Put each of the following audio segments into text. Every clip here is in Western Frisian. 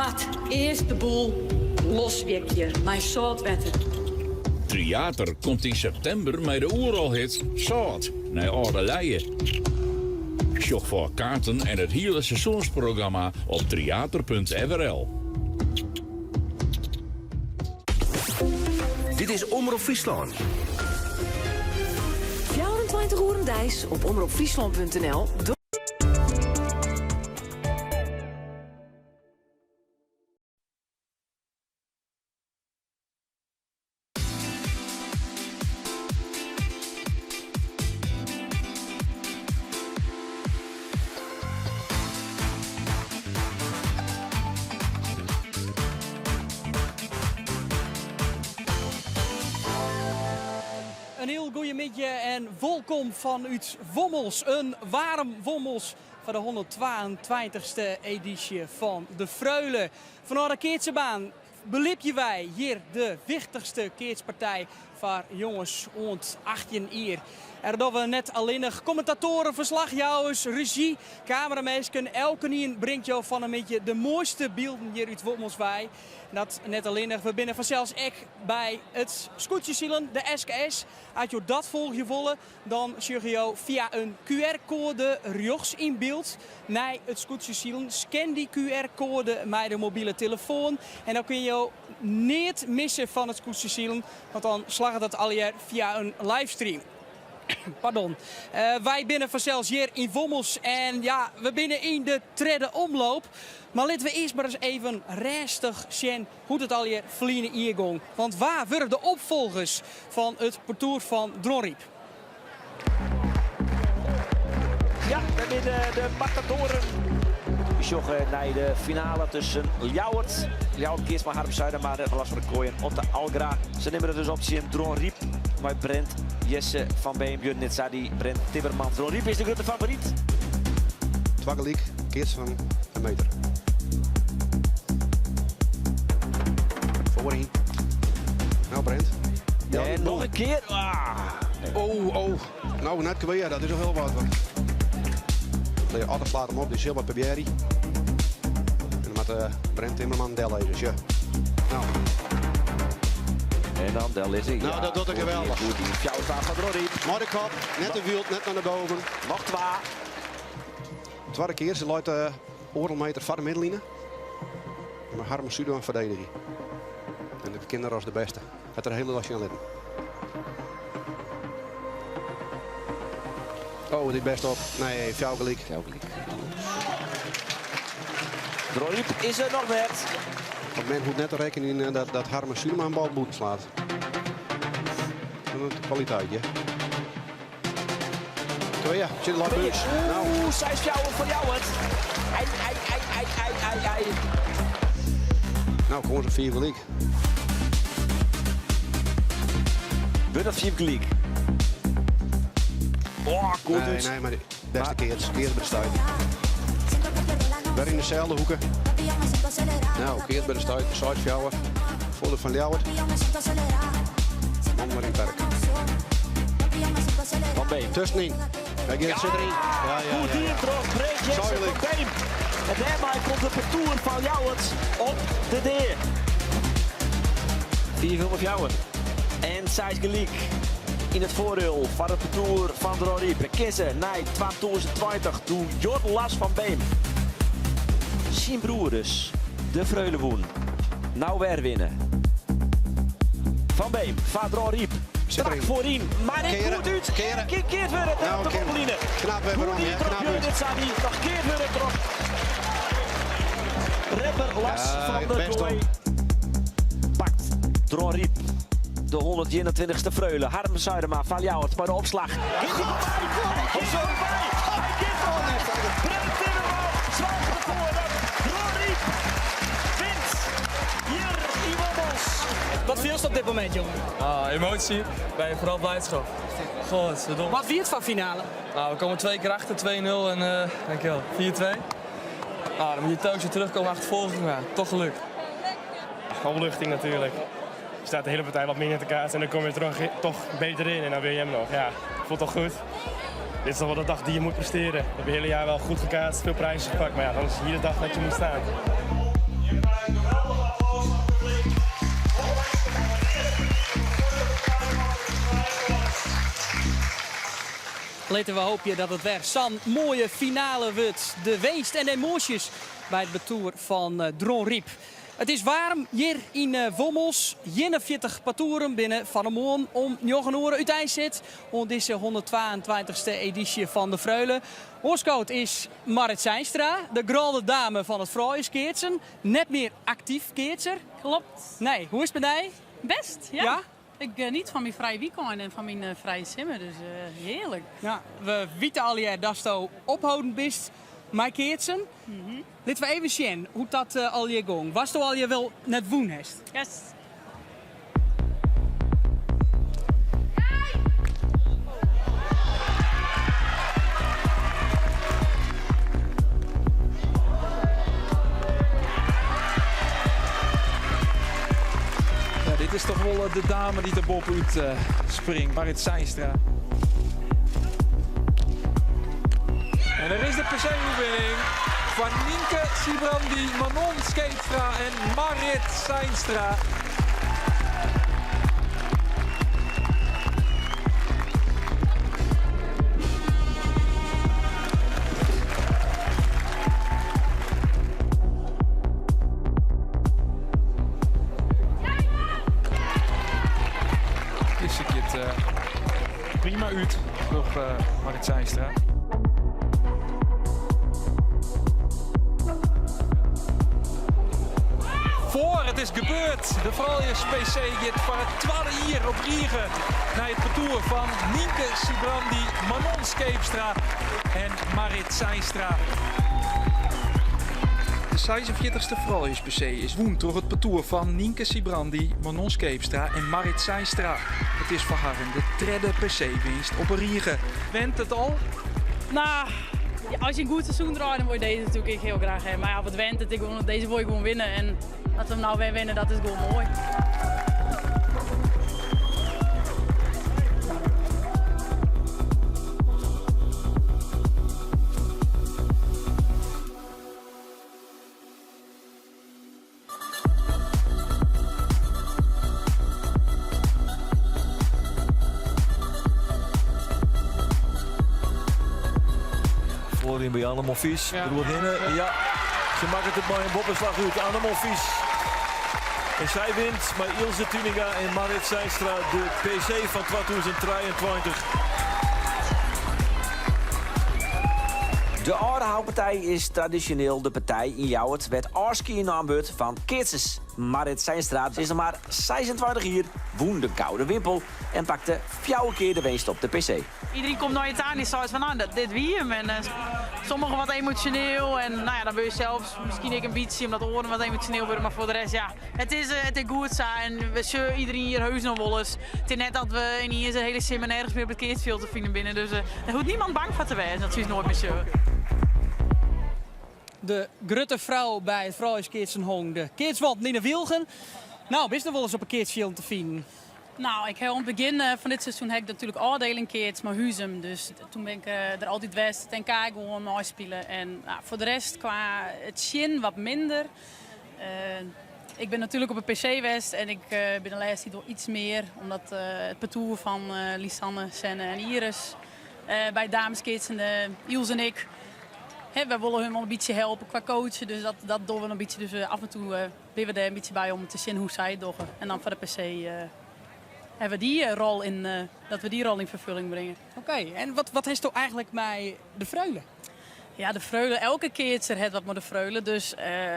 moat earst de boel loswjekje mei sâlt wetter. Tryater komt yn septimber mei de Oerolhit Sâlt nei Alde Leie. Sjoch foar kaarten en it hiele seizoensprogramma op tryater.frl. Dit is Omrop Fryslân. 24 oeren deis op omropfryslan.nl. In hiel goede middei en wolkom fanút Wommels. In waarm Wommels foar de 122ste edysje fan de Freule. Fanôf de keatserbaan belibje wy hjir de wichtichste keatspartij foar jonges oant 18 jier. En dat dogge we net allinnich. Kommentatoaren, ferslachjouwers, rezjy, kameraminsken, elkenien bringt jo fan 'e middei de moaiste bylden hjir út Wommels wei. Dat net allinnich, we binne fansels ek by it skûtsjesilen, de SKS. As jo dat folgje wolle, Dan sjogge jo fia in QR-koade rjochts yn byld nei it skûtsjesilen. Scan dy QR-koade mei de mobile telefoan en dan kinne jo neat misse fan it skûtsjesilen, want dan slagget dat allegear fia in livestream. Pardon. Wy binne fansels hjir yn Wommels en ja, we binne yn de tredde omloop. Mar litte we earst mar ris even rêstich sjen hoe't it allegear ferline jier gong. Want wa wurde de opfolgers fan it partoer fan Dronryp? Ja, dêr binne de matadoren. We sjogge nei de finale tusken Ljouwert. Ljouwert keatst mei Harm Zuidema, de Lars van der Kooij en Otte Algra. Se nimme it dus op tsjin Dronryp mei Brent Jesse van Beem, Björn Nizzardi, Brent Timmermans. Dronryp is de grutte favoryt. Twa gelyk, keats fan in meter. Foaryn. Nou Brent. Ja, en noch in kear. Ah. Oh, oh. Nou, net kwea, dat is al hiel wat. Nee, Otte slaat him op, dy sil wat probearje. En dan moat uh, Brent Timmerman dellizze. Sjoch. Nou. En dan dellizze. Nou, ja, dat docht er geweldig. Goed, die fjouwer fan Dronryp. Mei de kop, net te wyld, net nei boven. Noch twa. Twadde kear, se leit uh, oardel meter foar de middenline. Maar Harm Zuidema ferdedigje. En de kinderen als de beste. Hat er hiele sjen litten. Oh, dit best op. Nee, fjouwer gelyk. Fjouwer gelyk. Dronryp is er noch net. Want men hoecht net te rekkenjen eh, dat Harmen Zuidema in bal bûten slaat. Dat is kwaliteit, hè. Twee, zit er buis. Nou. Oeh, 6-4 foar Ljouwert. Ei, ei, ei, ei, ei, ei, ei. Nou, kom ze vier gelyk. Wurdt dat fiif gelyk? Oh, goed Nee, út. nee, mar bêste keats. Keats by de stuit. Wer yn deselde hoeke. Nou, keats by de stuit. 6-4. Foardiel fan Ljouwert. Man mar yn perk. Van Beem. Tuskenyn. Hy giet sit deryn. Ja, ja, Goed ja, ja. dien troch Brent Jesse van Zuidelijk. Beem. En dêrmei komt it partoer fan Ljouwert op de dea. 4-4. En seis gelyk yn it foardiel foar it partoer fan Dronryp. Kinne nei 2020 doe Jorn Lars van Beem syn broer dus de Freule wûn. Nou wer winne. Van Beem, foar Dronryp. Sit Strak deryn. foaryn, mar net Keare, goed út. keare. En kin keard wurde Nou, op de kin. boppeline. Knap wer Goed werom, dien hè? troch Knap Jurgen út. Sadi. Noch keard wurde troch rapper Lars Ja, van der best Kooi. op. Pakt Dronryp de 121ste Freule. Harm Zuidema van Ljouwert mei de opslach. Giet hij voorbij? Hij giet voorbij! Hij giet voorbij! Brent Timmerman soarget derfoar dat Dronryp wint hjir yn Wommels. Wat fielst op dit momint, jongen? Ah, emotie, bij vooral blijdschap. Godverdomme. Wat wie it foar finale? Nou, we komen twee keer achter, 2-0 en dankjewel, 4-2. Ah, dan moet je telkens weer terugkomen achtervolging, maar toch gelukt. Opluchting natuurlijk. Je staat de hele partij wat minder te kaatsen en dan kom je er toch beter in en dan win je hem nog. Ja, voelt toch goed. Dit is toch wel de dag die je moet presteren. We hebben het hele jaar wel goed gekaatst, veel prijzen gepakt, maar ja, dan is hier de dag dat je moet staan. Litte we hoopje dat it wer sa'n moaie finale wurdt. De winst en de emoasjes by it partoer fan Dronryp. It is waarm hjir yn Wommels. 41 partoeren binne fan 'e moarn om njoggen oere úteinset oan dizze 122ste edysje fan de Freule. Oanskood is Marrit Zeinstra, de grande dame fan it frouljuskeatsen. Net mear aktyf keatser. Klopt. Nee, hoe is it mei dy? Best, ja. Ja? Ik geniet fan myn frije wykein en fan myn frije simmer, dus hearlik. Ja, we witte allegear datsto opholden bist mei keatsen. Litte we even sjen hoe't dat allegear gong. Watsto allegear wol net wûn hast. Yes. Ja, dit is toch wol de dame dy't der boppe-út springt, Marrit Zeinstra. En der is de PC-oerwinning foar Nynke Sybrandy, Manon Scheepstra en Marrit Zeinstra. Dizze giet prima út troch Marrit Zeinstra. Foar it is gebeurd. De frouljus PC giet foar it twadde jier op rige nei it partoer fan Nynke Sybrandy, Manon Scheepstra en Marrit Zeinstra. De 46ste frouljus PC is wûn troch it partoer fan Nynke Sybrandy, Manon Scheepstra en Marrit Zeinstra. It is foar harren de tredde PC-winst op 'e rige. Went it al? Nou, as je in goed seizoen draait, dan wol je deze natuurlijk ek hiel graach ha. Mar ja, wat went it, ik wol, deze wol je gewoan winne. En dat we hem nou wer winne, dat is gewoan moai. Foaryn by Anne Monfils. Ja. Deroerhinne. Ja. Se makket it mei in boppeslach út. Anne Monfils. En sy wint mei Ilse Tuninga en Marrit Zeinstra de PC fan 2023. De âlde houpartij is tradisjoneel de partij yn Ljouwert wêr't ôfskie naam wurdt fan keatsers. Marrit Zeinstra is noch mar 26 jier, wûn de Gouden Wimpel en pakte fjouwer kear de winst op de PC. Iedereen komt nei je ta en dy seit fan nou, dit wie him. En sommigen wat emosjoneel en nou ja, dan wurd je sels miskien ek in bytsje omdat oaren wat emosjoneel wurde. Mar foar de rest ja, it is, it is goed sa en we sjogge iedereen hjir heus noch wolris. It is net dat we yniens de hiele simmer nergens mear op it keatsfjild te finen binne. Dus dêr hoecht niemand bang foar te wêzen dat se ús noait mear sjogge. De grutte frou by it frouljuskeatsen hong de keatswanten yn 'e wylgen. Nou, bist noch wolris op 'e keatsfjilden te finen? Nou, ik ha oan it begjin fan dit seizoen ha ik natuerlik ôfdieling keatst mei Huzum. Dus toen bin ik der altyd west, it NK gewoan meispile. En nou, foar de rest kwa it sjen wat minder. Ik bin natuerlik op 'e PC west en ik bin de lêste tiid wol iets mear, omdat it partoer fan Lisanne, Senne en Iris by it dameskeatsen, Ilse en ik, hè, wy wolle hun wol in bytsje helpe kwa coachen, dus dat, dat dogge we in bytsje. Dus af en toe binne we dêr in bytsje by om te sjen hoe't sy it dogge. En dan foar de PC hawwe we dy rol yn, dat we dy rol yn ferfulling bringe. Oké, en wat, wat hasto eigentlik mei de Freule? Ja, de Freule, elke keatser hat wat mei de Freule. Dus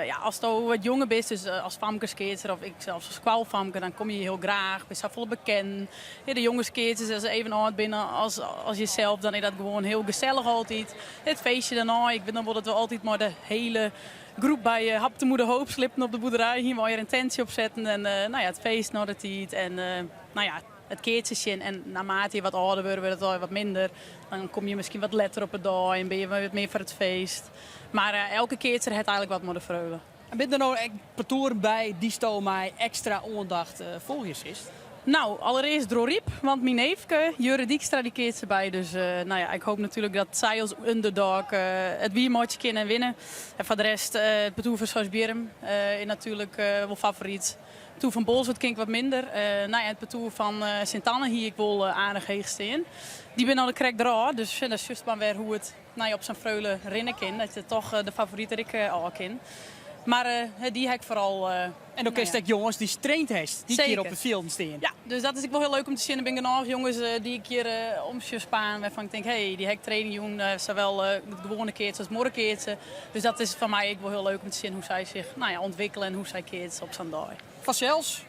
ja, asto wat jonger bist, dus as famkeskeatser of ik sels as skoalfamke, dan komme je hiel graach, bist safolle bekend. Ja, de jongeskeatsers, as se even âld binne as, as jesels, dan is dat gewoan hiel gesellich altyd. It feestje dêrnei, ik wit noch wol dat we altyd mei de hiele groep by Hap de Moeder Hoop sliepen op de boerderij. Hiene we allegear in tentsje opsetten en nou ja, it feest nei de tiid. En nou ja, it keatsen sjen. En naarmate je wat âlder wurde, wurdt it al wat minder. Dan komme je miskien wat letter op 'e dei en binne je wat mear foar it feest. Mar elke keatser hat eigentlik wat mei de Freule. En binne der no ek partoeren by dy'tsto mei ekstra oandacht folgje silst? Nou, allereerst Dronryp, want myn neefke Jurre Dykstra dy keatst derby. Dus nou ja, ik hoop natuerlik dat sy as underdog it wier meitsje kin en winne. En foar de rest, it partoer fan Seisbierrum is natuerlik wol favoryt. It partoer fan Bolsward ken ik wat minder. Nou ja, it partoer fan Sint Anne hie ik wol aardich heech stean. Dy binne al krekt derôf, dus dan sjochst mar wer hoe it nou ja, op sa'n Freule rinne kin. Dat je toch de favoryt der ek ôf kin. Mar dy ha ik foaral. En dan kinst ek jonges dy'tst traind hast, dy't hjir op it fjild stean. Ja, dus dat is ek wol hiel leuk om te sjen. Der binne genôch jonges dy't ik hjir om sjoch spaan wêrfan't ik tink, hé, dy ha ik training jûn, sawol it gewoane keatsen as muorrekeatsen. Dus dat is foar my ek wol hiel leuk om te sjen hoe sy sich nou ja, ûntwikkele en hoe sy keatse op sa'n dei. Fansels,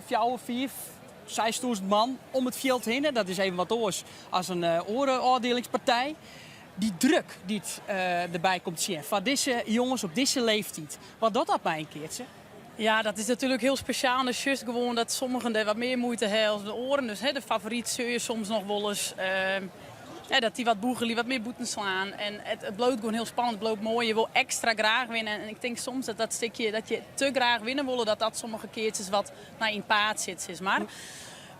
fjouwer, fiif, 6000 man om it fjild hinne. Dat is even wat oars as in oare ôfdielingspartij. Dy druk dy't derby komt sjen foar dizze jonges op dizze leeftiid, wat docht dat mei in keatser? Ja, dat is natuerlik hiel spesjaal. Dan sjochst gewoan dat sommigen dêr wat mear muoite ha as de oaren. Dus de favoryt sjoch je soms noch wolris dat dy wat bûgelje, wat mear bûten slaan. En it bliuwt gewoan hiel spannend, it bliuwt moai. Je wol ekstra graach winne. En ik tink soms dat dat stikje dat je te graach winne wolle, dat dat sommige keatsers wat nou, yn it paad sit, sis mar.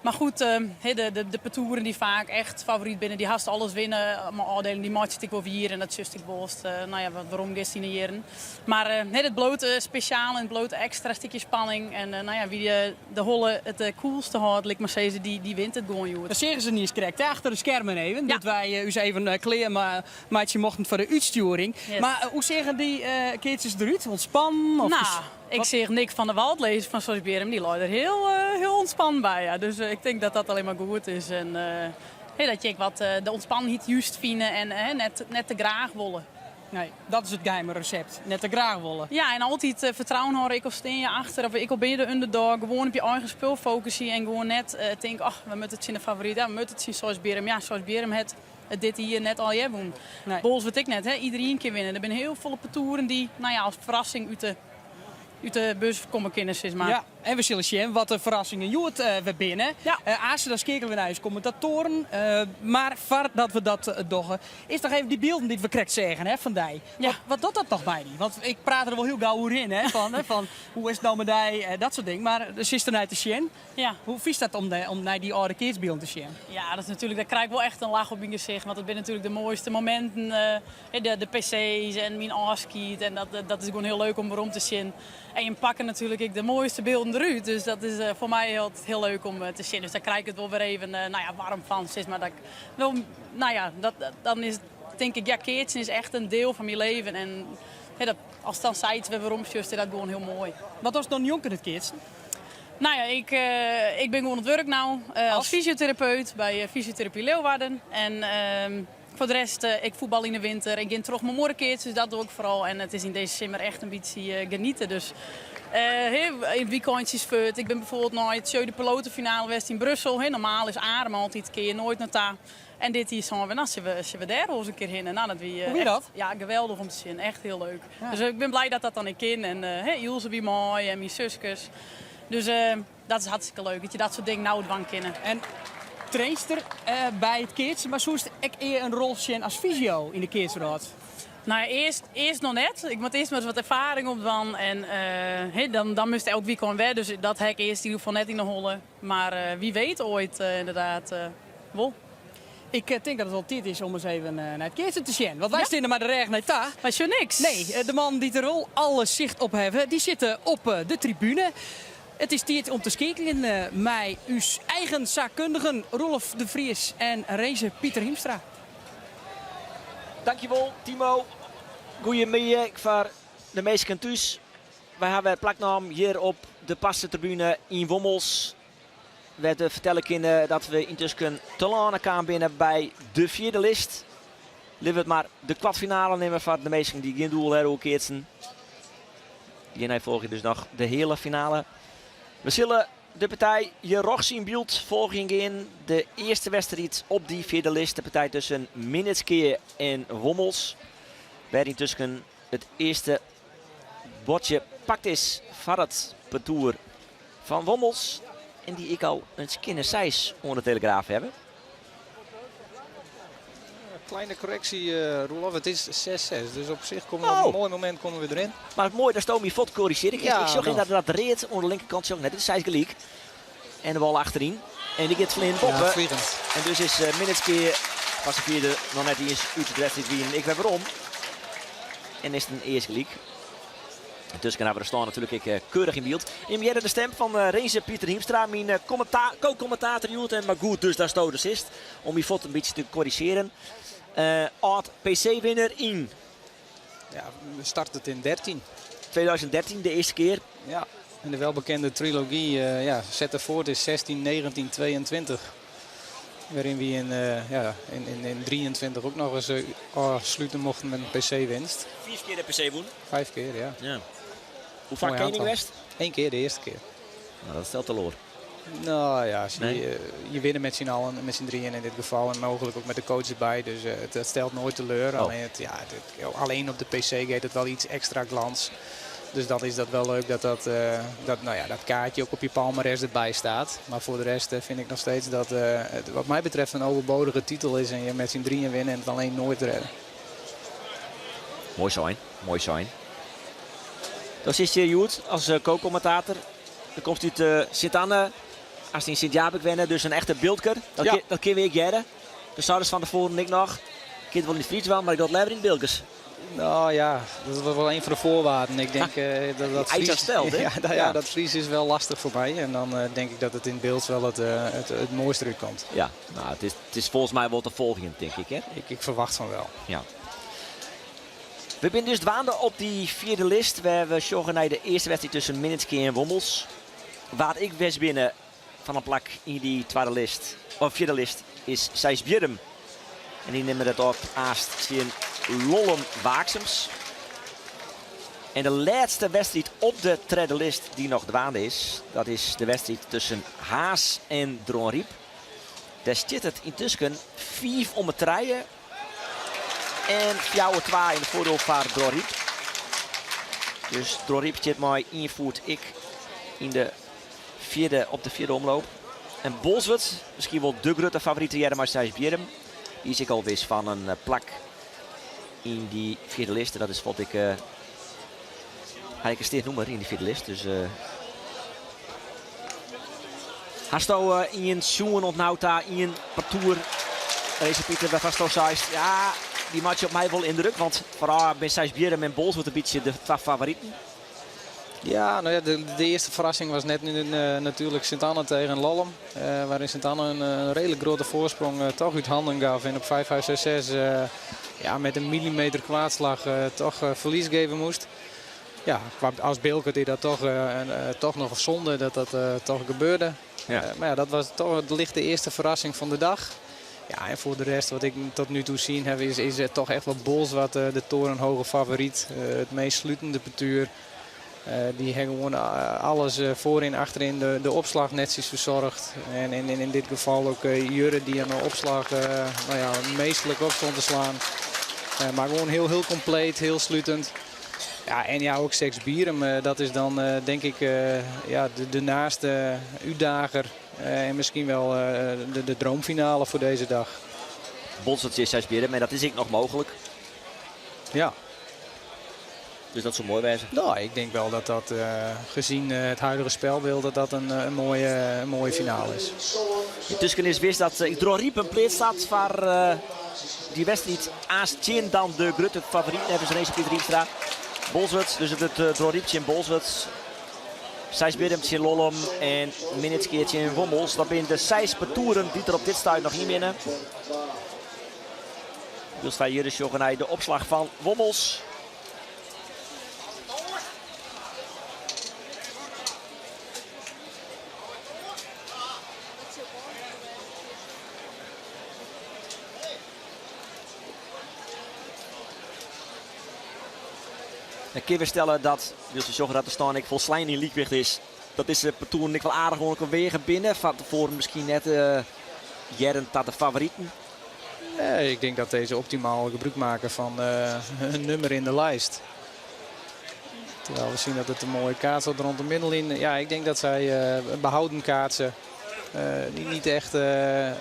Mar goed, de partoeren dy't faak echt favoryt binne, dy't hast alles winne mei ôfdieling, dy meitsje it ek wol wier en dat sjochst ek wol ast nou ja, wat werom giest yn de jierren. Mar it bliuwt spesjaal en it bliuwt ekstra stikje spanning. En nou ja, wie de holle it koelste hâldt, lit ik mar sizze, dy wint it gewoan hjoed. Dan seagen se niis krekt achter de skermen even, doe't wy ús even klear meitsje mochten foar de útstjoering. Mar hoe seagen dy keatsers derút? Ontspannen? Of Nou, ik seach Nick van der Walt lizzen fan Seisbierrum, dy lei der hiel, hiel ûntspannen by. Ja. Dus ik tink dat dat allinne mar goed is. En dat je ek wat de ûntspannenheid júst fine en net, net te graach wolle. Nee, dat is it geheime resept. Net te graach wolle. Ja, en altyd fertrouwen hâlde, ek al stean je achter of ek al binne je de underdog. Gewoan op je eigen spul fokusje en gewoan net tinke, och, we moatte tsjin de favoryt, ja, we moatte tsjin Seisbierrum. Ja, Seisbierrum hat it dit jier net allegear wûn. Nee. Bolsward ek net, hè? Iderien kin winne. Der binne hiel folle partoeren dy't nou ja, as ferrassing út de, út de bus komme kinne, sis mar. Ja, en we sille sjen wat de ferrassingen hjoed wer binne. Ja. Aanst dan skeakelje we nei ús kommentatoaren. Mar foardat we dat dogge, is noch even dy bylden dy't we krekt seagen hè, fan dy. Ja. Wat, wat docht dat noch mei dy? Want ik praat der wol hiel gau oer hin, hè, fan, hè, fan hoe is it no mei dy, dat soart dingen. Mar der sitst der nei te sjen. Ja. Hoe fynst dat om, om nei dy âlde keatsbylden te sjen? Ja, dat is natuerlik, dêr krij ik wol echt in lach op myn gesicht. Want it binne natuerlik de moaiste mominten. De, de PC's en myn ôfskied. En dat, dat is gewoan hiel leuk om werom te sjen. En je pakke natuerlik ek de moaiste bylden derút. Dus dat is foar my altyd hiel leuk om te sjen. Dus dêr krij ik it wol wer even nou ja, waarm fan. Sis mar, dat ik wol, nou ja, dat, dan is, tink ik, ja, keatsen is echt in diel fan myn leven. En dat, ast dan sayts wer werom sjochst, is dat gewoan hiel moai. Wat dochst dan njonken it keatsen? Nou ja, ik, ik bin gewoan oan it wurk no as fysioterapeut by Fysiotherapie Leeuwarden. En ehm, foar de rest, ik fuotbal yn de winter. Ik gean troch mei muorrekeatsen, dus dat doch ik foaral. En it is yn dizze simmer echt in bytsje geniete. Dus yn wykeintsjes fuort. Ik bin byfoarbyld nei it Jeu de Pelote finale west yn Brussel. Normaal is Arum altyd, kinne je noait nei ta. En dit jier seinen we, nou, sille we, sille we dêr wolris in kear hinne. Nou, dat wie, Hoe wie echt, dat? Ja, geweldich om te sjen. Echt hiel leuk. Ja. Dus ik bin blij dat dat dan ek kin. En uh, Ilse wie mei en myn suskes. Dus uh, dat is hartstikke leuk, dat je dat soart dingen no dwaan kinne. En trainster by it keatsen, mar soest ek ea in rol sjen as fysio yn de keatswrâld? Nou ja, earst, earst noch net. Ik moat earst mar ris wat erfaring opdwaan. En uh, dan, dan moatst elk wykein wer. Dus dat ha ik earst yn ieder gefal net yn de holle. Mar uh, wie weet oait uh, ynderdaad wol. Ik tink dat it wol tiid is om ris even nei it keatsen te sjen. Want wy steane der mei de rêch nei ta. Wy sjogge niks. Nee, de mannen dy't der wol alle sicht op hawwe, dy sitte op de tribune. It is tiid om te skeakeljen mei ús eigen saakkundigen Roelof de Vries en Renze Pieter Hiemstra. Dankjewol Timo. Goeiemiddei foar de minsken thús. Wy hawwe plaknommen hjir op de parsetribune yn Wommels. Wêr't we fertelle kinne dat we yntusken telâne kaam binne by de fjirde list. Litte we it mar de kwartfinale neame foar de minsken dy't gjin doel hawwe oer keatsen. Hjirnei folgje dus noch de heale finale. We sille de partij hjir rjochts yn byld folgjen gean. De earste wedstriid op dy fjirde list, de partij tusken Minnertsgea en Wommels. Wêr yntusken it earste buordsje pakt is foar it partoer fan Wommels. En dy't ek al in skinne seis oan de telegraaf hawwe. Kleine correctie, uh, Roelof. Het is 6-6. Dus op zich komen we op een oh. mooi moment komen we erin. Mar moai dat Tommy fuort korrizjearre. Ik, Ja, ik sjoch nou. ynderdaad dat read oan de linkerkant. Net, it is seis gelyk. En de bal achteryn. En dy giet fleanend boppe. Ja, vliegend. En dus is Minnertsgea foar safier der noch net iens út de wedstriid wienen ek wer werom. En is it in earst gelyk. Yntusken hawwe we de stân natuerlik ek eh, keurich yn byld. Jim hearre de stem fan eh, Rinse Pieter Hiemstra, myn eh, co-kommentator hjoed. En mar goed dus datsto der sitst om myn fuotten in bytsje te korrizjearjen. Âld PC-winner yn Ja, we starten het in 13. 2013, de earste kear. Ja, en de welbekende trilogie uh, ja, zette voort is 16, 19, 22. Waarin we in, uh, ja, in 23 ook nog eens afsluiten mochten met een PC-winst. Fiif kear de PC wûn? Vijf keer, ja. Ja. Hoe faak kening west? Eén keer, de eerste keer. Nou, dat stelt teloar. Nou ja, nee? je, je winnen met z'n allen, met z'n drieën in dit geval. En mogelijk ook met de coach erbij. Dus het stelt nooit teleur. Oh. Alleen, het, ja, het, alleen op de PC geeft het wel iets extra glans. Dus dat is dat wel leuk dat dat, dat, nou ja, dat kaartje ook op je palmares erbij staat. Maar voor de rest vind ik nog steeds dat het wat mij betreft een overbodige titel is. En je met z'n drieën winnen en het alleen nooit redden. Moai sein, moai sein. Dan sitst hjir hjoed as co-kommentator. Do komst út Sint-Anne, hast yn Sint-Jabik wenne, dus in echte Biltker. Dat, Ja. kin, dat kinne we ek hearre. Do seidest fan tefoaren ek noch, ik kin it wol yn it Frysk dwaan, mar ik doch it leaver yn it Bilkers. Nou ja, dat was wel een van de voorwaarden. Ik denk dat dat Eis Fries, stelt, hè? ja, dat, ja, Ja. dat Fries is wel lastig voor mij. En dan denk ik dat het in het Bilts wel het mooiste eruit komt. Ja, nou, it is folgens my wol te folgjen, tink ik. Hè? Ik verwacht fan wol. Ja. We binne dus dwaande op dy fjirde list. Wêr we sjogge nei de earste wedstriid tusken Minnertsgea en Wommels. Wa't ek wis binne fan in plak yn dy twadde list, of fjirde list, is Seisbierrum. En dy nimme it op aanst tsjin Lollum Waaksens. En de lêste wedstriid op de tredde list dy't noch dwaande is, dat is de wedstriid tusken Harns en Dronryp. Dêr stiet it yntusken 5-3 en 4-2 yn it foardiel foar Dronryp. Dus Dronryp stiet mei ien foet ek yn de fjirde, op de fjirde omloop. En Bolsward, miskien wol de grutte favoryt tegearre mei Seisbierrum. Dy is ek al wis fan in plak yn dy fjirde list. En dat is wat ik ha ik in steand nûmer yn dy fjirde list. Dus hasto ien sjoen oant no ta, ien partoer, Renze Pieter, wêrfansto seist, ja, dy meitsje op my wol yndruk, want foaral binne Seisbierrum en Bolsward in bytsje de twa favoriten. Ja, nou ja, de eerste verrassing was net nu, natuurlijk Sint-Anne tegen Lollum. Waarin Sint-Anne een redelijk grote voorsprong toch uit handen gaf. En op 5, 5, 6, 6 ja, met een millimeter kwaadslag toch verlies geven moest. Ja, als Bilkert is dat toch nog zonde dat dat toch gebeurde. Maar ja, dat was toch de lichte eerste verrassing van de dag. Ja, en voor de rest, wat ik tot nu toe zien heb, is het toch echt wel Bolsward de torenhoge favoriet. Het meest slutende partuur. Die hebben gewoon alles voorin, achterin de opslag netjes verzorgd. En in dit geval ook Jurre die aan de opslag nou ja, meesterlijk op stond te slaan. Maar gewoon heel, heel compleet, heel slutend. Ja, en ja, ook Sexbierum, dat is dan denk ik ja, de naaste uitdager. En misschien wel de droomfinale voor deze dag. Bolsward is Seisbierrum en dat is ek noch mooglik. Ja. Dus dat soe moai wêze. Nou, ik denk wel dat dat, gezien het huidige spelbeeld, dat dat een mooie finale is. Yntusken is wis dat Dronryp in pleats staat foar dy wedstriid aanst tsjin dan de grutte favoryt, neffens Renze Pieter Hiemstra. Bolsward, dus it wurdt Dronryp tsjin Bolsward. Seisbierrum tsjin Lollum en Minnertsgea tsjin Wommels. Dat binne de seis partoeren dy't der op dit stuit noch yn binne. Dus wy hjir sjogge nei de opslach fan Wommels. Dan kinne we stelle dat, wylst we sjogge dat de stân ek folslein yn lykwicht is, dat dizze partoeren ek wol aardich oan elkoar weage binne. Fan tefoaren miskien net hearren ta de favoriten. Nee, ik denk dat deze optimaal gebruik maken van hun nummer in de lijst. Terwijl we zien dat het een mooie kaats wordt rond de middellijn. Ja, ik denk dat zij behouden kaatsen. Die niet echt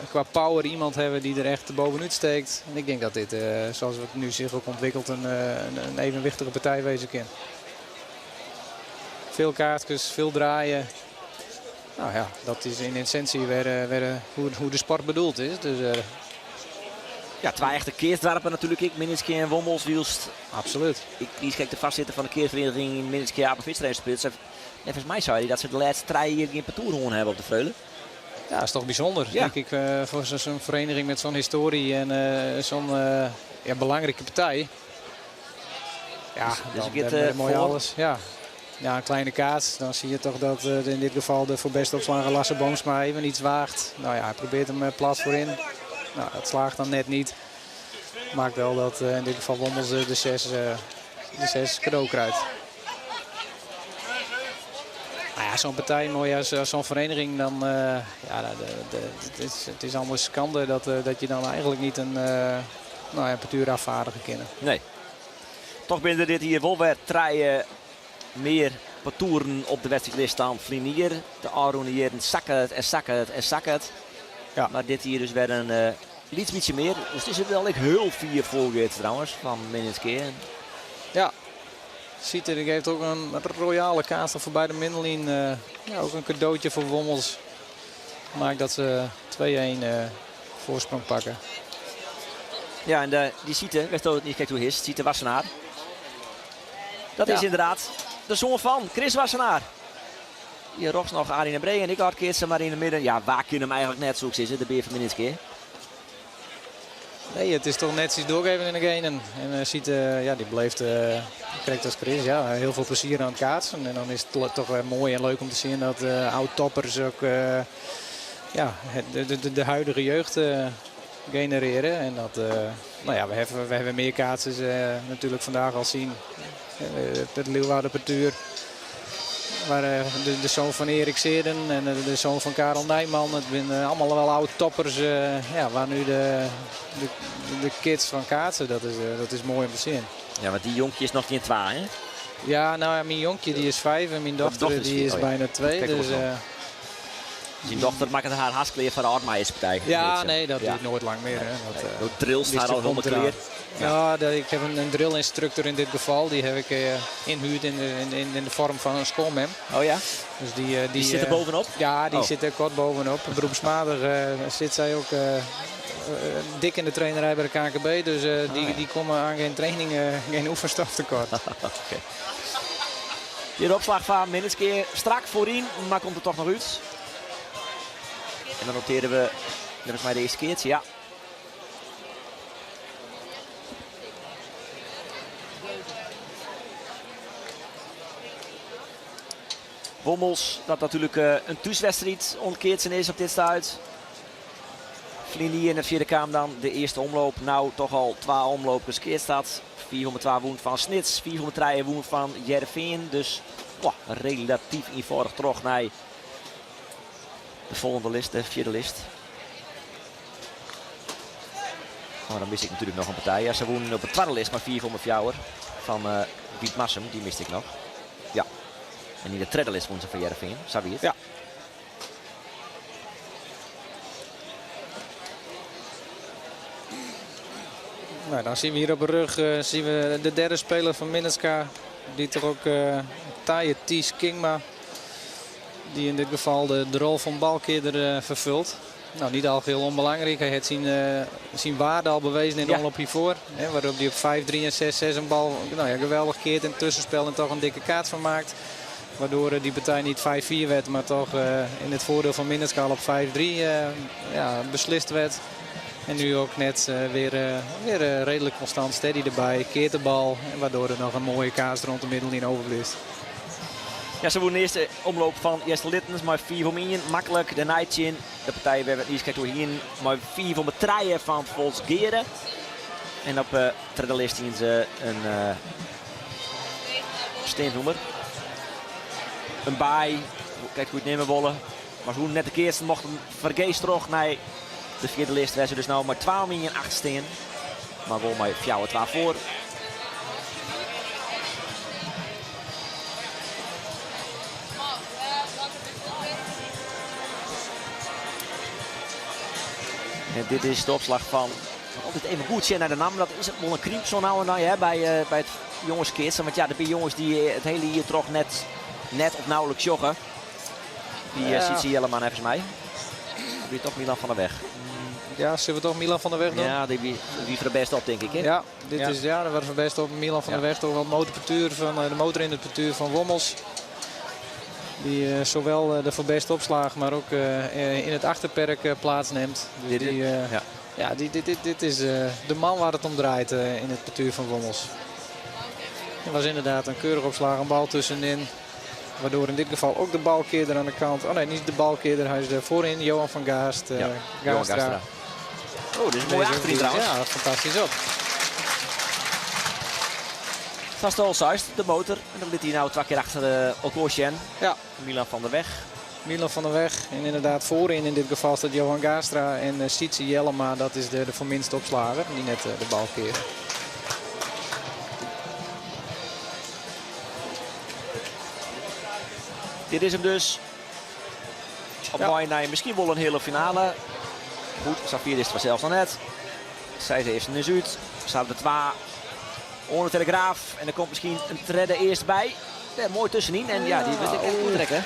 qua power iemand hebben die er echt bovenuit steekt. En ik denk dat dit, zoals het nu zich ook ontwikkelt, een evenwichtige partij wezen kan. Veel kaartjes, veel draaien. Nou ja, dat is in essentie weer hoe de sport bedoeld is. Dus, ja, twee echte keatsdoarpen natuerlik ek, Minnertsgea en Wommels, wylst. Absoluut. Ik wie krekt de foarsitter fan de keatsferiening yn Minnertsgea Abe Visser spits. Neffens my sei hy dat se de lêste 3 jier gjin partoer hân hawwe op de Freule. Ja, dat is toch bijzonder, denk ik, voor zo'n vereniging met zo'n historie en zo'n ja, belangrijke partij. Ja, Dus dan ik het, dan mooi voor? alles. Ja. Ja, een kleine kaats. Dan zie je toch dat in dit geval de voor beste opslager Lasse Boomsma even iets waagt. Nou ja, hij probeert hem plat voorin. Nou, dat slaagt dan net niet. Maakt wel dat in dit geval Wommels de zes cadeau krijgt. Nou ja, zo'n partij, mooi als zo'n vereniging, dan, ja, het is allemaal schande dat je dan eigenlijk niet een nou ja, partuur afvaardigen kunnen. Nee. Toch binnen dit hier wel weer treien meer partoeren op de wedstrijdlist staan. Vlinier, de Aronieren zakken het en zakken het en zakken het. Maar dit hier dus weer een iets beetje meer. Dus het is wel ik heel vier voorgeet trouwens van Minnertsgea. Ja. Ziet er, die geeft ook een royale kaas voorbij de middenlijn. Ja, ook een cadeautje voor Wommels. Maakt dat ze 2-1 voorsprong pakken. Ja, en die Siete, weet het niet, kijk hoe is, Siete Wassenaar. Dat is inderdaad de zoon van Chris Wassenaar. Hier rost nog Arie en Bree en ik had keert ze maar in de midden. Ja, waar kunnen hem eigenlijk net zoeken, is het de beer van Minnertsgea. Nee, het is toch net iets doorgeven in de game. En Siete, ja, die bleef, correct als Chris, ja, heel veel plezier aan het kaatsen. En dan is het toch weer mooi en leuk om te zien dat oud-toppers ook ja, de huidige jeugd genereren. En dat, nou ja, we hebben meer kaatsers natuurlijk vandaag al zien. Het Leeuwardenpartuur. Waar de zoon van Erik Seerden en de zoon van Karel Nijman. Het zijn allemaal wel oude toppers, ja, waar nu de kids van kaatsen. Dat is mooi om te zien. Ja, want die jonkje is nog geen 2, hè? Ja, nou ja, mijn jonkje die is 5 en mijn Oh, dochter, dochter is die 4. is Oh, ja. bijna 2. Kijk, Dus, ook nog. Zijn dochter maakt haar haskleer van de Aardmeijerspartij. Ja, Weet je. nee, dat Ja. duurt nooit lang meer. Hè. Dat, Nee, dat drilst die haar al komt helemaal eraan. kleer. Ja, ik heb een drillinstructor in dit geval. Die heb ik inhuurd in de vorm van een schoolmem. Oh ja? Dus die, Die zit er bovenop? Ja, die Oh. zit er kort bovenop. Beroepsmatig zit zij ook dik in de trainerij bij de KNKB. Dus die komen aan geen training, geen oefenstof tekort. Oké. Hier de opslag van Minnertsgea strak voorin, maar komt er toch nog uit. En dan noteren we, dat was mij de eerste keertje, ja. Wommels, dat natuurlijk een thuiswedstrijd ontkeert is op dit stuit. Vlinier in de vierde kamer dan de eerste omloop. Nou toch al 2 omlopen geskeerd staat. 402 woen van Snits, 403 woen van Hearrenfean. Dus wow, relatief eenvoudig terug naar de volgende list, de vierde list. Oh, dan mis ik natuurlijk nog een partij. Ja, ze wonnen op de tweede list, maar 404 van Wiet Massum, die miste ik nog. Ja. En in de derde list wonnen ze van Hearrenfean, zo wie het. Ja. Nou, dan zien we hier op de rug zien we de derde speler van Minnertsgea. Die toch ook taaie Ties Kingma. Die in dit geval de rol van balkeerder vervult. Nou, niet al heel onbelangrijk. Hij heeft zijn waarde al bewezen in de omloop hiervoor. Hè, waarop hij op 5-3 en 6-6 een bal geweldig keert in het tussenspel en toch een dikke kaart van maakt. Waardoor die partij niet 5-4 werd, maar toch in het voordeel van Minnertsgea al op 5-3 beslist werd. En nu ook net weer redelijk constant steady erbij. Keert de bal en waardoor er nog een mooie kaas rond de middellijn overblijft. Ja, ze wonnen de eerste omloop van Easterlittens, maar 4 om 1. Makkelijk de Nightchin. De partij werd het eerst door hier, maar 4 om het draaien van Folsgeare. En op tweede list zien ze een steennoemer. Een baai. Kijk hoe het nemen willen. Maar hoe net de keerste mochten vergeest terug naar de vierde list. Waar ze dus nou maar 12 in 8 steen. Maar wel maar 4-2 voor. En dit is de opslag van altijd even goed zien naar de naam. Dat is het wel een kriep zo nou en dan, hè, bij het jongenskits. Want er zijn jongens die het hele hier toch net of nauwelijks joggen. Wie ja. Sietse Jellema neffens my. Wie toch Milan van der Weg. Ja, zullen we toch Milan van der Weg doen? Ja, die wie, wie voor de beste op, denk ik. Hè? Ja, dit ja. is ja, dat was best op. Milan van der Weg toch wel motorpartuur van, de motor in het partuur van Wommels. Die uh, zowel de voor best opslaag, maar ook uh, in het achterperk uh, plaatsneemt. Dus die, ja. Ja, die, dit, dit, dit is de man waar het om draait in het partuur van Wommels. Het was inderdaad een keurig opslag, een bal tussenin. Waardoor in dit geval ook de balkeerder aan de kant. Oh nee, niet de balkeerder, hij is er voorin. Johan van Gaast. Ja, Johan Gaastra. Oh, dit is mooi achterin trouwens. Ja, fantastisch op. Vast al Zuist, de motor. En dan ligt hij nou twee keer achter de Okosjen. Ja. Milan van der Weg. Milan van der Weg. En inderdaad voorin in dit geval staat Johan Gaastra en uh, Sietse Jellema. Dat is de voorminst opslager die net de bal keert. Dit is hem dus. Op ja. naar misschien wel een hele finale. Goed, Safir is het zelfs nog net. Zij ze eerst in de Zuid. Staat de twee onder de Telegraaf. En er komt misschien een tredde eerst bij. Ja, mooi tussenin. En ja, die wil ik echt goed trekken.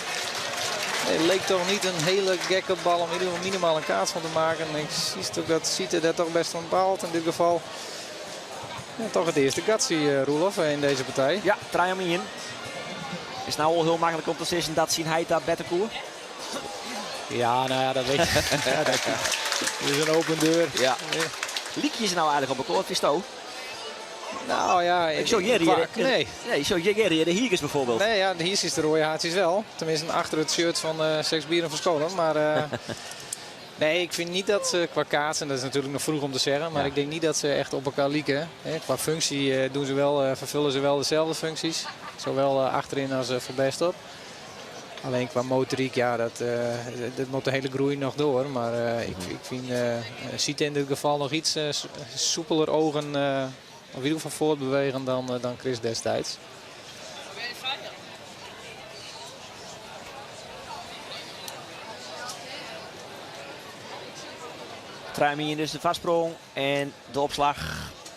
Het leek toch niet een hele gekke bal om in ieder geval minimaal een kaart van te maken. En ik zie ook dat Siete daar toch best van baalt in dit geval. Ja, toch het eerste gatsie, Roelof, in deze partij. Ja, draai hem in. Is nou al heel makkelijk om te zeggen dat zien hij dat beter koer? Ja, nou ja, dat weet je. ja, dat is een open deur. Ja. Liekje is nou eigenlijk op een koord, is Nou ja, ik zou Jerry, nee. Nee, zo Jerry de Hiegers bijvoorbeeld. Nee, ja, de Hiers is de rode haartjes wel. Tenminste achter het shirt van Seks Bieren van Scholen. Maar nee, ik vind niet dat ze qua kaatsen, dat is natuurlijk nog vroeg om te zeggen, maar ja. Ik denk niet dat ze echt op elkaar lieken. Hè, qua functie doen ze wel, vervullen ze wel dezelfde functies. Zowel achterin als voor best op. Alleen qua motoriek, ja, dat moet de hele groei nog door. Maar ik vind Siete in dit geval nog iets soepeler ogen, of in ieder geval voortbewegen dan Chris destijds. Truimien dus de vastsprong en de opslag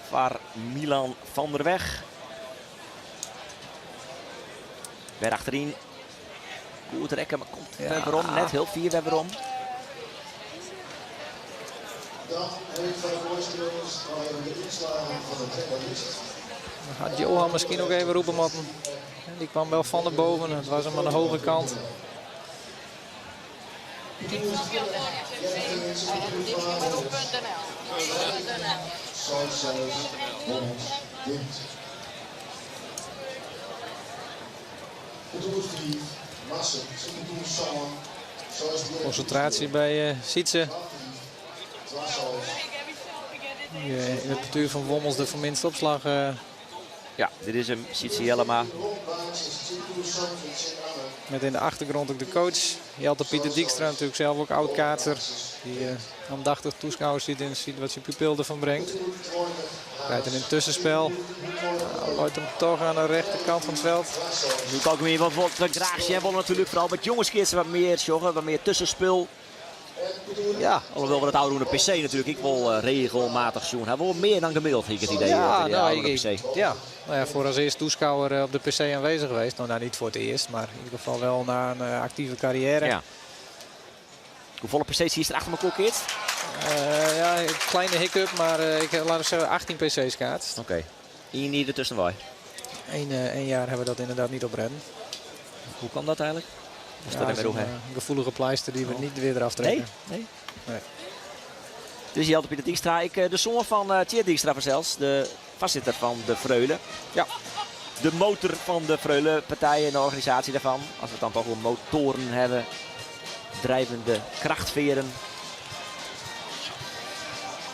voor Milan van der Weg. Weer achterin. Goed trekken, maar komt ja. Weerom. Net heel vier weerom. Dan heeft van de voorspelers nog even de inslagen van de tweede. Had Johan misschien ook even roepen moeten. Die kwam wel van de boven. Het was hem aan de hoge kant. Concentratie bij Sietse. Die, in het partuur van Wommels de verminste opslag. Ja, dit is hem, Sietse Jellema. Met in de achtergrond ook de coach. Jelte Pieter Dijkstra, natuurlijk zelf ook oud-kaatser. Die aandachtig toeschouwer ziet en ziet wat zijn pupil ervan brengt. Rijdt in een tussenspel. Nou, looit hem toch aan de rechterkant van het veld. Nu ook meer wat we graag zien willen natuurlijk. Vooral met jongens keertje wat meer joggen, wat meer tussenspel. Ja. Alhoewel we het oude PC natuurlijk ik wil regelmatig zien. Hij wil meer dan gemiddeld, ik het idee. Ja, nou, ik, ja. Nou ja, voor als eerst toeschouwer op de PC aanwezig geweest. Nou, nou, niet voor het eerst, maar in ieder geval wel na een actieve carrière. Ja. Hoeveel PC's is er achter elkaar keert? Ja, een kleine hiccup, maar ik laat we zeggen 18 PC's kaart. Oké, okay. Eén hier ertussen Eén jaar hebben we dat inderdaad niet op redden. Hoe kan dat eigenlijk? Ja, dat is een gevoelige pleister die we niet weer eraf trekken. Nee? Nee. Dus Jelte Pieter Dijkstra, ik, de zoon van Tjeerd Dijkstra zelfs, de voorzitter van de Freule. Ja. De motor van de Freulepartij en de organisatie daarvan. Als we het dan toch wel motoren hebben, drijvende krachtveren.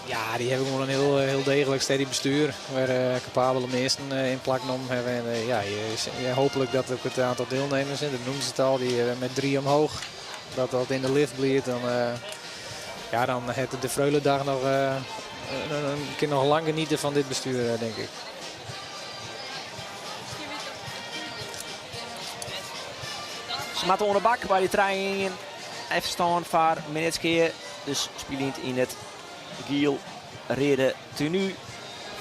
Ja, die hebben gewoon een heel, heel degelijk steady bestuur. Waar capabele meesten in plak genomen hebben. En ja, hopelijk dat ook het aantal deelnemers, en dat noemen ze het al, die met 3 omhoog. Dat dat in de lift blijft. Dan, ja, dan heeft de Freuledag nog een keer nog lang genieten van dit bestuur, denk ik. Ze onder de bak bij die trein even staan voor keer. Dus speelend in het Giel Rede tenue.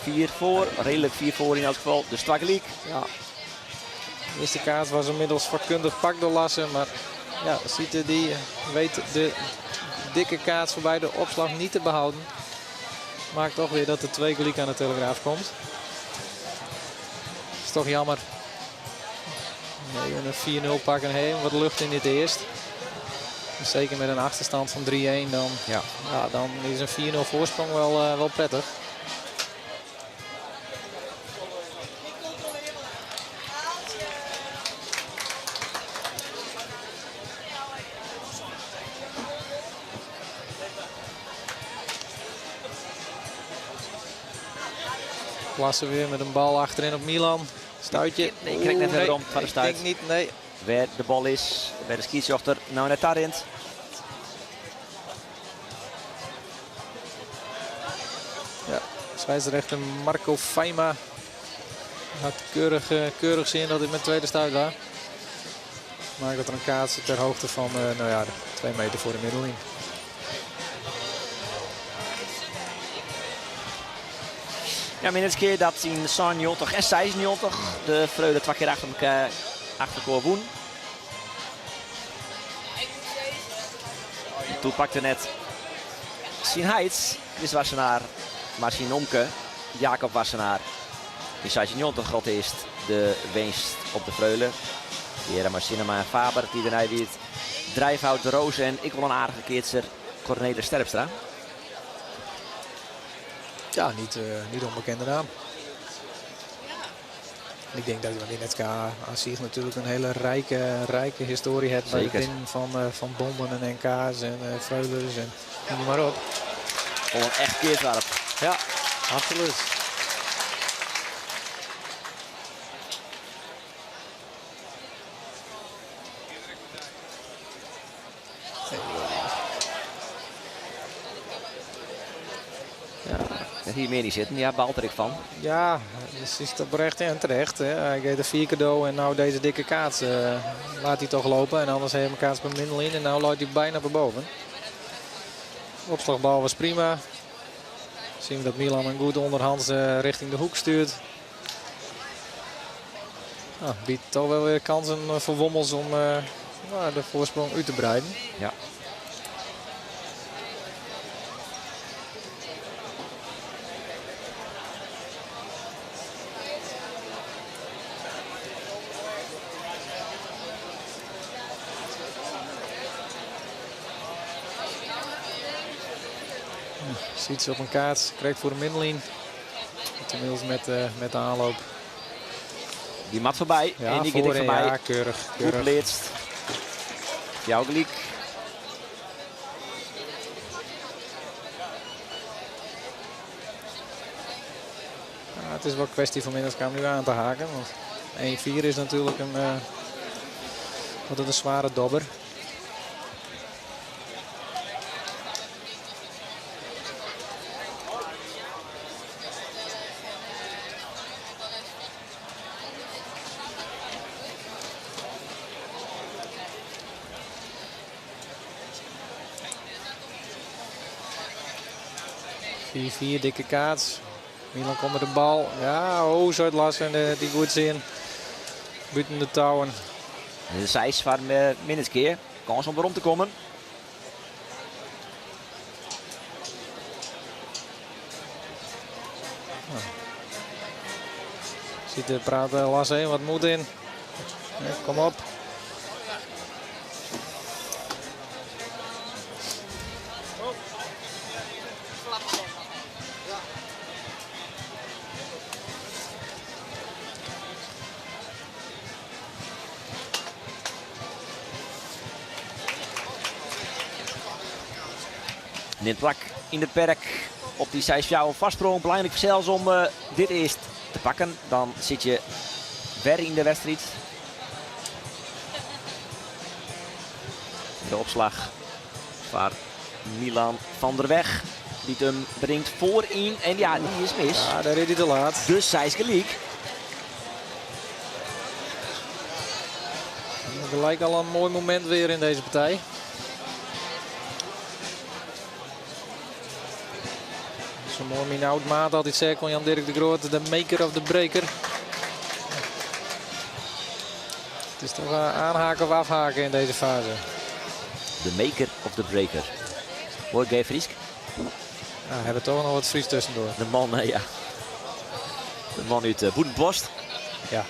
4 voor, redelijk 4 voor in elk geval. De strakke leak. Ja. De eerste kaart was inmiddels vakkundig pak door Lasse, maar Ja, Siete die weet de dikke kaats voorbij de opslag niet te behouden. Maakt toch weer dat de 2 gelijk aan de Telegraaf komt. Is toch jammer. Nee, een 4-0 pakken. Hey, wat lucht in dit eerst. Zeker met een achterstand van 3-1 dan, Ja. ja, dan is een 4-0 voorsprong wel prettig. Klasse weer met een bal achterin op Milan. Stuitje. Nee, ik krijg net Oeh, weer nee, om van de ik stuit. denk niet, nee. Waar de bal is, waar de scheidsrechter nou net daarin. Ja, scheidsrechter Marco Feima had keurig zien dat hij met tweede stuit was. Maakt dat er een kaats ter hoogte van 2 meter voor de middellijn. Ja, maar keer dat in 96 en 96 de Freule 2 keer achter elkaar achter elkaar woen. Toen pakte net Sien Heitz, Chris Wassenaar, maar zijn omke Jacob Wassenaar. In 96 had eerst de winst op de Freule. Heren Marcinema en Faber die daarna weer Drijfhout, de Roos en ik wil een aardige keertser Cornelis Sterpstra. Ja, niet onbekende naam. Ik denk dat Winnetka aan zich natuurlijk een hele rijke historie heeft bij het winnen van bonden en N K's en Freulers en noem maar op. Al een echt keerswerp. Ja, absoluut. Ja, hier meer niet zitten. Ja, baalt er ik van. Ja, dus is dat terecht en terecht. Hè. Hij geeft er 4 cadeau en nou deze dikke kaats laat hij toch lopen. En anders heeft hij een kaats bij middel in en nou loopt hij bijna naar boven. Opslagbal was prima. Zien we dat Milan een goed onderhand richting de hoek stuurt. Biedt toch wel weer kansen voor Wommels om de voorsprong uit te breiden. Ziet ze op een kaart, krijgt voor de middenlijn. Inmiddels met de aanloop. Die mat voorbij. Ja, en die gaat voorin, voorbij. Ja, keurig, keurig. Goed Jouw gelijk. Ja, het is wel een kwestie van Minnertsga nu aan te haken. Want 1-4 is natuurlijk altijd een zware dobber. 4-4, dikke kaats. Milan komt met de bal. Ja, oh, Zuid-Lassen, die goed zin. Buiten de touwen. De Zeist van Minnertsgea. Kans om erom te komen. Ziet de praten Lasse wat moed in. Ja, kom op. Neemt plak in het perk op die 6-4 vastsprong. Belangrijk zelfs om dit eerst te pakken. Dan zit je weer in de wedstrijd. De opslag van Milan van der Weg. Die hem brengt voorin. En ja, die is mis. Ja, daar is hij te laat. Dus zij is gelijk. Gelijk al een mooi moment weer in deze partij. Zo'n mooi mijn oud maat altijd zei, kon Jan-Dirk de Groot, de maker of the breaker. Het is toch aanhaken of afhaken in deze fase. De maker of de breaker. Mooi G Frysk. Nou, we hebben toch nog wat Fries tussendoor. De man, ja. De man uit Bûtenpost. Ja.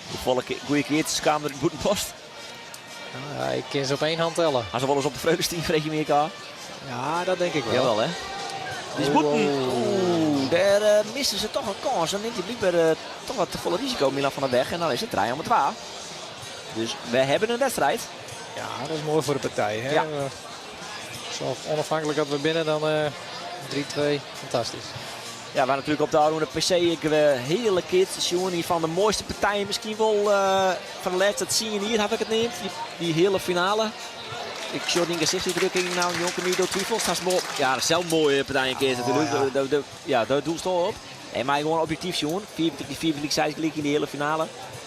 Hoefolle goede keaters kamen der út Bûtenpost? Nou, ik kan ze op één hand tellen. Ha se wolris op de Freule stien, freegje my ek ôf? Ja, dat denk ik wel. Jawel, hè? Dus Oeh, Bûten. oeh. Oeh, daar missen ze toch een kans. Dan neemt hij blijkbaar toch wat te volle risico, Milan van der Weg. En dan is het 3 om 2. Dus we hebben een wedstrijd. Ja, dat is mooi voor de partij. Hè? Ja. Zo onafhankelijk dat we binnen dan 3-2. Fantastisch. Ja, waar natuurlijk op de Aruna PC ik hele kids, jongen, van de mooiste partijen misschien wel van de laatste zien hier heb ik het neemt. Die hele finale. Ik zie die gezichtsuitdrukking nou, Jonke Mido twijfels. Dat is mooi. Ja, dat is zelf mooie partij een keer natuurlijk. Oh, ja. Ja, daar doe ik toch op. En maar gewoon objectief, jongen. 4 tegen 4 gelijk, 6 gelijk in die hele finale.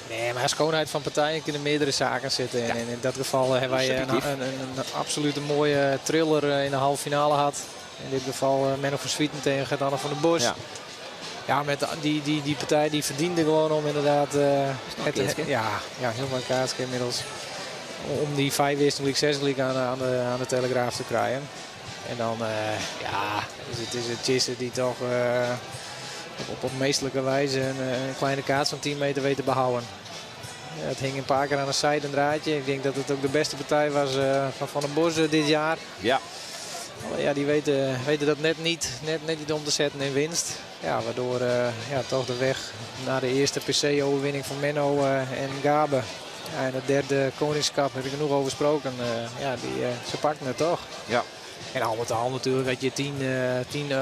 Nee, maar schoonheid van partijen kunnen meerdere zaken zitten. En in dat geval hebben wij Subjectief. een absolute mooie thriller in de halve finale gehad. In dit geval Menno van Zwieten tegen Gert-Anne van der Bos. Ja, met die partij die verdiende gewoon om inderdaad, Is nog een het, keertje? ja, ja, heel mooi kaartje inmiddels. Om die 5 eerste league, 6 league aan de Telegraaf te krijgen. En dan ja, is het Tjisse die toch op meesterlijke wijze een kleine kaart van 10 meter weet te behouden. Ja, het hing een paar keer aan een zijden draadje. Ik denk dat het ook de beste partij was van Van der Bos dit jaar. Alleen, ja, die weten dat net niet om te zetten in winst. Ja, waardoor ja, toch de weg naar de eerste P C-overwinning van Menno en Gabe. Ja, en het derde koningschap heb ik genoeg over gesproken. Ja, ze pakten het toch. En al met al natuurlijk, dat je 10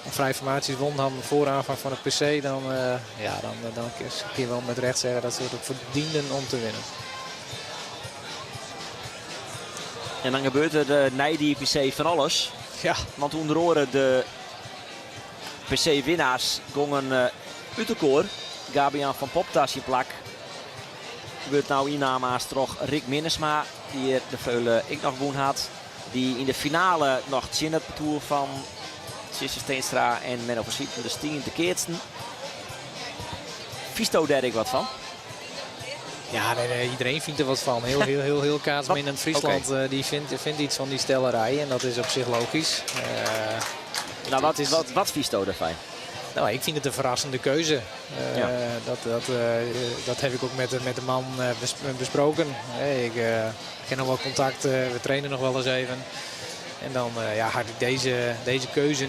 vrije formaties won dan voor aanvang van het PC, dan kun je wel met recht zeggen dat ze het ook verdienden om te winnen. En dan gebeurt er na die PC van alles. Want onder andere de P C-winnaars gongen uit de koor. Gabian van Popta in plak. Gebeurt nou inname aan toch Rick Minnesma, die hier de Freule ik nog woon had. Die in de finale nog in het parcours van Tjisse Steenstra en Menno van Zwieten de Stien te keertsen. Visto daar ik wat van? Ja, nee, nee, iedereen vindt er wat van. Heel, heel, heel, heel kaatsminnend Wat? Friesland, die vindt iets van die stellerij. En dat is op zich logisch. Wat Visto daarvan? Nou, ik vind het een verrassende keuze. Dat heb ik ook met de man besproken. Hey, ik ken nog wel contact, we trainen nog wel eens even. En dan had ik deze keuze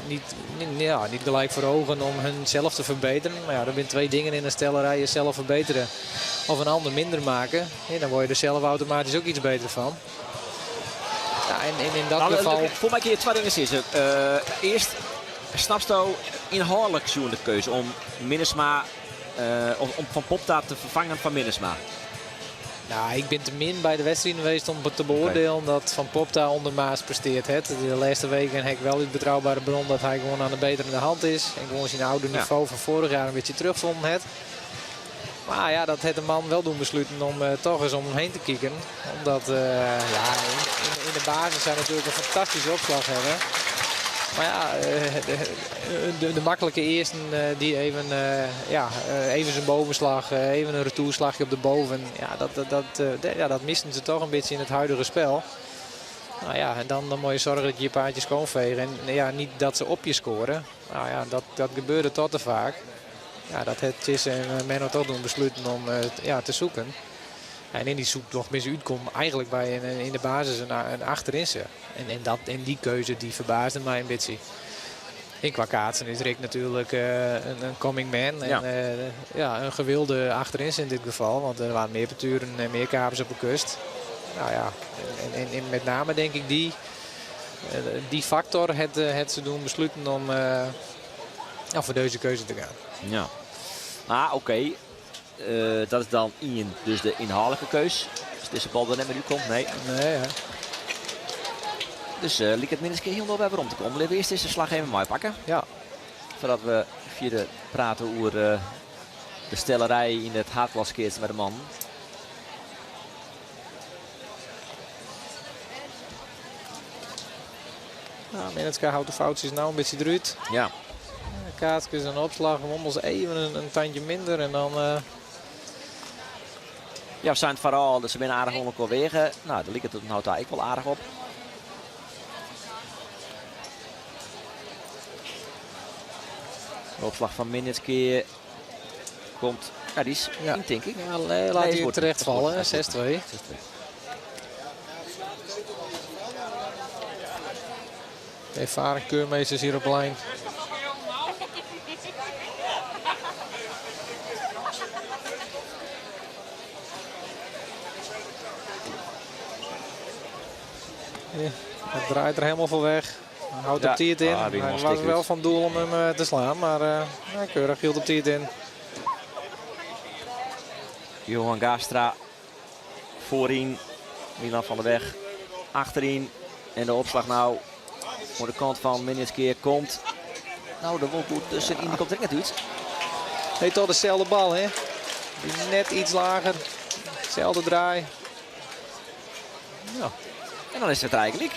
niet gelijk voor ogen om hun zelf te verbeteren. Maar er zijn twee dingen in een stellerij. Jezelf verbeteren of een ander minder maken. En dan word je er zelf automatisch ook iets beter van. Ja, en in dat geval... Voor mij keer twee dingen zitten. Eerst, snapst u inhoudelijk zo'n de keuze om Minnesma of om Van Popta te vervangen van Minnesma? Ik ben te min bij de wedstrijd geweest om te beoordelen dat Van Popta onder Maas presteert. Hè. De laatste weken heb ik wel die betrouwbare bron dat hij gewoon aan de betere hand is. En gewoon zijn oude niveau van vorig jaar een beetje terugvonden heeft. Maar dat heeft de man wel doen besluiten om toch eens om hem heen te kijken. Omdat in de basis zijn natuurlijk een fantastische opslag hebben. Maar de makkelijke eersten die even zijn bovenslag, even een retourslagje op de boven. Ja, dat misten ze toch een beetje in het huidige spel. En dan moet je zorgen dat je je paardjes schoonvegen. En niet dat ze op je scoren. Dat gebeurde tot te vaak. Ja, dat het Tjisse en Menno toch doen besluiten om te zoeken. En in die zoektocht mis uitkomt eigenlijk bij in de basis een achterin ze. En die keuze die verbaasde mij een beetje. In qua kaatsen is Rick natuurlijk een coming man. En, een gewilde achterin ze in dit geval. Want er waren meer parturen en meer kapers op de kust. En met name denk ik die factor het ze doen besluiten om voor deze keuze te gaan. Ja. Maar oké. Dat is dan Ian, dus de inhoudelijke keus. Dus deze bal er net met u komt, nee. Nee, hè. Dus liep het minstens keer heel nog bij om te komen. Laten we eerst eens de slag even mooi pakken. Voordat we verder praten over de stellerij in het haardklaskeertje met de man. Minnesma houdt de foutjes nou een beetje eruit. Kaatske is een opslag, Wommels even een tandje minder en dan Ja, zijn het foaral, dus se binne aardich oan elkoar weage. No, dêr liket it no ta ek wol aardich op. De opslach fan Minnertsgea komt. Ja, dy is ja. yn, tink ik. Ja, nee, laat hij terecht vallen. 6-2. Ervaren keurmeesters hier op lijn. Ja, hij draait er helemaal voor weg. Hij houdt Ja. op tiert in. Ah, die hij was was dik wel uit. van doel om hem te slaan, maar ja, keurig hield op tiert in. Johan Gaastra voorin. Milan van der Weg achterin. En de opslag nou voor de kant van Minnertsgea komt. Nou, de wol goed tussenin. Die komt er net uit. Nee, toch dezelfde bal, hè? Die is net iets lager. Zelfde draai. Ja. En dan is het eigenlijk.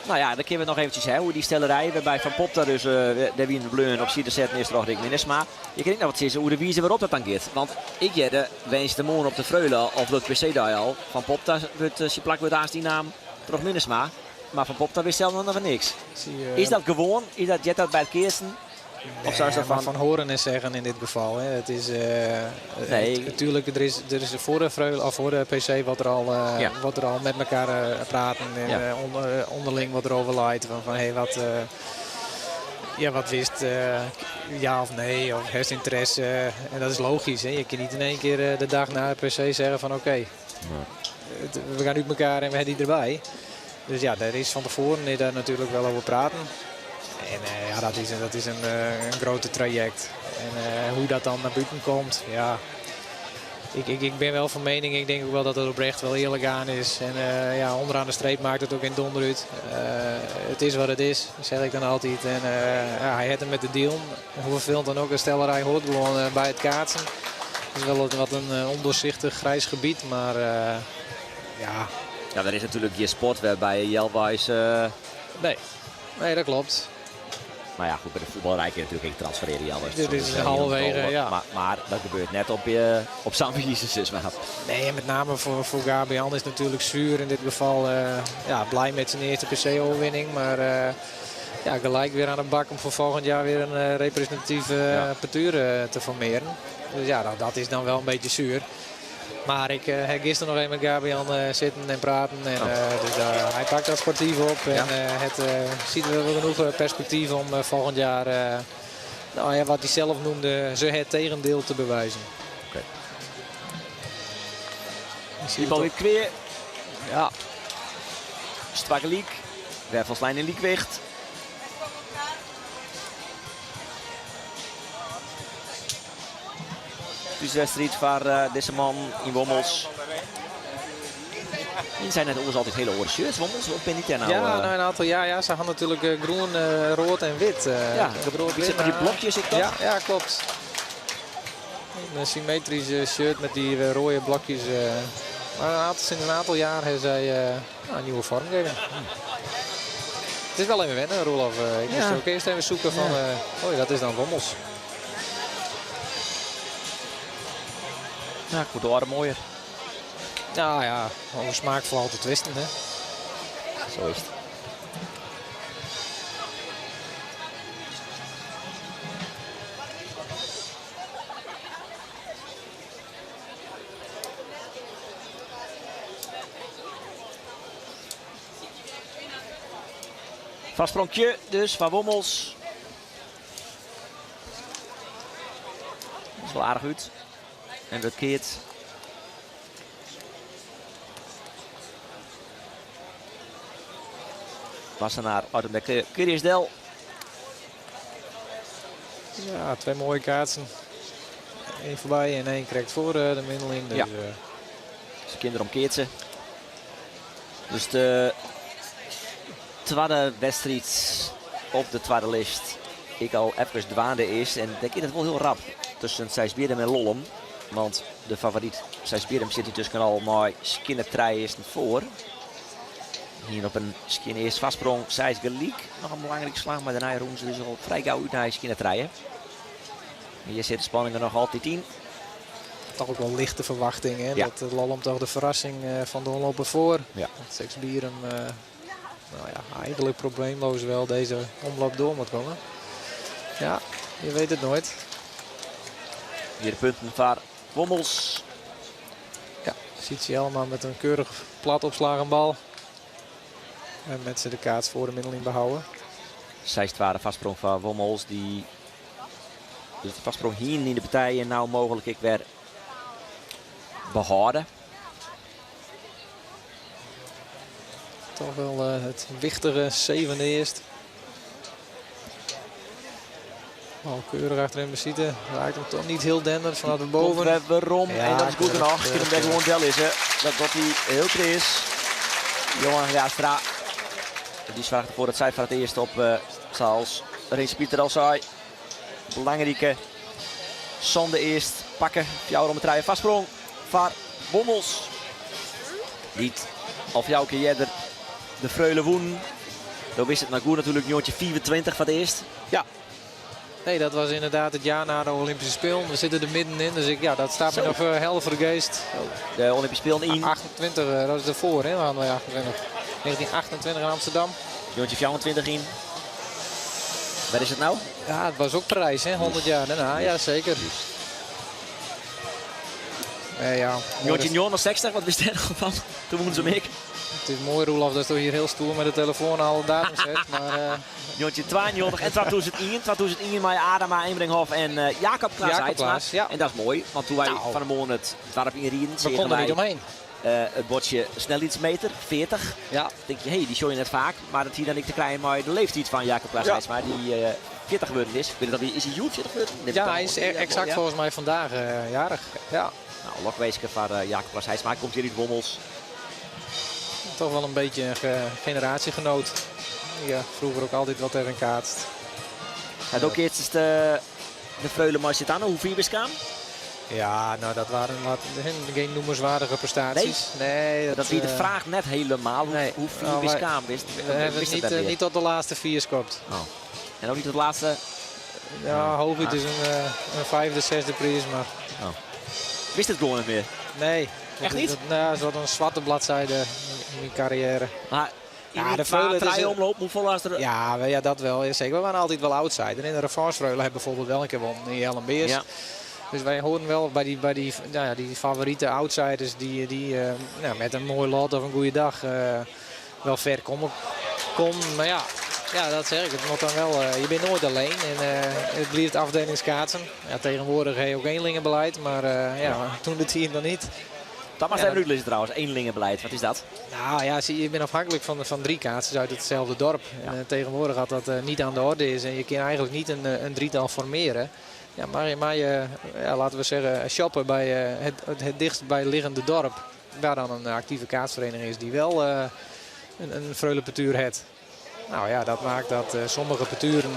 Nou ja, dan kunnen we nog eventjes hè, hoe die stellerij waarbij Van Popta dus de wien bleun op z'n zetten is toch Rick Minnesma. Je kan niet nog wat zeggen hoe de wijze waarop dat dan gaat. Want ik jette wens de morgen op de Freule of de PC daar al. Van Popta wordt zijn plak wordt aan die naam toch Minnesma. Maar Van Popta wist zelf nog van niks. Zie je, Is dat gewoon? Is dat jet dat bij het Kirsten? Of zou ze Nee, maar van van horen en zeggen in dit geval. Hè. Het is, Nee. het, natuurlijk, er is voor de Freule, of voor de PC wat er al, wat er al met elkaar praten en, onderling wat erover leidt. Van, hey, wat, ja, wat wist, ja of nee, of heeft interesse. En dat is logisch. Hè. Je kan niet in één keer de dag na de PC zeggen van oké, we gaan uit elkaar en we hebben die erbij. Dus ja, daar is van tevoren is daar natuurlijk wel over praten. En ja, dat is, dat is een grote traject. En hoe dat dan naar buiten komt, ja. Ik ben wel van mening, ik denk ook wel dat het oprecht wel eerlijk aan is. En ja, onderaan de streep maakt het ook in donder uit. Het is wat het is, zeg ik dan altijd. En ja, hij heeft hem met de deal. Hoe vervelend dan ook, een stellerij hoort gewoon bij het kaatsen. Het is wel wat een ondoorzichtig grijs gebied, maar ja. Ja, er is natuurlijk je sport waarbij Jelwijs Nee. Nee, dat klopt. Maar ja, goed, bij de voetbalrij kun je natuurlijk ook transfereren, Jelwijs. Dit Dat is is heel halverwege, dol. ja. Maar dat gebeurt net op San Jezus, maar. Nee, en met name voor Gabian is het natuurlijk zuur in dit geval. Ja, blij met zijn eerste P C-overwinning, maar ja, gelijk weer aan de bak om voor volgend jaar weer een representatieve partuur te formeren. Dus ja, dat is dan wel een beetje zuur. Maar ik heb gisteren nog even met Gabian zitten en praten. Dus hij pakt dat sportief op. En, het ziet er wel genoeg perspectief om volgend jaar wat hij zelf noemde, ze het tegendeel te bewijzen. Ik zie Die bal het weer kweer. Ja. Strak liek. Wervelslijn in liekwicht. Dus wedstrijd voor deze man in Wommels. En zijn net oors altijd hele oren shirts, Wommels, of ben ik daar nou, Ja, nou, een aantal jaar. Ja, ze hadden natuurlijk groen, rood en wit. Ja, rood, zit wit, met die maar blokjes, ik dat? Ja, ja, klopt. Een symmetrische shirt met die rode blokjes. Maar sinds een aantal jaar hebben zij een nieuwe vormgeving. Het is wel even wennen, Roelof. Ik moest ook eerst even zoeken van, oh ja, dat is dan Wommels. Ja, ik word de oren mooier. Nou ja, over smaak valt te twisten, hè. Zo is het. Vastsprongje dus van Wommels. Dat is wel aardig uit. En dat keert. Wassenaar uit de Curiusdel. Ja, twee mooie kaatsen. Eén voorbij en één krijgt voor de middeling. Dus, Zijn kinderen omkeert ze. Dus de tweede wedstrijd op de tweede list. Ik al even dwaande is. En denk ik dat wel heel rap tussen Seisbierrum en Lollum. Want de favoriet Seisbierrum zit hier tussen al mooi skinnertrei is voor. Hier op een skin eerst vastsprong. Seis gelijk. Nog een belangrijke slag, maar daarna roemen ze dus al vrij gauw uit naar skinnertreien. Hier sit de spanning der noch altyd yn. Toch ook wel lichte verwachting hè? Ja. Dat Lollum toch de verrassing van de omloop voor. Ja. Want Sexbierum nou ja, eigenlijk probleemloos wel deze omloop door moet komen. Ja, je weet het nooit. Hier de punten voor Wommels. Ja, ziet ze allemaal met een keurig plat opslagen bal. En met ze de kaats voor de middeling behouden. Zij de vastsprong van Wommels. Die dus de vastsprong hier in de partij en nou mogelijk ik weer behouden. Toch wel het wichtige zevende eerst. Al keurig achterin bezitten. Raakt hem toch niet heel denderend vanaf de boven. Komt waarom? Ja, en dat is goed keurig, genoeg. Kunnen hem gewoon wel is, hè. Dat hij heel clear is. Johan Jastra. Die zorgt ervoor dat zij voor het eerst op zoals Rins Pieter al zei. Belangrijke Sander eerst pakken. Jouw om het rijden vastsprong. Vaar Wommels. Niet of jouw keer eerder de Freule woen. Dan wist het nou goed natuurlijk. Jongetje 24 van het eerst. Ja. Nee, dat was inderdaad het jaar na de Olympische Spelen. We zitten er middenin, dus dat staat me Zo. nog helder voor de geest. De Olympische Spelen in. 28, dat is ervoor, hè? We hadden wij 28. 1928 in Amsterdam. Jongetje 24 in. Waar is het nou? Ja, het was ook Parijs, hè? 100 jaar daarna. Ja, zeker. Nee, ja, mooi Jongetje dat 69, wat wist hij nog van? Toen moeten ze hem ik. Het is mooi, Roelof, dat je hier heel stoer met de telefoon alle datums zet. Maar Jongetje 92 en 2001. 2001 met Adama Eenbringhoff en Jacob Klaas Jacob Haitsma. Klaas, ja. En dat is mooi, want toen wij van de morgen het dorp inreden, We zagen konden er niet wij, omheen. het bordje snelheidsmeter, 40. Ja. Dan denk je, hey, die show je net vaak. Maar dat hier dan ik te klein, maar de leeftijd van Jacob Klaas Ja. Haitsma, die 40 geworden is. Ik weet niet of hij, is hij jood 40 geworden? Nee, Ja, dat hij is kan wel. exact Ja. volgens mij vandaag jarig. Ja. Nou, lokweeske van Jacob Klaas Haitsma komt hier uit Wommels. Toch wel een beetje een generatiegenoot. Ja, vroeger ook altijd wat tegen kaatst. Ja, ook eerst is de Freule Marcetano, hoe vier kwam? Ja, nou dat waren geen noemenswaardige prestaties. Nee, nee, dat, Dat wie de vraag net helemaal, nee. hoe vier Nou, wij kwam, we hebben het wist dat weer? niet tot de laatste vier scopt. Oh. En ook niet tot de laatste? Ja, hooguit Ah. is een vijfde, zesde prijs, maar... Oh. Wist het gewoon niet meer? Nee. Echt niet? Dat is wat een zwarte bladzijde in mijn carrière. Maar Ja, in de die Freule, twee het is een omloop, hoeveel was er? Ja, ja, dat wel. Ja, zeker. We waren altijd wel outsider. En de revanche Freule hebben bijvoorbeeld wel een keer gewonnen in Jellum-Beers. Ja. Dus wij horen wel bij die favoriete outsiders die met een mooi lot of een goede dag wel ver komen. Kom, maar ja, ja, dat zeg ik. Het moet dan wel, je bent nooit alleen en het blijft afdelingskaatsen. Ja, tegenwoordig heb je ook eenlingenbeleid, maar Ja. toen de team dan niet. Dat mag Ja, even dat uitlezen trouwens, eenlingenbeleid, wat is dat? Nou ja, zie, je bent afhankelijk van drie kaatsers uit hetzelfde dorp. En tegenwoordig dat dat niet aan de orde is en je kan eigenlijk niet een drietal formeren. Ja, maar je, ja, laten we zeggen, shoppen bij het dichtstbijliggende dorp. Waar dan een actieve kaatsvereniging is die wel een freulepartuur heeft. Nou ja, dat maakt dat sommige parturen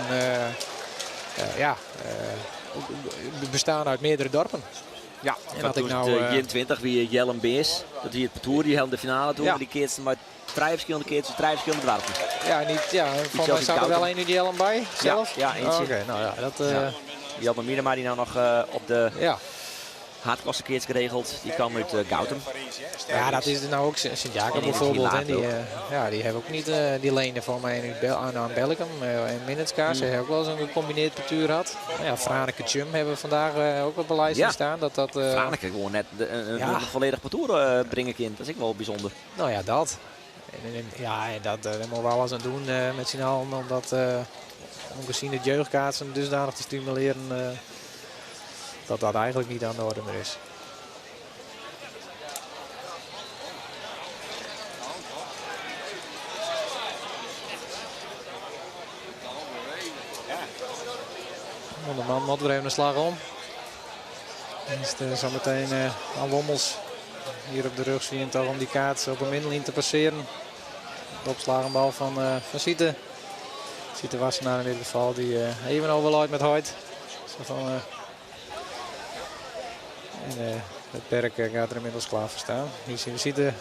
bestaan uit meerdere dorpen. Ja, en dat ik nou, 21, wie Jellum Beers, dat hier het parcours, die held de finale toe, Ja. maar die keert ze maar drie verschillende keertjes, drie verschillende dwarpen. Ja, niet, ja, Iets van mij zelfs staat er wel koud. één Jellum bij Ja, zelf? ja, eentje. Oh, oké, nou ja, dat Ja. Die had Minema die nou nog op de Ja. haardklasse keertjes geregeld. Die kwam uit Goutum. Ja, dat is nou ook Sint-Jacob En die bijvoorbeeld. Hè, laat ook. die hebben ook niet die lenen voor mij in aan Bellicum en Minnertsga. Ze hebben ook wel eens een gecombineerd partuur gehad. Nou ja, Franeker Chum hebben we vandaag ook op de lijst staan. Dat, dat Franeker gewoon net een volledig parcours brengen kind. Dat is ook wel bijzonder. Nou ja, dat. En dat daar moeten we alles aan doen met z'n allen. Om dat om gezien het jeugdkaatsen dusdanig te stimuleren dat dat eigenlijk niet aan de orde meer is. De man moet weer even een slag om. Dan is het zometeen aan Wommels hier op de rug zien toch om die kaats op een middenlijn te passeren. De opslagenbal van Siete. Siete Wassenaar in dit geval die even overloopt met Hoyt. Zo van en het perk gaat er inmiddels klaar voor staan. Hier zien we Siete.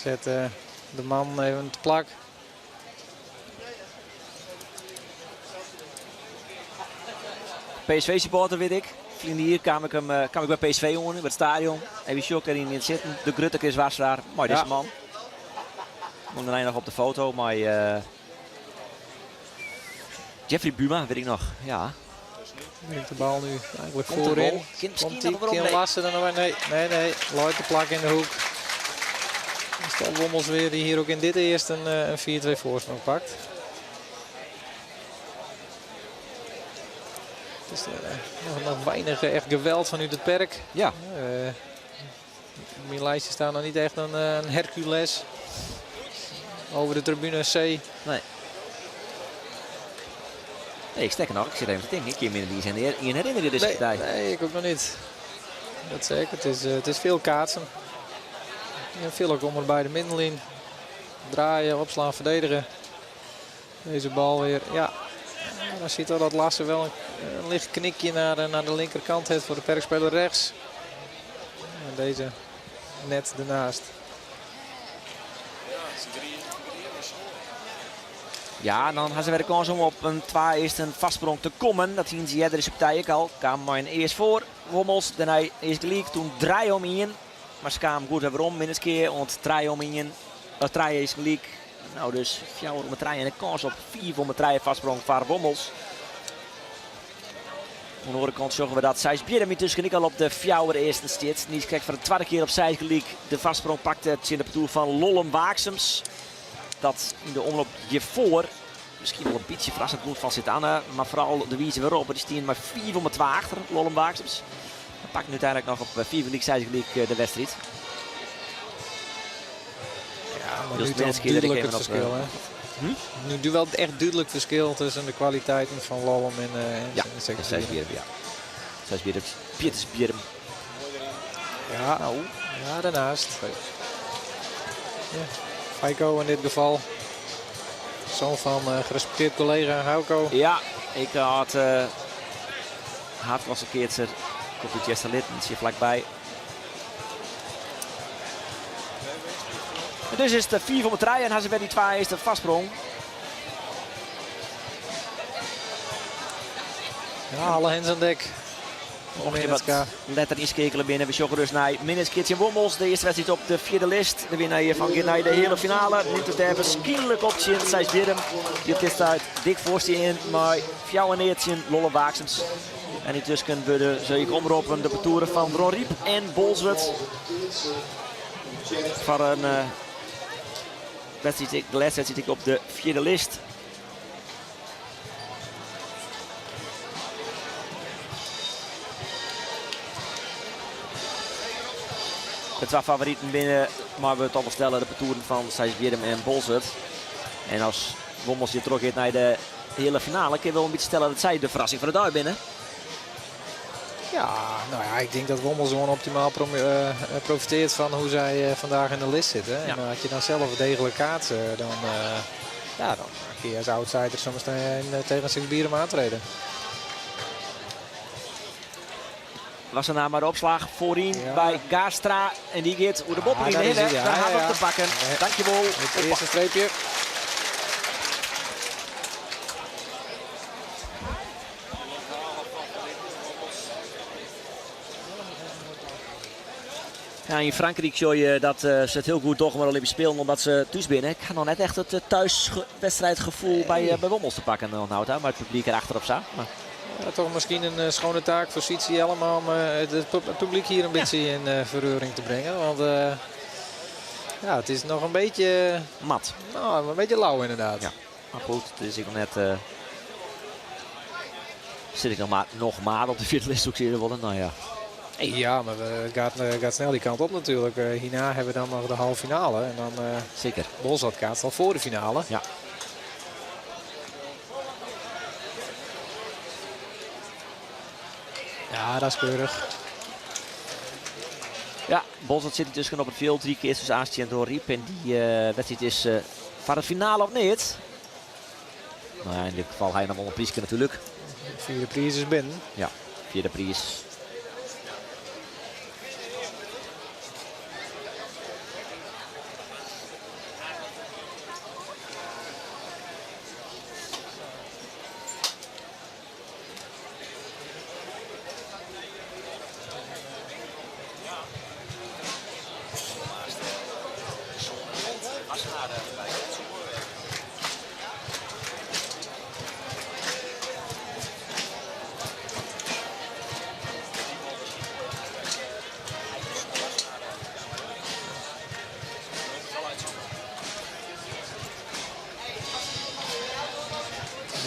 Zet de man even te plak. PSV-supporter, weet ik. Ferline jier kaam ik him, kaam ik by PSV oan, by it stadion. Even sjoch ik deryn sitten. De grutte Chris Wassenaar, mei dizze man. Kom dêrnei noch op de foto mei Jeffrey Buma, weet ik noch. Ja. Brengt de bal nu eigenlijk Komt de voorin. bal. Kin miskien Komt die noch werom? Kin Nee. Lasse er nog bij? Nee, nee, nee. Leit de plak in de hoek. Is het Wommels weer die hier ook in dit eerst een 4-2 voorsprong pakt. Het is nog weinig echt geweld vanuit het perk. Op mijn lijstje staat nog niet echt een Hercules. Over de tribune C. Nee. Nee, ik stek nog. Ik zit even te denken. Ik kan me niet in herinneren deze Nee, partij. nee, ik ook nog niet. Dat zeker. Het is veel kaatsen. En veel ook om er bij de middenlijn. Draaien, opslaan, verdedigen. Deze bal weer. Ja. En dan ziet al dat Lasse wel een licht knikje naar de linkerkant heeft voor de perkspeler rechts. En deze net ernaast. Ja, en dan hebben ze weer de kans om op een 2 eerst een vastsprong te komen. Dat zien ze eerder in de partij ook al. Kwam maar een eerst voor. Wommels, daarna eerst gelijk. Toen draai om in. Maar ze kwamen goed weer om minstens keer. Want draai om in. Draai is gelijk. Nou, dus 4 om de draai en de kans op 4 om de draai vastsprong van Wommels. Aan de andere kant zorgen we dat Seisbierrum intussen ook al op de 4 eerste zit. Niet krijgt voor de tweede keer op zij gelijk. De vastsprong pakte het in de parcours van Lollum Waaksems. Dat in de omloop hiervoor misschien wel een beetje verrassend goed van Sint Anne. Maar vooral de wijze waarop. Het is tien maar 4 om 2 achter Lollum Waaksems. Dat pakt nu uiteindelijk nog op 4 gelijk, 6 gelijk de wedstrijd. Ja, maar Dus nu de toch laatste keer dat ik duidelijk het even op, verschil, hè? Nu doe wel echt duidelijk verschil tussen de kwaliteiten van Lollum en Ja, Seisbierrum. en Seisbierrum, ja. Seisbierrum, Pietersbierrum. Ja, Nou. ja, daarnaast. Ja, Feiko in dit geval. Zoon van gerespecteerd collega Hauko. Ja, ik had haatklasse keertje. Komt uit Jester Litten, zit vlakbij. En dus is het 4 van de trein en hij werd die 2 eerste vastsprong. Ja, alle hens aan dek. Mocht je wat letter inskekelen binnen. We zoeken dus naar Minnes Kitchen Wommels. De eerste wedstrijd op de vierde list. De winnaar hier van naar de hele finale. Nu te derven skierlijk op Sint Seisbierrum. Die op dit tijd dik voorstaan in. Maar Fjouw en Eertje, Lolle Waaksems. En intussen worden ze ik omroepen de parcours van Dronryp en Bolsward. Van een wedstrijd, de laatste wedstrijd op de vierde list. De twee favorieten binnen, maar we toch wel stellen de parcours van Seisbierrum en Bolsward. En als Wommels hier terug gaat naar de hele finale, kun je wel een beetje stellen dat zij de verrassing van de dag binnen. Ja, ik denk dat Wommels gewoon optimaal profiteert van hoe zij vandaag in de list zitten. En had je dan zelf degelijk kaarten, dan kun je als outsider soms tegen Seisbierrum aantreden. Was er nou maar de opslag voorin bij Gaastra. En die gaat hoe de boppen in Daar is de hij, hille. ja, Daar ja, gaat ja. op te pakken. Dankjewel. Het eerste streepje. Ja, in Frankrijk zie je dat ze het heel goed toch maar Olympisch spelen omdat ze thuis binnen. Ik ga nog net echt het thuiswedstrijdgevoel bij Wommels te pakken, nou, maar het publiek erachter op staat. Maar Ja, toch misschien een schone taak voor Sietse Jellema om het publiek hier een beetje in verreuring te brengen. Want het is nog een beetje mat. Nou, een beetje lauw inderdaad. Ja, maar goed, het is ik nog net zit ik nog maar op de vierde list ook zeer worden. Nou ja. Ja, maar het gaat snel die kant op natuurlijk. Hierna hebben we dan nog de halve finale. En dan Bolsward kaatst al voor de finale. Ja, dat is keurig. Ja, Bolsward zit intussen op het veld. 3 keer tussen Aastje en Dronryp. En die wedstrijd is van de finale of niet? Nou ja, in dit geval hij nog wel een prijsje natuurlijk. Vierde prijs is binnen. Ja, vierde prijs.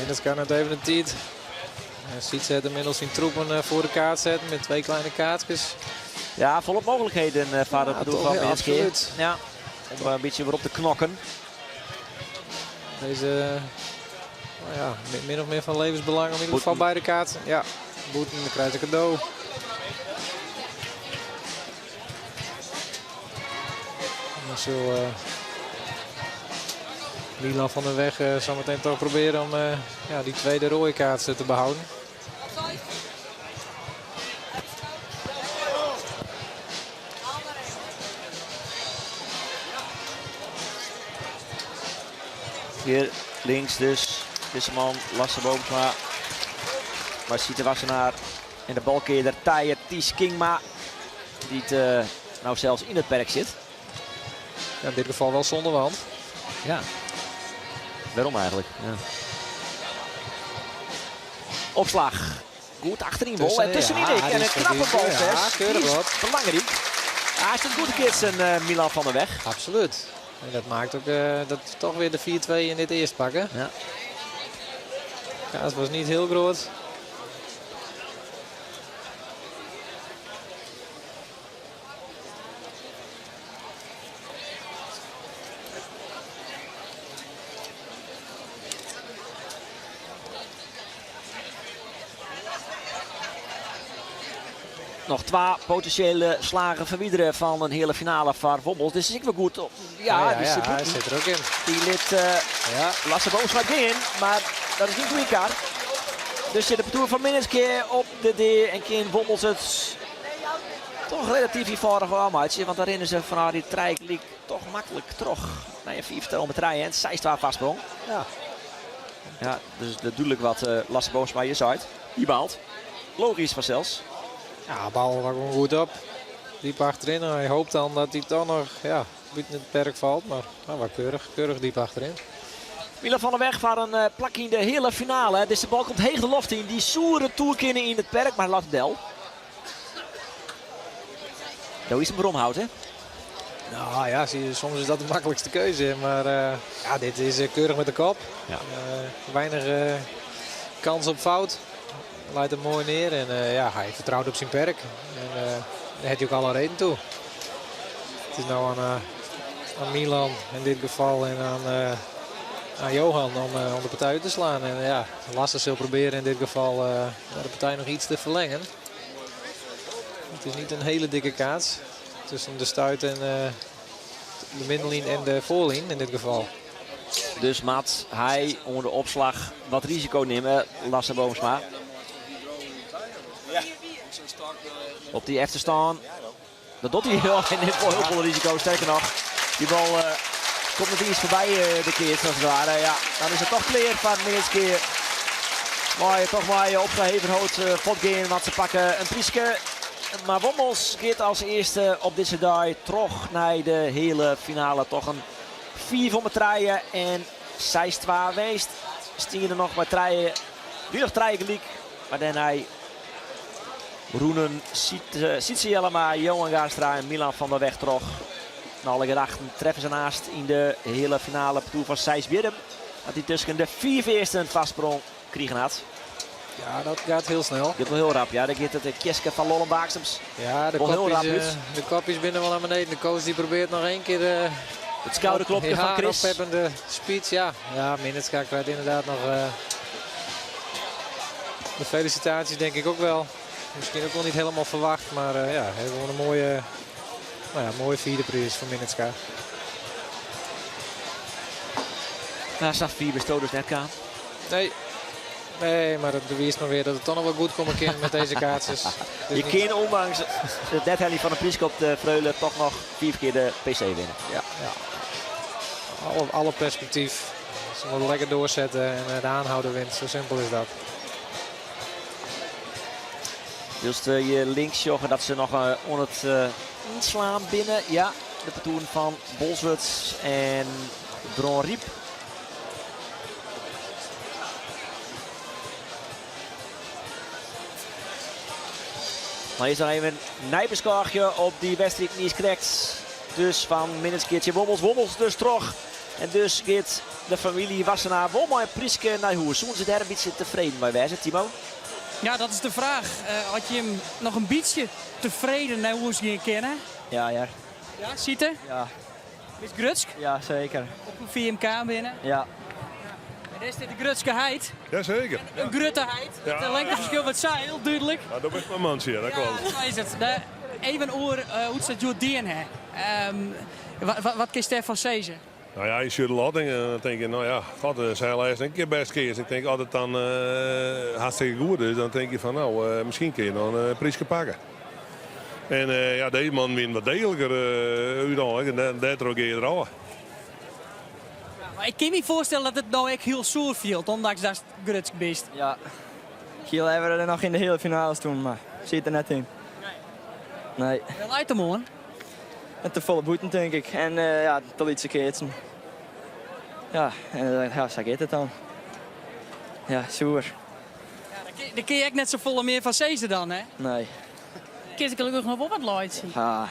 Minnertsgea net even de tiid. En Sytse hat ynmiddels syn troepen foar de kaart setten met twee kleine kaartjes. Ja, folop mooglikheden foar it partoer fan Ja, Minnertsgea. absoluut. Ja, om in bytsje wer op te knokken. Deze, nou ja, min of meer van levensbelang om in ieder geval bij de kaart. Ja, Boeten, dan krijgt een cadeau. En dan zal Milan van der Weg zometeen toch proberen om ja, die tweede rode kaart te behouden. Hier links dus. Deze man, Lasse Boomsma. Maar Siete Wassenaar en de balkeerder Tije Ties Kingma. Die het, nou zelfs in het perk zit. Ja, in dit geval wel zonder wand. Ja. Waarom eigenlijk? Ja. Opslag. Goed achterin bal. En tussenin ja, ik. En die een is knappe goed. bal. Ja, zes. keurig Die is wat. belangrijk. Hij is het goed keert zijn Milan van der Weg. Absoluut. En dat maakt ook dat we toch weer de 4-2 in dit eerst pakken. Ja. Ja, het was niet heel groot. Nog twee potentiële slagen verwijderen van een hele finale van Wommels. Dus is ik wel goed op. Ja, Ja, ja, die ja, zit hij goed. zit er ook in. Die lid Ja. Lasse Boomsma in, maar dat is niet goede kaart. Dus zit de partour van Minnertsgea op de D en Kin Wommels het toch relatief eenvoudig aanmaatje. Want daar rennen ze van die treik toch makkelijk terug naar je viertal met rijden en zij staat vastsprong. Ja. Ja, dus natuurlijk wat Lasse Boomsma hier zei. Die baalt. Logisch vanzelfs. Ja, bal was gewoon goed op. Diep achterin. En hij hoopt dan dat hij toch nog, ja, buiten het perk valt. Maar nou, wel keurig diep achterin. Milan van der Weg voor een plak in de hele finale. Dus de bal komt heeg de loft in. Die soere toerkinnen in het perk, maar laat het del. Daar is hem omhoud, hè? Nou ja, zie je, soms is dat de makkelijkste keuze. Maar ja, dit is keurig met de kop. Ja. Weinig kans op fout. Leidt hem mooi neer en ja, hij vertrouwt op zijn perk. En daar heeft hij ook alle reden toe. Het is nou aan Milan in dit geval en aan Johan om de partij uit te slaan. En ja, Lasse zal proberen in dit geval de partij nog iets te verlengen. Het is niet een hele dikke kaats tussen de stuit en de middenlijn en de voorlijn in dit geval. Dus Mats, hij onder de opslag wat risico nemen, Lasse Boomsma. Op die efterstaan. Dat doet hij heel, hij neemt wel heel veel risico. Sterker nog, die bal komt nog iets voorbij de keer, zoals het ware. Ja, dan is het toch kleer van Minnertsgea. Maar toch maar opgeheven hoofd potgame, want ze pakken een Prieske. Maar Wommels keert als eerste op deze dag terug naar de hele finale. Toch een 4 voor mijn treien en 6-2 geweest. Stieren er nog maar treien. Weer nog treien gelijk. Maar dan hij Roenen, Sietse Jellema, Johan Gaastra en Milan van der Weg terug. Naar alle gedachten treffen ze naast in de hele finale partour van Seisbierrum. Dat hij tussen de 4 eerste een vastsprong kriegen had. Ja, dat gaat heel snel. Gaat wel heel rap, ja. Dan gaat het de Kjeske van Lollum Baaksems. Ja, Wel heel rap uit. de kopjes binnen wel naar beneden. De coach die probeert nog één keer het schouderklopje van Chris. Oppeppende speech, ja. Ja, Minnertsgea krijgt inderdaad nog de felicitaties, denk ik ook wel. Misschien ook wel niet helemaal verwacht, maar ja, gewoon een mooie vierde prijs voor Minnertsgea. Daar staat 4 bestoot dus net aan. Nee. Nee, maar dat bewijst maar weer dat het toch nog wel goed komt een met deze kaatsers. Dus Je niet kan ondanks de deadhelling van de Prieske op de Freule toch nog 4 keer de PC winnen. Ja, ja. Alle perspectief. Ze moeten lekker doorzetten en de aanhouder wint. Zo simpel is dat. Dus je links joggen dat ze nog onder het inslaan binnen. Ja, de partour van Bolsward en Dronryp. Maar is dan even een nijbeskaagje op die wedstrijd niet correct. Dus van Minnertsgeertje Wommels. Wommels dus terug. En dus gaat de famylje Wassenaar wol mei in pryske nei hûs. Soene se dêr in bytsje tefreden mei wêze, Timo? Ja, dat is de fraach. As jim noch in bytsje tefreden nei hûs gean kinne. Ja, hear. Ja, Siete? Ja. Bist grutsk? Ja, seker. Op hoe fier jim kaam binne? Ja. En dêr stiet de grutske heit. Jazeker. In grutte heit. Ja. It lengteferskil wurdt sa hiel dúdlik. Ja, dat is mijn mantsje, dat klopt. Ja, sa is it. De, even oer uh, hoe't se it hjoed dien ha. Um, wat kinst dêrfan sizze? Nou ja, je sjocht de lotting en dan tink je, nou ja, god, eh, sy lêst in kear bêst keatst. Ik tink, as it dan uh, hartstikke goed is, dan tink je fan, nou, uh, miskien kin je dan in pryske pakke. En uh, ja, deze man wie wat degelijker uh, úteinlik en dêrtroch gean je der ôf. Ja, mar ik kin my foarstelle dat it no ek hiel soer fielt, ûndanks datst grutsk bist. Ja, ik hie leaver der noch yn de heale finale stien, mar siet der net yn. Nee. Wêr leit it oan? En te folle bûten, tink ik. En uh, ja, te lytse keatsen. Ja, en ja, sa giet it dan. Ja, soer. Ja, dêr kin je ek net safolle mear fan sizze dan, hè? Nee. Kinst gelokkich noch wol wat laitsje. Ja,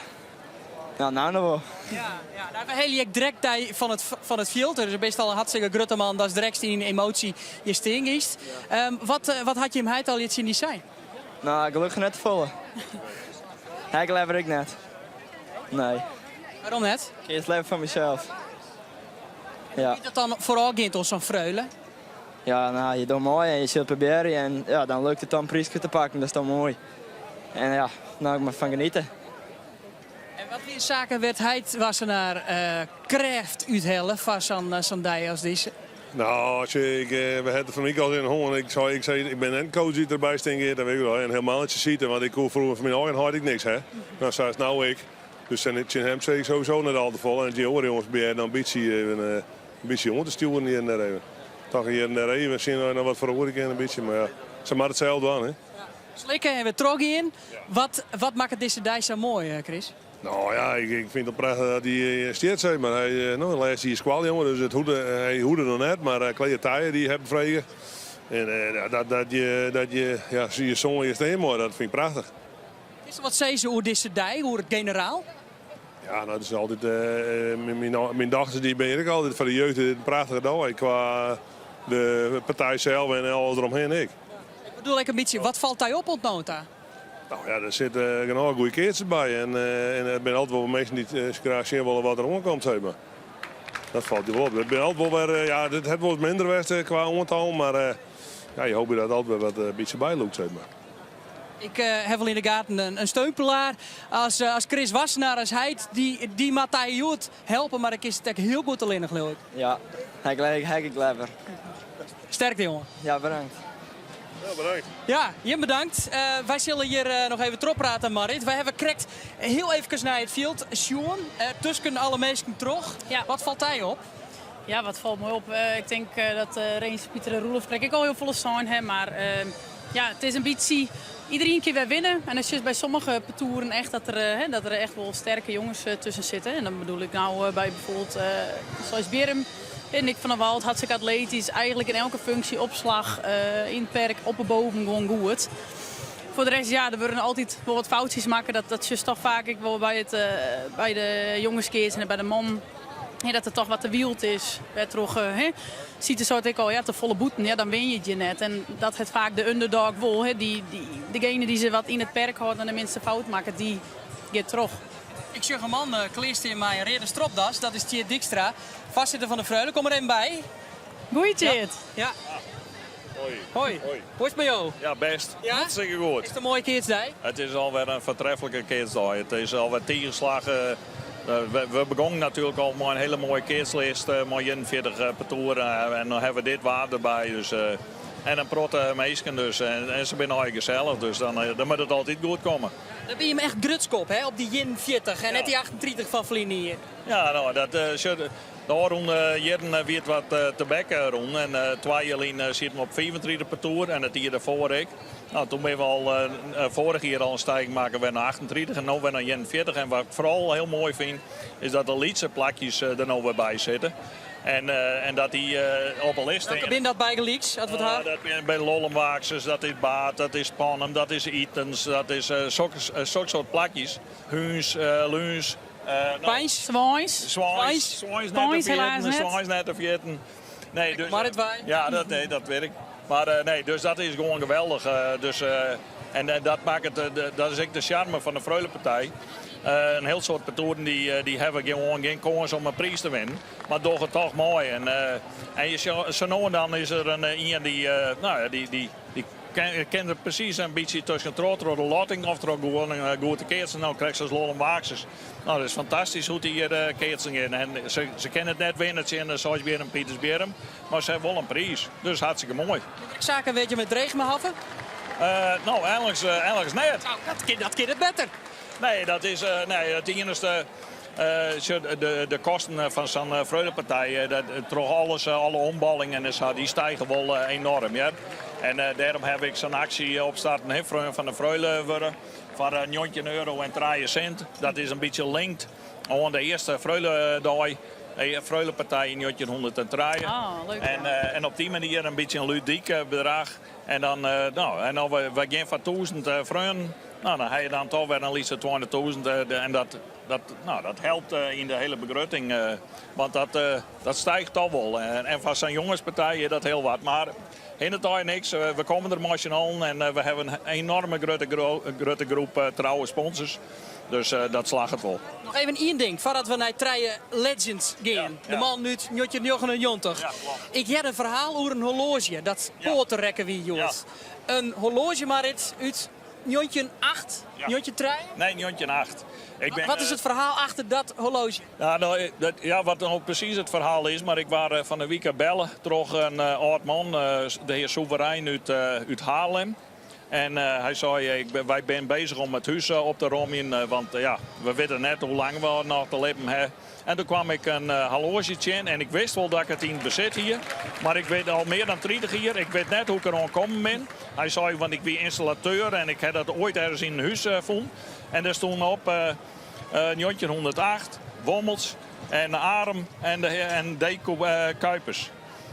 ja no noch wol. Ja, ja. Nou, we helje ek direkt dy fan it, fan it fjild. Dus bist al in hartstikke grutte man, datst direkt yn dyn emoasje hjir stean giest. Ja. Um, wat, eh, wat hat jim heit al tsjin dy sein? Nou, gelokkich net te folle. Ik leaver ek net. Nee. Wêrom net? Ik keats leaver foar mysels. Ja. Wie dat dan foarôfgeand oan sa'n Freule? Ja, nou, je docht mei en je sil probearje en ja, dan lukt it dan pryske te pakken, dat is dan moai. En ja, nou ik mar fan geniete. En wat wiene saken wêr't heit Wassenaar uh, krêft úthelle foar sa'n uh, sa'n dei as dizze? Nou, als je, ik, eh, we hebben van my al in de hân. Ik sei, ik sei, ik bin net in coach dy't derby stean giet, dat wit ik wel. En helemaal net sieten, want ik koe froeger fan myn eigen heit ek niks, hè. Nou, sa is no ek. Dus tsjin him sis ik sowieso net al te folle. En dy oare jonges probearje dan in bytsje even, eh, in bytsje oan te stjoeren hjir en dêr even. Toch hjir en dêr even sjen oft noch wat feroarje kin in bytsje. Mar ja, se moatte it sels dwaan, hè. Slikke en wer trochgean. Wat, wat makket dizze dei sa moai, eh, Chris? Nou ja, ik, ik fyn it prachtich dat hy eh, stiet, sis mar. Hy, eh, no, lêste jier skoaljonge, dus it hoede, hy hoede noch net, mar uh, klear tije dy ha frege. En uh, dat, dat je, dat je, ja, je soan hjir stean mei, dat fyn ik prachtich. Kinst wat sizze oer dizze dei, oer it generaal? Ja, nou, dat is altyd, uh, myn, myn dochters dy binne ek altyd foar de jeugd in prachtige dei. Kwa de partij sels en alles deromhinne ek. Ik bedoel ek in bytsje, wat falt dy op oant no ta? Nou ja, der sitte genôch goede keatsers by. En, uh, en der binne altyd wol minsken dy't uh, graach sjen wolle wat der oankomt, sis mar. Dat falt je wol op. Der binne altyd wol wer, uh, ja, dit hat wol minder west kwa oantal, mar ja, je hoopje dat altyd wer wat in bytsje bylûkt, sis mar. Ik uh, ha al yn de gaten in, in steunpilaar. As, as Chris Wassenaar, as heit, dy, dy moat dy hjoed helpe, mar ik is it ek hiel goed allinnich, leau ik. Ja, hy ik leaver. Sterkte, jonge. Ja, bedankt. Ja, bedankt. Ja, jim bedankt. Uh, wy sille hjir uh, noch even trochprate, Marit. Wy hawwe krekt hiel efkes nei it fjild sjoen, uh, tusken alle minsken troch. Ja. Wat falt dy op? Ja, wat falt my op? ik tink dat Rens, Pieter en Roelof krekt ek al hiel folle sein ha, mar ja, it is in bytsje iderien kin wer winne. En dan sjochst by sommige partoeren echt dat der, dat der echt wol sterke jonges tusken sitte. En dan bedoel ik no by byfoarbyld Seisbierrum. Nick van der Walt, hartstikke atletysk, eigentlik yn elke funksje, opslach, yn it perk, op en boven, gewoan goed. Foar de rest, ja, der wurde altyd wol wat foutsjes makke. Dat, dat sjochst toch faak ek wol by, it, by de jongeskeatsen en by de mannen. Ja, dat it toch wat te wyld is. Wêrtroch, hè, Siete sei it ek al, ja, te folle bûten, ja, dan win je it je net. En dat hat faak de underdog wol. Hè, dy, dy, degene dy't se wat yn it perk hâldt en de minste fout makket, dy giet troch. Ik sjoch in man klearstean mei in reade stropdas. Dat is Tjeerd Dijkstra, foarsitter fan de Freule. Kom der even by. Goeie Tjeerd. Ja. Hoi. Hoi. Hoi. Hoe is it mei jo? Ja, bêst. Ja? Hartstikke goed. Is it in moaie keatsdei? It is alwer in foartreflike keatsdei. It is alwer tige slagge. We, we begonnen natuerlik al mei in hiele moaie keatslist mei 41 partoeren en dan hawwe we dit waar derby. Dus, en in protte minsken dus. En, en se binne allegear gesellich, dus dan, dan moat it altyd goed komme. Dêr binne jim echt grutsk op, hè? Op dy 41 en net dy 38 fan ferline jier. Ja, no, dat, uh, de ôfrûne jierren wie it wat tebek rûn. En twa jier lyn sieten we op 35 partoer en it jier dêrfoar ek. No, toen binne we al foarich jier al in stijging makke wer nei 38 en no wer nei 41. En wat ik foaral hiel moai fyn, is dat de lytse plakjes der no wer by sitte. En, en dat dy op 'e list stean. Welke binne dat bygelyks, as we it ha? Dat binne by Lollum-Waaksens, dat is Baard, dat is Spannum, dat is Itens, dat is sokke soart plakjes. Húns, Lúns. Peins. Sweins. Sweins. Sweins net te ferjitten. Sweins net te ferjitten. Nee, dus, Marrit wei. Ja, dat, nee, dat wit ik. Mar nee, dus dat is gewoan geweldich. Dus, en dat makket, dat is ek de sjarme fan de Freulepartij. In hiel soad partoeren dy, dy hawwe gewoan gjin kâns om in priis te winnen, mar dogge toch mei. En, en je sjogge, sa no en dan is der in ien dy, no ja, dy, dy, dy kin der presys in bytsje tuskentroch, troch de lotting of troch gewoan goed te keatsen. No, krekt sa as Lollum Waaksens. No, dat is fantastysk hoe't dy hjir keatsen gean. En se, se kinne it net winne tsjin Seisbierrum, Pietersbierrum, mar se hawwe wol in priis. Dus hartstikke moai. Saken wêr't je it dreech mei hawwe? No, einliks, einliks net. Nou, dat kin, dat kin it better. Nee, dat is, nee, it iennichste, de, de kosten fan sa'n Freulepartij, dat, troch alles, alle omballingen en sa, dy stige wol enorm. Hear. En dêrom haw ik sa'n aksje opstarten, hè, Freon fan de Freule wurde, foar 19 euro en 3 sint. Dat is in bytsje linkt oan de earste Freuledei, Freulepartij yn 1903. Oh, leuk. En, en op dy manier in bytsje in ludyk bedrach. En dan, no, en dan wy gean foar 1000 freonen. No, dan ha je dan toch wer in lytse 20.000 en dat, dat, no, dat helpt yn de hiele begrutting. Want dat, dat stiicht toch wol. En foar sa'n jongespartij is dat hiel wat. Mar hinderet eins niks. We komme der mei syn allen en we hawwe in enoarme grutte, grutte groep trouwe sponsors. Dus dat slagget wol. Noch even ien ding foardat we nei trije legends gean. De man út 1999. Ik hearde in ferhaal oer in horloazje dat poater rekke wie hjoed. In horloazje Marit út 1908, 1903? Nee, 1908. Ik ben, Wat is it ferhaal achter dat horloazje? Ja, no, dat, ja, wat no presys it ferhaal is, mar ik waard fan 'e wike belle troch in âld man, de hear Soeverein út, út Haarlem. En hy sei, ik ben, wy binne bezich om it hús op te romjen, want ja, we witte net hoe lang we noch te libben hawwe. En doe kwam ik in horloazje tsjin en ik wist wol dat ik it yn besit hie, mar ik wit al mear dan 30 jier, ik wit net hoe't ik deroan kommen bin. Hy sei, want ik wie ynstallateur en ik ha dat oait ergens yn in hús fûn. En dêr stûn op 1908, Wommels en Arum en, de, en D. Kuipers.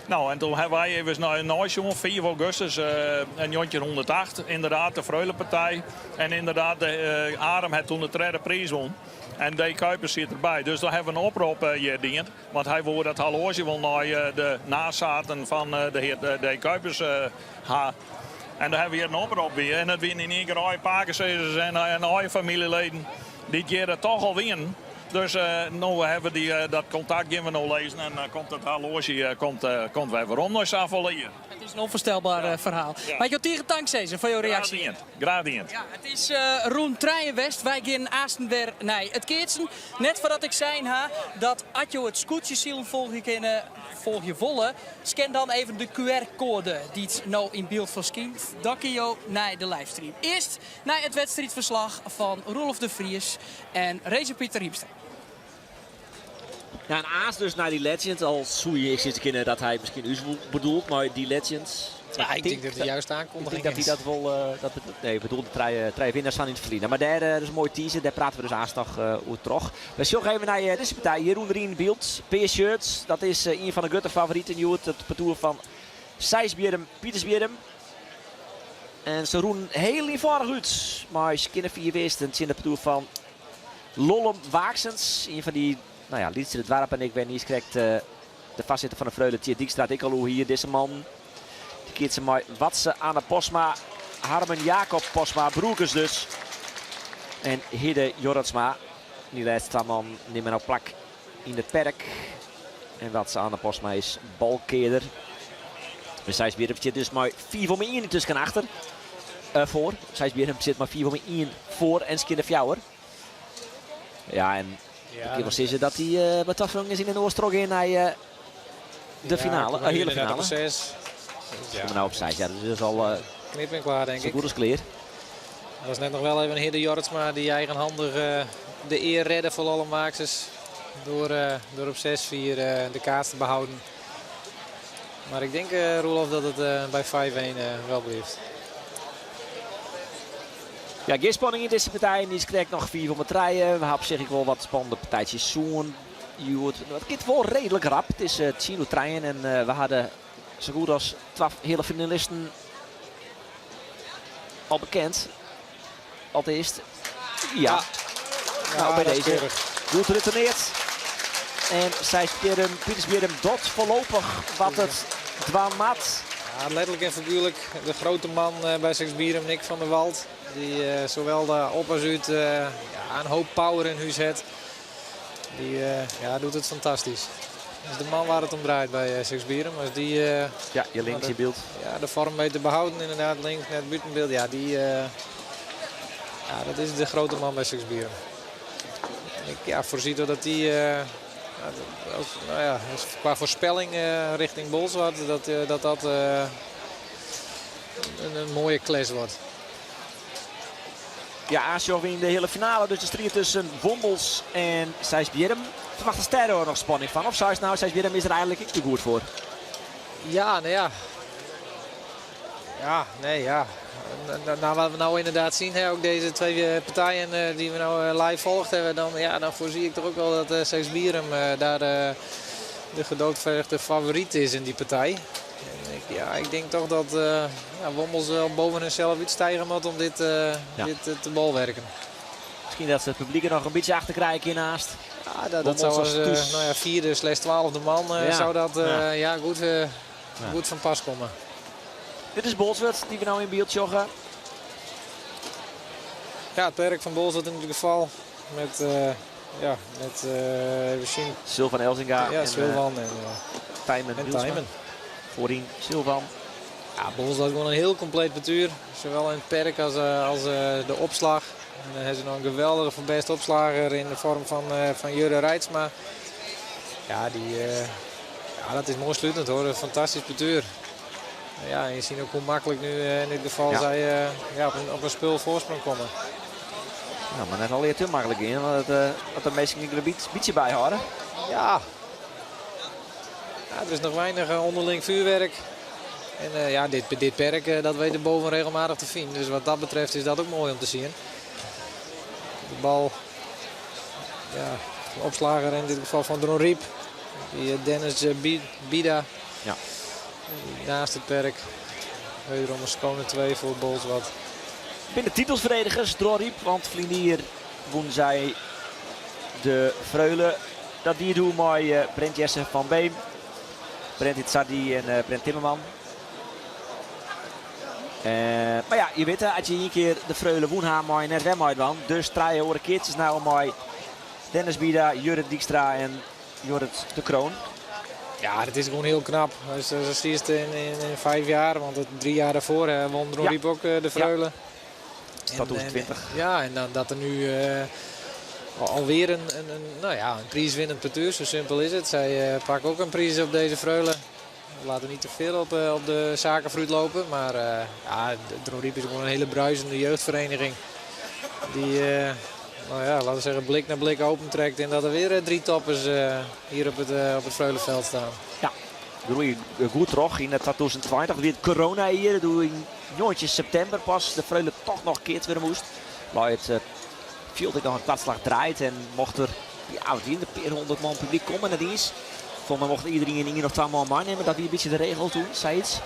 No, en doe hawwe wy even nei neisjoen, 5 augustus 1908, ynderdaad de Freulepartij. En ynderdaad, de, Arum hat doe de tredde priis wûn. En D. Kuipers siet derby. Dus doe hawwe we in oprop hjir dien. Want hy woe dat horloazje wol nei de nazaten fan de hear D. Kuipers ha. En dêr hawwe we hjir in oprop by. En dat wiene yn ien kear allegear pakesizzers en, en allegear famyljeleden dy't hjir toch al wienen. Dus no hawwe we dy, dat kontakt gean we no lizzen en dan komt it horloazje komt, komt wer werom nei safolle jier. It is in ûnfoarstelber ferhaal. Mei ik jo tige tank sizze foar jo reaksje. Graach dien. Graach dien. Ja, it is rûn trijen west. Wy gean aansten wer nei it keatsen. Net foardat ik sein ha dat as jo it skûtsjesilen folgje kinne, folgje wolle, scan dan even de QR-koade dy't no yn byld ferskynt. Dan kinne jo nei de livestream. Earst nei it wedstriidferslach fan Roelof de Vries en Reza Pieter Hiemstra. Ja, en aanst dus nei dy legend. Al soe je sizze kinne dat hy miskien ús wol bedoelt mei dy legends. Ja, ik tink dat de juiste oankundiging Ik tink dat hy dat wol... Uh, dat nee, bedoelde trije, trije winnaars fan yn it ferline. Mar dêr, uh, dat is in moaie teaser. Dêr prate we dus aanst noch uh, oer troch. We sjogge even nei dizze partij. Hjir ûnderyn yn byld. Pear shirts. Dat is ien fan de grutte favoriten hjoed. It partoer fan Seisbierrum, Pietersbierrum. En se rûnen hiel ienfâldich út mei skjinne 4 winsten tsjin it partoer fan Lollum Waaksens. Ien fan dy no ja, lytsere doarpen. Ik wit niis krekt uh, de foarsitter fan de Freule, Tjeerd Dijkstra, ek al oer hier. Dizze man dy keatse mei Watse Anne Posma, Harmen Jacob Posma, broerkes dus. En Hidde Jorritsma. Dy lêste twa man nimme no plak yn it perk. En Watse Anne Posma is balkearder. De Seisbierrum sit dus mei 5 om 1 yntusken achter. Uh, foar. Seisbierrum sit mei 5 om 1 foar en skjinne fjouwer. Ja, en ja, ik kin wol sizze dat dy uh, by tafrong is yn in oars trochgean nei uh, de finale, uh, heale finale. Op 6. Ja. Kom nou op 6, ja, dat is al uh, knip en klaar, denk zo ik. goed als klear. Dat was net noch wol even Hidde Jorritsma die eigenhandig uh, de ear redde foar Lollum Waaksens. Door, uh, door op 6-4 uh, de kaart te behouden. Mar ik tink, uh, Roelof, dat it uh, by 5-1 wol bliuwt. Ja, gjin spanning yn dizze partij. Niis krekt noch 5 om 3. We hawwe op sich ek wol wat spannende partijtsjes sjoen. Hjoed. It giet wol reedlik rap. It is uh, tsien oer trijen en uh, we hawwe sa goed as twa heale finalisten al bekend. Alteast, ja. Ja, nou, by dat is dizze. keurich. Goed retournearre. En Seisbierrum, Pietersbierrum docht foarlopich wat it dwaan moat. Ja, letterlijk en figuurlijk de grote man by Sexbierum, Nick van der Walt. Die zowel de op als uit ja, een hoop power in huis heeft. Die ja, doet het fantastisch. Dat is de man waar het om draait bij Sexbierum. Als die, ja, je links in beeld. Ja, de vorm weet te behouden inderdaad. Links net buiten beeld. Ja, die, ja, dat is de grote man bij Sexbierum. En ik ja, voorzie dat die, als, nou ja, als qua voorspelling richting Bolsward, dat dat, dat een mooie clash wordt. Ja, aansjoch yn de heale finale. Dus de striid tusken Wommels en Seisbierrum. Ferwachtest dêr noch spanning fan? Of seist no, Seisbierrum is der eigentlik ek te goed foar? Ja, nou ja. Ja, nee, ja. Nou, wat we nou inderdaad zien, hè, ook deze twee partijen die we nou live volgd hebben, dan, ja, dan voorzie ik toch ook wel dat Sexbierum daar de gedoodverfde favoriet is in die partij. En ik, ja, ik denk toch dat ja, Wommels wel boven hunzelf uitstijgen moet om dit, dit te bolwerken. Miskien dat se it publyk der noch in bytsje achter krije kinne naast. Ja, dat zou als nou ja, vierde slash 12e man zou dat ja, goed, goed van pas komen. Dit is Bolsward dy't we no yn byld sjogge. Ja, het werk van Bolsward in ieder geval. Met, ja, met even zien. Silvan Elzinga. Ja, Silvan en Tijmen en Tijmen. Voorin Silvan. Ja, Bolsward gewoon een heel compleet partuur. Zowel in het perk als de opslag. En dan hebben ze nog een geweldige verbest opslager in de vorm van Jurre Reitsma. Ja, die, ja, dat is mooi sluitend hoor. Een fantastisch partuur. Ja, en je ziet ook hoe makkelijk nu in dit geval zij ja, op een spul voorsprong komen. Ja, mar net alweer te maklik yn, want dat de measten der in bytsje by hâlde. Ja. Ja, er is nog weinig onderling vuurwerk. En ja, dit perk dat weet de boven regelmatig te vinden. Dus wat dat betreft is dat ook mooi om te zien. De bal, ja, de opslager in dit geval van Dronryp. Die Dennis Bida. Naast het perk. Wederom een schone 2 voor Bolsward. Binnen titelsverdedigers Dronryp, want ferline jier wûn sy de Freule. Dat wie doe mei Brent Jesse van Beem, Brent Itzardi en Brent Timmerman. Mar ja, je wit, as je ien kear de Freule wûn ha, meie je net wer meidwaan. Dus trije oare keatsers no mei Dennis Bida, Jurre Dijkstra en Jorrit de Kroon. Ja, dat is gewoon heel knap. Dus dat is het eerste in 5 jaar, want het 3 jaar daarvoor won Dronryp ook de Freule. 2020. En, ja, en dan, dat er nu alweer een, nou ja, een prijswinnend partuur, zo simpel is het. Zij pakken ook een prijs op deze Freule. We laten niet te veel op de zaken fruit lopen, maar ja, Dronryp is gewoon een hele bruisende jeugdvereniging. Die, nou ja, laten we zeggen, blik naar blik opentrekt en dat er weer 3 toppers hier op het Freuleveld staan. Ja, groeie goed terug in 2020. Weer het corona hier, doe in jongetje septimber pas de Freule toch nog keerd weer moest. Maar het viel ik nog een kwartslag draait en mocht er, ja, wat in de per 100 man publiek komen naar dienst. Volgens mij mocht iedereen in 1 of 2 man meenemen. Dat wie een beetje de regel toen, zei iets.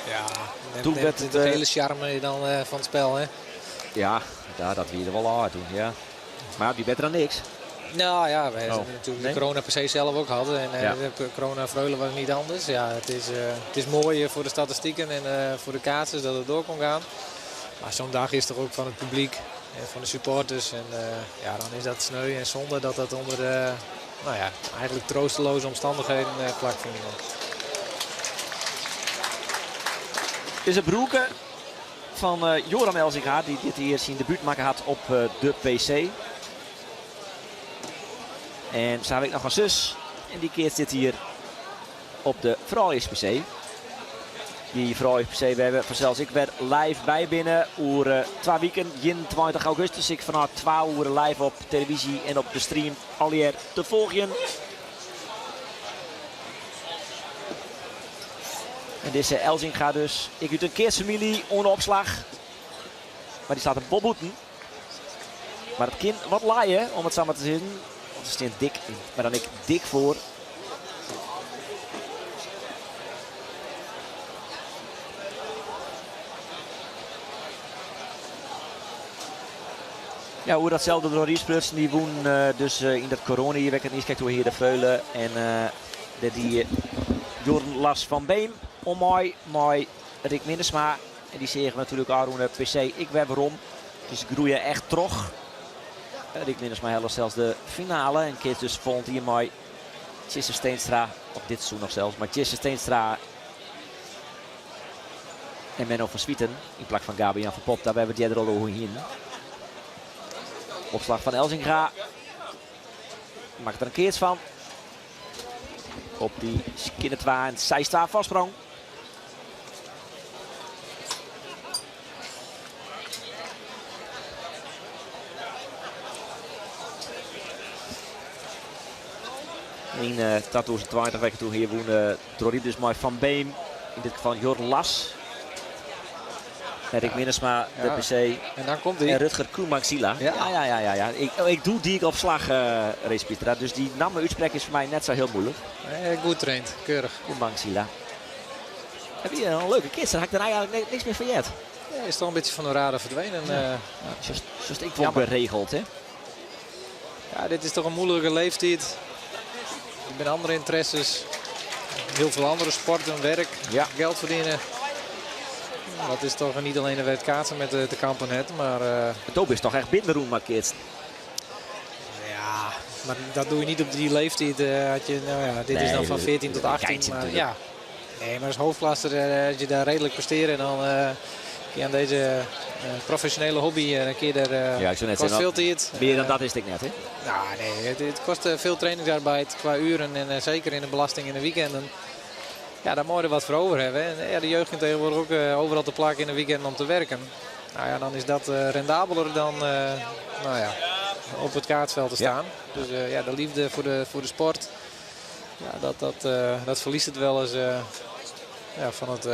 Ja, Toen net werd het, de hele charme dan van het spel, hè? Ja, ja, dat wie er wel uit toen, ja. Maar ja, die beter dan niks. Nou ja, wij hebben natuurlijk de Nee? corona per se zelf ook hadden. En de corona Freule was niet anders. Ja, het is mooi voor de statistieken en voor de kaatsers dat het door kon gaan. Maar zo'n dag is toch ook van het publiek en van de supporters. En ja, dan is dat sneu en zonde dat dat onder de, nou ja, eigenlijk troosteloze omstandigheden plakvinden. Is het broeken van Joram Elzinga, die dit hier zijn debuut maken had op de PC. En zo heb ik nog een zus. En die keer zit hier op de Frouljus PC. Die Frouljus PC, we hebben vanzelfs ik werd live bij binnen. Oer 2 weken, 21 augustus. Ik vanaf 12 uur live op televisie en op de stream alweer te volgen. En deze Elzinga dus. Ik uit een keersfamilie onder opslag. Maar die staat een bobboeten. Maar het kind wat laaien, om het zo maar te zeggen. Want ze staan dik, maar dan ik dik voor. Ja, oer datselde Dronryp sprutsen, dy wûn dus yn dat corona-jier wêr't ik it niis krekt oer hie, de Freule. En dêr die Jorn Lars van Beem oan mei, mei Rick Minnesma. En dy seagen we natuerlik ôfrûne PC ek wer werom. Dus groeie echt troch. Rick Minnesma helle sels de finale en keatst dus folgjend jier mei Tjisse Steenstra. Of dit seizoen noch sels, mei Tjisse Steenstra en Menno van Zwieten. Yn plak fan Gabe Jan van Popta, wêr't we it earder al oer hienen. Opslach fan Elzinga. Makket der in keats fan. Op dy skinne 2 en 6-2 foarsprong. Yn 2020 wêr't ik it oer hie wûn Dronryp dus mei Van Beem. Yn dit gefal Jorn Lars. En Rick Minnesma, de PC. En dan komt hij. En Rutger Koemaxila. Ja, ja, ja, ja, ja. Ik, oh, ik doe die op slag, uh, Race Pieter. Dus die namme uitspreken is voor mij net zo heel moeilijk. Goed traind, keurig. Koemaxila. Heb je een leuke keats, daar had ik er eigenlijk niks meer van jet. Ja, is toch een beetje van de radar verdwenen. Ja. Ja, zoals ik wel geregeld, hè? Ja, dit is toch een moeilijke leeftijd. Ik ben andere interesses. Heel veel andere sporten, werk, geld verdienen. Dat is toch niet alleen de wet kaatsen met de, de kampen het, maar... Het is toch echt binnenroem, maar kids. Ja, maar dat doe je niet op die leeftijd. Had je, nou ja, dit is dan van 14 tot 18. Maar, ja. Nee, maar als hoofdklasser, als je daar redelijk presteren, dan kun je aan deze professionele hobby een keer daar ja, ik zou net kost zeggen, veel tijd. Meer dan dat is het net, hè? Nou, nee, het kost veel trainingsarbeid qua uren en zeker in de belasting in de weekenden. Ja, daar moet je er wat voor over hebben. En ja, de jeugd kan tegenwoordig ook overal te plakken in de weekenden om te werken. Nou ja, dan is dat rendabeler dan nou ja, op het kaatsveld te staan. Dus ja, de liefde voor de sport, ja, dat verliest het wel eens ja, van het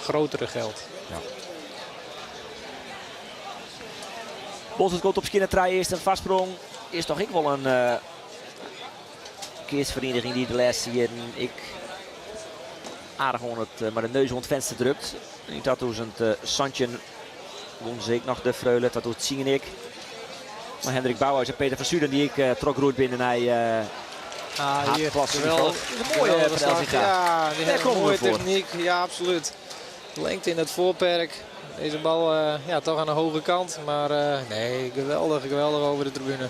grotere geld. Ja. Bolsward komt op Skinnertrui eerst een vastsprong. Is toch ik wel een keersvereniging die de laatste jaren ik aardig onder het, maar de neus rond het venster drukt. In 2000 won ze ik nog de Freule, dat doet Sien ik. Maar Hendrik Bouwhuis en Peter van Suden die ik trok roert binnen hij Ah, hier, geweldig. Een mooie geweldige van slag. Elzinga. Ja, die Daar heeft een komen we mooie voor. techniek. Ja, absoluut. Lengte in het voorperk. Deze bal ja, toch aan de hoge kant. Maar nee, geweldig, geweldig over de tribune.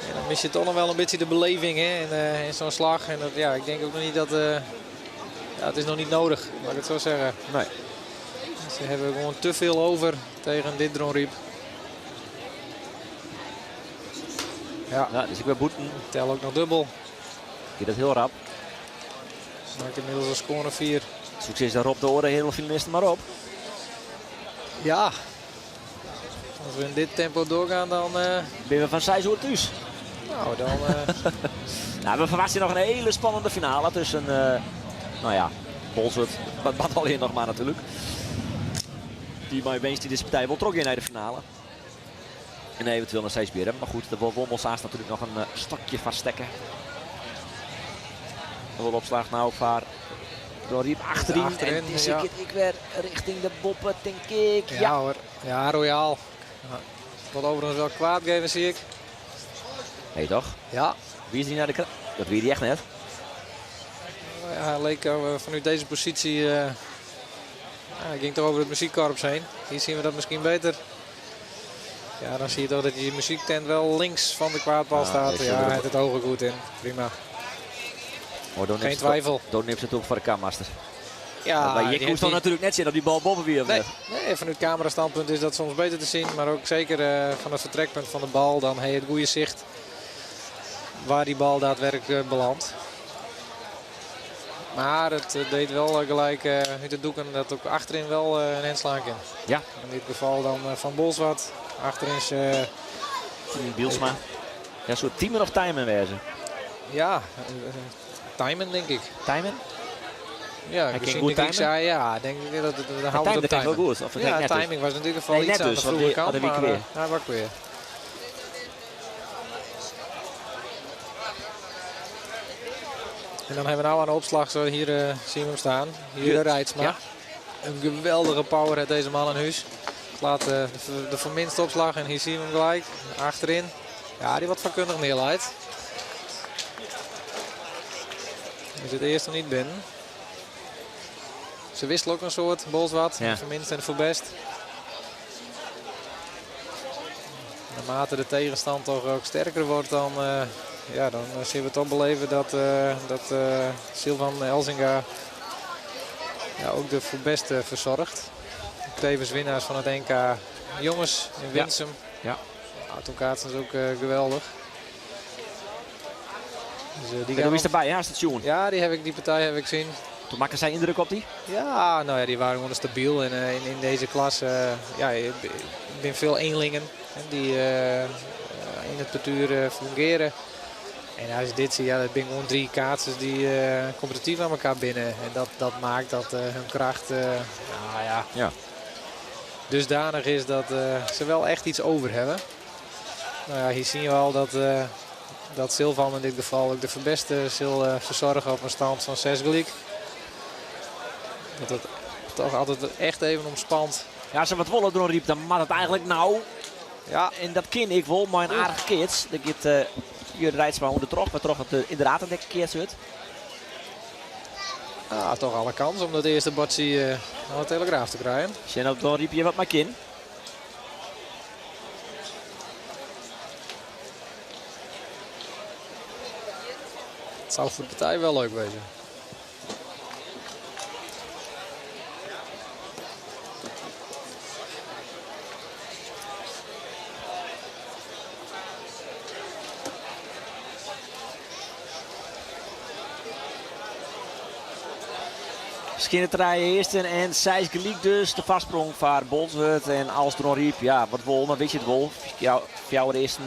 En dan mis je toch nog wel een beetje de beleving, hè, in zo'n slag. En dat, ja, ik denk ook nog niet dat... ja, het is nog niet nodig, laat ik het zo zeggen. Nee. Ze hebben gewoon te veel over tegen dit Dronryp. Ja. Ja, dus ik ben boeten. Tel ook nog dubbel. Ik dat heel rap. Maakt inmiddels een score 4. Succes daar op de oren, heel finalisten maar op. Ja. Als we in dit tempo doorgaan, dan Ben we van 6 uur thuis. Nou, dan Nou, we verwachten nog een hele spannende finale tussen, nou ja, Bolsward, wat alleen nog maar natuurlijk. Die bij Weens die deze partij wel trok in naar de finale. En eventueel naar Seisbjerg. Maar goed, de Wommels haast natuurlijk nog een stokje vaststekken. De opslag nou voor Dronryp achterin. Achterin, En deze ja. keer ik weer richting de boppen, denk ik. Ja, Ja. hoor. Ja, royaal. Ja. Wat overigens wel kwaad geven, zie ik. Nee, toch? Ja. Wie is die naar de Dat wie die echt net. Ja, hij leek vanuit deze positie... hij ging toch over het muziekkorps heen. Hier zien we dat misschien beter. Ja, dan zie je toch dat die muziektent wel links van de kwaadbal Ja, staat. deze Ja, hij wil heeft het ogen goed in. Prima. Oh, dan Geen neemt ze twijfel. Dan neemt ze het op voor de kammaster. Ja, maar je die koest heeft dan die natuurlijk net zien dat die bal boven weer. Nee, nee, vanuit camerastandpunt is dat soms beter te zien. Maar ook zeker van het vertrekpunt van de bal. Dan heb je het goede zicht waar die bal daadwerkelijk belandt. Maar het deed wel gelijk uit de doeken dat ook achterin wel een hand slaan kan. Ja. In dit geval dan Van Bolsward. Achterin is Tiemen Bielsma. Ja, een soort Tiemen of Tijmen wezen. Ja, Tijmen denk ik. Tijmen? Ja, Hij ik kan zie goed ik timen? zei, ja, denk ik dat het, dan Hij houden we het timde op het wel timen. goed, of het Ja, net dus. timing was natuurlijk wel Nee, iets net aan dus, de want vroege die kant, hadden we maar, weer. hij was weer. En dan hebben we nou aan de opslag, zo hier zien we hem staan. Hier de Jut. Reitsma. Ja. Een geweldige power heeft deze man in huis. Slaat de verminste opslag en hier zien we hem gelijk. Achterin. Ja, die wat vakkundig neerleidt. Is het eerste niet binnen. Ze wisselen ook een soort Bolsward. Ja. Verminst en voor best. Naarmate de tegenstand toch ook sterker wordt, dan, ja, dan zien we toch beleven dat Silvan Elzinga ja, ook de voor best verzorgt. Tevens winnaars van het NK Jongens in Winsum. Ja. Nou, toen kaatsen is ook geweldig. Dus, die gaan is erbij, hè, station. Ja, die partij heb ik gezien. Toen maakten zij indruk op die? Ja, nou ja, die waren gewoon stabiel. En in deze klasse, ja, ik ben veel eenlingen hè, die in het partuur fungeren. En als je dit ziet, ja, dat zijn gewoon 3 kaatsers die competitief aan elkaar binnen. En dat maakt dat hun kracht nou ja, dusdanig is dat ze wel echt iets over hebben. Nou ja, hier zien we al dat Silvan in dit geval ook de verbeste zal verzorgen op een stand van 6 gelijk. Dat het toch altijd echt even omspant. Ja, als ze wat wollen door riep, dan mag het eigenlijk nou. Ja. En dat ken ik wel, maar een aardige kids. Dat gaat Jurre Reitsma onder trog, maar toch het inderdaad een dikke keer zit. Ah, toch alle kans om dat eerste bordje aan de Telegraaf te krijgen. Sjen, dan riep je wat maar kin. Het zou voor de partij wel leuk wezen. Skinnetrij eerste en Sijs gelijk dus. De vastsprong van Bolsward en als Dronryp. Ja, wat wol, maar weet je het wol. Fjouwer eerste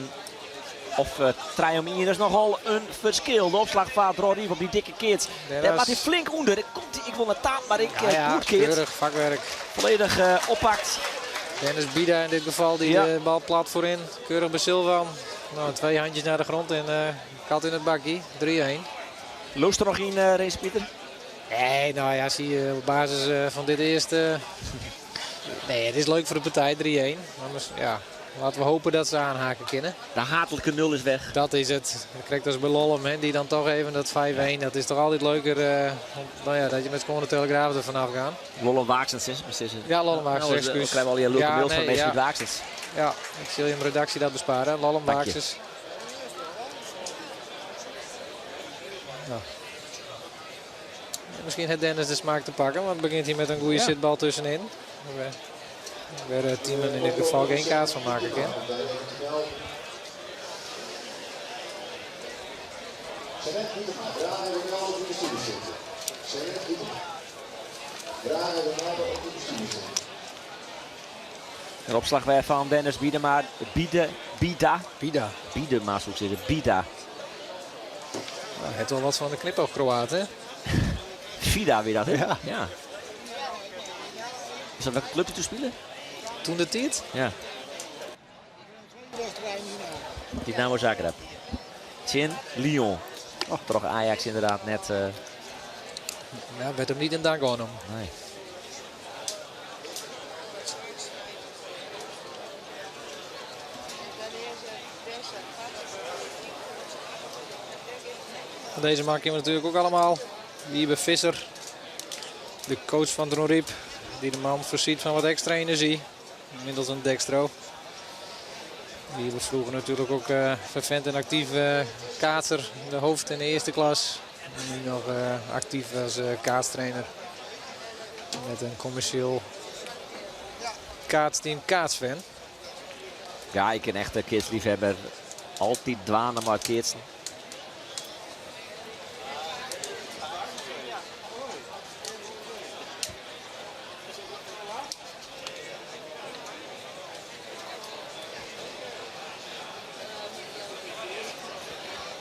of trein om hier is nogal een verschil. De opslag van Dronryp op die dikke kids. Nee, Daar dat maakt hij is flink onder. Daar komt hij, ik wil naar taal, maar ik, Ja, ja, goed keert. Keurig vakwerk. Volledig oppakt. Dennis Bida in dit geval die de bal plat voorin. Keurig bij Silvan. Nou, 2 handjes naar de grond en kat in het bakkie. 3-1. Loost er nog in, Race Pieter? Nee, nou ja, zie je op basis van dit eerste. Nee, het is leuk voor de partij, 3-1. Maar ja, laten we hopen dat ze aanhaken kunnen. De hatelijke 0 is weg. Dat is het. Dat krijgt als bij Lollum, hè, die dan toch even dat 5-1. Dat is toch altijd leuker nou ja, dat je met gewoon de Telegraaf er vanaf gaat. Lollum Waaksens, hè, maar ze is het. Ja, Lollum Waaksens, Nou, excuus. we krijgen al die leuke Ja, mails van nee, mensen ja. die Waaksens. Ja, ik zal je in mijn redactie dat besparen. Lollum Dank je. Waaksens. Nou. Misschien heeft Dennis de smaak te pakken, want het begint hier met een goede zitbal tussenin. Waar het team in dit geval geen kaart van maken kan. Een opslag weer van Dennis Biedema. Biede, Bida. Bida. Biedema, zoek ze. Bida. Nou, het wel wat van de knipoog Kroaat, hè? Vida weer dat, hè? Ja. Ja. Is dat welke club die toen spelen? Toen de tijd? Ja. Dynamo Zagreb. Tjen Lyon. Oh, toch Ajax inderdaad net. Ja, werd hem niet in dank genomen. Nee. Deze man kennen we natuurlijk ook allemaal. Wiebe Visser, de coach van Dronryp, die de man voorziet van wat extra energie. Inmiddels een dextro. Wiebe vroeger natuurlijk ook fervent en actief kaatser in de hoofd- en de eerste klas. En nu nog actief als kaatstrainer met een commercieel kaatsteam Kaatsfan. Ja, ik ben echt een kidsliefhebber. Altijd dwanen maar kids.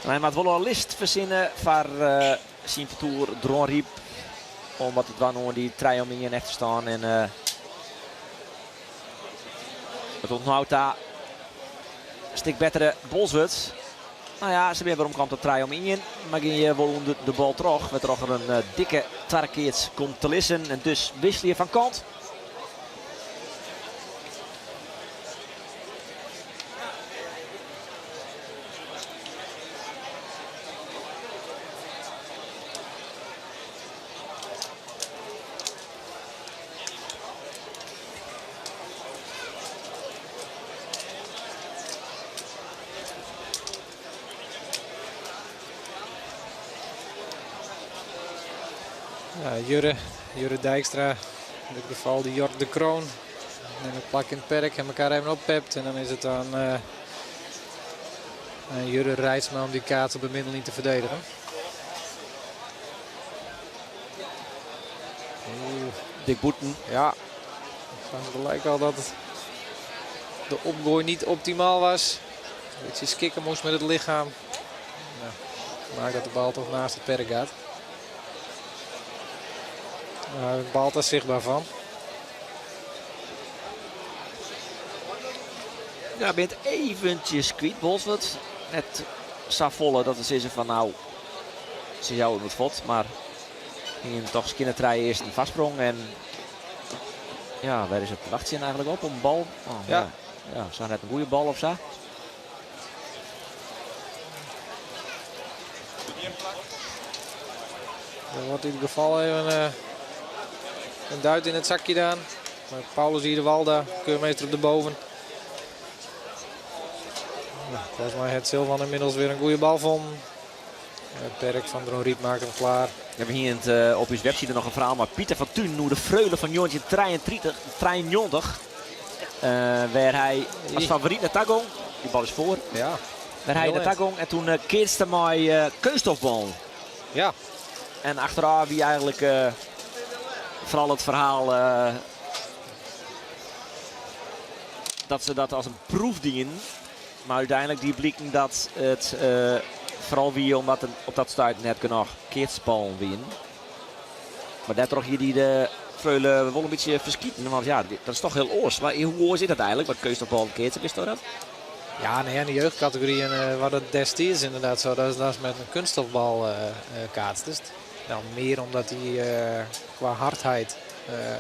En hij maakt wel een list verzinnen voor zijn toer Dronryp. Omdat het wel die trein om in echt te staan. En het onthoudt daar een stuk betere Bolsward. Nou ja, ze hebben waarom kwam de trein om in. Maar ging je wel onder de bal terug. Met er een dikke tarkeert komt te lissen. En dus wissel je van kant. Ja, Jurre, Jurre Dijkstra, in dit geval de Jort de Kroon. Neem het plak in het perk en elkaar even oppept. En dan is het aan Jurre Reitsma om die kaart op de middellijn te verdedigen. Oeh. Dik boeten. Ja, het gelijk al dat de opgooi niet optimaal was. Een beetje skikken moest met het lichaam. Nou, maakt dat de bal toch naast het perk gaat. Daar baalt er zichtbaar van. Ja, bent eventjes kwijt, Bolsward. Net volle dat ze zeggen van nou, ze jou in het vod, maar in toch skinnertrij eerst een vastsprong en ja, waar is het wacht eigenlijk op? Een bal? Oh, ja. Ja, ja zou net een goede bal of zo. Er wordt in ieder geval even een duit in het zakje gedaan. Maar Paulus hier de Walda, keurmeester op de boven. Nou, volgens mij heeft Silvan inmiddels weer een goede bal van. Het perk van Dronryp maakt hem klaar. We hebben hier in het, op uw website nog een verhaal. Maar Pieter van Thun, hoe de freule van Jontje 93. Waar hij als favoriet naar Tagong. Die bal is voor. Ja. Waar hij naar Tagong en toen keerste mij kunststofbal. Ja. En achteraf wie eigenlijk vooral het verhaal dat ze dat als een proef dienen. Maar uiteindelijk die blikken dat het vooral wie omdat het op dat stuit net genoeg keertspal wien. Maar daar toch hier die de Freule wel een beetje verschieten. Want ja, dat is toch heel oors. Maar hoe oors is dat eigenlijk? Wat keurstofbal keertje is dat? Ja, nee, in de jeugdcategorie en waar dat destijds inderdaad zo, dat is met een kunststofbal kaatst. Dus, nou, meer omdat die qua hardheid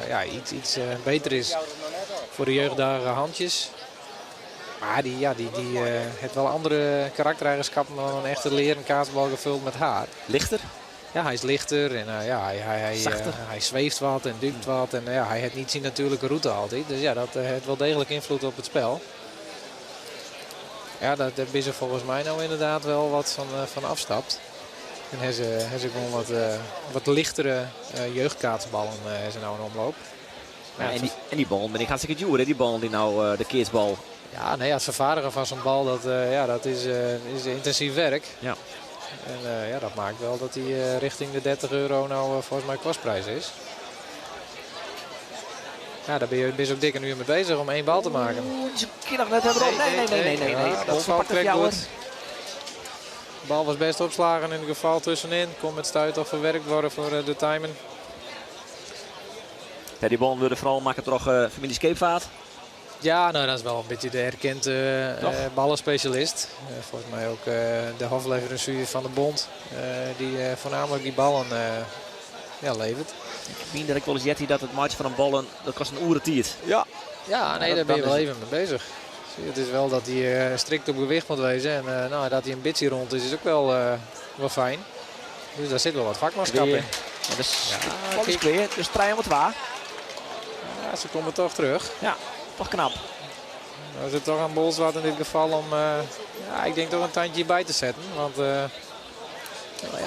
ja, iets beter is voor de jeugd daar handjes. Maar die heeft wel andere karaktereigenschappen dan een echte leren kaatsbal gevuld met haar. Lichter? Ja, hij is lichter en ja, Zachter. hij zweeft wat en duikt wat. En ja, hij heeft niet zijn natuurlijke route altijd. Dus ja, dat heeft wel degelijk invloed op het spel. Ja, daar is er volgens mij nou inderdaad wel wat van afstapt. En hij is gewoon wat lichtere jeugdkaatsballen is er nou in omloop. Ja, en die bal ben ik hartstikke duur, hè? Die bal die nou de keersbal. Ja, nee, ja, het vervaardigen van zo'n bal, dat ja, dat is intensief werk. Ja. En ja, dat maakt wel dat hij richting de 30 euro nou volgens mij kostprijs is. Ja, daar ben je ook dik een uur mee bezig om één bal te maken. Oeh, die is een keer nog net hebben erop. Nee, nee, nee, nee, nee, nee. Ja, dat Bal valt pakt het correct jou, goed. hoor. De bal was best opslagen in ieder geval tussenin. Kon met stuit al verwerkt worden voor de timen. Ja, die bal wilde vooral maken toch familie Scheepvaart. Ja, dat is wel een beetje de erkende Toch? ballenspecialist. Volgens mij ook de hofleverancier van de bond. Die voornamelijk die ballen levert. Ik meen dat ik wel eens jet dat het match van een ballen, dat kost een oerentiert. Ja. Ja, nee, Ja, daar ben je dat wel is even mee bezig. Zie je, het is wel dat hij strikt op gewicht moet wezen. En dat hij een beetje rond is, is ook wel fijn. Dus daar zit wel wat vakmanschap Weer. in. Ja, dus Ja, de bal is kijk. clear, dus trein wat waar. Ja, ze komen toch terug. Ja, toch knap. Nou is het toch aan Bolsward in dit geval om ik denk toch een tandje bij te zetten. Want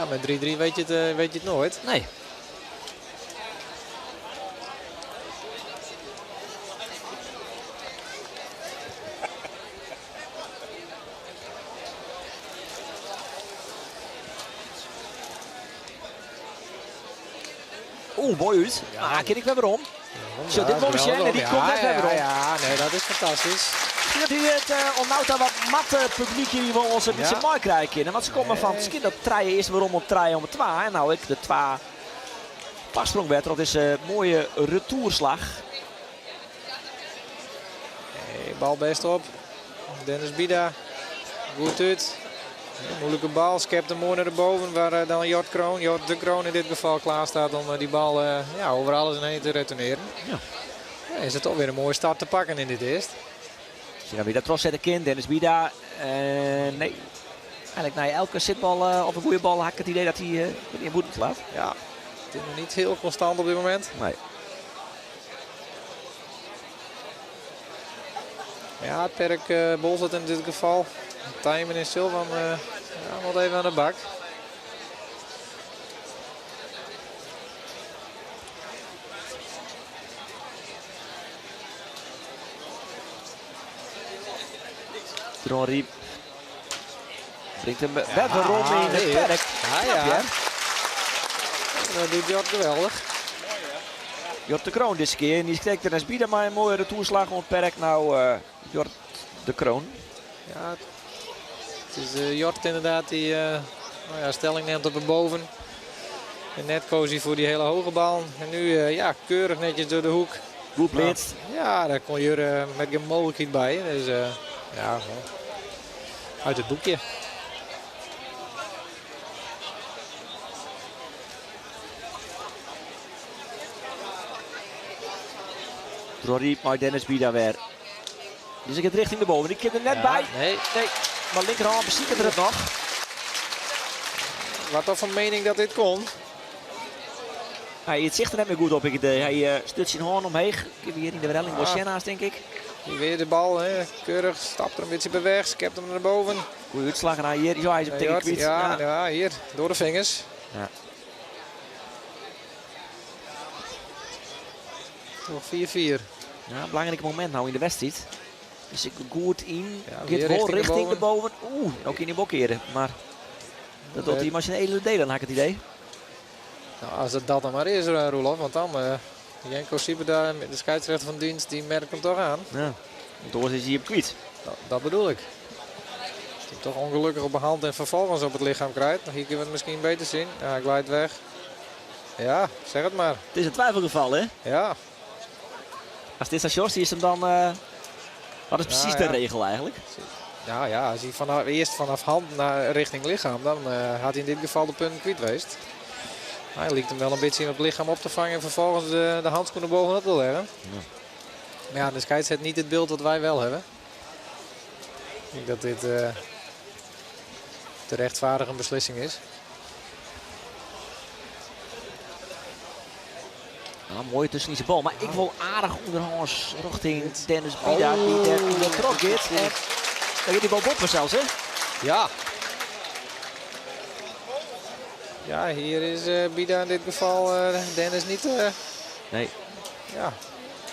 met 3-3 weet je het nooit. Nee. Oeh, mooi uit. Ja. Ah, ken ik weer waarom. Ja, Zo, dit dat is momentje, wel en die ja, komt net weer ja, waarom. Ja, nee, dat is fantastisch. Zie dat u het onnoud aan wat matte publiek hier wel ons een beetje Ja. mooi krijgen kunnen. Want ze komen van Nee. het dat treien eerst waarom op treien om het twa. En nou ik de twa pasprong werd. Dat is een mooie retourslag. Nee, bal best op. Dennis Bida. Goed uit. Moeilijke bal, skept hem mooi naar de boven waar dan Jort Kroon, Jort de Kroon in dit geval klaar staat om die bal over alles en heen te retourneren. Ja. Ja, is het toch weer een mooie start te pakken in dit eerst. Zie je weer dat zetten kind, Dennis Bida. Nee, eigenlijk na elke zitbal of een goede bal had ik het idee dat hij in boete slaat. Ja, het is nog niet heel constant op dit moment. Nee. Ja, het perk Bolsward in dit geval. Tijmen en Silvan moet even aan de bak. Dronryp bringt him wer werom yn it perk. Ja, ja. Dat doet Jort geweldig. Jort de Kroon dizze kear. En dy stekt der by mei in moaie retoerslach oan it perk. No Jort de Kroon. Ja, het is Jort inderdaad die nou ja, stelling neemt op de boven. En net koos hij voor die hele hoge bal. En nu ja, keurig netjes door de hoek. Goed blitst. Ja, daar kon Jurre met geen mogelijkheid bij. Dus ja, uit het boekje. Dronryp mei Dennis Bida wer. Dus ik het richting de boven. Ik kan er net Ja, bij. Nee. Nee, maar linkerhand beziekt er het nog. Wat dan van mening dat dit kon? Hij, het zicht er net meer goed op. Ik idee. Hij stuurt zijn hoorn omheen. Ik heb hier in de relling Ah. naast, denk ik. Hier weer de bal, hè. Keurig, stapt er een beetje bij weg, skept hem naar boven. Goeie uitslag en hij hier, zo, hij is op Ja, tegen Jort, kwijt. ja, Ja. ja, hier, door de vingers. Ja. Toch 4-4. Ja, belangrijk moment nou in de wedstrijd. Dus ik goed in. Ja, Gaat weer wel richting de richting de boven. boven. Oeh, ook in die bok keren. Maar dat doet hij maar zijn edele delen, had ik het idee. Nou, als het dat dan maar is, Roelof. Want dan Jenko Sieberda, de scheidsrechter van dienst, die merkt hem toch aan. Ja, want anders is hij op kwijt. Dat bedoel ik. Als hij hem toch ongelukkig op de hand en vervolgens op het lichaam krijgt. Hier kunnen we het misschien beter zien. Ja, hij glijdt weg. Ja, zeg het maar. Het is een twijfelgeval, hè? Ja. Als dit is Sjors, is hem dan... wat is precies de regel eigenlijk? Ja, ja, als hij eerst vanaf hand naar richting lichaam, dan had hij in dit geval de punt kwijt geweest. Hij liet hem wel een beetje in het lichaam op te vangen en vervolgens de handschoenen bovenop te leggen. Ja. Maar ja, de scheids heeft niet het beeld dat wij wel hebben. Ik denk dat dit te rechtvaardige een beslissing is. Nou, mooi tussen die bal, maar ik wil aardig onderhands richting Dennis Bida, die daar in de trok zit. En dan gaat die bal boppen zelfs, hè? Ja. Ja, hier is Bida in dit geval Dennis niet Nee. Ja,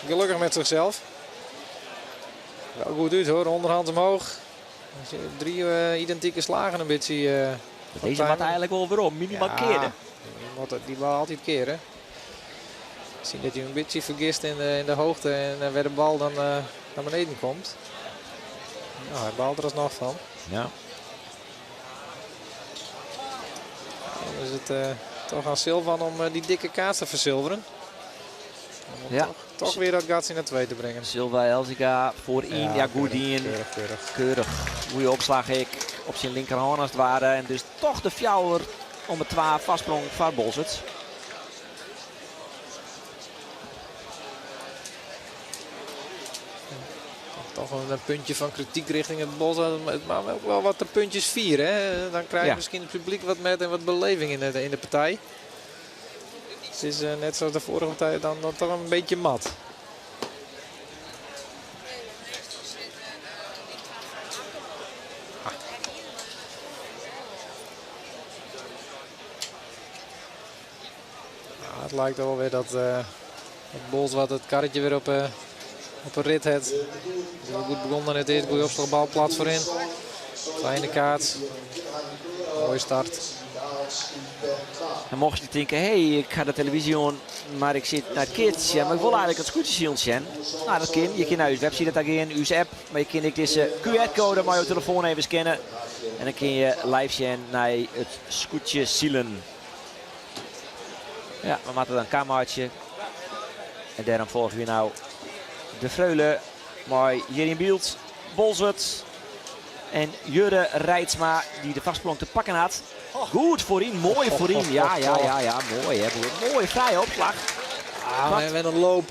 gelukkig met zichzelf. Wel goed uit hoor, onderhand omhoog. Drie identieke slagen een beetje Deze van moet timing. eigenlijk wel weer om, minimaal Ja, keren. Die moet die bal altijd keren. We zien dat hij een beetje vergist in de hoogte en waar de bal dan naar beneden komt. Nou, hij baalt er alsnog van. Ja. Dan is het toch aan Silvan om die dikke kaart te verzilveren. Om toch weer dat gat in de 2 te brengen. Silva Elzinga voor in. Ja, Ja, goed keurig, in. keurig, keurig. Keurig. Goeie opslag ik op zijn linkerhand als het ware. En dus toch de fjouwer om het 2 vastsprong van Bolsward. Toch een puntje van kritiek richting het bos. Maar ook wel wat de puntjes vieren. Hè? Dan krijgt misschien het publiek wat met en wat beleving in de partij. Het is net zoals de vorige partij dan toch een beetje mat. Ja, het lijkt wel weer dat het Bols wat het karretje weer op een rit heeft. Is wel goed begonnen het eerste goede opslagbal plat voorin. Kleine kaart. Mooie start. En mocht je denken, hé, hey, ik ga de televisie aan, maar ik zit naar kids. Ja, maar ik wil eigenlijk het scootje zien. Nou, dat kan. Je kan naar uw website dat gaan, uw app. Maar je kan ook deze QR-code met je telefoon even scannen. En dan kun je live zien naar het scootje zielen. Ja, we maken dan een kamertje. En daarom volgen we nou de Freule. Maar hier in beeld, Bolsward en Jurre Reitsma die de vastsprong te pakken had. Goed voorin, mooi voorin. Ja, ja, ja, ja, mooi hè. Mooie vrije opslag. Ah, maar met een loop.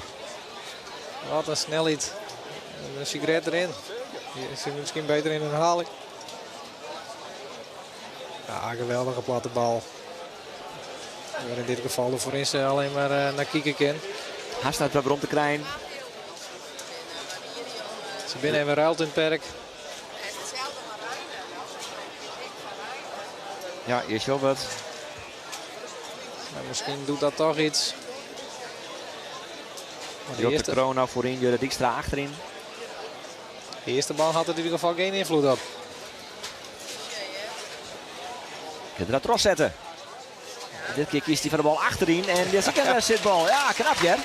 Wat een snelheid. Een sigaret erin. Hier is hij misschien beter in herhaling. Ja, geweldige platte bal. Waar in dit geval de voorin ze alleen maar naar kieken kan. Hij staat weer om te krijgen. Ze binnen even ruilt in het perk. Ja, hier is Robert. Maar misschien doet dat toch iets. Maar de Jort de eerste Kroon nou voorin, Jurre Dijkstra achterin. De eerste bal had er in ieder geval geen invloed op. Kan er dat zetten. Dit keer kiest hij voor de bal achterin. En dit is ook een zitbal. Ja, knap hè.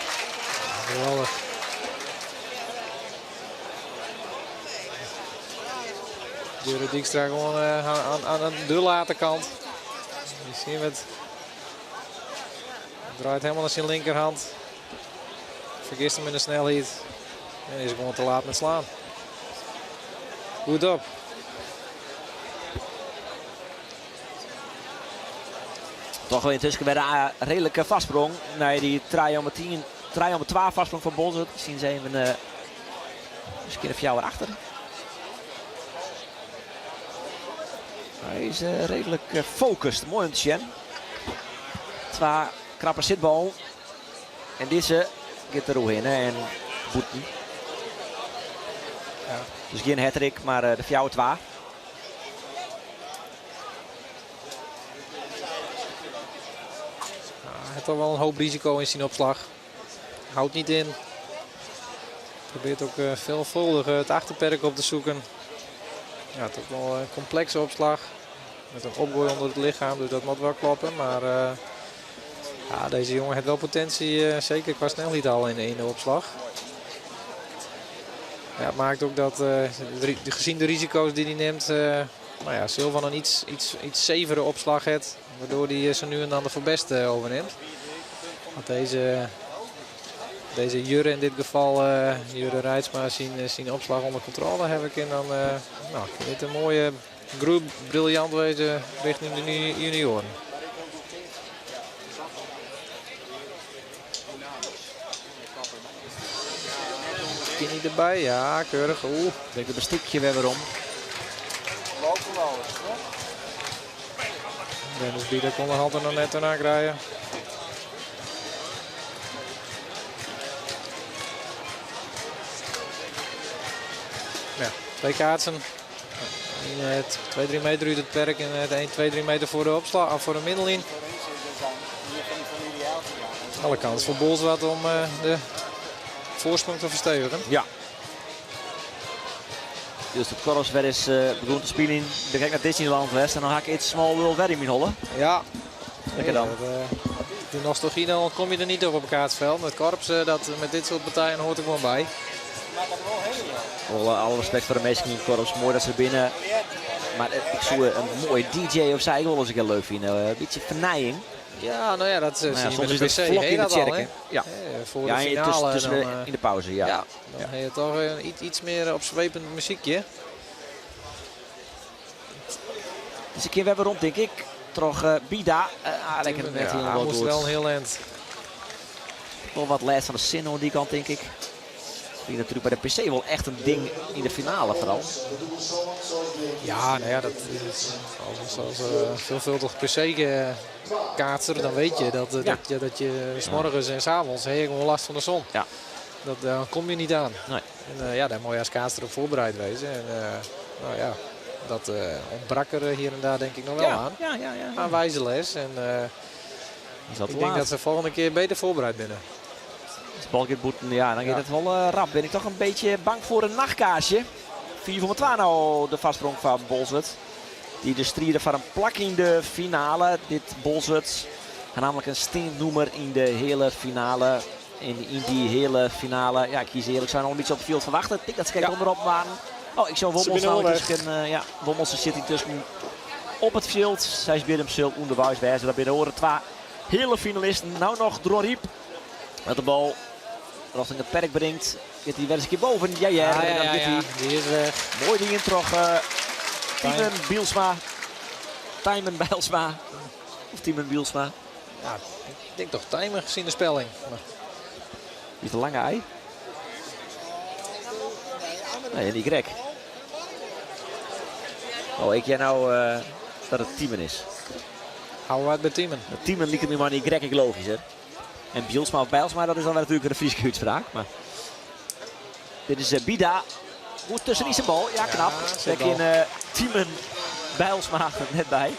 Geweldig. Jurre Dijkstra gewoon aan de late kant. Hier zien we het. Draait helemaal naar zijn linkerhand. Vergist hem in de snelheid. En is gewoon te laat met slaan. Goed op. Toch wel intussen bij de redelijke vastsprong. Nee, die 3 om 10, 3 om 12 vastsprong van Bolzert. Zien ze even eens een keer een fjouwer achter. Hij is redelijk focust. Mooi om te zien. Twee krappe zitbal. En deze gaat er in en boeten. Ja. Dus geen hattrick, maar de fjouwer 2. Hij heeft toch wel een hoop risico in zijn opslag. Houdt niet in. Probeert ook veelvuldig het achterperk op te zoeken. Ja, het is ook wel een complexe opslag. Met een opgooi onder het lichaam, dus dat moet wel kloppen. Maar ja, deze jongen heeft wel potentie, zeker qua snelheid al in de opslag. Ja, het maakt ook dat, gezien de risico's die hij neemt, nou ja, Silvan een iets zevere opslag heeft. Waardoor hij zo nu en dan de voorbest overneemt. Want deze Jurre in dit geval, Jurre Reitsma, zijn opslag onder controle heb ik. En dan nou, dit een mooie groep briljant wezen richting de junioren. Kinnie erbij, ja, keurig. Oeh. Trek het bestikje weer om. Dennis Bieder kon de hand er nog net aan krijgen. Ja, 2 kaatsen. 2, 3 meter uit het perk en 1, 2, 3 meter voor de opslag, voor de middellijn. Alle kans voor Bolsward om de voorsprong te verstevigen. Ja. Dus de korps weer eens begon te spelen. Direct naar Disneyland West en dan haak ik iets Small World weer in mijn hollen. Ja. Lekker dan. De nostalgie, dan kom je er niet op op het kaatsveld. Het korps, dat met dit soort partijen hoort er gewoon bij. Wel, alle respect voor de mensen in het korps. Mooi dat ze binnen. Maar ik zoek een mooie DJ of zij wel eens ik heel leuk vind. Een beetje vernijing. Ja, nou ja, dat zie Nou ja, je soms met de is dat PC. vlok in de dat al, kerk, hè? Ja. Voor Ja, de en finale tussen dan, in de pauze, ja. Ja, dan heb je toch een iets meer opzwepend muziekje. Dus een keer weer rond, denk ik. Toch Bida. Lekker net Ja, helemaal moest goed. wel een heel eind. Wel wat last van de zin aan die kant, denk ik. Die natuurlijk bij de PC wel echt een ding in de finale vooral. Ja, nou ja, dat is als veelvuldig P C-kaatser, dan weet je dat je 's morgens en 's avonds heb je gewoon last van de zon. Ja. Dat, daar kom je niet aan. Nee. En ja, daar moet je als kaatser op voorbereid wezen. En nou ja, dat ontbrak er hier en daar denk ik nog wel aan. Maar wijze les. En Is dat ik te denk laat? dat ze volgende keer beter voorbereid binnen. Als de bal gaat boeten, ja, dan gaat het wel rap. Ben ik toch een beetje bang voor een nachtkaasje. 4 voor 12 nou de vastsprong van Bolsward. Die de strieden van een plak in de finale. Dit Bolsward gaat namelijk een steennoemer in de hele finale. En in die hele finale, ja, ik kies eerlijk zijn al een beetje op het veld verwachten. Ik denk dat ze kijken onderop waren. Oh, ik zou Ze Wommels binnen nou onderweg. intussen, ja, Wommels zit intussen op het veld. Zij is binnen hem onderwijs wijzen. Daar binnen horen twee hele finalisten. Nou nog Dronryp. Dat de bal richting het perk brengt. Gaat hij weer eens een keer boven. Ja, ja, Ja, en dan ja, gaat ja, hij die is weg. Mooi ding in terug. Tiemen Bielsma. Tijmen Bijlsma. Of Tiemen Bielsma. Ja, ik denk toch Tijmen gezien de spelling. Maar... Die is de lange ei. Nee, en die Y. Oh, ik jij nou dat het Tiemen is. Hou wat bij Tiemen. Tiemen liep het nu maar niet Y, ik logisch hè. En Bielsma of Bijlsma, dat is dan wel natuurlijk een Friese uitspraak. Maar dit is Bida. Goed tussen die zijn bal. Ja, knap. Ja, Trek zit al. in Tiemen Bijlsma er net bij.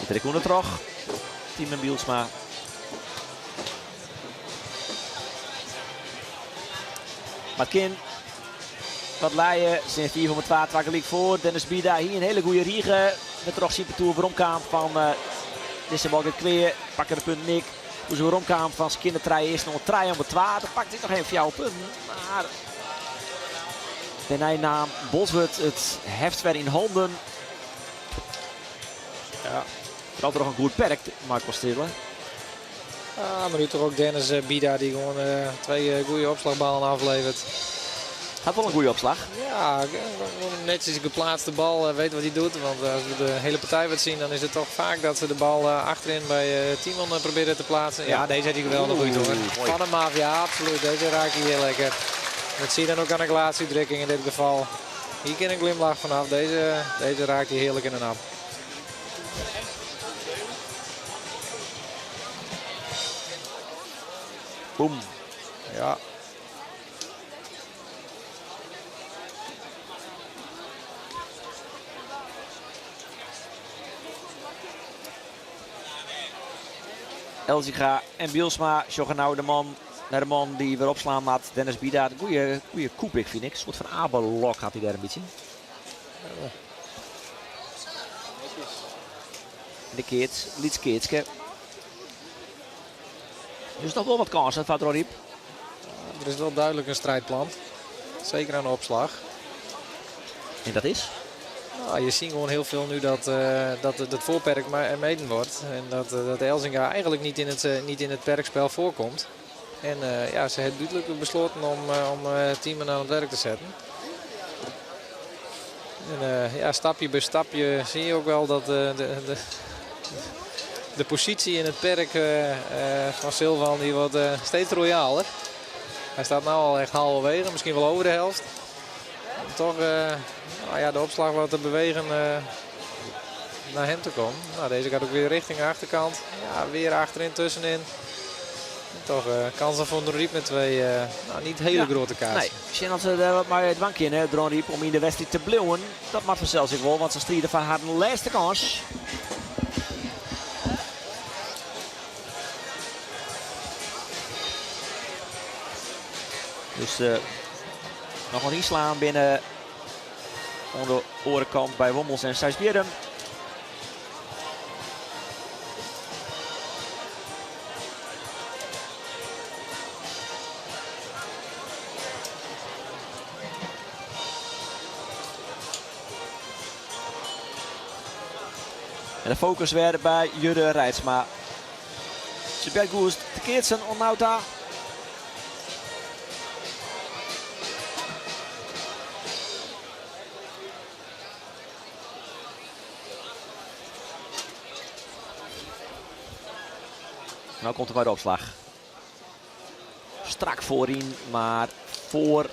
Sit der ek ûnder troch. Timen Bylsma. Mar it kin wat lije. Tsjin 5 om 2, twa gelyk foar. Dennis Bida hie in hiele goede rige. Wêrtroch syn partoer weromkaam fan dizze bal giet klear. Pakke de punten ek. Doe't se weromkaam fan skjinne trije earsten oant 3 om 2. Dan pakte hy noch even fjouwer punten. Mar dêrnei naam Bolsward it heft wer yn hannen. Ja. Foaral troch in goed perk, Michael Stille. Ah, maar nu toch ook Dennis Bida die gewoon twee goede opslagballen aflevert. Hat wol in goede opslach. Ja, netjes geplaatste bal, weet wat hij doet. Want als we de hele partij wat zien, dan is het toch vaak dat ze de bal achterin bij Timon proberen te plaatsen. Ja, deze had hij geweldig goed hoor. Mooi. Van hem af, ja absoluut. Deze raakt hij heel lekker. Dat zie je dan ook aan de gelaatsuitdrukking in dit geval. Hier kan een glimlach vanaf. Deze raakt hij heerlijk in de nap. Boom. Ja. Elzinga en Bylsma sjogge no de man nei de man dy't wer opslaan moat. Dennis Bida, in goede koepik fyn ik. In soart fan Abelok hat hy dêr in bytsje. De keats, lyts keatske. Dus noch wol wat kânsen foar Dronryp. Er is wel duidelijk een strijdplan. Zeker aan de opslag. En dat is? Nou, je ziet gewoon heel veel nu dat het voorperk meden wordt. En dat Elzinga eigenlijk niet in het perkspel voorkomt. En ja, ze hebben duidelijk besloten om Timen aan het werk te zetten. En ja, stapje bij stapje zie je ook wel dat de positie in het perk van Silvan die wordt steeds royaler. Hij staat nu al echt halverwege, misschien wel over de helft. Om toch nou ja, de opslag wat te bewegen naar hem te komen. Nou, deze gaat ook weer richting de achterkant. Ja, weer achterin, tussenin. En toch kansen voor Dronryp met twee nou, niet hele grote kaarten. Nee, misschien dat ze daar wat mei dwaan kinne, Dronryp, om yn de wedstriid te bliuwen. Dat moat fansels ek wol, want se stride foar har lêste kâns. Dus noch wat ynslaan binnen oan de oare kant by Wommels en Seisbierrum. En de focus wer by Jurre Reitsma. Se bert goed te keatsen oant no ta. No komt er by de opslach. Strak foaryn, mar foar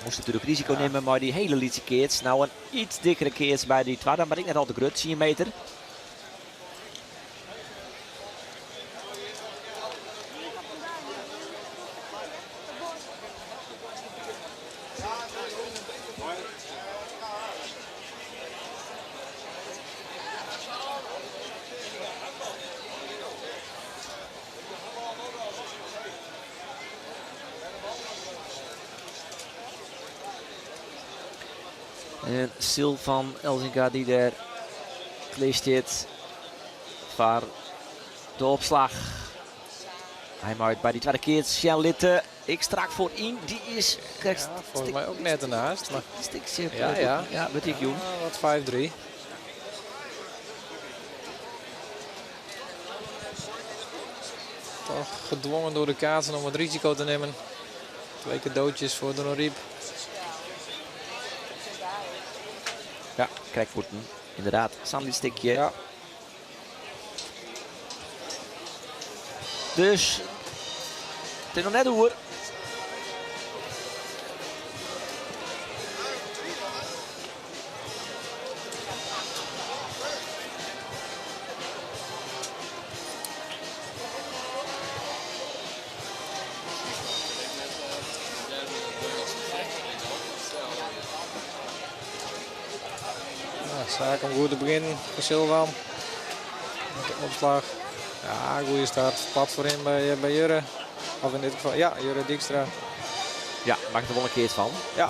moast natuerlik risiko nimme mei dy hiele lytse keats. No in yts dikkere keats by dy twadde, mar ek net al te grut, 10 meter. En Silvan Elzinga dy't dêr klear stiet foar de opslach. Hy mei by dy twadde keats sjen litte. Ek strak foaryn. Dy is Ja, folgens my ek net derneist. Mar... Stikje. Ja. Ja, wurdt ek jûn. Ja, wat 5-3. Toch gedwongen door de kaatsen om het risico te nemen. Twee cadeautjes voor Dronryp. Ja, krijgvoeten. Inderdaad, Sandy stikje. Ja. Dus it is noch net oer. Ja, saak om goed te begjinnen foar Silvan. Opslach. Ja, goede start. Plat voorin bij Jurre. Of in dit geval, ja, Jurre Dijkstra. Ja, maakt er wel een keer van. Ja.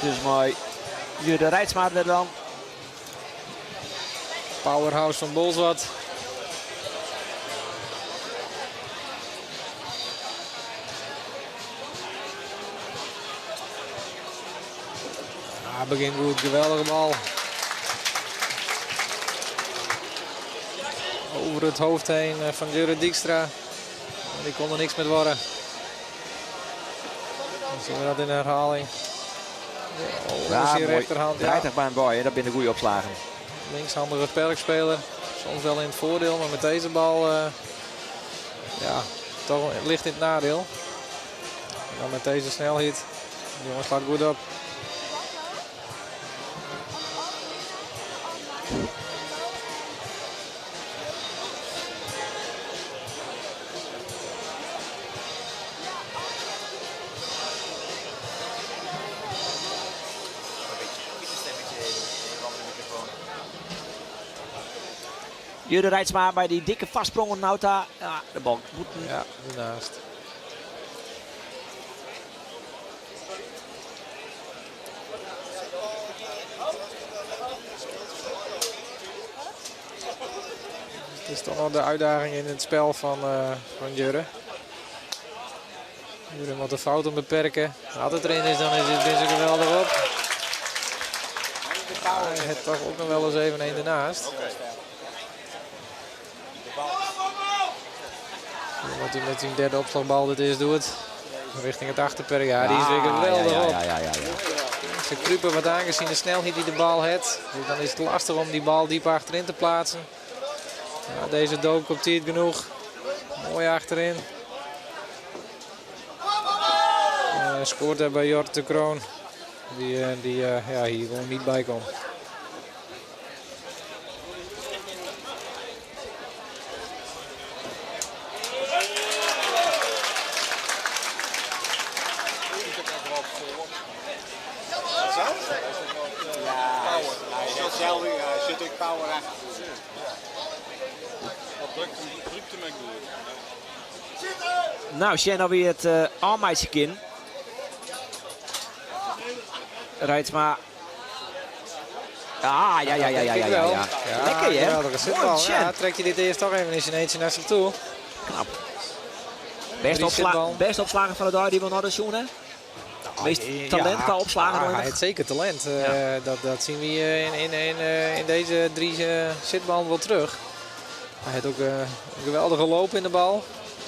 Dus mooi. Jurre Reitsma er dan. Powerhouse van Bolsward. Ja, begint goed, geweldige bal. Over het hoofd heen van Jurre Dijkstra. Die kon er niks met worden. Dan zien we dat in de herhaling. Oh, Ja, zijn mooi. rechterhand. Ja. Draait echt bij een boy, hè. Dat binnen goede opslagen. Linkshandige perkspeler. Soms wel in het voordeel, maar met deze bal ja, toch ligt in het nadeel. En dan met deze snelheid. De jongen slaat goed op. Jurre Reitsma bij die dikke vastsprongen Nauta. Ja, de bal moet. Ja, ernaast. Het is toch nog de uitdaging in het spel van Jurre. Jurre moet de fouten beperken. Als het erin is, dan is het best geweldig op. Hij heeft toch ook nog wel eens even een ernaast. Wat hij met zijn derde opslagbal dit eerst doet. Richting het achterperk. Ja, die is weer geweldig op. Ze kruipen wat aangezien de snelheid die de bal heeft. Dus dan is het lastig om die bal diep achterin te plaatsen. Ja, deze dook op tijd genoeg. Mooi achterin. Scoort daar bij Jort de Kroon. Die hier gewoon niet bij komt. Nou, Sjen nou weer het Almeidse Reitsma. Ah, ja, ja, ja, ja, ja, ja, ja. Ja, Lekker, hè? geweldige zitbal. Mooi, Sjen. Ja, trek je dit eerst toch even in zijn eentje naar zich toe. Knap. Drie zitbal. Best opslagen van de dag die we nog zien, hè? Meest talent qua opslagen. Ja, nog. hij heeft zeker talent. Dat zien we hier in deze drie zitballen wel terug. Hij heeft ook een geweldige loop in de bal.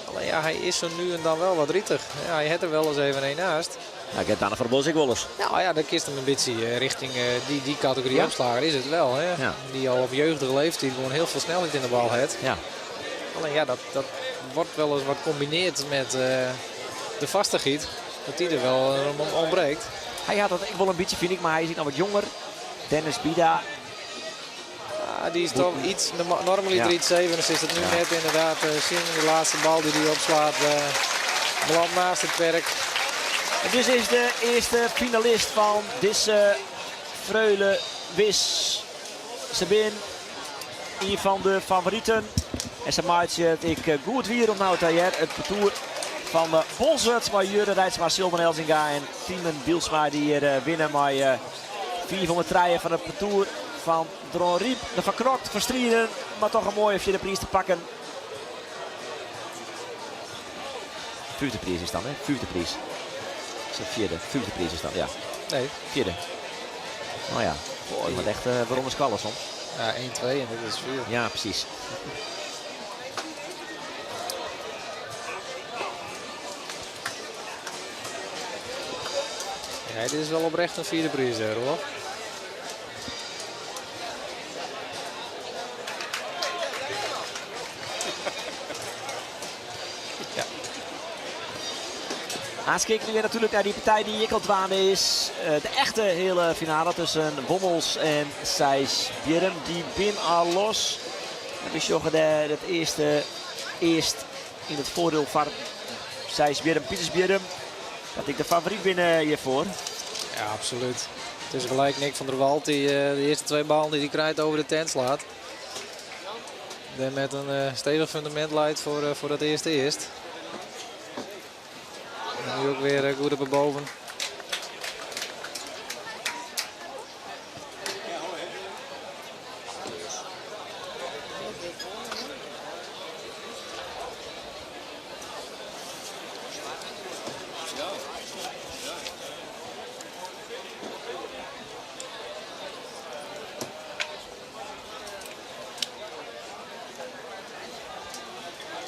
Alleen ja, hij is zo nu en dan wel wat rietig. Ja, hij heeft er wel eens even een naast. Nou, ik heb Dana van der Bos ik wel eens. Nou ja, dan kiest hem een beetje richting die categorie opslager is het wel. Hè? Ja. Die al op jeugdige leeftijd gewoon heel veel snelheid in de bal heeft. Ja. Alleen ja, dat wordt wel eens wat gecombineerd met de vastigheid. Dat die er wel ontbreekt. Hij had dat ik wel een beetje, vind ik, maar hij is nog wat jonger. Dennis Bida. Ja, die is toch iets, normaliter iets 7, dus is het nu net inderdaad zien die laatste bal die hij opslaat. Belandt naast het perk. En dus is de eerste finalist van deze Freule Wis Sabine. Een van de favorieten. En ze maakt het ik goed weer om nou te hier. Het parcours van Bolsward, waar Jurre Reitsma, Silvan Elzinga en Tiemen Bielsma die hier winnen met 403 van het parcours van Dronryp. De Van Krokt, Van Strienen, maar toch een mooie vierde prijs te pakken. Vijfde prijs is dan, hè? Vijfde prijs. Is dat vierde? Vijfde prijs is dan, ja. Nee. Vierde. Nou ja, oh, ik moet echt waarom is kallen soms. Ja, 1, 2 en dit is 4. Ja, precies. Ja, dit is wel oprecht een vierde prijs, hè, Roelof. Ja. Aanskeakelje weer natuurlijk naar die partij die ik al dwaande is. De echte hele finale tussen Wommels en Seisbierrum. Die bin al los. En we sjogge dêr it earste earst yn it foardiel foar Seisbierrum, Pietersbierrum. Dat ik de favoryt binne hjirfoar. Ja, absoluut. Het is gelijk Nick van der Walt die de eerste twee ballen die hij krijgt over de tent slaat. En met een stevig fundament leidt voor dat eerste eerst. En nu ook weer goed op boven.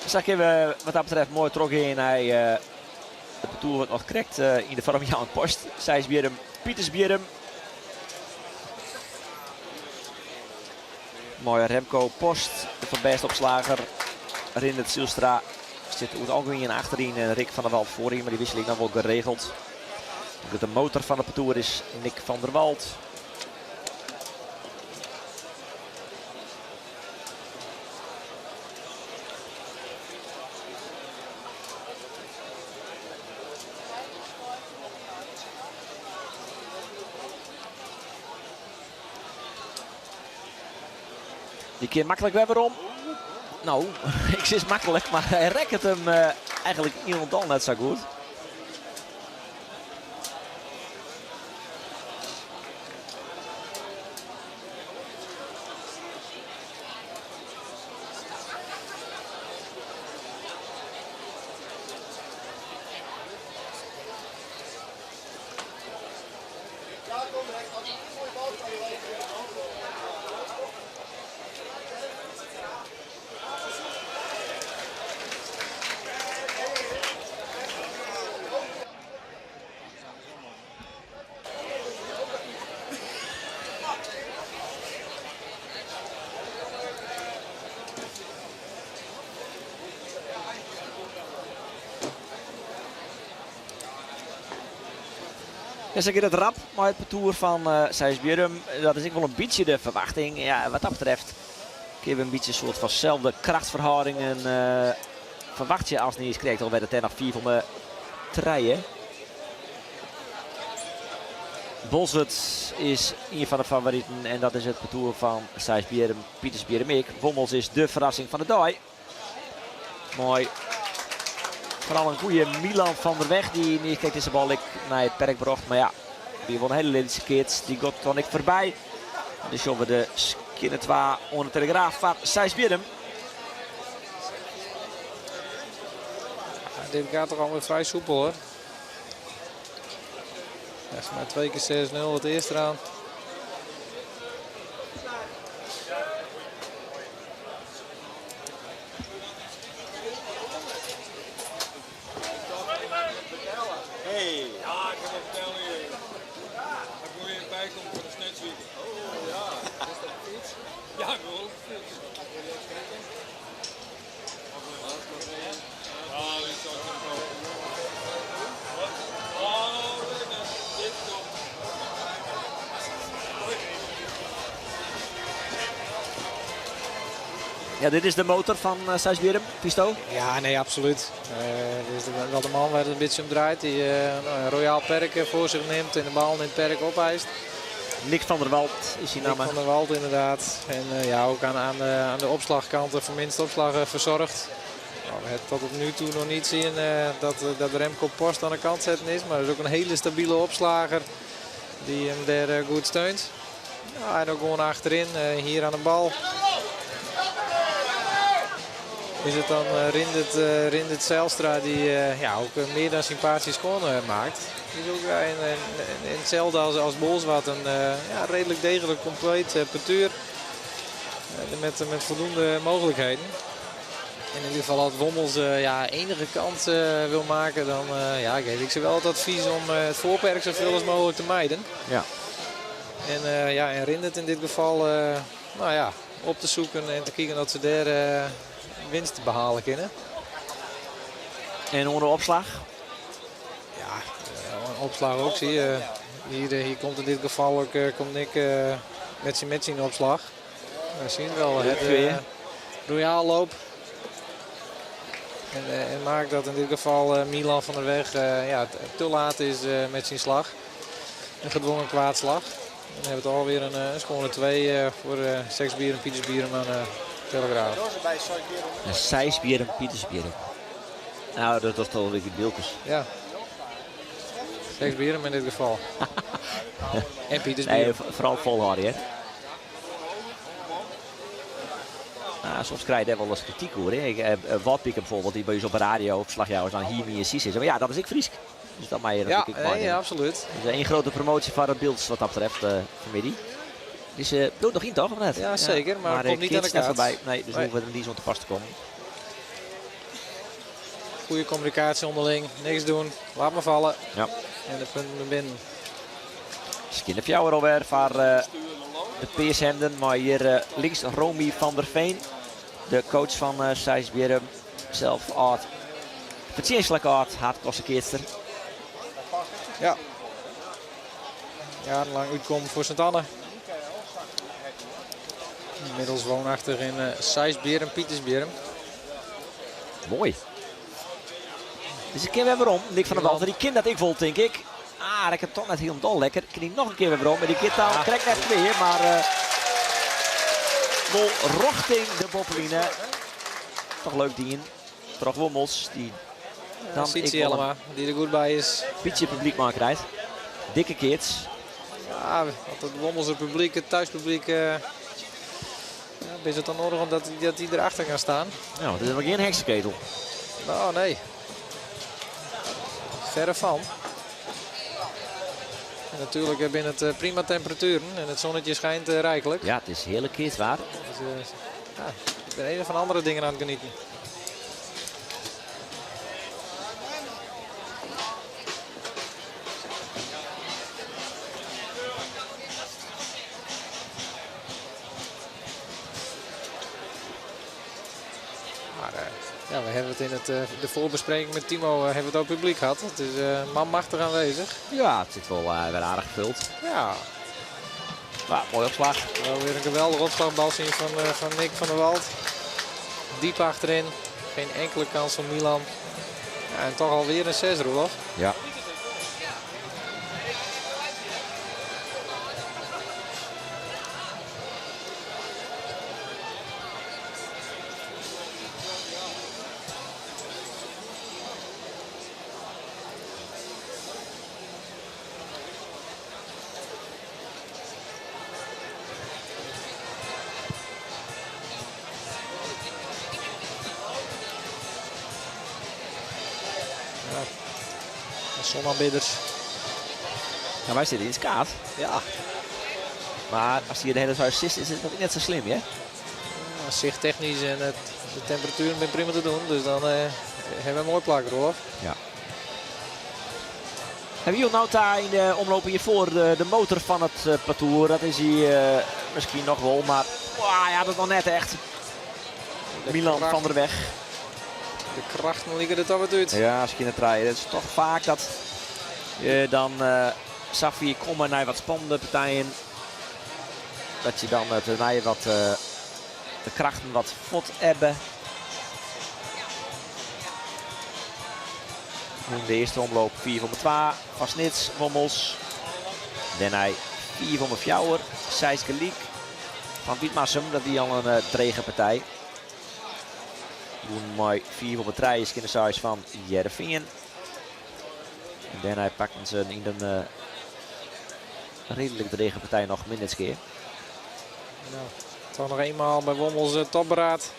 Sa kinne we wat dat betreft moai trochgean nei it partoer wat noch krekt yn de foarm Jan Post, Seisbierrum, Pietersbierrum. Mei Remco Post, de fan bêste opslager. Rindert Zylstra sit oer it algemien achteryn en Rick van der Walt foaryn, mar dy wikseling noch wol geregeld. De motor fan it partoer is Nick van der Walt. Die keer maklik wer werom. No, ik sis maklik, mar hy rekket him eigenlik hielendal net sa goed. Ja, sa giet it rap mei it partoer fan uh, Seisbierrum. Dat is ek wol in bytsje de ferwachting. Ja, wat dat betreft kinne we in bytsje in soart fan selde krachtferhâldingen uh, ferwachtsje as niis krekt al wer de ten of 5 om de trije. Boalsert is ien fan de favoriten en dat is it partoer fan Seisbierrum, Pietersbierrum ek. Wommels is de ferrassing fan de dei. Mei foaral in goede Milan van der Weg die neerkijkt dizze bal ek nei it perk brocht. Mar ja, wie wol in hiele lytse keats. Dy giet dan ek foarby. Dus sjogge we de skinne twa oan de telegraaf foar Seisbierrum. Ja, dit gaat toch alweer vrij soepel hoor. Ja, maar twee keer 6-0 het eerste eraan. Ja, dit is de motor fan uh, Seisbierrum, Pisto? Ja, nee, absoluut. Uh, dit is wel de man waar het een beetje om draait. Die uh, een royaal perk voor zich neemt en de bal in het perk opeist. Nick van der Walt is zijn naam. Nick van der Walt inderdaad. En ja, ook aan de opslagkant de verminst opslag verzorgd. Nou, we hebben tot op nu toe nog niet zien dat Remco Post aan de kant zetten is. Maar dat is ook een hele stabiele opslager die hem daar goed steunt. Ja, en ook gewoon achterin, hier aan de bal. Is het dan Rindert Zijlstra die ja, ook meer dan sympathisch score maakt. Die is ook in hetzelfde als Bolsward een ja, redelijk degelijk compleet partuur. Met voldoende mogelijkheden. En in ieder geval als Wommels ja, enige kans wil maken, dan ja, geef ik ze wel het advies om het voorperk zoveel als mogelijk te mijden. Ja. En, ja, en Rindert in dit geval nou ja, op te zoeken en te kijken dat ze daar winst behalen kunnen. En onder de opslag? Opslach ook, zie je. Hier komt in dit geval ook komt Nick met zijn opslag. We zien wel het royaal loop. En maakt dat in dit geval Milan van der Weg ja, te laat is met zijn slag. Een gedwongen kwaadslag. En dan hebben we het alweer een schone 2 voor Seisbierrum, Pietersbierum aan de Telegraaf. Seisbierrum, Pietersbierrum. Nou, dat was toch wel weer Bilkes. Ja. Seisbierrum in dit geval. En Pietersbierrum. Nee, vooral volhouden, hè. Nou, soms krijg je daar wel eens kritiek hoor. Hè. Ik, Waldpiek bijvoorbeeld, die bij ons op de radio op slagjouwers dan hier meer is. Maar ja, dat is ik Friesk. Dus dat mij ja, nee, ja, absoluut. Dus één grote promotie van het beeld wat dat betreft, familie. Dus doet nog in toch, of net? Ja, zeker, maar, maar komt niet aan de kaart. Voorbij. Nee, dus nee. Hoeven we er niet zo te pas te komen. Goede communicatie onderling, niks doen, laat maar vallen. Ja. En de punten naar binnen. Skinnerfjouwer alweer voor de Peershemden. Maar hier links Romy van der Veen. De coach van Seisbierrum. Zelf oud. Verdienstelijk oud, haardklassekeerster. Ja. Jarenlang uitkomen voor Sint-Anne. Inmiddels woonachtig in Seisbierrum, Pietersbierrum. Mooi. Dus ik keer weer waarom. Nick van der Walt. Die kind dat ik vol, denk ik. Ah, ik heb toch net helemaal lekker. Ik kan nog een keer weer waarom. Maar die kind nou krijgt net weer. Maar wel richting de boppeline. Toch leuk dien. Toch Wommels. Die dan ziet ze helemaal. Die er goed bij is. Beetje publiek maar krijgt. Dikke kids. Ja, want het Wommelse publiek, het thuispubliek. Ja, is het dan nodig omdat dat die erachter gaan staan? Nou, het is nog geen heksenketel. Nou, nee. Verre van. En natuurlijk binnen het prima temperaturen en het zonnetje schijnt rijkelijk. Ja, het is heerlijk kids, waar. Dus, ja, ik ben een van andere dingen aan het genieten. Ja, we hebben het in het, de voorbespreking met Timo hebben we het ook publiek gehad. Het is manmachtig aanwezig. Ja, het zit wel weer aardig gevuld. Ja. Maar, mooi opslag. Wel weer een geweldige opslagbal zien van Nick van der Walt. Diep achterin. Geen enkele kans van Milan. Ja, en toch alweer een 6, Roelof. Ja. Zonaanbidders. Nou, wij zitten in het kaart. Ja. Maar als je de hele huis zit, is het nog net zo slim, hè? Ja, zichttechnisch en de temperatuur ben prima te doen. Dus dan hebben we een mooi plak, Rolf. Ja. Hebben jullie nou daar in de omloop hiervoor de motor van het parcours? Dat is hier misschien nog wel, maar wow, ja, dat is nog net echt. De Milan kracht. van der Weg. De krachten liggen er toch wat uit. Ja, misschien het rijden. Het is toch vaak dat je dan Safi komt naar wat spannende partijen. Dat je dan het toernooi wat de krachten wat vod hebben. In de eerste omloop 4 van de 2. Van Snits, Wommels. Daarna 4 van de 4. Sijske Liek van Wietmassum, dat die al een trege partij. Doen mooi 4 op het rij is kindersize van Jereveen. En daarna pakten ze in een redelijk drege partij nog minder keer. Nou, toch nog eenmaal bij Wommels topberaad.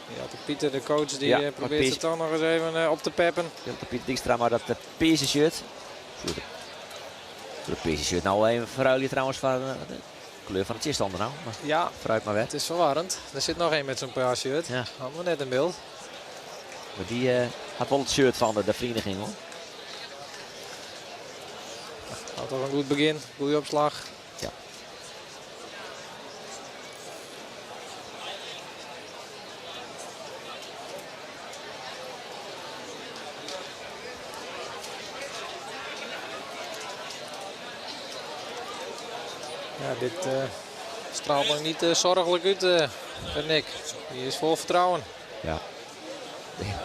Ja, de Pieter, de coach, die ja, probeert ze toch nog eens even op te peppen. Ja, de Pieter Dijkstra, maar dat de Peerse shirt. De Peerse shirt nou even verruilen trouwens van de kleur van het tegenstander nou. Maar ja, vooruit maar weg. Het is verwarrend. Er zit nog één met zo'n paar shirt. Ja. Hadden we net in beeld. Maar die had wel het shirt van de vereniging hoor. Had toch een goed begin, goede opslag. Ja. Ja, dit uh, straalt nog niet uh, zorgelijk uit, uh, Nick. Die is vol vertrouwen. Ja.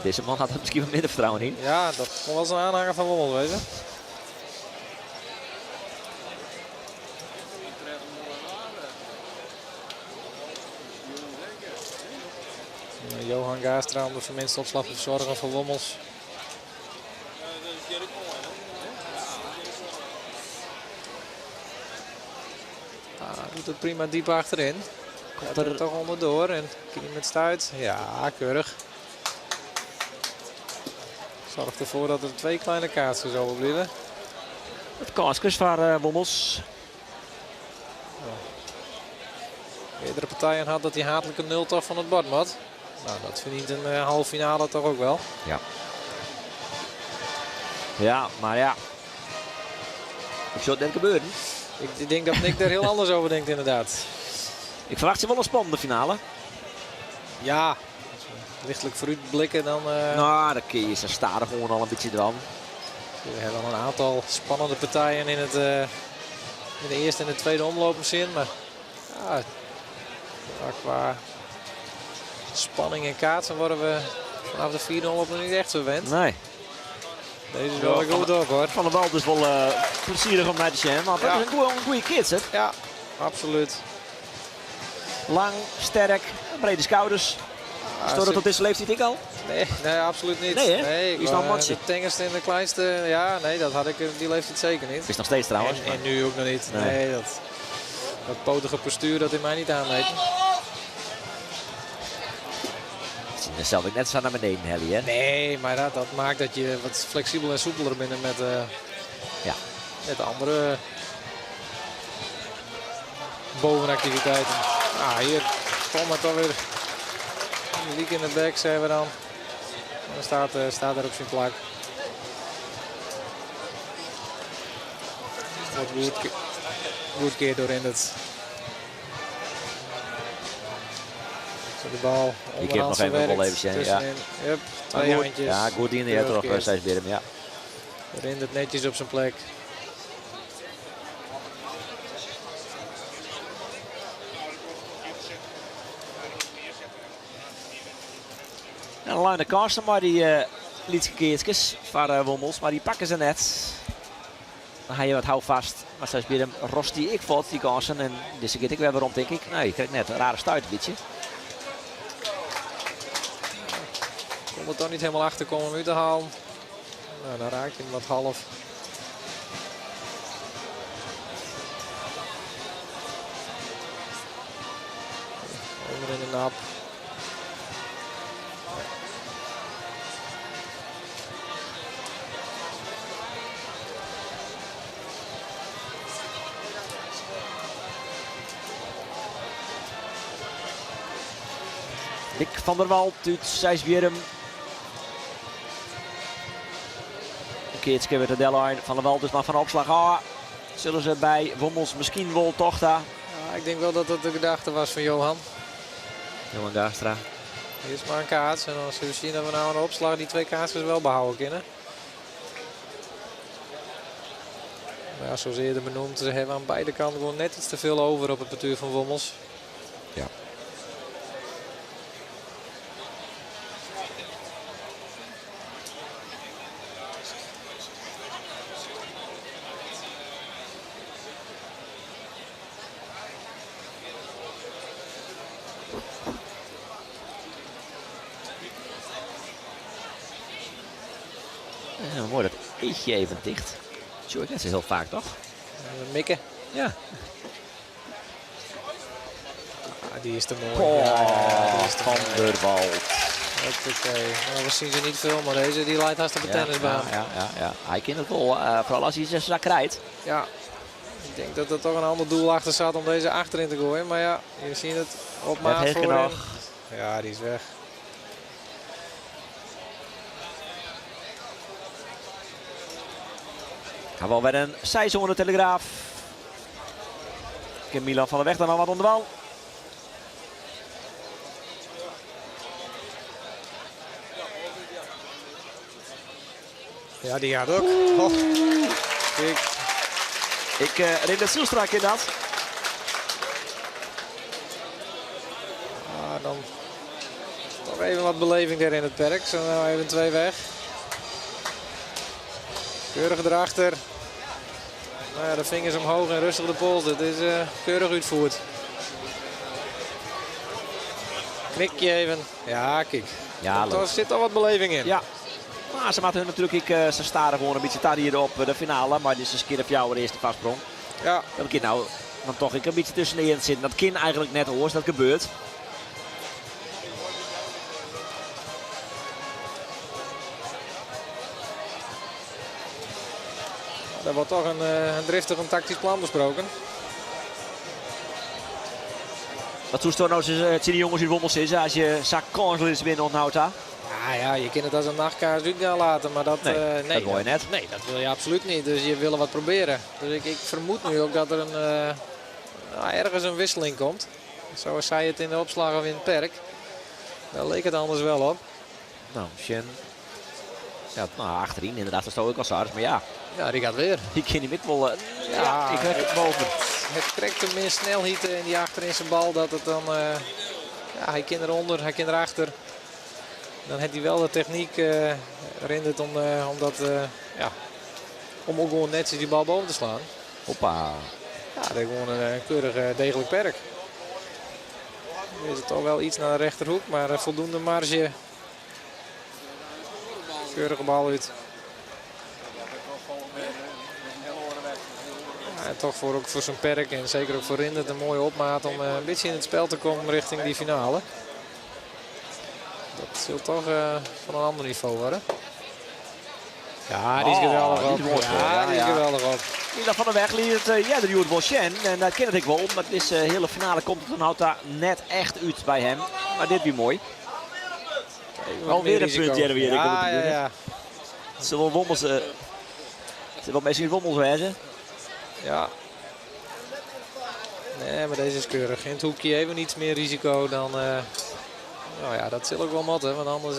Deze man had er misschien wat minder vertrouwen in. Ja, dat kon wel eens een aanhanger van Wommels wezen. Johan Gaastra om de verminste opslag te verzorgen voor Wommels. Ah, doet het prima diep achterin. Komt er toch onderdoor en Kien met stuit. Ja, keurig. Zorgt ervoor dat er twee kleine kaartjes overblijven. Het kaaskes voor Wommels. Ja. Eerdere partijen had dat die hatelijke nul toch van het bord moet. Nou, dat verdient een halve finale toch ook wel. Ja. Ja, maar ja. Ik zou het net gebeuren. Ik denk dat Nick daar heel anders over denkt inderdaad. Ik verwacht ze wel een spannende finale. Ja, als we lichtelijk vooruit blikken dan... Nou, dan kun je ze staan gewoon al een beetje dran. We hebben al een aantal spannende partijen in, het, in de eerste en de tweede omloop misschien. Maar ja, qua spanning en kaatsen worden we vanaf de vierde omloop nog niet echt verwend. Nee. Deze is wel goed ook hoor. Van der Walt is wel plezierig om naar te zien. Maar dat is een goede kids hè? Ja, absoluut. Lang, sterk, brede schouders. Stoort dat op deze leeftijd ik al? Nee, nee, absoluut niet. Nee, hè? Nee, ik is nog een matje. De tengerste en de kleinste, ja, nee, dat had ik in die leeftijd zeker niet. Is nog steeds trouwens. En nu ook nog niet. Nee, nee dat potige postuur dat in mij niet aanmeten. Dat zal ik net zo naar beneden, Helly, hè? Nee, maar dat maakt dat je wat flexibeler en soepeler bent met, ja. met andere bovenactiviteiten. Ah, hier komt maar toch weer Liek in de bek, zeggen we dan. En dan staat er op zijn plak. Wordt goed keer door in het. Zo de bal Ik heb nog even wel even zien. Ja. Hup, twee handjes. Ja, goed in de terug, Seisbierrum, ja. Rindert netjes op zijn plek. En Luine Karsten, maar die Lietske Keertjes van Wommels, maar die pakken ze net. Dan ga je wat houvast. Maar Seisbierrum rost die ik vond, die kansen. En deze keer ik weer waarom, denk ik. Nee, ik krijg net een rare stuit een beetje. Kon er toch niet helemaal achter komen om u te halen. Nou, dan raakt hij hem wat half. Onder in de nap. Nick van der Walt uit Seisbierrum. Een keertje weer de deadline. Van der Walt dus maar van opslag. Ah, zullen ze bij Wommels misschien wel toch daar? Ja, ik denk wel dat dat de gedachte was van Johan. Johan Gaastra. Eerst maar een kaats en dan zullen we zien dat we nou een opslag die twee kaatsjes wel behouden kunnen. Maar ja, zoals eerder benoemd, ze hebben aan beide kanten gewoon net iets te veel over op het partuur van Wommels. Ja. En dan wordt het eetje even dicht. Zo, ik net zo heel vaak, toch? Mikken. Ja. Ah, die is te mooi. Oh, ja, die is te Van mooi. der Walt. Hoppakee. Nou, we zien ze niet veel, maar deze die leidt haast op de tennisbaan. Ja. Hij kent het wel, vooral als hij zijn zak rijdt. Ja, ik denk dat er toch een ander doel achter zat om deze achterin te gooien. Maar ja, je ziet het op maat voorin. Ja, die is weg. Gaan we al bij een zijzone Telegraaf. Milan van der Weg dan al wat onder de bal. Ja, die gaat ook. Oh. Kijk. Ik Rindert Zijlstra in dat. Toch even wat beleving daar in het perk. Zo nou even twee weg. Keurig erachter. Nou ja, de vingers omhoog en rustig de pols. Dat is keurig uitvoerd. Knikje even. Ja, kijk. Ja, Daar leuk. zit al wat beleving in. Ja. Maar ze maken hun natuurlijk ik, ze staren gewoon een beetje daar hier op de finale. Maar dit is een keer of jou de eerste vastsprong. Ja. Dat kind nou dan toch ik een beetje tussen de in zitten. Dat kind eigenlijk net hoor, dat gebeurt. Daar wordt toch een driftig een tactisch plan besproken. Wat toest nou het zien die jongens in Wommels is als je zak kansloos binnen onthoudt daar? Ja, ja, je kunt het als een nachtkaars uit gaan laten, maar dat, Nee, nee, dat wil je net. Nee, dat wil je absoluut niet. Dus je wil wat proberen. Dus ik vermoed nu ook dat er nou, ergens een wisseling komt. Zoals zij het in de opslag of in het perk. Daar leek het anders wel op. Nou, Shen. Ja, nou, achterin inderdaad, dat is ook al zo maar ja. Ja, die gaat weer. Die kan niet wel. Ja, ik heb het boven. Het trekt hem meer snelheid in die achterin zijn bal dat het dan. Ja, hij kan eronder, hij kan erachter. Dan heeft hij wel de techniek Rindert om dat, ja, om ook gewoon netjes die bal boven te slaan. Hoppa. Ja, dat is gewoon een keurig degelijk perk. Nu is het al wel iets naar de rechterhoek, maar voldoende marge. Keurige bal uit. Ja, en toch ook voor zijn perk en zeker ook voor Rindert een mooie opmaat om een beetje in het spel te komen richting die finale. Dat zal toch van een ander niveau worden. Ja, die is Oh, geweldig die op. is mooi, Ja, ja, die is ja. geweldig op. Milan van der Weg liet het ja, de Joert Bosjen. En dat ken ik wel, maar het is hele finale komt het dan houdt daar net echt uit bij hem. Maar dit weer mooi. Even wat Alweer meer een risico. punt, Jeremy. Ja, ja, ja. Het zullen wel Wommels, het zullen wel mensen in Wommels wezen. Ja. Nee, maar deze is keurig. In het hoekje even iets meer risico dan... nou ja, dat zal ook wel moeten, want anders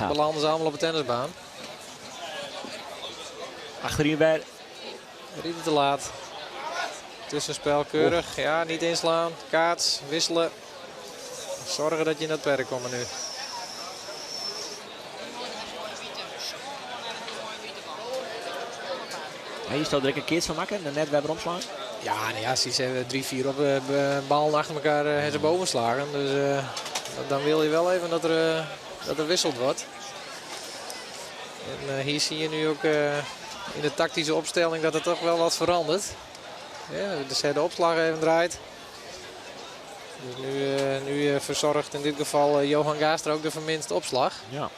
belanden ze allemaal op de tennisbaan. Achterin bij. Rieten te laat. Tussenspel keurig. Oh. Ja, niet inslaan. Kaats, wisselen. Zorgen dat je in dat perk komt nu. Ja, hier staat direct een keertje van maken en net weer omslaan. Ja, nee, ja, ze hebben 3-4 op ballen achter elkaar hebben ze boven slagen. Dus dan wil je wel even dat er wisseld wordt. En hier zie je nu ook in de tactische opstelling dat er toch wel wat verandert. Ja, de de opslag even draait. Dus nu verzorgt in dit geval Johan Gaastra ook de verminste opslag. Ja.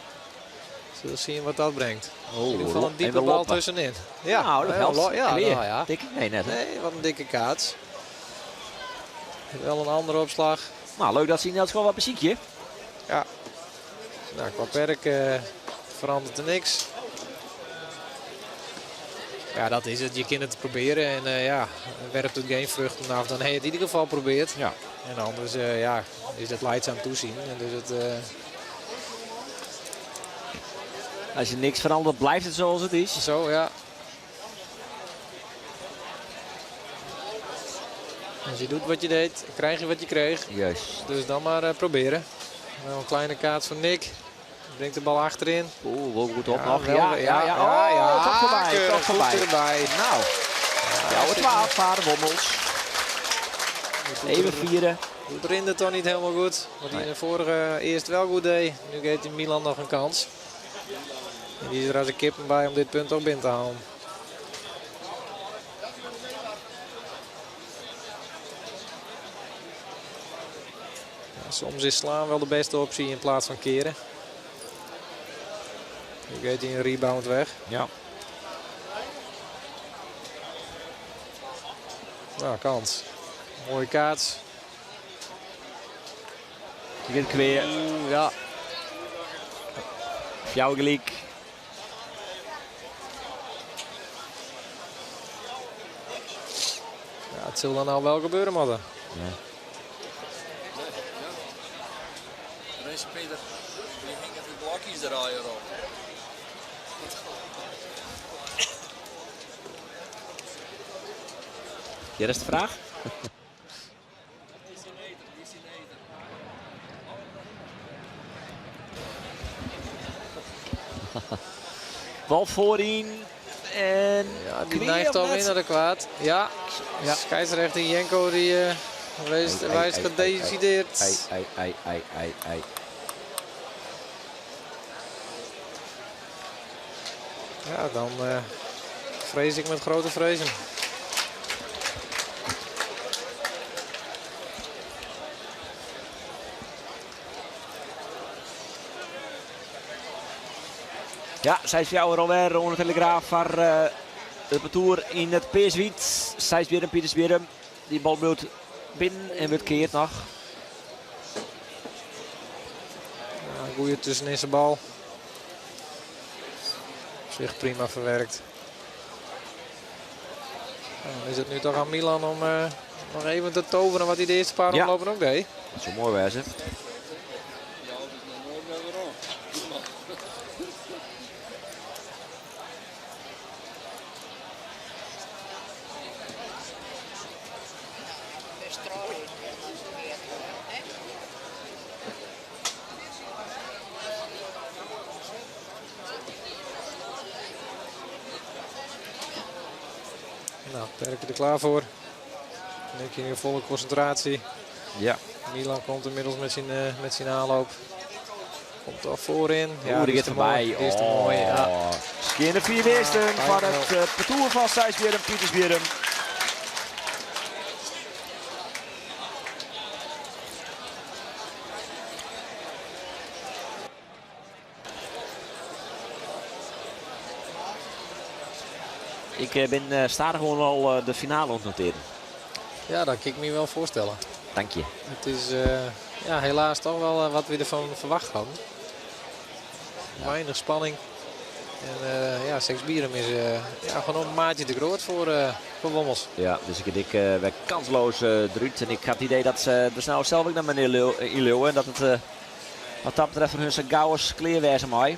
Zullen we zien wat dat brengt. Oh, in ieder geval een diepe en we bal loppen. tussenin. Ja, nou, dat ja, helpt. ja, En weer. nou ja. Dikke? Nee, net. Hè? Nee, wat een dikke kaats. Wel een andere opslag. Nou, leuk dat ze in gewoon wat muziekje. Ja. Nou, qua perk verandert er niks. Ja, dat is het. Je kunt het proberen en ja, werpt het geen vruchten af. Dan heb je het in ieder geval geprobeerd. Ja. En anders ja, is het leidzaam toezien. En dus het, Als je niks verandert, blijft het zoals het is. Zo, ja. Als je doet wat je deed, krijg je wat je kreeg. Juist. Dus dan maar proberen. Nou, een kleine kaats van Nick. Brengt de bal achterin. Oeh, wel goed op Ja, nog. wel Ja, weer. ja, ja. Ja, Oh, ja. toch voorbij, Keurig, toch voorbij. goed erbij. Nou, Ja, jouw zit 12, vader Wommels. Doet Even vieren. Doet Rindert toch niet helemaal goed. Wat hij in de vorige eerst wel goed deed. Nu geeft hij Milan nog een kans. En die is er als een kippen bij om dit punt toch binnen te halen. Ja, soms is slaan wel de beste optie in plaats van keren. Nu gaat hij een rebound weg. Ja. Nou, kans. Mooie kaats. Je kunt weer. Oeh, ja. Jouw gelijk. Ja, het zal dan al wel gebeuren, mannen. Ja. Rens Peter, die hingen die blokjes er al op. Ja, dat is de vraag. Bal voorin. En ja, die neigt alweer naar de kwaad. Ja, ja. Scheidsrechter Jenko die wijst, wijst gedecideerd. Ei, ei, ei, ei, ei, ei. Ja, dan uh, vrees ik met grote vrezen. Ja, 6-4 alweer onder de Telegraaf voor uh, de partour in het Peerswiet. Seisbierrum, Pietersbierrum. Die bal bloot binnen en wordt keert nog. Ja, goede tussenin zijn bal. Op zich prima verwerkt. Nou, is het nu toch aan Milan om uh, nog even te toveren wat hij de eerste paar ja. omlopen ook deed? Dat zou mooi wezen. Nou, Perke er klaar voor. Nick in volle concentratie. Ja. Milan komt inmiddels met zijn, uh, met zijn aanloop. Komt al voorin. Ja, Oeh, die gaat erbij. Die is te mooi. Ja. Skeerde vier eersten ah, van het uh, parcours van Seisbierrum, Pietersbierrum. Ik eh, ben uh, stadig gewoon al uh, de finale ontnoteren. Ja, dat kan ik me wel voorstellen. Dank je. Het is ja, helaas toch wel wat we ervan verwacht hadden. Ja. Weinig spanning. En ja, Sexbierum is ja, gewoon een maatje te groot voor, voor Wommels. Ja, dus ik ik werd kansloos eruit. En ik had het idee dat ze er snel zelf ook naar meneer Ileeuwen. En dat het wat dat betreft van hun zijn gauwers kleerwijzen mooi.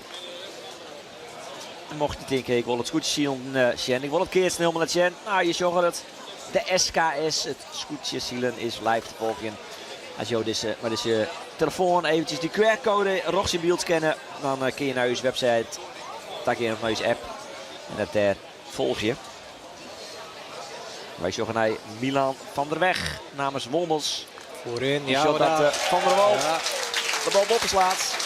Mocht je denken, ik wil het scootje zien, uh, Ik wil het keer snel met Sjen. Nou, je zag het. De SKS, het scootje zielen, is live te volgen. Als je deze, maar deze telefoon eventjes die QR-code rechts in beeld scannen, dan uh, kun je naar uw website, dan kun je naar uw app en dat daar volg je. Wij zoeken naar Milan van der Weg namens Wommels. Voorin, ja. dat uh, Van der Walt ja. de bal opslaat.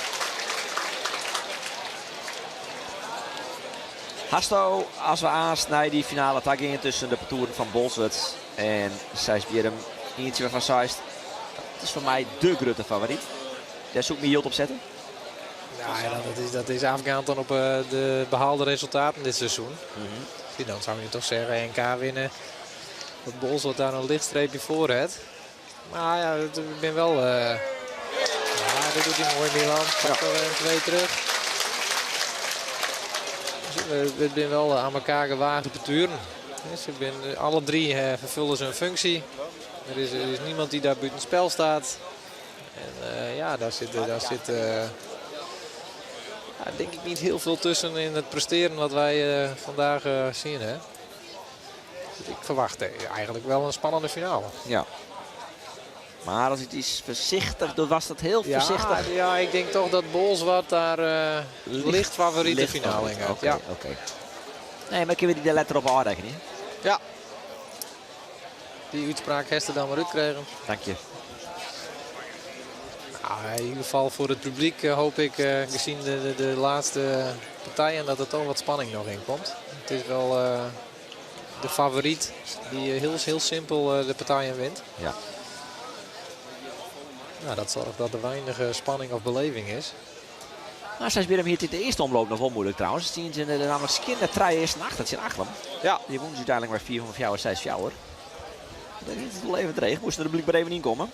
Hasto, als we aansnijden die finale tak gingen tussen de partoeren van Bolsward en Seisbierrum. Eentje van Zeist. Dat is voor mij de grote favoriet. Daar zoek ik me hield op zetten. Nou ja, dat is afgaand dan op uh, de behaalde resultaten dit seizoen. Mm -hmm. Dan zou je toch zeggen NK winnen. Dat Bolsward daar een lichtstreepje voor heeft. Maar ja, ik ben wel... Ja, dit doet hij mooi Milan. Pakt er een twee terug. Het zijn wel aan elkaar gewaagde parturen. Ze ben, alle drie vervullen ze hun functie. Er is, er is niemand die daar buiten spel staat. En uh, ja, daar zit, daar zit uh, ja, denk ik niet heel veel tussen in het presteren wat wij uh, vandaag zien. Hè? Ik verwacht eigenlijk wel een spannende finale. Ja. Maar als het iets voorzichtig doet, was dat heel voorzichtig. Ja, ik denk toch dat Bolsward daar uh, licht favoriete licht finale in gaat. Oké, ja. Okay. Nee, maar kunnen we die de letter op aanrekenen? Ja. Die uitspraak heeft er dan maar uitkregen. Dank je. Nou, in ieder geval voor het publiek hoop ik, gezien de, de, de laatste partijen, dat er toch wat spanning nog in komt. Het is wel de favoriet die heel, heel simpel de partijen wint. Ja. Nou, dat zorgt dat er weinig spanning of beleving is. Nou, zij is hier in de eerste omloop nog wel moeilijk trouwens. Zien ze de namelijk skin de trui eerst achter. Dat zijn achter. Ja. Die won ze uiteindelijk maar 4 van 4 6 4. Dat is het wel even dreig. Moesten er blijkbaar even in komen.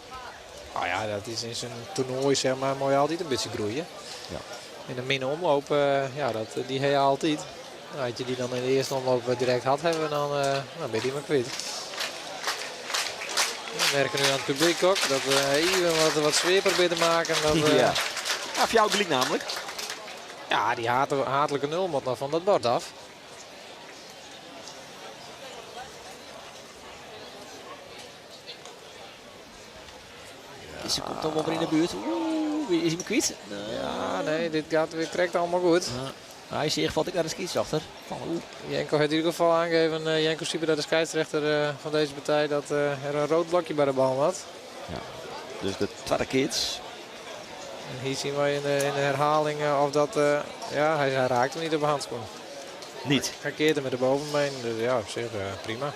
Nou ja, dat is in zijn toernooi zeg maar mooi altijd een beetje groeien. Ja. In de minne omloop, ja, dat, die heb je altijd. Nou, had je die dan in de eerste omloop direct had hebben, dan, dan ben je die maar kwijt. We merken nu aan het publiek ook dat we even wat, wat sfeer proberen te maken. Dat we... Ja. Ja, voor jou gelijk namelijk. Ja, die hatelijke nul moet nog van dat bord af. Ja. Ze komt toch wel weer in de buurt. Oeh, is hij me kwijt? Nee. Ja, nee, dit gaat weer correct allemaal goed. Ja. Hy seach falt ek nei de skiedsrjochter. Fan oeh. Jenko heeft in ieder geval aangegeven, eh, Jenko Sieper, de scheidsrechter eh, van deze partij, dat eh, er een rood blokje bij de bal was. Ja, dus de tweede keats. En hier zien wij in de, in de herhaling of dat... ja, hij, hij raakt hem niet op de handschoen. Niet? Hij keert hem met de bovenbeen, dus ja, op zich prima.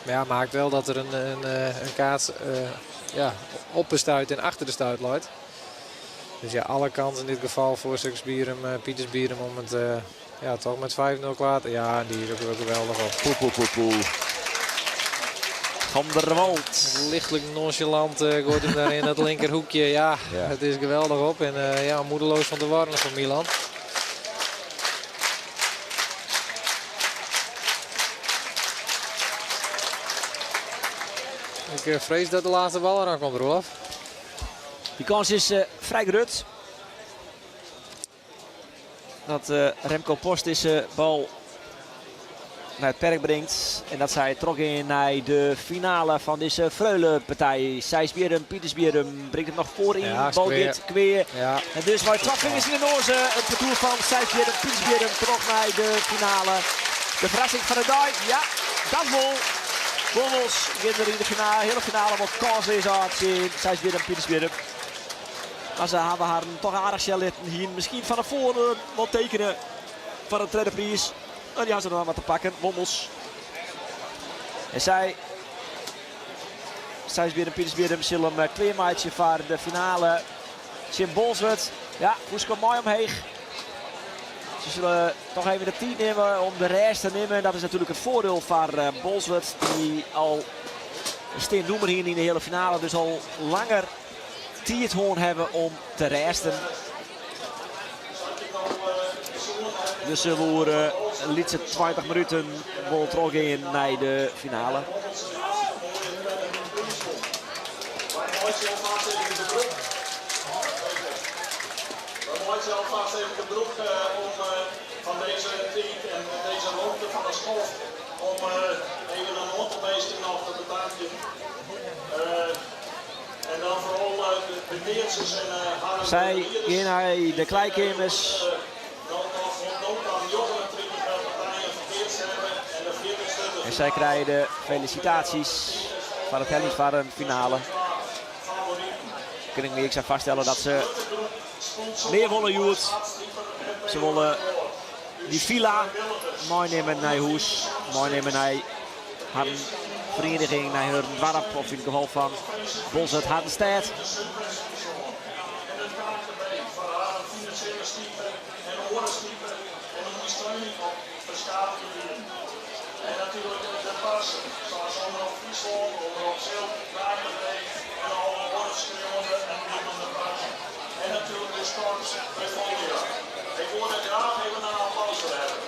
Maar ja, maakt wel dat er een, een, een kaats ja, op de stuit en achter de stuit loopt. Dus ja, alle kansen in dit geval voor Sexbierum, Pietersbierum om het ja, toch met 5-0 klaar te... Ja, en die is ook wel geweldig op. Poe, poe, poe, poe. Van der Walt. Lichtelijk nonchalant uh, gooit hem daar in het linkerhoekje. Ja, ja, het is geweldig op. En uh, ja, moedeloos van de warmen van Milan. Ik uh, vrees dat de laatste bal eraan komt, Roelof. Die kans is vrij groot. Dat Remco Post deze bal naar het perk brengt. En dat zij trok in naar de finale van deze Freule-partij. Seisbierrum, Pietersbierrum brengt het nog voor in. Ja, Bal gaat kweer. Ja. En dus met twee vingers in de noze. Het parcours van Seisbierrum, Pietersbierrum trok naar de finale. De verrassing van de dag. Ja, dat wel. Wommels gaat er in de finale, hele finale wat kans is aan Seisbierrum, Pietersbierrum. Maar ze hebben haar toch aardig litten hier. Misschien van de voren wat tekenen van de tweede prijs. Nou, die hebben ze dan wat te pakken. Wommels. En zij. Seisbierrum, Pietersbierrum zullen hem kleermaatje voor de finale. Jim Bolsward. Ja, Hoes komt mooi omheen. Ze zullen toch even de 10 nemen om de rest te nemen. Dat is natuurlijk het voordeel van Bolsward. Die al een steen noemer hier in de hele finale. Dus al langer Tierthoorn hebben om te resten. Dus ze worden liet ze 20 minuten wel terug in naar de finale. We maken alvast even gebruik om van deze tijd en deze ronde van de schof om even een aantal mensen nog te bedanken. En dan vooral de keertjes en Harm Zij in hij de kleikemers. En zij krijgen de felicitaties van het Hellingsvarren finale. Kun ik me ik vaststellen dat ze meer willen Joert. Ze willen die villa meenemen naar huis, meenemen naar haar vereniging, naar hun dorp of in het geval van Bolsward Hartenstedt. En natuurlijk de pas, zoals Omroep Friesland, Omroep Zilt, KNVB en alle andere schreeuwende en bloedende passen. En natuurlijk de sport bij Folia. Ik hoor er graag even een applaus voor hebben.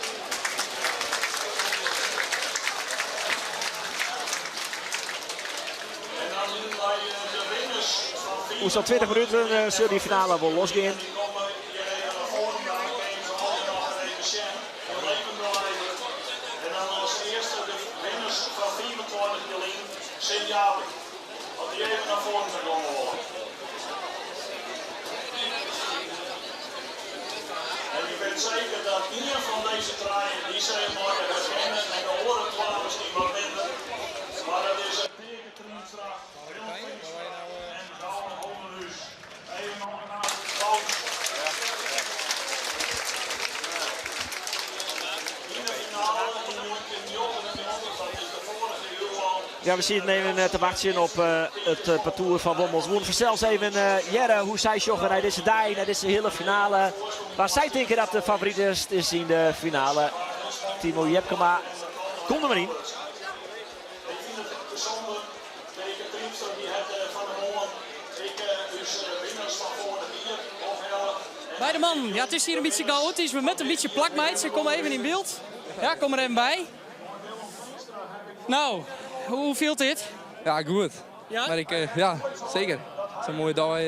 En dan nu bij de winners van vier. Hoe zo'n 20 minuten zullen die finale wel losgaan. En dan als eerste de winners van 24 juli, Sint-Jabik. Als die even naar voren te komen worden. En ik weet zeker dat één van deze treinen, die zijn morgen herkennen en de oren kwamen misschien wat minder. Maar dat is een Peter Triemstra, Willem Triemstra en Daan Holmenhuis. Even nog een applaus. In de finale in 1999, dat is de vorige eeuw al. Ja, we zitten even te wachten op het parcours van Wommels. We moeten zelfs even Jerre, hoe zij joggen naar deze dag, naar deze hele finale. Waar zij denken dat de favoriet is, is in de finale. Timo Jepkema, kom er maar in. Ik vind het bijzonder. Tegen Triemstra die het van de morgen. Ik dus winnaars van vorig jaar ophellen. Bij de man. Ja, het is hier een beetje chaotisch. We met een beetje plakmeid. Ze komen even in beeld. Ja, kom er even bij. Nou, hoe viel dit? Ja, goed. Ja? Maar ik, ja, zeker. Het is een mooie dag.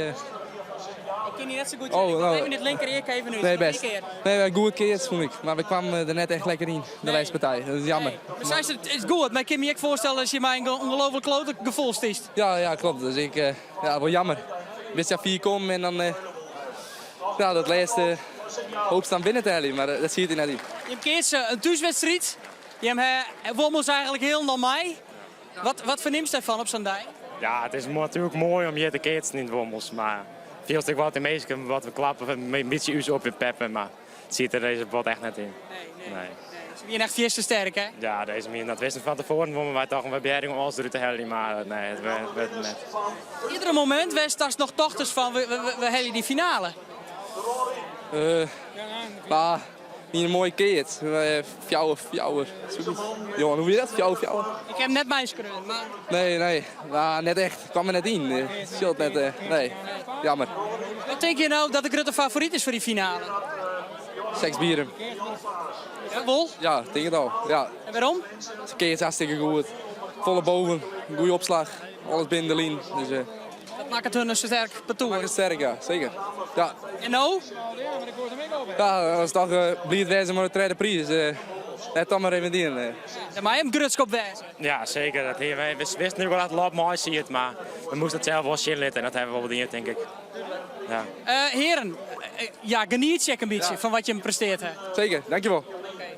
Ik kin dy net sa goed Oh, hearre. Ik nou, even dit linker ear even út. Nee, Nog één best. kear. Nee, goed keatst fûn ik. Mar we kwamen der net echt lekker yn, de lêste partij. Dat is jammer. Maar sei it is goed, mar ik kin my ek foarstelle dat je mei in ongelooflijk klote gefoel stiest. Ja, ja, klopt. Dus ik, ja, wol jammer. Wist ja fier kommen en dan, ja, dat lêste hoopst dan binnen te heljen, mar dat siet der net yn. Jim keatse in thúswedstriid. Jim ha Wommels eigentlik hielendal mei. Wat, wat fernimst dêrfan op sa'n dei? Ja, it is natuerlik moai om hjir te keatsen yn Wommels, mar fielst ek wat de minsken wat we klappen, in bytsje ús oppeppen, mar it siet der dizze pot echt net yn. Nee. Se wiene echt fierste sterk, hè? Ja, dizze wiene dat wisten fan tefoaren, wol wy tochten we behearring om alles derút te heljen, mar nee, it wurdt net. Is der in momint wêr'tst noch tochtest fan we, we, we helje dy finale? Maar wie in moaie keats. Fjouwer, fjouwer. Johan, hoe wie dat? Fjouwer, fjouwer? Ik ha him net meiskreaun, mar... Nee, nee. Nou, net echt. Kwam der net yn. Het scheelt net, nee. Jammer. Wat tinke je no dat de grutte favoryt is foar dy finale? Sexbierum. Ja, wol? Ja, tink it al. Ja. En wêrom? Se keatst hartstikke goed. Folle bogen, goede opslach, alles binnen de lyn. Dus, Dat makket hun in sterk partoer. Makket sterk, ja, seker. Ja. En no? Ja, dat is toch uh, bliid wêze mei de tredde priis. Uh, net dan mar even dien. Uh. Dêr mei him grutsk op wêze. Ja, seker. Dat, we wisten natuerlik wol dat it lot mei siet, mar we moasten it sels wol sjen litte en dat hawwe we wol dien, tink ik. Ja. Uh, heren, ja, genietsje ek in bytsje ja. fan wat jim prestearre ha. Seker, dankjewol. Okay.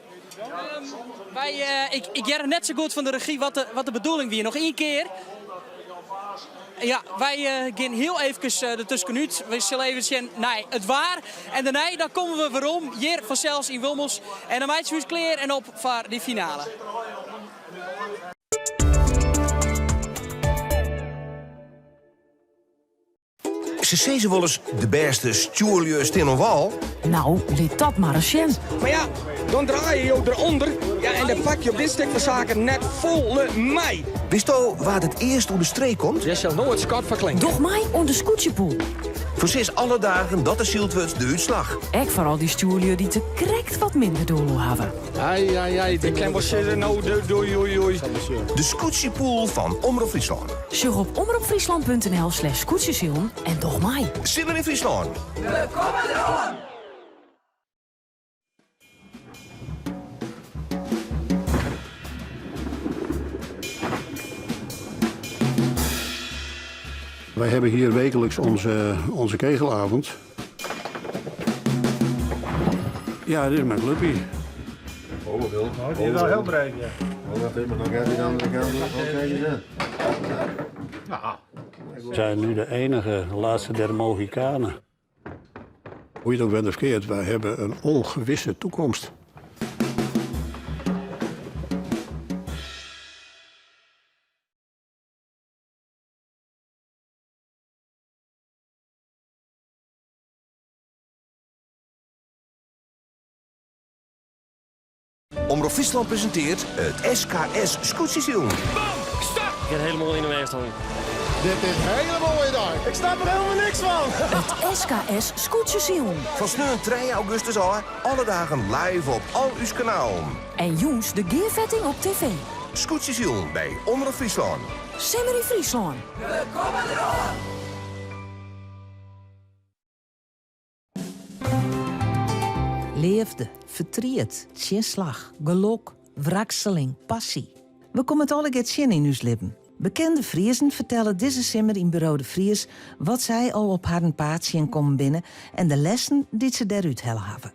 Um, wy, uh, ik, ik hear net sa goed fan de regy wat de, wat de bedoeling wie. Noch ien kear. Ja, wy uh, gean hiel efkes uh, der tuskenút. We sille even sjen nei it waar. En dêrnei dan komme we werom hjir fansels yn Wommels. En dan meitsje we ús klear en op foar dy finale. Se sizze wolris de bêste stjoerlju stean oan wâl. No, lit dat mar ris sjen. Mar ja, dan draaie jo derûnder ja, en dan pak je op dit stik fan saken net folle mei. Witsto wa't it earst oer de streek komt? Dêr sil no it skot foar klinke. Doch mei oan de skûtsjepoel. Foarsis alle dagen dat der syld wurdt de útslach. Ek foar al dy stjoerlju dy't der krekt wat minder doel oan hawwe. Ai, ai, ai, ik kin wol sizze, no, doei, oei, oei. De skûtsjepoel fan Omrop Fryslân. Sjoch op omropfryslan.nl slash skûtsjesilen en doch mei. Simmer yn Fryslân. We komme deroan! Wij hebben hier wekelijks onze, onze kegelavond. Ja, dit is mijn clubje. Oh, wat wil het Die is wel heel breed, ja. Oh, wacht even, dan gaat hij de andere kant op. Oh, kijk eens aan. We zijn nu de enige laatste der Mohikanen. Hoe je het ook bent of keert, wij hebben een ongewisse toekomst. Omrop Fryslân presintearret it SKS Skûtsjesilen. Bam! Start! Ik ben helemaal yn de meestal. Dit is een hele mooie dag. Ik snap er helemaal niks van. It SKS Skûtsjesilen. Fan sneon 3 augustus ôf, alle dagen live op al ús kanalen. En jûns de gearfetting op TV. Skûtsjesilen by Omrop Fryslân. Simmer yn Fryslân. We komme deroan! Leafde, fertriet, tsjinslach, gelok, wrakseling, passy. We komme it allegear tsjin yn ús libben. Bekende Friezen fertelle dizze simmer yn Buro de Vries wat sy al op harren paad tsjinkommen binne en de lessen dy't se dêrút helle hawwe.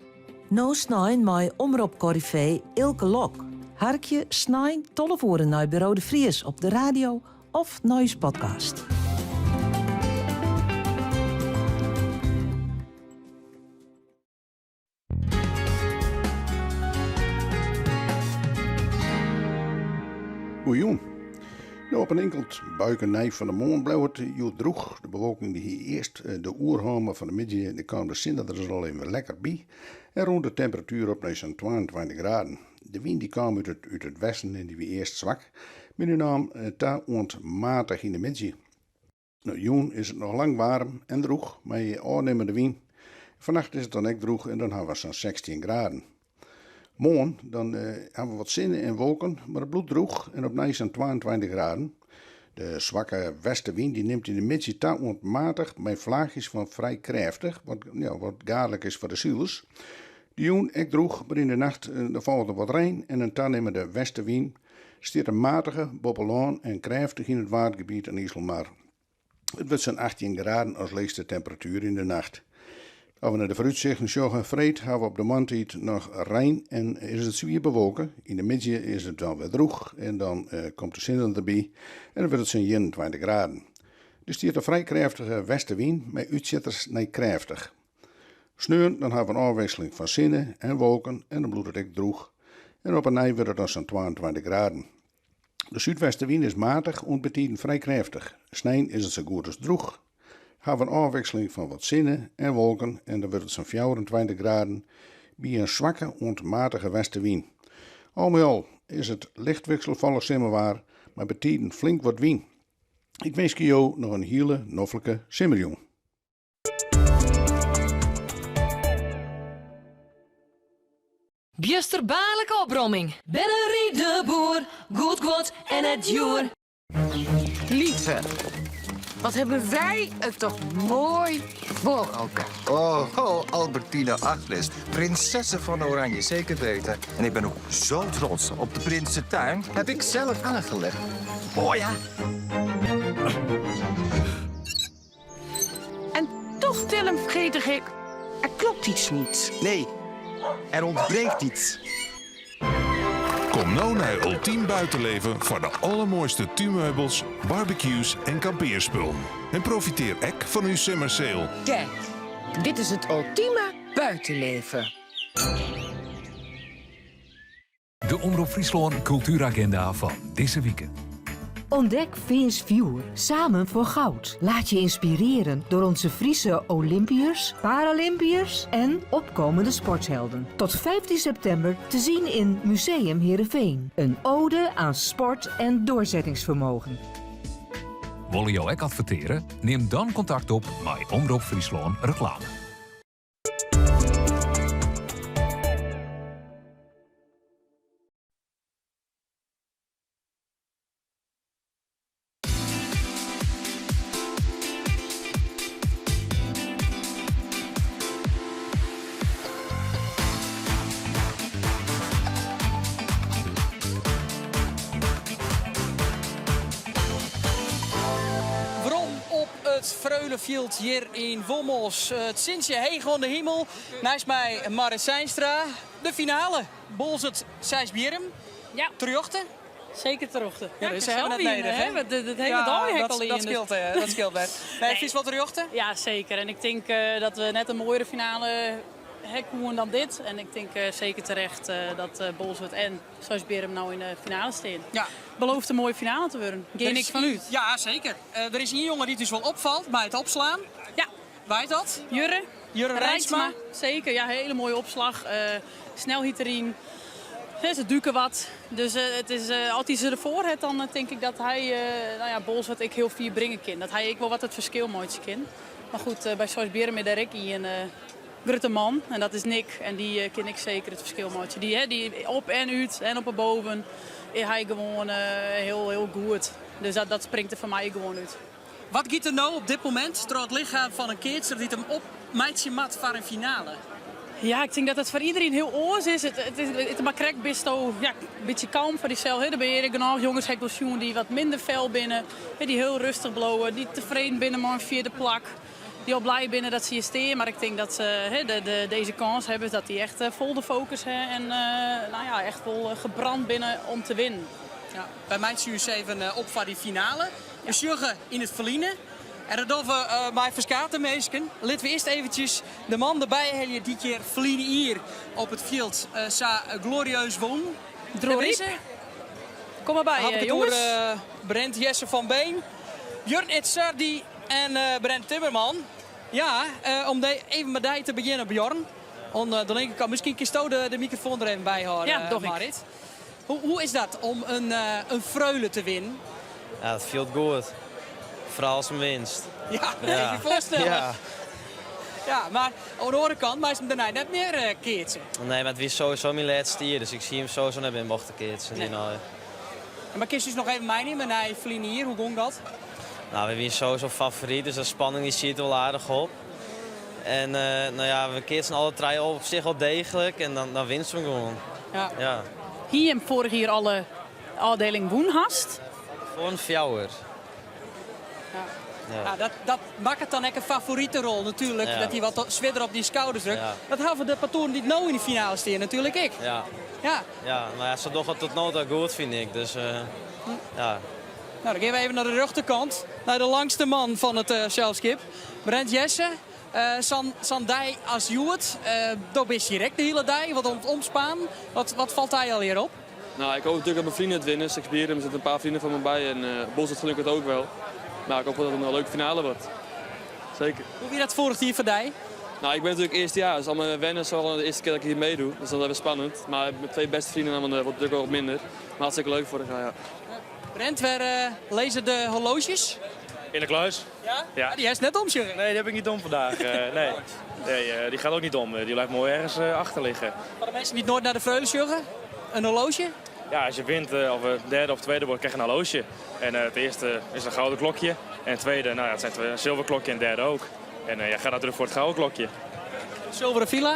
No snein mei Omrop-koryfee Eelke Lok. Harkje snein 12 oere nei Buro de Vries op de radio of nei ús podcast. Goejûn. No, op in inkeld buike nei fan 'e moarn bleau it hjoed drûch. De bewolking die hie earst eh, de oerhân, mar fan 'e middei de kaam de sinne der al even lekker by en rûn de temperatuer op nei sa'n 22 graden. De wyn die kaam út it, út it westen en die wie earst swak, mar dy naam eh, ta oant matich yn de middei. No, jûn is it noch lang waarm en drûch mei ôfnimmende wyn. Fannacht is it dan ek drûch en dan hawwe we sa'n 16 graden. Moarn dan eh, hawwe we wat sinne en wolken, mar it bliuwt drûch en opnij sa'n 22 graden. De swakke westewyn dy nimt yn de middei ta oant matich mei flaachjes fan frij krêftich, wat, ja, wat gaadlik is foar de silers. De jûn ek drûch, mar yn de nacht dan folget der wat rein en in tanimmende westewyn. Stiet in matige boppe lân en krêftich yn it Waadgebiet en Iselmar. It wurdt sa'n 18 graden as leechste temperatuer yn de nacht. As we nei de foarútsichten sjogge, freed ha we op de moarntiid noch rein en is it swier bewolke. Yn de middei is it dan wer drûch en dan komt de sinne derby en dan wurdt it sa'n 21 graden. Der stiet in frij krêftige westewyn mei útsjitters nei krêftich. Sneon dan ha we in ôfwikseling fan sinne en wolken en dan bliuwt it ek drûch en op 'e nij wurdt it dan sa'n 22 graden. De súdwestewyn is matich oant bytiden frij krêftich. Snein is it sa goed as drûch. Ha we in ôfwikseling fan wat sinne en wolken en dan wurdt it sa'n 24 graden by in swakke oant matige westewyn. Al mei al is it licht wikselfallich simmerwaar mei bytiden flink wat wyn. Ik winskje jo noch in hiele noflike simmerjûn. Bjusterbaarlike opromming. Bennerie de Boer, goed guod en net djoer. Lieve, wat hebben wij het toch mooi voor elkaar. Oh, oh, Albertina Agnes, prinsessen van Oranje, zeker weten. En ik ben ook zo trots op de Prinsentuin. Heb ik zelf aangelegd. Oh ja. En toch, Willem, vergeet ik, er klopt iets niet. Nee, er ontbreekt iets. Kom no nei Ultiem Buitenleven foar de allermoaiste túnmeubels, barbecues en kampearspullen. En profitear ek fan ús simmersale. Kijk, dit is het ultieme buitenleven. De Omrop Fryslân Kultueragenda fan dizze wike. Ontdek Feans Fjoer, samen voor goud. Laat je inspireren door onze Friese Olympiërs, Paralympiërs en opkomende sporthelden. Tot 15 september te zien in Museum Heerenveen. Een ode aan sport en doorzettingsvermogen. Wolle jo ek advertearje? Nim dan kontakt op mei Omrop Fryslân Reklame. Werom op it Freulefjild hjir yn Wommels. It sintsje heech oan de himel. Neist my Marit Zeinstra. De finale. Boalsert Seisbierrum. Ja. Terjochte. Seker terjochte. Ja, dus se hawwe net nedich, hè? Dat, dat hele dei ha ik al Dat skeelt, dat skeelt wer. Nee, fynst wol terjochte? Ja, seker. En ik tink dat we net in moaiere finale ha koene dan dit. En ik tink seker terecht dat Boalsert en Seisbierrum no yn de finale stean. Ja. Belooft in moaie finale te wurden. Gean ik fanút. Ja, seker. Der is ien jonge dy't ús wol opfalt by it opslaan. Ja. Wa is dat? Jurre. Jurre Reitsma. Seker, ja, hele moaie opslach. Snelheid deryn. Se duke wat. Dus it is, as hy se derfoar hat, dan tink ik dat hy no ja, Boalsert ek hiel fier bringe kin. Dat hy ek wol wat it ferskil meitsje kin. Mar goed, by Seisbierrum is dêr ek ien grutte man en dat is Nick. En dy kin ek seker it ferskil meitsje. Dy, hè, dy op en út en op 'e boven is hy gewoan hiel, hiel goed. Dus dat, dat springt der foar my ek gewoan út. Wat giet der no op dit momint troch it lichem fan in keatser dy't him opmeitsje moat foar in finale? Ja, ik tink dat dat foar iderien hiel oars is. It, it is it, mar krekt bisto ja, in bytsje kalm foar dysels. Der binne hjir genôch jonges ha ik wol sjoen dy't wat minder fel binne, dy't hiel rêstich bliuwe, dy't tefreden binne mei in fjirde plak. Dy't al blij binne dat se hjir stean. Mar ik tink dat se de, de, dizze kâns hawwe, dat dy echt fol de fokus ha en no ja, echt wol gebrand binne om te winnen. Ja, wy meitsje ús even op foar dy finale. We sjogge yn it ferline en dat dogge we mei ferskate minsken. Litte we earst eventsjes de man derby helje dy't hjir ferline jier op it fjild sa glorieus wûn. Dêr Kom mar by, Haw ik it jonges. oer Brent Jesse van Beem, Björn Idsardi en Brent Timmerman. Ja, om de, even mei dy te begjinnen, Bjorn. Oan de linkerkant. Miskien kinsto de, de mikrofoan der even by hâlde, Ja, doch ik. Marit. Hoe, hoe is dat om in, in Freule te winnen? Ja, dat fielt goed. Foaral ast him winst. Ja, dat kin ik je foarstelle. Ja. Ja, mar oan de oare kant meist him dêrnei net mear eh, keatsen. Nee, mar it wie sowieso myn lêste jier, dus ik hie him sowieso net mear mochten keatsen. Nee. Nee. Mar kinst ús noch even meinimme nei ferline jier? Hoe gong dat? Nou, we wiene sowieso favoryt, dus de spanning die siet der wol aardich op. En no ja, we keatsten alle trije op sich wol deeglik en dan, dan winst we gewoan. Ja. Ja. Hie jim foarich jier alle ôfdieling wûn hast? Foar in fjouwer. Ja. Ja. Ja, dat, dat makket dan ek in favoriterol natuerlik, Ja. dat hy wat swierder op dyn skouders drukt. Ja. Dat hawwe de partoeren dy't no yn de finale stean natuerlik ek. Ja. Ja. Ja, no ja, se dogge it tot no ta goed fyn ik. Dus eh, ja. Nou, dan gean we even nei de rjochterkant, nei de langste man fan it eh, selskip. Brent Jesse, eh, sa'n sa'n dei as hjoed, eh, do bist hjir ek de hiele dei, wat om it omspanen. Wat, wat falt dy allegear op? Nou, ik hoop natuurlijk dat mijn vrienden het winnen. Sexbierum, er zitten een paar vrienden van me bij en uh, Bos het gelukkig ook wel. Maar ik hoop wel dat het een leuke finale wordt. Zeker. Hoe wie dat vorig jaar voor die? Nou, ik ben natuurlijk eerste jaar, dus allemaal wennen. Het is al de eerste keer dat ik hier meedoe. Dus dat is even spannend. Maar met twee beste vrienden dan, eh, wordt het natuurlijk wel wat minder. Maar hartstikke leuk vorig jaar, ja. Brent, waar eh, lezen de horloges? In de kluis. Ja? Ja. Die is net om, zeg. Nee, die heb ik niet om vandaag. Eh, nee. Nee, eh, die gaat ook niet om. Eh, Die blijft mooi ergens eh, achter liggen. Voor de mensen die nooit naar de Freule sjoggen, een horloge? Ja, als je wint eh, of eh, derde of tweede wordt, krijg je een horloge. En eh, het eerste is een gouden klokje. En het tweede, nou ja, het zijn twee, een zilver klokje en het derde ook. En eh ja, ga natuurlijk voor het gouden klokje. Zilveren villa?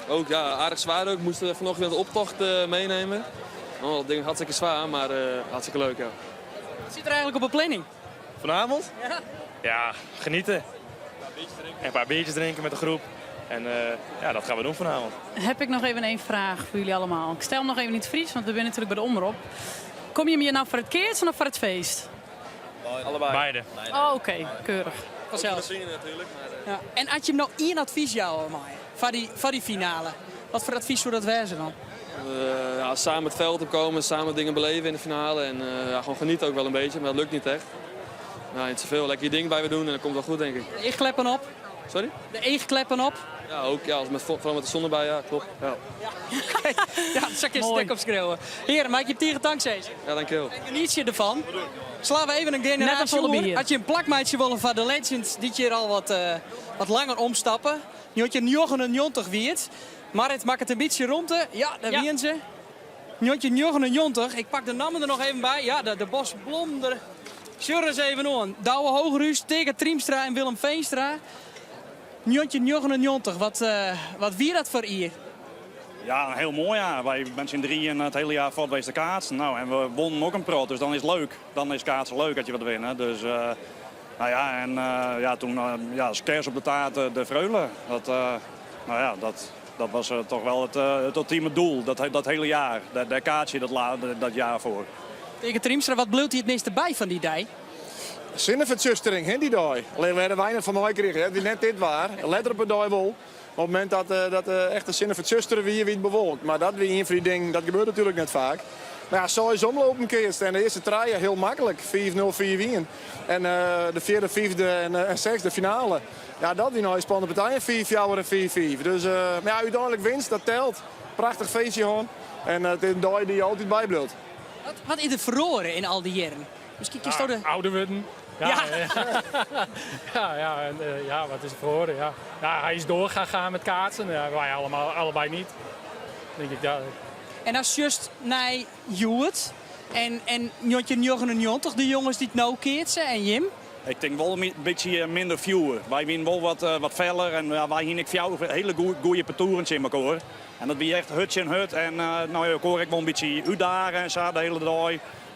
Ook ja, aardig zwaar ook. Moesten vanochtend de optocht eh, meenemen. Oh, dat ding is hartstikke zwaar, maar eh, hartstikke leuk ja. Wat zit er eigenlijk op de planning? Vanavond? Ja. Ja, genieten. En een paar biertjes drinken met de groep. En eh, ja, dat gaan we doen vanavond. Heb ik nog even één vraag voor jullie allemaal. Ik stel hem nog even in het Fries, want we zijn natuurlijk bij de omrop. Kom je hier nou voor het keertje of voor het feest? Allebei. Beide. Oh, Oké, keurig. Vanzelf. natuurlijk. Ja. En had je hem nou één advies jou, Maya, van die, van die finale? Wat voor advies zou dat wezen dan? Eh, ja, samen het veld opkomen, samen dingen beleven in de finale. En eh, ja, gewoon genieten ook wel een beetje, maar dat lukt niet echt. Nou, niet zoveel. Lekker je ding bij we doen en dat komt wel goed, denk ik. De eegkleppen op? Sorry? De eegkleppen op? Ja, ook. Ja, als met, vooral met de zon erbij, ja, klopt. Ja, Ja, dat zal ik je stek op schreeuwen. Heren, maak je tegen dankzij. ja dankjewel. En geniet je ervan. Slaan we even een Net een generatie volle oer. bier. Had je een plakmeidje willen van de Legends die hier al wat, eh, wat langer omstappen. Nu had je 99 wierd. Maar het maakt het een beetje rondte. Ja, daar Ja. wien ze. Njotje 99. Ik pak de namen er nog even bij. Ja, de, de Bos Blonder. Sjur eens even aan. Douwe Hogerhuis, Tegen Triemstra en Willem Veenstra. Njotje 99. Wat, eh, wat wie dat voor hier? Ja, een heel mooi jaar. Wij zijn z'n drieën het hele jaar voor geweest te kaatsen. Nou, en we wonnen ook een prot, dus dan is het leuk. Dan is kaatsen leuk dat je wat winnen. Dus, eh, nou ja, en eh, ja, toen eh, ja, als kers op de taart eh, de Freule. Dat, eh, nou ja, dat, dat was eh, toch wel het, eh, het ultieme doel, dat, dat hele jaar. Daar, daar kaats je dat, la- dat jaar voor. Tegen Triemstra, wat bloedt hij het meeste bij van die dij? Zinnenvertsustering, hè, die dag. Alleen we hadden weinig van mij gekregen. hè. Die net dit waar. Let op een dag wel. Op het moment dat, eh dat eh, echt de zinnenvertsusteren wie wie het bewolkt. Maar dat wie een van die dingen, dat gebeurt natuurlijk net vaak. Maar ja, zo is omlopen keerst. En de eerste traaien heel makkelijk. 4-0, 4-1. En eh, de vierde, vijfde en, eh, en zesde finale. Ja, dat die nou een spannende partij. 4-4 en 4-4. Dus eh, maar ja, uiteindelijk winst, dat telt. Prachtig feestje gewoon. En eh, het is een dag die je altijd bijblijft. Wat, wat is er verloren in al die jaren? Misschien kiest de... Ouder worden. Ja, Ja. ja. ja, ja, en, eh, ja, wat is er verloren? Ja. Ja, hij is door gaan gaan met kaatsen. Ja, wij allemaal, allebei niet. Denk ik, ja. En als just naar Joert en, en Njotje 99, de jongens die het nou keertsen en Jim. Ik denk wel een mi- beetje eh, minder viewer. Wij winnen wel wat, eh, wat feller en ja, wij hier ik jou hele goede partourens in elkaar. En dat wie echt hutje en hut. En eh, nou ja, ik hoor ik wel een beetje uitdagen en zo de hele dag.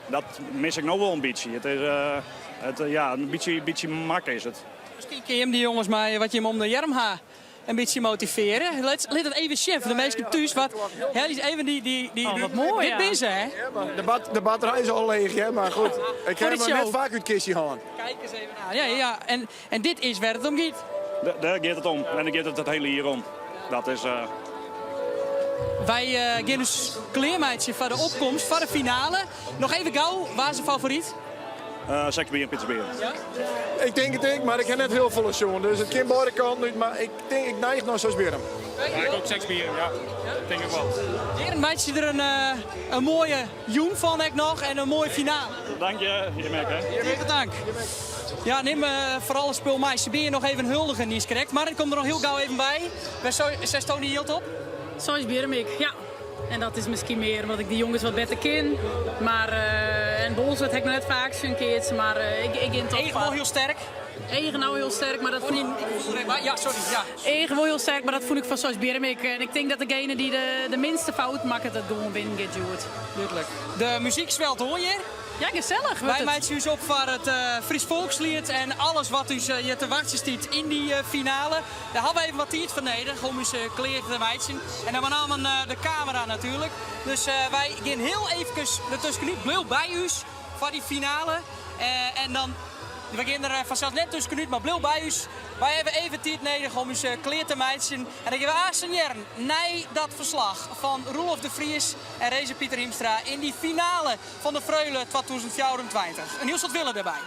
Dat mis ik nog wel een beetje. Het is, eh, het, eh, ja, een beetje, beetje mak is het. Misschien kun je hem die jongens maar wat je hem om de jarm ha een beetje motiveren. Laat, laat het even chef, de meeste thuis. Wat, ja, die is even die, die, die, Oh, wat mooi, Dit ja. ben ze, hè? De, bat, de batterij is al leeg, hè? maar goed. Ik Voor heb de hem show. net vaak uit het kistje gehad. Kijk eens even naar. Ja, ja. En, en dit is waar het om gaat. Daar, daar gaat het om. En daar gaat het het hele hier om. Dat is... eh, Wij eh gaan dus kleermeidje van de opkomst, van de finale. Nog even gauw, waar is de favoriet? eh Sexbier en Pizzabier. Ik denk het ik, maar ik heb net heel veel jongen. Dus het kan beide kanten uit, maar ik denk ik neig naar Sosbierum. Ja, ik ook seksbier, ja. Denk ik wel. Heren, meidje er een, eh, een mooie joen van ik nog en een mooie finale. Dank je, Jimek. hè. Hartelijk dank. Ja, neem eh, vooral het spul mij. Sibier nog even huldigen, die is correct. Maar ik kom er nog heel gauw even bij. Waar zo- Zij stoon die hield op? Zo is Biermik, ja. En dat is miskien mear omdat ik dy jonges wat better kin. Mar, en Bolsward ha ik noch net faak sjoen keatsen, mar ik, ik gean toch Eagum wol hiel sterk. Eagum no hiel sterk, mar dat fûn ik... Ja, sorry, ja. Eagum wol hiel sterk, mar dat fûn ik fan Seisbierrum ek. En ik tink dat degene dy't de, de minste fout makket, it gewoan winnen giet hjoed. Dúdlik. De muzyk swelt oan hjir. Ja, gesellich wurdt Wy it. meitsje ús op foar it Frysk Folksliet en alles wat ús hjir te wachtsjen stiet yn dy finale. Dêr hawwe we even wat tiid foar nedich om ús klear te meitsjen. En dan benammen de kamera natuerlik. Dus wy gean hiel eefkes der tuskenút. Bliuw by ús foar dy finale. En dan, we gean der fansels net tuskenút, mar bliuw by ús. Wy hawwe even tiid nedich om ús klear te meitsjen. En dan gean we aansten hearren nei dat ferslach fan Roelof de Vries en Renze Pieter Hiemstra yn dy finale fan de Freule 2024. In hiel soad wille dêrby.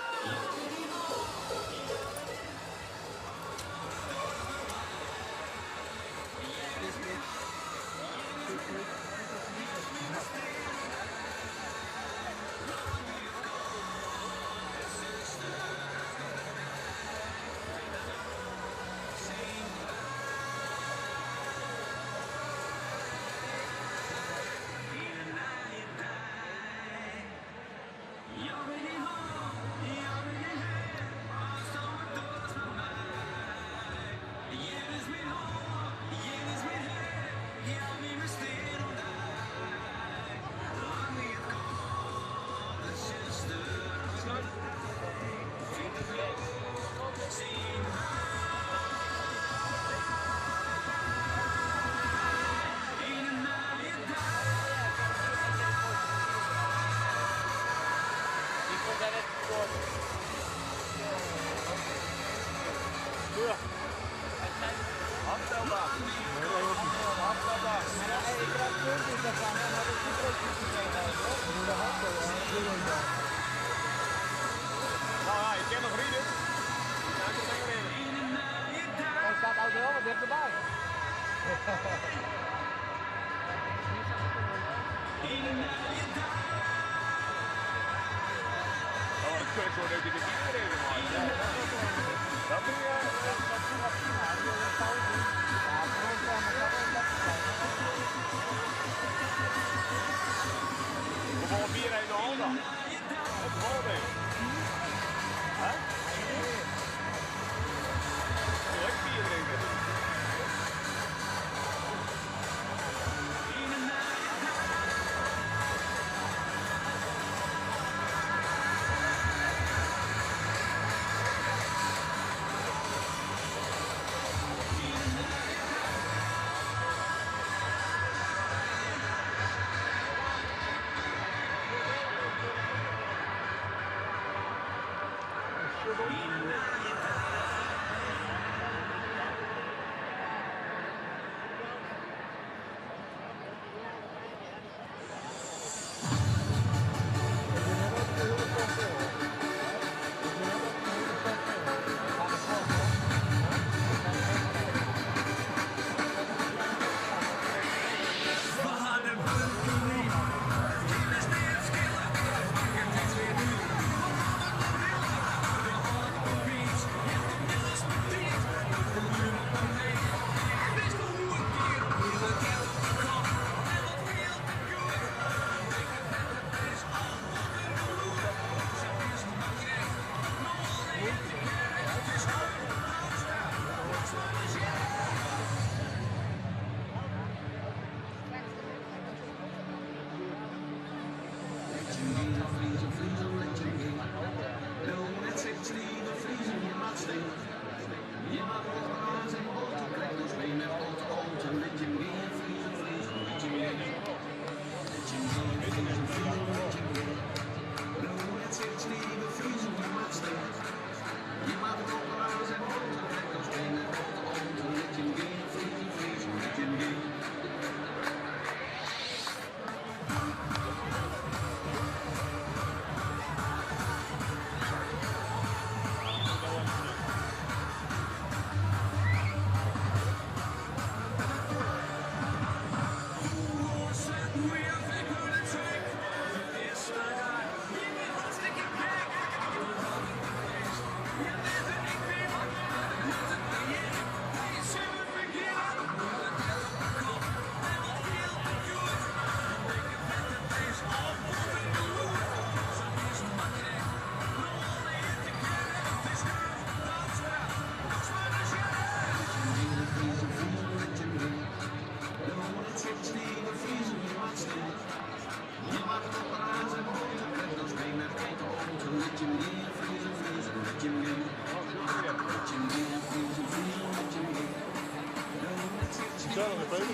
Gezellig, hè, Peter?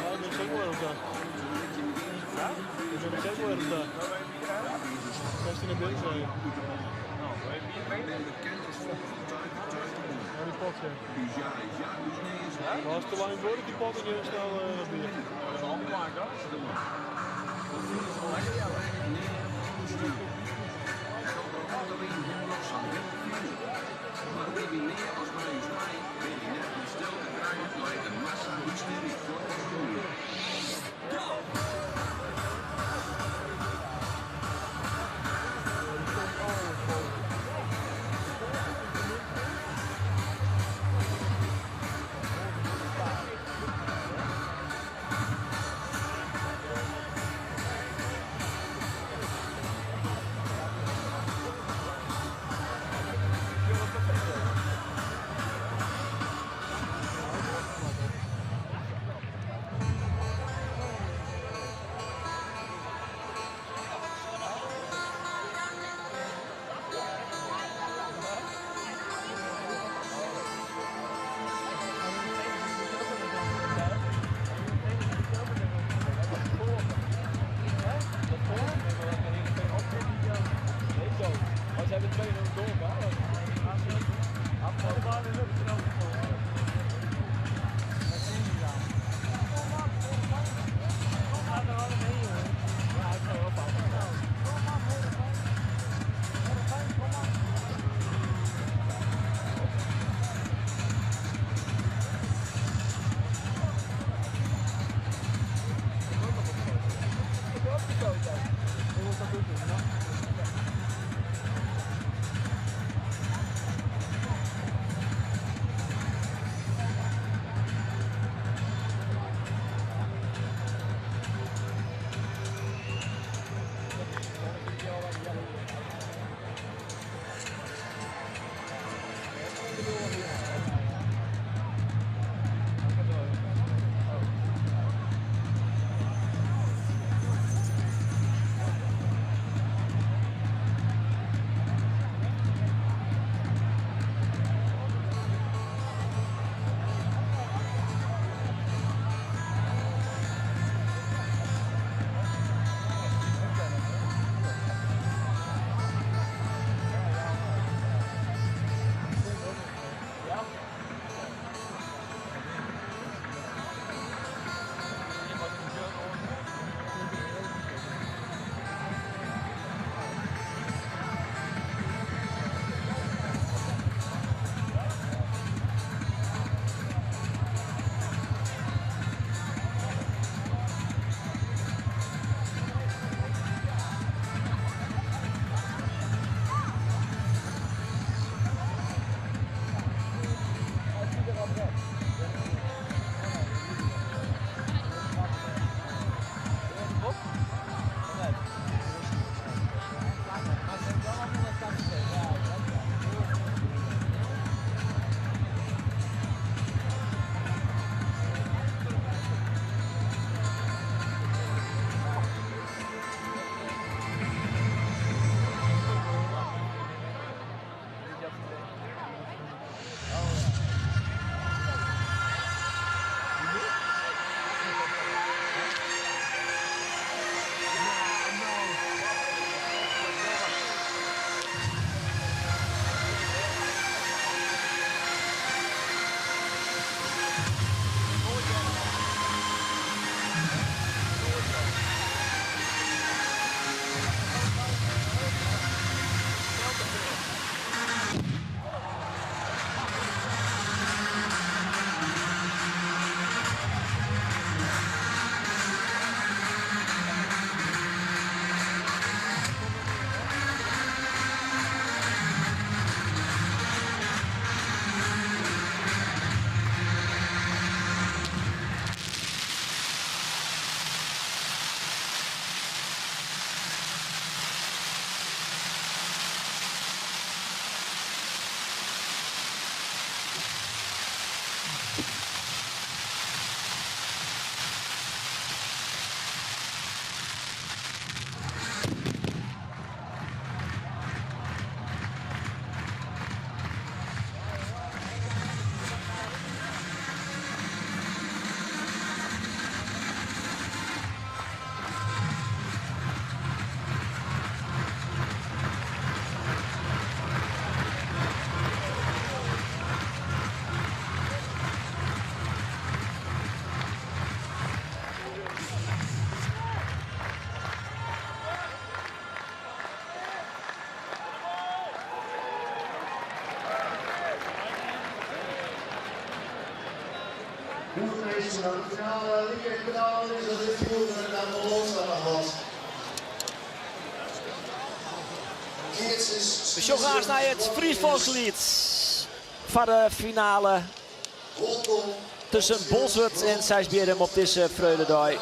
Ja, ik ben zeker wel erg daar. Ja? Ik ben zeker wel erg daar. 16 in beeld, zei je. Ja, die pot, ja. Maar als het te lang wordt, die pot, dan snel naar bier. Dat is allemaal maken, Goed minsken, dat de finale like knallen is as dit fjoerwurk, dan belooft dat noch wat. Keatsers, We sjogge aanst nei it Fries Folksliet foar de finale tusken Bolsward en Seisbierrum op dizze Freuledei.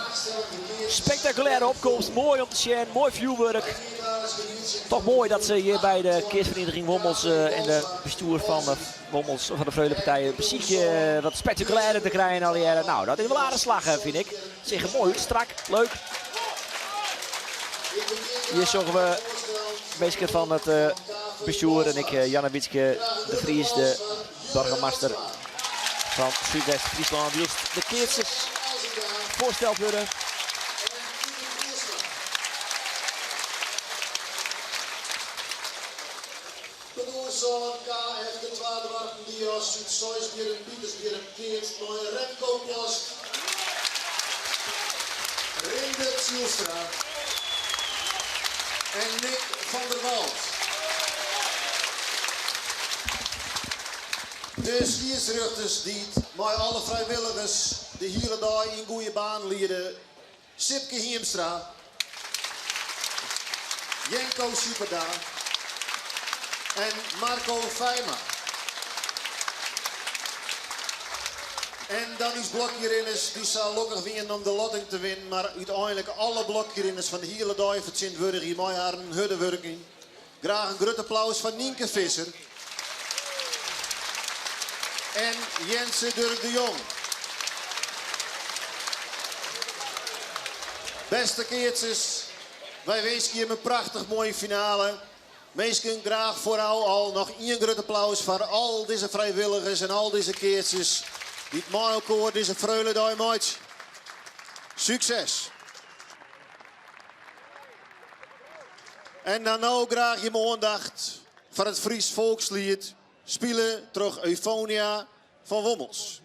Spektakulêre opkomst, moai om te sjen, moai fjoerwurk. Toch moai dat se hjir by de keatsferieniging Wommels en de bestjoer fan de Wommels fan de Freulepartij besykje wat spektakulêrder te krijen allegearre. Nou, dat is wol aardich slagge, fyn ik. Seach der moai út, strak, leuk. Hjir sjogge we minsken fan it bestjoer en ek Jannewietske de Vries, de boargemaster fan Súdwest-Fryslân, wylst de keatsers foarsteld wurde. Partoer sân KF De Twa Doarpen Dios út Seisbierrum Pitersbierrum keatst mei Remco Post, Rindert Zylstra en Nick van der Walt. De skiedsrjochters dy't mei alle frijwilligers de hiele dei yn goede banen liede, Sipke Hiemstra, Jenko Sieperda en Marco Feima. En dan ús blokjerinners dy't sa lokkich wienen om de lotting te winnen, mar úteinlik alle blokjerinners fan de hiele dei fertsjintwurdigje mei harren hurde wurking. Graach in grut applaus foar Nynke Visser en Jense Durk de Jong. Bêste keatsers, wy winskje jim in prachtich moaie finale. Minsken, graach foarôf al noch ien grut applaus foar al dizze frijwilligers en al dizze keatsers dy't mei elkoar dizze Freuledei meitsje. Sukses! En dan no graach jim oandacht foar it Fries Folksliet, spile troch Euphonia fan Wommels.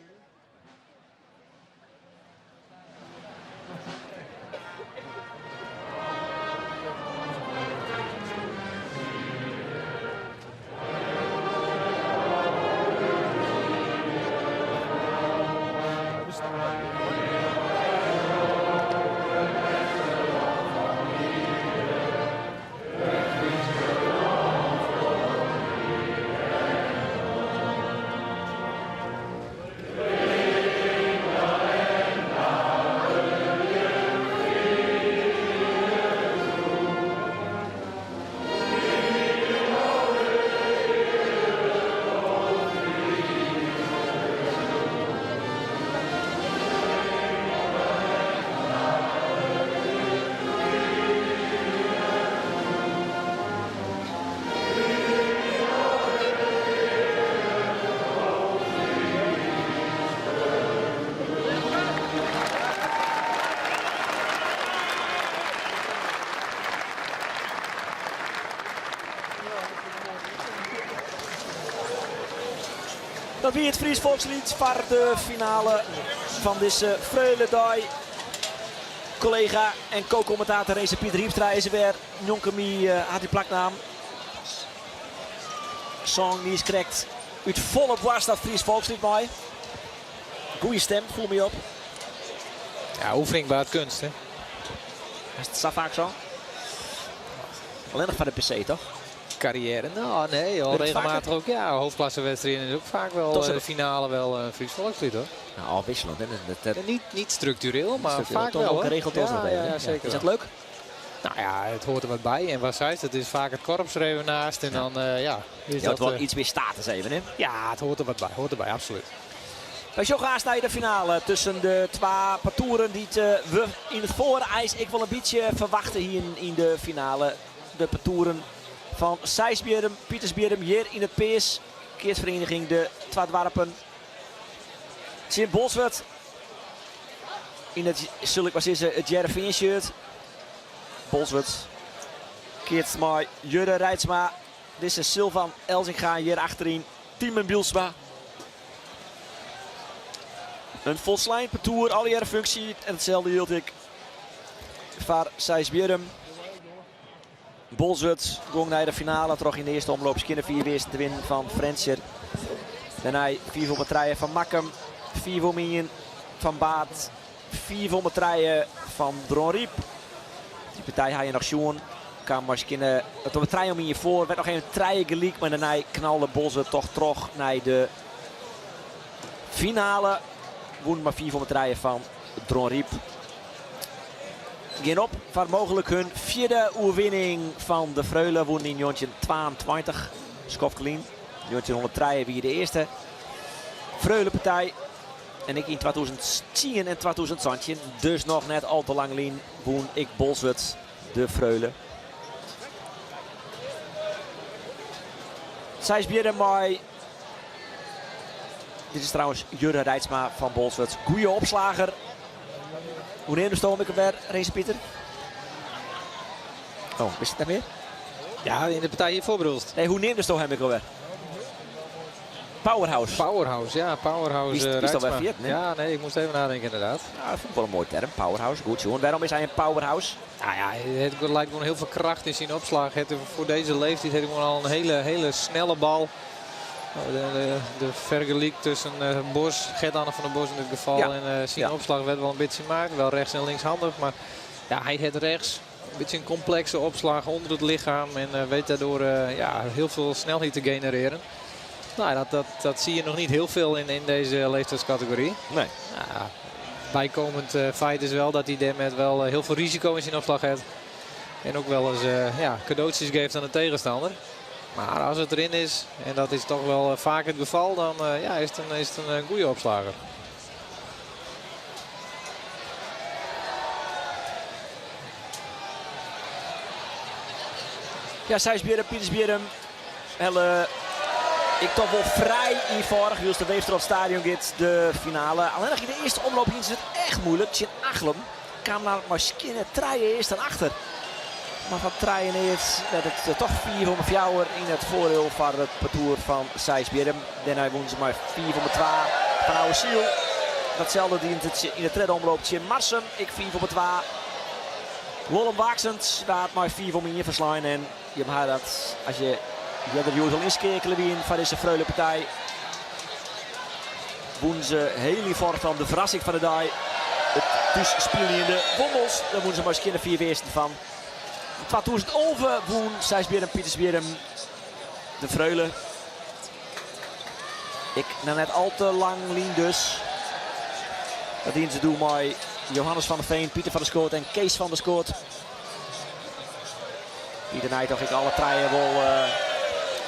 Dat wie it Fries Folksliet foar de finale fan dizze Freuledei. Kollega en ko-kommentator Renze Pieter Hiemstra is der wer. Njonken my hat hy plaknaam. Song die is krekt út folle boarst dat Fries Folksliet mei. Goeie stim, foel my op. Ja, oefening baart kunst, hè? Is it sa faak sa? Allinnich foar de PC, toch? Carrière? Nou, nee, al regelmatig ook. Ja, hoofdklassewedstrijden is ook vaak wel de finale wel een Fries volkslied, hoor. Nou, afwisselend, hè? Dat, dat... Niet, niet structureel, maar structureel. vaak Toch wel. ook geregeld ja, ja, ja, ja, zeker. Is dat leuk? Nou ja, het hoort er wat bij. En waar zij het is vaak het korps er even naast. En dan, ja, is ja, dat... wel iets meer status even, hè? Ja, het hoort er wat bij. Hoort erbij, absoluut. Wij sjogge aanst nei de finale tussen de twa partoeren dy't we yn it foar eins ek wol in bytsje ferwachte hienen yn de finale. De partoeren fan Seisbierrum, Pitersbierrum hjir yn it pears. Keatsferieniging de Twa Doarpen tsjin Bolsward. Yn it, sil ik mar sizze, it Hearrenfean shirt. Bolsward keatst mei Jurre Reitsma. Dizze Silvan Elzinga hjir achteryn. Timen Bylsma. In folslein partoer, allegearre funksje. En itselde jildt ek foar Seisbierrum. Bolsward gong nei de finale troch yn de earste omloop skjinne 5 earsten te winnen fan Frjentsjer. Dêrnei 5 om 3 fan Makkum, 5 om 1. fan Baard. 503 fan Dronryp. Dy partij ha je noch sjoen. Kaam miskien it op trije om ien foar. Werd noch even trije gelyk, mar dêrnei knalde Bolsward toch troch nei de finale. Wûn mar 503 fan Dronryp. Gean op foar mooglik hun fjirde oerwinning fan de Freule. Wûn yn 1922. Skoft lyn. 1903 wie de earste Freulepartij. En ek yn 2010 en 2017, dus noch net al te lang lyn, wûn ek Bolsward de Freule. Seisbierrum mei. Dit is trouwens Jurre Reitsma fan Bolsward. Goeie opslager. Hoe neamde him ek alwer, Renze Pieter? Oh, wist het net mear? Ja, in de partij hiervoor bedoeld. Nee, hoe neamde hem ek alwer? Powerhouse. Powerhouse, ja, Powerhouse. Wie is alwer ferjitten, hè? Ja, nee, ik moest even nadenken inderdaad. Ja, dat vond ik wel een mooi term, powerhouse. Goed, jongen. Waarom is hij een powerhouse? Nou ja, het lijkt gewoon heel veel kracht in zijn opslag. Het, voor deze leeftijd heeft hij gewoon al een hele, hele snelle bal. Nou, de vergelijk tussen Bos, Gert-Anne van der Bos in dit geval, en zijn opslag werd wel een beetje gemaakt. Wel rechts en linkshandig, maar ja, hij heeft rechts. Een beetje een complexe opslag onder het lichaam en weet daardoor ja, heel veel snelheid te genereren. Nou, dat zie je nog niet heel veel in deze leeftijdscategorie. Nee. Nou, bijkomend feit is wel dat hij daarmee wel heel veel risico in zijn opslag heeft. En ook wel eens ja, cadeautjes geeft aan de tegenstander. Maar als het erin is, en dat is toch wel vaak het geval, dan ja, is het een goede opslager. Ja, Seisbierrum, Pietersbierrum. Helle, ik toch wel vrij eenvoudig. Wylst de Weefstrot Stadion gaat de finale. Alleen nog in de eerste omloop hier is het echt moeilijk. Tjin Achlem kwam naar Maschine Treien eerst aan achter. Maar van Treien eerst werd het toch 404 in het voordeel van het parcours van Seisbierrum. Daarna won ze maar 402 van Oude Siel. Datzelfde dient het in de tweede omloop Tjin Marsum. Ik 402. Lollum Waaksend waard maar 4 om 1 verslaan. En je hebt dat als je Jedder Joes al inskekelen wie in van deze Freulepartij. Woen ze heel eenvoudig van de verrassing van de dag. Het dus spelen in de Wommels. Daar woen ze maar eens 4 eersten van. In 2011 woen Seisbierrum, Pietersbierrum de Freule. Ik na net al te lang lien dus. Dat dienen ze doen met Johannes van der Veen, Pieter van der Schoot en Kees van der Schoot. Die daarna toch ik alle treien wel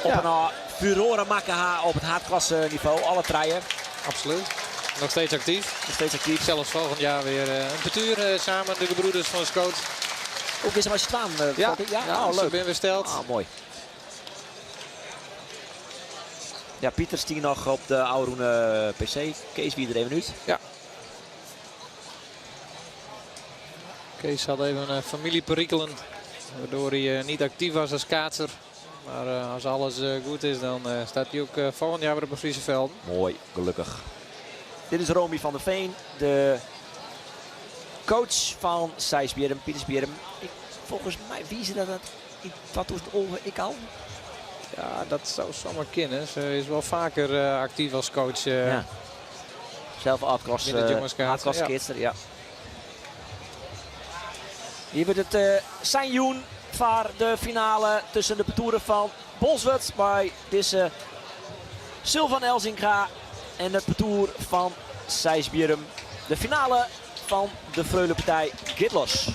op een furoren maken ha op het haardklasse niveau. Alle treien. Absoluut. Nog steeds actief. Nog steeds actief. Zelfs volgend jaar weer een partuur samen, de gebroeders van Schoot. Ook is er maar twaan, Ja. ik. Ja? Ja, Oh, ze leuk. zijn weer steld. Ah, mooi. Ja, Pieter stier nog op de oude PC. Kees wie er even uit. Ja. Kees had even een familieperikelen, waardoor hij niet actief was als kaatser. Maar als alles goed is, dan staat hij ook volgend jaar weer op het Friese veld. Mooi, gelukkig. Dit is Romy van der Veen, de coach van Seisbierrum, Pietersbierrum. Volgens mij, wie is dat? Wat doet Olve ik al? Ja, dat zou zomaar kunnen. Ze is wel vaker actief als coach. Ja. Zelf binnen het jongenskaatsen, hardklasse ja. keerster, ja. Hier wordt het Sanjoen voor de finale tussen de parcours van Bolsward bij deze Sylvan Elzinga en het parcours van Seisbierrum. De finale van de Freulepartij Gitlos.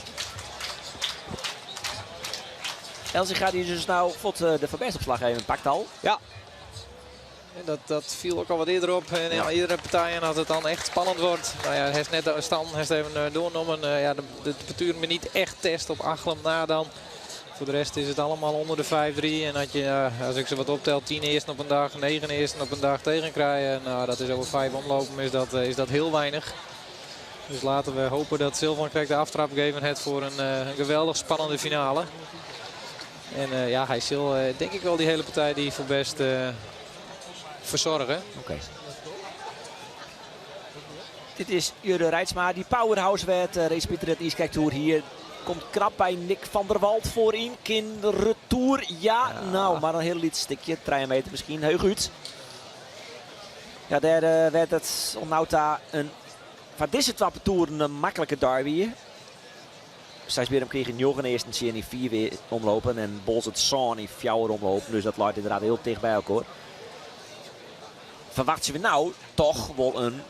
Elzinga die dus nou vond de Van Best-opslag even pakt al. Ja. En dat viel ook al wat eerder op in iedere partij. En als het dan echt spannend wordt. Nou ja, hij heeft net Stan heeft even doorgenomen. Ja, de temperatuur me niet echt test op Achlem na dan. Voor de rest is het allemaal onder de 5-3. En dat je, als ik ze wat optel, 10 eersten op een dag, 9 eersten op een dag tegenkrijgen. Nou, dat is over 5 omlopen, is dat heel weinig. Dus laten we hopen dat Sylvan Krek de aftrap gegeven heeft voor een geweldig spannende finale. En hij zal denk ik wel die hele partij die voor best verzorgen. Oké. Dit is Jurre Reitsma, die powerhouse werd. Race Pieter het East Tour hier. Komt krap bij Nick van der Walt voorin. Kinderretour, ja, nou, maar een heel liet stukje. 3 meter misschien, heug uit. Ja, daar werd het Onnauta een foar dizze twa partoeren in maklike dei wie. Seisbierrum krige njoggen earsten tsjin yn fiif omlopen en Boalsert sân yn fjouwer omlopen. Dus dat leit ynderdaad hiel ticht by elkoar. Ferwachtsje we no toch wol in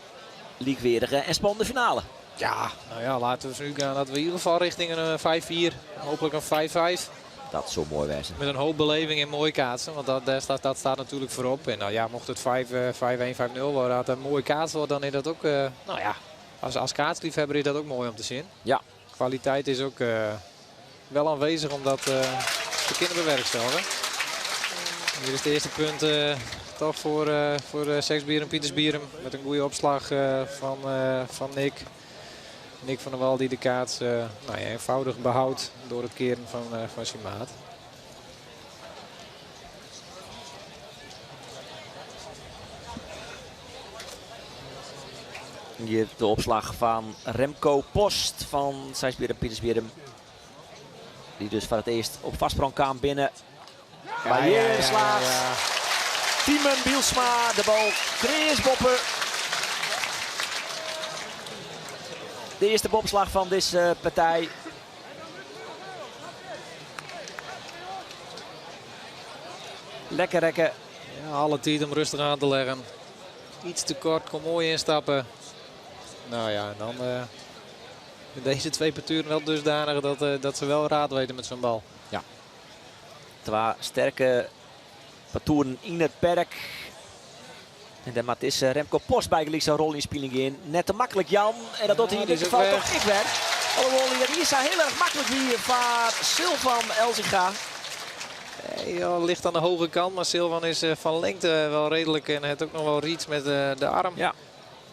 lykweardige en spannende finale? Ja, nou ja, laten we ervan uitgaan dat we in ieder geval richting een 5-4, hopelijk een 5-5. Dat soe moai wêze. Met een hoop beleving en moai kaatsen, want dat staat natuurlijk voorop. En nou ja, mocht het 5-1, 5-0 worden, als het een mooie kaats wordt, dan is dat ook, nou ja, als kaatsliefhebber is dat ook mooi om te zien. Kwaliteit is ook wel aanwezig om dat te kunnen bewerkstelligen. Hier is het eerste punt toch voor Sexbierum, Pietersbierum. Met een goede opslag van Nick. Nick van der Wal die de kaats eenvoudig behoudt door het keren van zijn maat. Hier de opslag van Remco Post van Seisbierrum Pietersbierum. Die dus voor het eerst op vastsprong kwam binnen. Maar hier slaat Tiemen Bielsma de bal. Chris Boppe. De eerste bopslag van deze partij. Lekker rekken. Ja, alle tijd om rustig aan te leggen. Iets te kort, kon mooi instappen. Nou ja, en dan deze twee parturen wel dusdanig dat ze wel raad weten met zo'n bal. Ja. Twee sterke partoeren in het perk. En de Matisse Remco Post bij zijn rol in speling in. Net te makkelijk Jan. En dat doet hij in Die dit is ook geval weg. toch ik weg. Alhoewel hij hier is heel erg makkelijk hier van Silvan Elzinga. Nee, ja, ligt aan de hoge kant, maar Silvan is van lengte wel redelijk en heeft ook nog wel reach met de arm.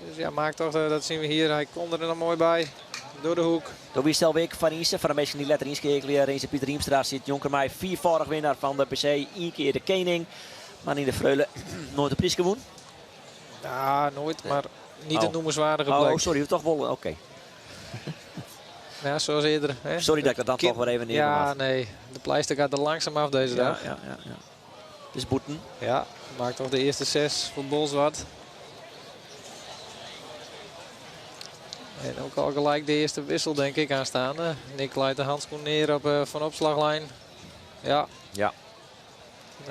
Dus ja, maakt toch, dat zien we hier. Hij komt er nog mooi bij. Door de hoek. Door wie stel ik van Isse, van de meesten die letter inschakelen. Renze Pieter Riemstra zit Jonkermij, viervoudig winnaar van de PC. 1 keer de koning. Maar in de Freule nooit de prijs gewonnen. Ja, nooit, maar niet een noemenswaardige Oh, plek. sorry, toch wel. Oké. Ja, zoals eerder. Hè? Sorry dat ik dat dan Kind toch weer even neer Ja, had. nee. De pleister gaat er langzaam af deze dag. Dus boeten. Ja, maakt toch de eerste 6 voor Bolsward. En ook al gelijk de eerste wissel, denk ik, aanstaande. Nick leidt de handschoen neer op van opslaglijn. Ja. Ja.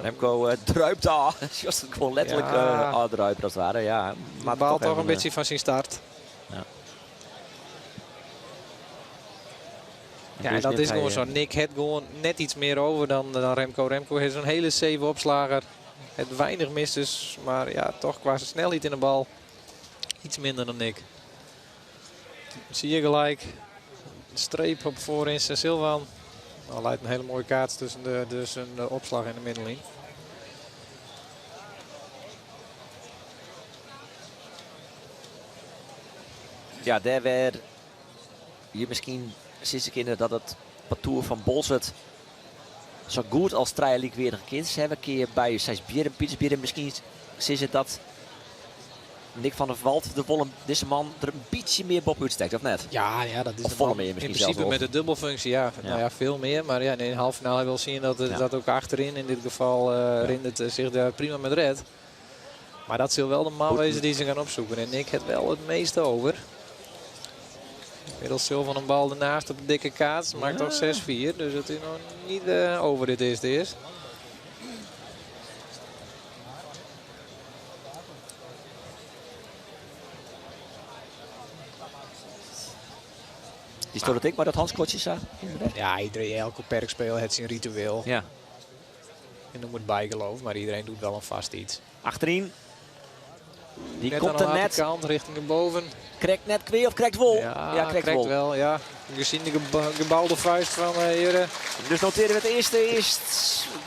Remco druipt al. Zoals het gewoon letterlijk, druipt als het ware. Ja, maar baalt toch toch een even, beetje van zijn start. Ja. Ja, Dus en dat neemt is hij, gewoon zo. Nick het gewoon net iets meer over dan Remco. Remco heeft zo'n hele 7 opslager. Het weinig mis dus, maar ja, toch qua snelheid in de bal iets minder dan Nick. Zie je gelijk. De streep op voorin Silvan. Nou, leidt een hele mooie kaats tussen de opslag en de middenlijn. Ja, daar werd hier misschien sinds ik dat het parcours van Bolsward zo goed als Trialiek weer een keer hebben. Keer bij Seisbierrum, Pietersbierrum. Misschien is het dat Nick van der Walt, de volle, deze man, er een beetje meer bob uitsteekt, of net? Ja, ja, dat is Of de volle man meer in misschien principe zelfs wel. met de dubbelfunctie, ja. Nou ja, veel meer. Maar ja, in de halve finale hebben we wel zien dat ook achterin, in dit geval Rindert zich daar prima met redt. Maar dat zal wel de man Goed. wezen die ze gaan opzoeken. En Nick heeft wel het meeste over. Inmiddels Silvan een bal ernaast op de dikke kaats. Maakt toch 6-4. Dus het is nog niet over dit eerste eerst. Die stoot het ik, maar dat Hans Kotje zag. Ja, elke perkspeler heeft zijn ritueel. En noem het bijgeloof, maar iedereen doet wel een vast iets. Achterin. Die Net komt aan de er late net. kant, richting de boven. Krekt net kweer of krekt wol? Ja, Ja, krekt krekt wol. wel, ja. Gezien de gebouwde vuist van Jurre. Dus noteren we het eerste eerst.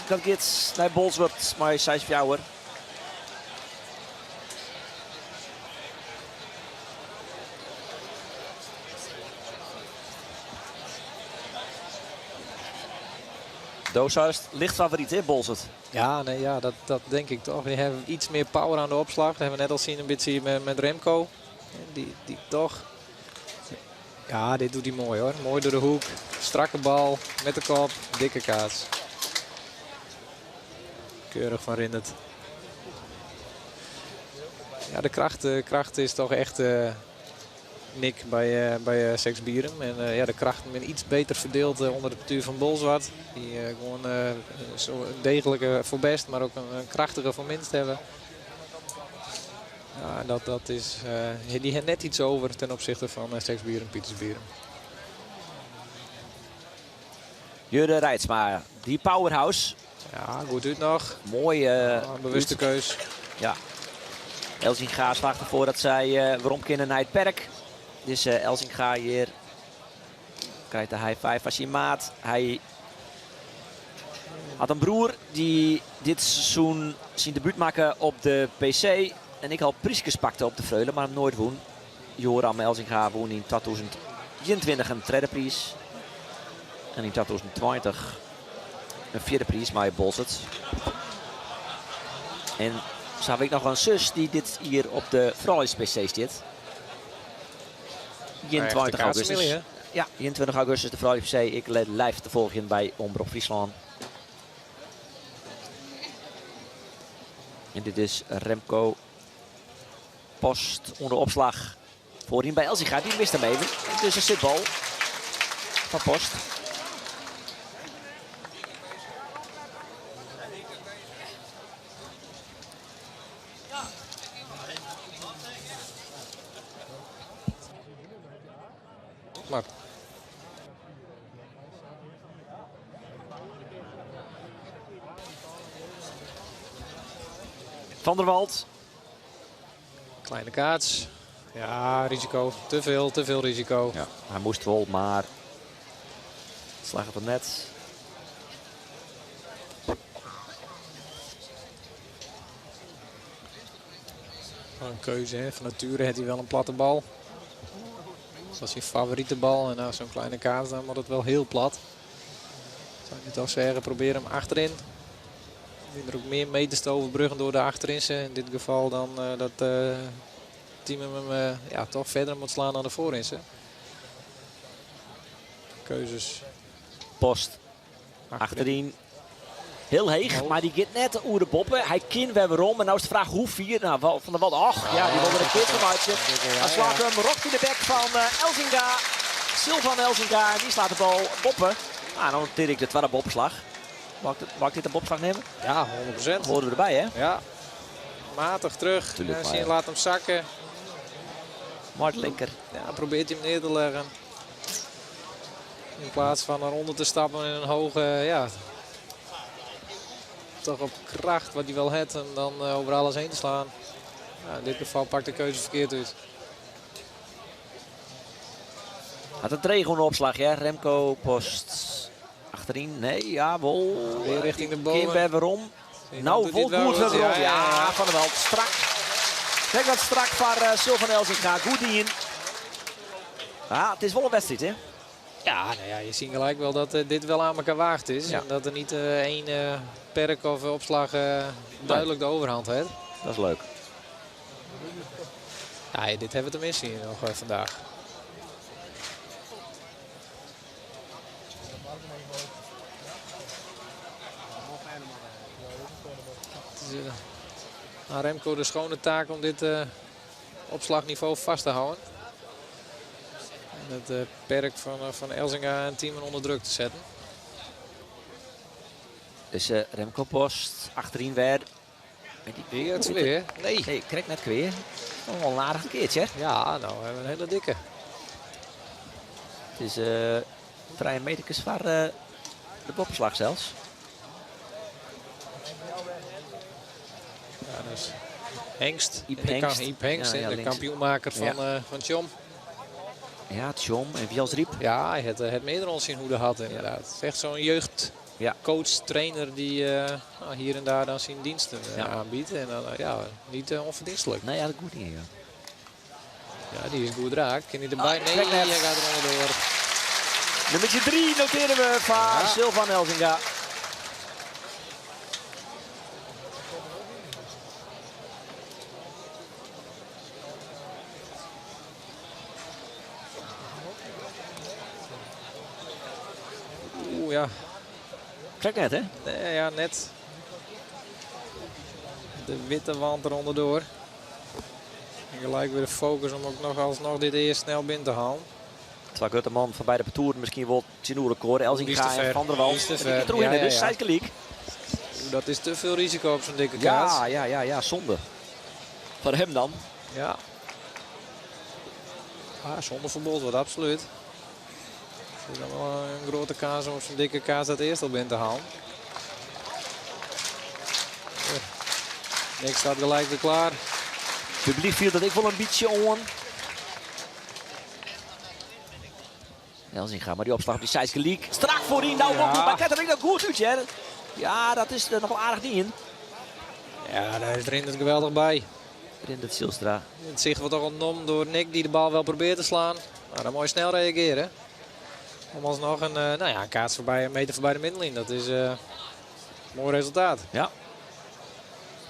Dat gaat naar Bolsward, maar zij is fjouwer. Dosarst licht favoriet, hè, Bolsward? Ja, nee, ja, dat denk ik toch. Die hebben iets meer power aan de opslag. Dat hebben we net al zien een beetje met Remco. Die toch... Ja, dit doet hij mooi hoor. Mooi door de hoek. Strakke bal, met de kop, dikke kaats. Keurig van Rindert. Ja, de kracht is toch echt Nick by, by Sexbierum. En ja, de krachten zijn iets beter verdeeld onder het partuur van Bolsward. Die gewoon zo een degelijke voor best, maar ook een krachtige voor minst hebben. Ja, dat is, die hebben net iets over ten opzichte van Sexbierum, Pietersbierum. Jurre Reitsma, die powerhouse. Ja, goed uit nog. Mooi. Ja, een bewuste uit. keus. Ja. Elzinga slaagt ervoor dat zij waarom kunnen naar het perk. Dus Elzinga hier krijgt de high five van zijn maat. Hij had een broer die dit seizoen zijn debuut maakte op de PC. En ik al Prieskes pakte op de Freule, maar hem nooit won. Joram Elzinga won in 2021 een tweede prijs. En in 2020 een vierde prijs, maar Bolsward. En zo heb ik nog een zus die dit hier op de Vrouwens PC zit. 21 Echte augustus. kaasfamilie, hè? Ja, 21 augustus de Vrouwens PC. Ik let live te volgen bij Omrop Friesland. En dit is Remco Post onder opslag. Voorin bij Elzinga, die mist hem even. Het is een zitbal van Post. Maar. Van der Walt. Kleine kaats. Ja, risico. Te veel, te veel risico. Ja, hij moest wel, maar slag op het net. Een keuze, hè. Van nature heeft hij wel een platte bal. Dat is zijn favoriete bal. En nou, zo'n kleine kaats, dan wordt het wel heel plat. Zou je toch zeggen, probeer hem achterin. Er ook meer meters te overbruggen door de achterin. In dit geval dan dat team hem toch verder moet slaan dan de voorin. Keuzes. Post. Achterin. Heel heeg, maar die gaat net de oere boppen. Hij kind weer waarom. En nou is de vraag hoe vier. Nou, Van der Walt. Ach, ja, die wilde er een keer van uitje. Hij slaat hem rocht in de bek van Elzinga. Silvan Elzinga. En die slaat de bal boppen. Nou, dan noteer ik de tweede bopslag. Mag ik dit een bopslag nemen? Ja, 100%. Dat horen we erbij, hè? Ja. Matig terug. Tuurlijk, En maar zien, ja. laat hem zakken. Mart linker. Ja, probeert hij hem neer te leggen. In plaats van eronder te stappen in een hoge, ja, toch op kracht wat hij wel heeft en dan over alles heen te slaan. Ja, in dit geval pakt de keuze verkeerd uit. Had het regen opslag, hè? Remco Post achterin. Nee, ja, wel. Weer richting de bomen. Kim waarom? Zie je, Nou, dan doet vol hij het goed wel goed. waarom. Ja, ja, Ja, ja. Van der Walt. Strak. Kijk wat strak van Silvan Elzinga. Goed in. Ah, het is wel een wedstrijd, hè? Ja, nou ja, je ziet gelijk wel dat dit wel aan elkaar waagd is. Ja. En dat er niet één perk of opslag duidelijk de overhand heeft. Dat is leuk. Ja, dit hebben we tenminste hier nog vandaag. Het is aan Remco de schone taak om dit opslagniveau vast te houden. En het perk van Elzinga en Tiemen onder druk te zetten. Dus Remco Post achterin weer. Met die Weer het weer? Nee. Nee, krijg net weer. Nog wel een aardig keertje, hè? Ja, nou we hebben een hele dikke. Het is vrij metertjes voor de bopslag zelfs. Ja, dus Hengst. Iep En de Hengst. Iep Hengst, Ja, ja, de links. kampioenmaker Ja. van Tjom. Ja, Tjom en Wielsriep. Ja, hij had het meerdere ons in hoede had inderdaad. Het is echt zo'n jeugdcoach, trainer die hier en daar dan zijn diensten aanbiedt. En dan niet onverdienstelijk. Nee, ja, dat goed niet. Ja. Ja, die is goed raak. Kan hij erbij? Ah, Nee, trek net. hij gaat er onderdoor. Nummertje 3 noteren we van Silvan Elzinga. Oeh, ja. Trek net, hè? Nee, ja, net. De witte wand eronder door. En gelijk weer de focus om ook nog alsnog dit eerst snel binnen te halen. Twa grutte mannen fan beide partoeren miskien wol tsjinoer elkoar. Die is te Elzinga en ver. Van der Walt. Die is te En die ver. giet deroerhinne, Ja, ja, dus ja. sy is gelyk. Oeh, Dat is te veel risico op zo'n dikke kaats. Ja, ja, ja, ja, zonde. Voor hem dan. Ja. Ah, zonder verbod wordt absoluut. Het is dan wel een grote kans om op zo'n dikke kaas dat eerst al binnen te halen. Nick staat gelijk weer klaar. Het publiek viel dat ik wel een beetje on. Elzinga, maar die opslag op die Sijs gelijk. Strak voorin, nou Ja. ja. maar kijk, dat ik dat goed uit, hè. Ja, dat is er nog wel aardig in. Ja, daar is Rindert geweldig bij. Rindert Zijlstra. Het zicht wordt toch ontnomen door Nick die de bal wel probeert te slaan. Maar dan mooi snel reageren. Om alsnog een, nou ja, een kaats voorbij, een meter voorbij de middenlijn. Dat is een mooi resultaat. Ja.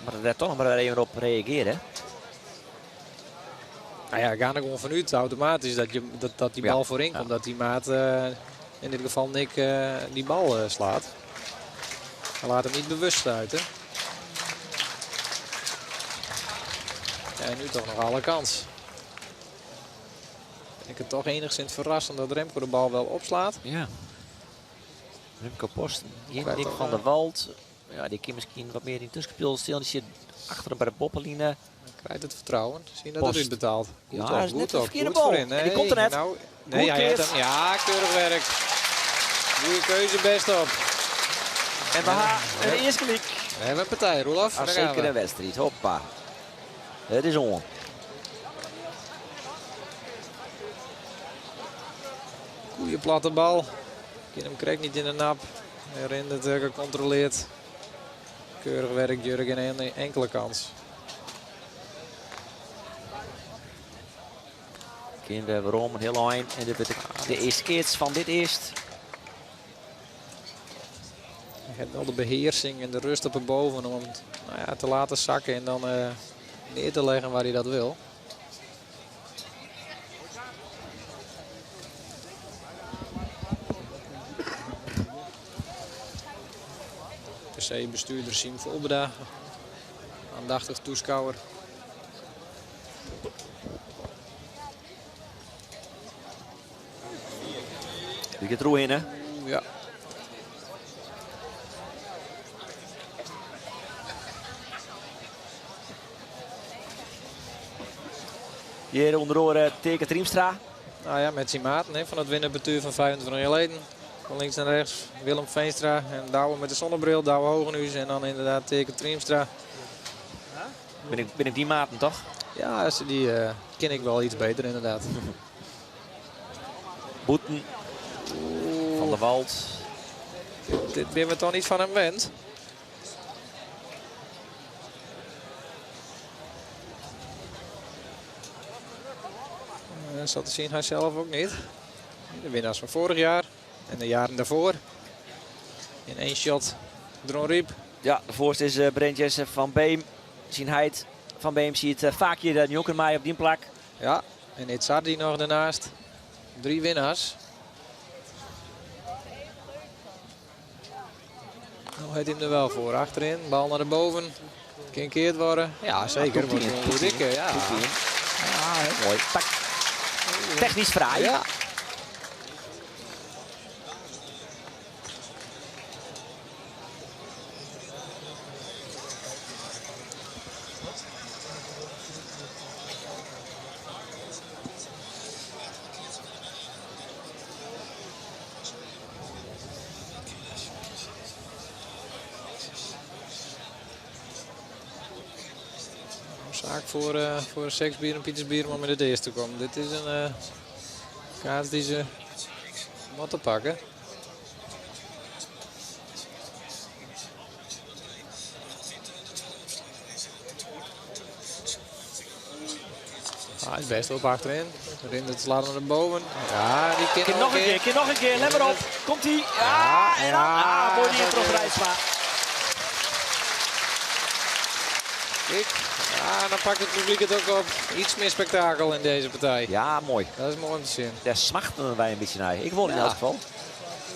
Maar daar toch nog maar even op reageren. Nou ja, ga er gewoon vanuit automatisch dat die bal voorin komt. Dat die maat, in dit geval Nick, die bal slaat. Hij laat hem niet bewust stuiten. Ja, en nu toch nog alle kans. Ben ik het toch enigszins verrassend dat Remco de bal wel opslaat. Ja. Remco Post, Krijgt Nick toch, van der Walt. Ja, die kan misschien wat meer in tussenspel stil. Die zit achter hem bij de boppeline. Hij krijgt het vertrouwen. Zien dat Post. het uitbetaalt. Goed Ja, op, dat is goed net de op, verkeerde goed bal. voorin. En die komt er Nee, net. Nou, Goed nee, hij heeft keert. hem. Ja, keurig werk. Goeie keuze, best op. En we hebben een eerste klik. We hebben een partij, Roelof. Ah, Daar gaan zeker we. een wedstrijd. Hoppa. Het is on. Goeie platte bal. Kind hem krijgt niet in de nap. Rindert gecontroleerd. Keurig werk, Jurgen. Een enkele kans. Kinderen, waarom? Een heel eind. En dit wordt de eerste keer van dit eerst. Hij heeft wel de beheersing en de rust op het boven om hem te laten zakken en dan neer te leggen waar hij dat wil. PC-bestuurder Siem Volbeda, aandachtig toeschouwer. Die gaat roeien, hè? Ja. Hier onder oren Teke Triemstra. Nou ja, met zijn maten hè, van het winnenbetuur van 25 jaar geleden. Van links naar rechts Willem Veenstra en Douwe met de zonnebril, Douwe Hogenhuis en dan inderdaad Teke Triemstra. Ben ik die maten toch? Ja, die ken ik wel iets beter inderdaad. Boeten. Van der Walt. Dit ben we toch niet van hem wend. Zal te zien hij zelf ook niet. De winnaars van vorig jaar en de jaren daarvoor. In één shot Dronryp. Ja, de voorste is Brent Jesse van Beem. Zien Heid van Beem ziet vaak hier de Jonker mij op die plak. Ja, en Itzardi nog daarnaast. 3 winnaars. Nou heeft hij hem er wel voor. Achterin, bal naar de boven. Kan keerd worden. Ja, zeker. Ja, Wordt een goede dikke, ja. Ja, heel mooi. Tak. Technisch fraai. Ja. Zaak voor Sexbierum en Pietersbierum om in het eerste te komen. Dit is een kaart die ze moeten pakken. Ah, hij is best op achterin. Rindert slaat naar boven. Ja, die kan Kind nog een keer, kind nog een keer. Let maar op. Komt hij? Ja, en dan. Ja, Ah, mooi die dat terug is- Reitsma. Kijk. Ja, dan pakt het publiek het ook op. Iets meer spektakel in deze partij. Ja, mooi. Dat is mooi om te zien. Daar smachten wij een beetje naar. Ik won in Ja. elk geval.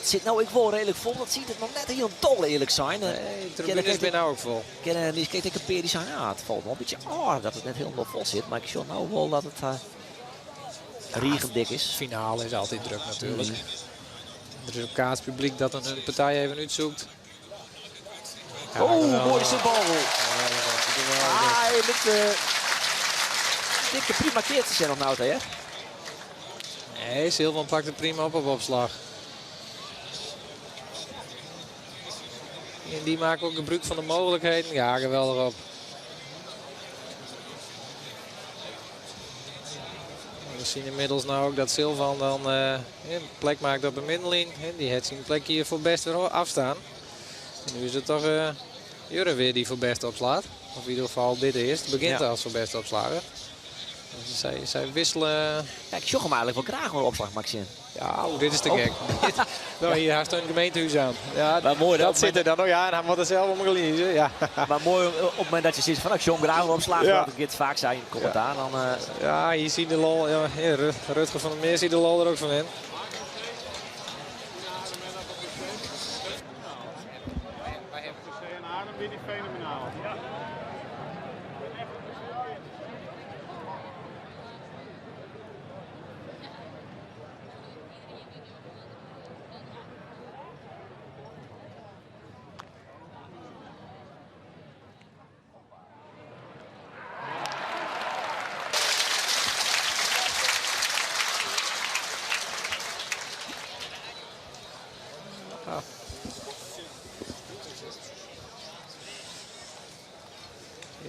Het zit nou ik wel redelijk vol. Dat ziet het nog net heel dol eerlijk zijn. Nee, de tribunes ben nou ook vol. Ken die ik een peer die zei, ja, het valt wel een beetje oh, dat het net helemaal vol zit. Maar ik zie nou wel dat het riegendik is. Finale is altijd druk natuurlijk. Er is ook kaatspubliek dat een partij even uitzoekt. Ja, oh, geweldig. mooi is de bal. Geweldig. Ah, je bent dikke prima keer te zijn nog nou, hè? Nee, Silvan pakt het prima op opslag. En die maken ook gebruik van de mogelijkheden. Ja, geweldig op. We zien inmiddels nou ook dat Silvan dan een plek maakt op de middenlijn. Die heeft zijn plek hier voor best weer afstaan. En nu is het toch Jurre weer die voor best opslaat. Of in ieder geval dit eerst. Begint als voor best opslager. Dus zij wisselen. Ja, ik zocht hem eigenlijk wel graag een opslag, Maxime. Ja, oh, dit is te Oh. gek. Nou, hier haast een gemeentehuis aan. Ja, Maar mooi, dat dat zit er dan nog. Ja, en hij moet er zelf om gelezen. Ja. Maar mooi op het moment dat je ziet van, ik zocht hem graag een opslag. Ja. Want ik het vaak zijn commentaar. Dan, Ja, hier zie je de lol. Ja, hier, Rutger van der Meer ziet de lol er ook van in.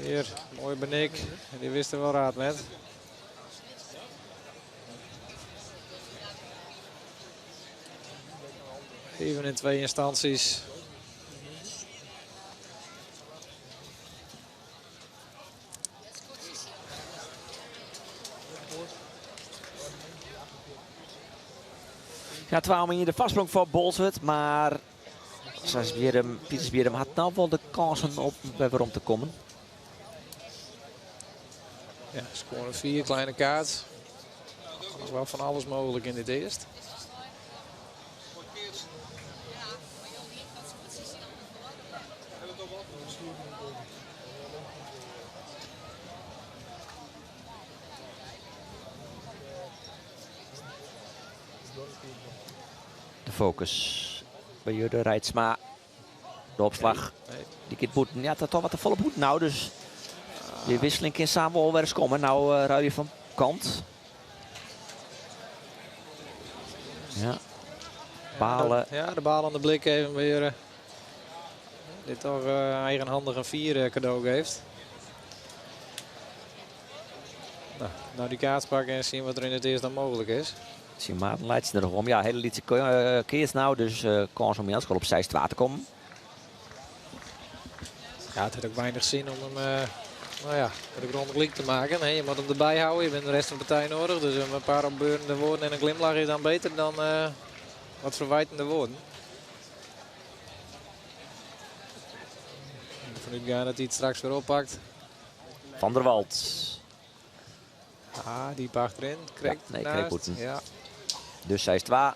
Hier, mooi Benik. Die wist er wel raad met. Even in twee instanties. Ja, 12 hier de vastsprong voor Bolsward, maar Pietersbierum had nou wel de kansen op bij waarom te komen. Ja, scoren 4, kleine kaart. Nog wel van alles mogelijk in dit eerst. De focus bij Jurre Reitsma. De opslag. Nee. Die kind boeten. Ja, dat toch wat de volle boet nou. Dus die wisseling kan samen wel weer eens komen. Nou ruil je van kant. Ja. Balen. Ja, de balende blik even bij Jurre. Dit toch eigenhandig een 4 cadeau geeft. Nou, die kaart pakken en zien wat er in het eerst dan mogelijk is. Zie Maarten leidt ze er nog om. Ja, hele lietse keers nou. Dus kans om Jans op 6 te komen. Ja, het heeft ook weinig zin om hem de grond gelijk te maken. Nee, je moet hem erbij houden. Je bent de rest van de partij nodig. Dus een paar opbeurende woorden en een glimlach is dan beter dan wat verwijtende woorden. En ervan uitgaan dat hij het straks weer oppakt. Van der Walt. Ah, diep achterin. Krekt Ja, nee, naast. Krekt Boeten. Ja. Dus zij is 2. Ja,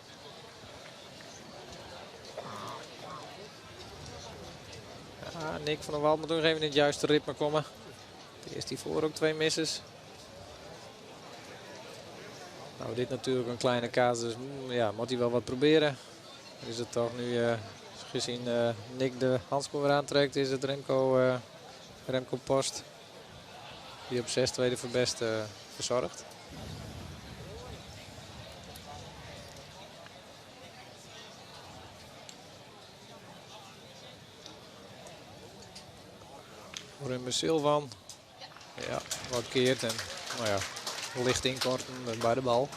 Nick van der Walt moet nog even in het juiste ritme komen. Eerst die voor ook 2 misses. Nou, dit natuurlijk een kleine kaas, dus moet hij wel wat proberen. Is het toch nu, gezien Nick de handschoen weer aantrekt, is het Remco Post die op 6 tweede voor best verzorgt. Rumbe Silvan. Ja, wat keert en licht inkorten bij de bal.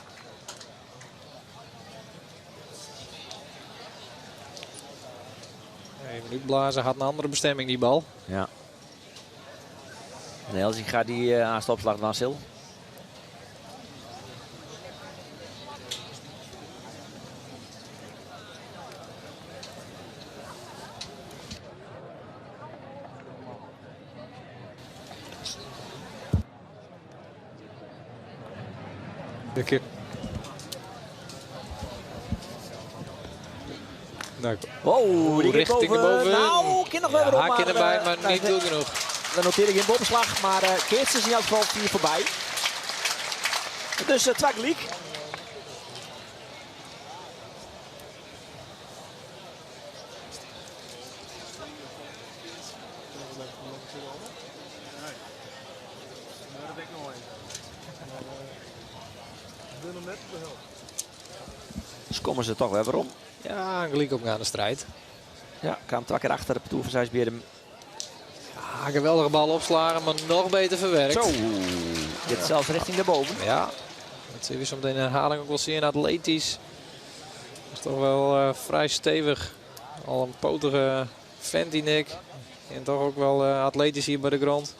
Even nu blazen, had een andere bestemming die bal. Ja. En Elzinga die aan de opslag van Sil. Dank je. Nou, Oh, die richting boven. de boven. Nou, kan nog wel Ja, weer op, kan erbij, maar niet goed genoeg. Dan noteer ik geen bovenslag, maar Keerts is in elk geval 4 voorbij. Dus uh, gelijk. Dus komen ze toch weer om. Ja, een gelijk opgaande strijd. Ja, kwam twee keer achter de partour van Seisbierrum. Ja, geweldige bal opslagen, maar nog beter verwerkt. Zo, dit zelfs richting de boven. Ja, dat zien we zo meteen in herhaling ook wel zien. Atletisch. Dat is toch wel vrij stevig. Al een potige vent die Nick. En toch ook wel atletisch hier bij de grond.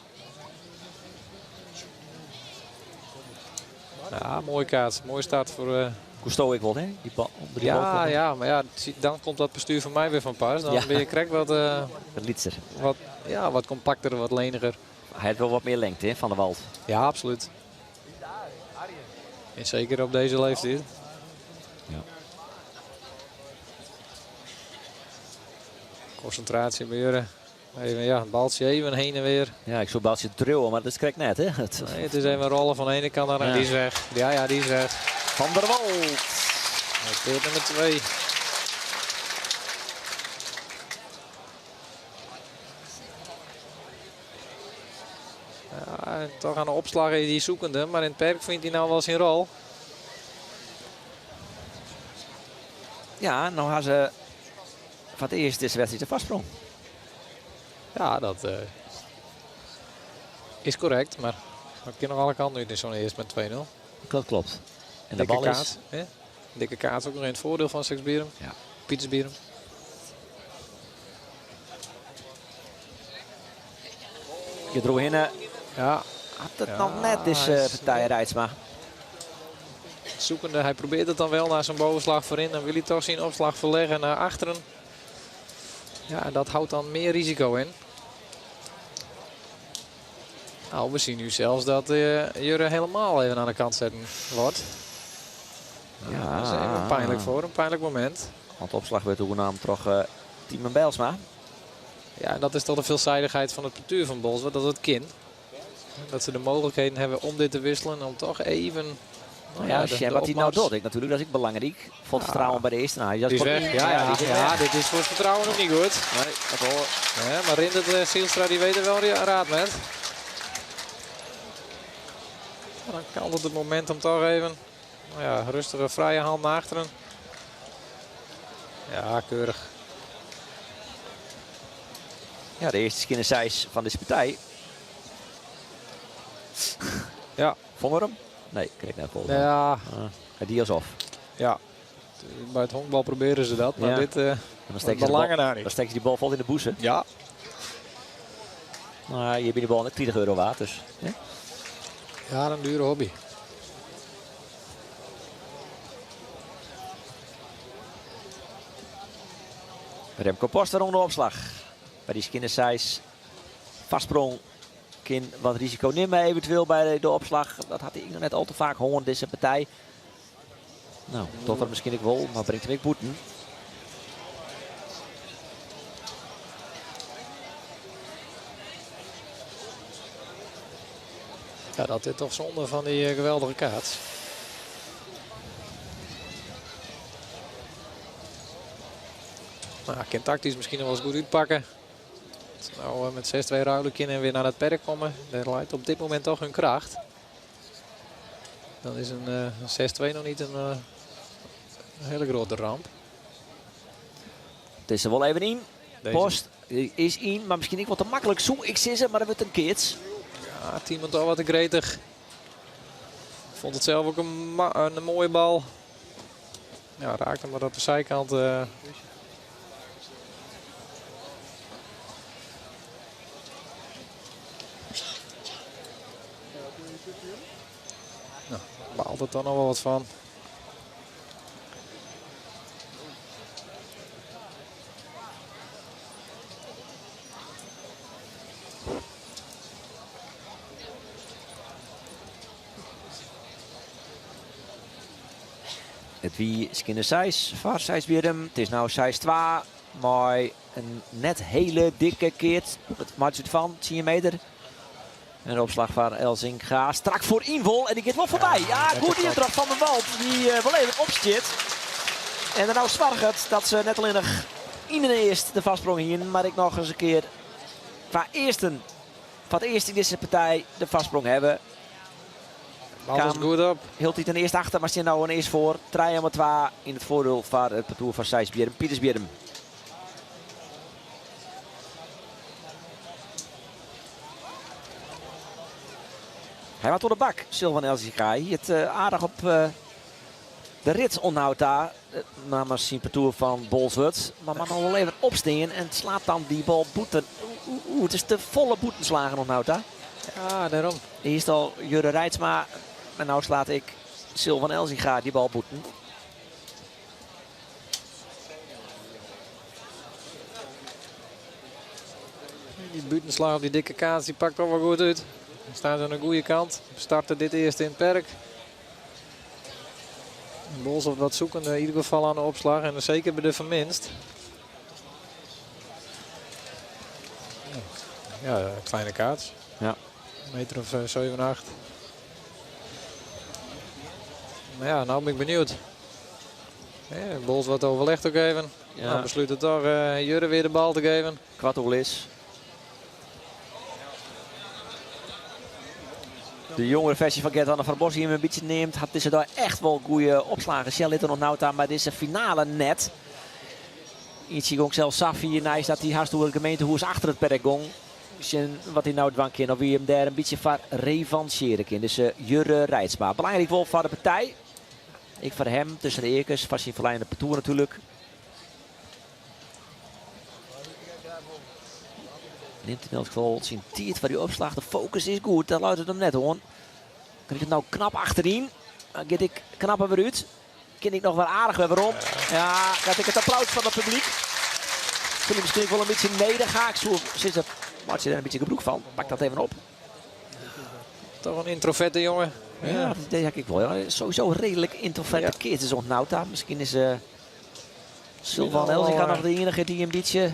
Ja, mooie kaart. Mooie start voor... Cousteau ik wel, hè? Die bal, onder die ja, bal ja, maar ja, dan komt dat bestuur van mij weer van pas. Dan Ja. ben je krek wat... Wat lietser. Wat, ja, wat compacter, wat leniger. Hij heeft wel wat meer lengte, hè, Van der Walt. Ja, absoluut. En zeker op deze leeftijd. Ja. Concentratie bij Jurre. Even, ja, een baltje even heen en weer. Ja, ik zou baltje trillen, maar dat is krek net, hè? Nee, het is even rollen van de ene kant naar de Ja. Die is weg. Ja, ja, die is weg. Van der Walt. Noteert nummer 2. Ja, en toch aan de opslag is die zoekende, maar in het perk vindt hij nou wel zijn rol. Ja, nou gaan ze van het eerst is de wedstrijd de vastsprong. Ja, dat is correct, maar dat kan nog alle kanten uit in zo'n eerst met 2-0. Dat klopt. En de Dikke bal is... kaart, hè? Dikke kaart ook nog in het voordeel van Sexbierum. Ja. Pietersbierum. Je droeg in. Ja. Had het Ja, nog net is hij is- partij Reitsma. Zoekende, hij probeert het dan wel naar zijn bovenslag voorin. Dan wil hij toch zijn opslag verleggen naar achteren. Ja, en dat houdt dan meer risico in. Nou, we zien nu zelfs dat Jurre helemaal even aan de kant zetten wordt. Ja. Dat is even pijnlijk voor, een pijnlijk moment. Want de opslag werd toegenomen toch Tiemen Bijlsma. Ja, en dat is toch de veelzijdigheid van het partuur van Bolsward, dat het kind. Dat ze de mogelijkheden hebben om dit te wisselen, om toch even... Nou Ja, de- Sjen, de wat hij nou opmars. doet, ik natuurlijk, dat is ook belangrijk. Voor het Ja. vertrouwen bij de eerste. Nou, Die is weg. Ja, ja, die is ja, weg. dit is voor het vertrouwen nog niet goed. Nee, dat hoor. Ja, maar Rindert Zielstra die weet er wel raad met. Ja, dan kan het het moment om toch even nou ja, rustige vrije hand naar achteren. Ja, keurig. Ja, de eerste skinne size van deze partij. Ja. Vond we hem? Nee, kreeg net vol. Ja. Ah, die alsof. Ja. Bij het honkbal proberen ze dat, maar Ja. dit En dan steken ze de belangen bal, daar niet. Dan steken ze die bal vol in de boezem. Ja. Nou, je hebt die bal net 20 euro waard, dus. Hè? Ja, een dure hobby. Remco Post onder de opslag. Bij die skinne size. Vastsprong. Kin wat risico nemen eventueel bij de opslag. Dat had hij nog net al te vaak hoorn deze partij. Nou, tot er misschien ik wel, maar brengt hem ik boeten. Ja, dat is toch zonde van die geweldige kaart. Nou, kan tactisch misschien nog wel eens goed uitpakken. Nou, met 6-2 ruilen kunnen en weer naar het perk komen. Daar lijkt op dit moment toch hun kracht. Dan is een 6-2 nog niet een hele grote ramp. Het is er wel even in. Deze. Post is in, maar misschien ik wat te makkelijk. Zo, ik zit ze, maar dat wordt een keertje. Ja, Tiemen toch wat te gretig. Vond het zelf ook een mooie bal. Ja, raakte hem maar op de zijkant. Nou, baalt het dan nog wel wat van. It wie skinne 6 foar Seisbierrum. It is no 6-2 mei in net hiele dikke keats. It meitsje út fan 10 meter. En de opslach foar Elzinga. Strak foaryn wol en dy giet wol foarby. Ja, goed dien troch Van der Walt. Dy't wol even opstiet. En der no soarget dat se net allinnich yn de earst de foarsprong hienen, mar ek noch ris in kear foar earsten, foar it earst yn dizze partij de foarsprong hawwe. Bal is goed op. Hieltyd in earst achter, mar stean no in earst foar. 3-2 yn it foardiel foar it partoer fan Seisbierrum, Pietersbierrum. Hy moat oan de bak, Silvan Elzinga. Hy it aardich op de rit oant ta. Namens syn partoer fan Bolsward. Mar moat noch wol even opstean en slaat dan dy bal bûten. Oeh, it is te folle bûtenslagen oant no ta. Ja, dêrom. Earst al Jurre Reitsma. Mar no slaat ek Silvan Elzinga dy bal bûten. Die bûtenslach op dy dikke kaats dy pakt toch wol goed út. Dan stean se oan de goede kant. Starte dit earst yn it perk. Bolsward wat zoekende in ieder geval aan de opslag en zeker bij de verminst. Ja, een kleine kaats. Ja. Een meter of 7, 8. Maar ja, nou ben ik benieuwd. Ja, Bolsward overlegt ook even. Ja. Nou, besluit het toch Jurre weer de bal te geven. Kwart is. De jongere versie van Gert-Anne van Bos die him in bytsje neamd. Hat dizze dei echt wol goede opslagen. Shell lit er noch no ta, mar dizze finale net. Ietsje gong sels sa fier neist dat hy hast oer it gemeentehûs achter it perk gong. Sjen wat hy no dwaan kin. Of hy him dêr in bytsje foar revanchearje kin. Dus Jurre Reitsma. Belangryk wol foar de partij. Ek foar him tusken de earkes. Foar syn ferlijende partoer natuerlik. Nimt yn elk gefal syn tiid foar dy opslach. De fokus is goed, dêr leit it him net oan. Kriget no knap achteryn. Dan giet ek knapper wer út. Kin ek noch wer aardich wer werom. Ja, dat ek it applaus fan it publyk. Fyn ik miskien ek wol in bytsje nedich. Ha ik soe sizze, meitsje dêr in bytsje gebrûk fan. Pak dat even op. Toch in introverte jonge. Ja, dat idee ha ik wol. Ja, sowieso reedlik introverte keatsers oant no ta. Miskien is Silvan Elzinga noch de iennige dy't in bytsje...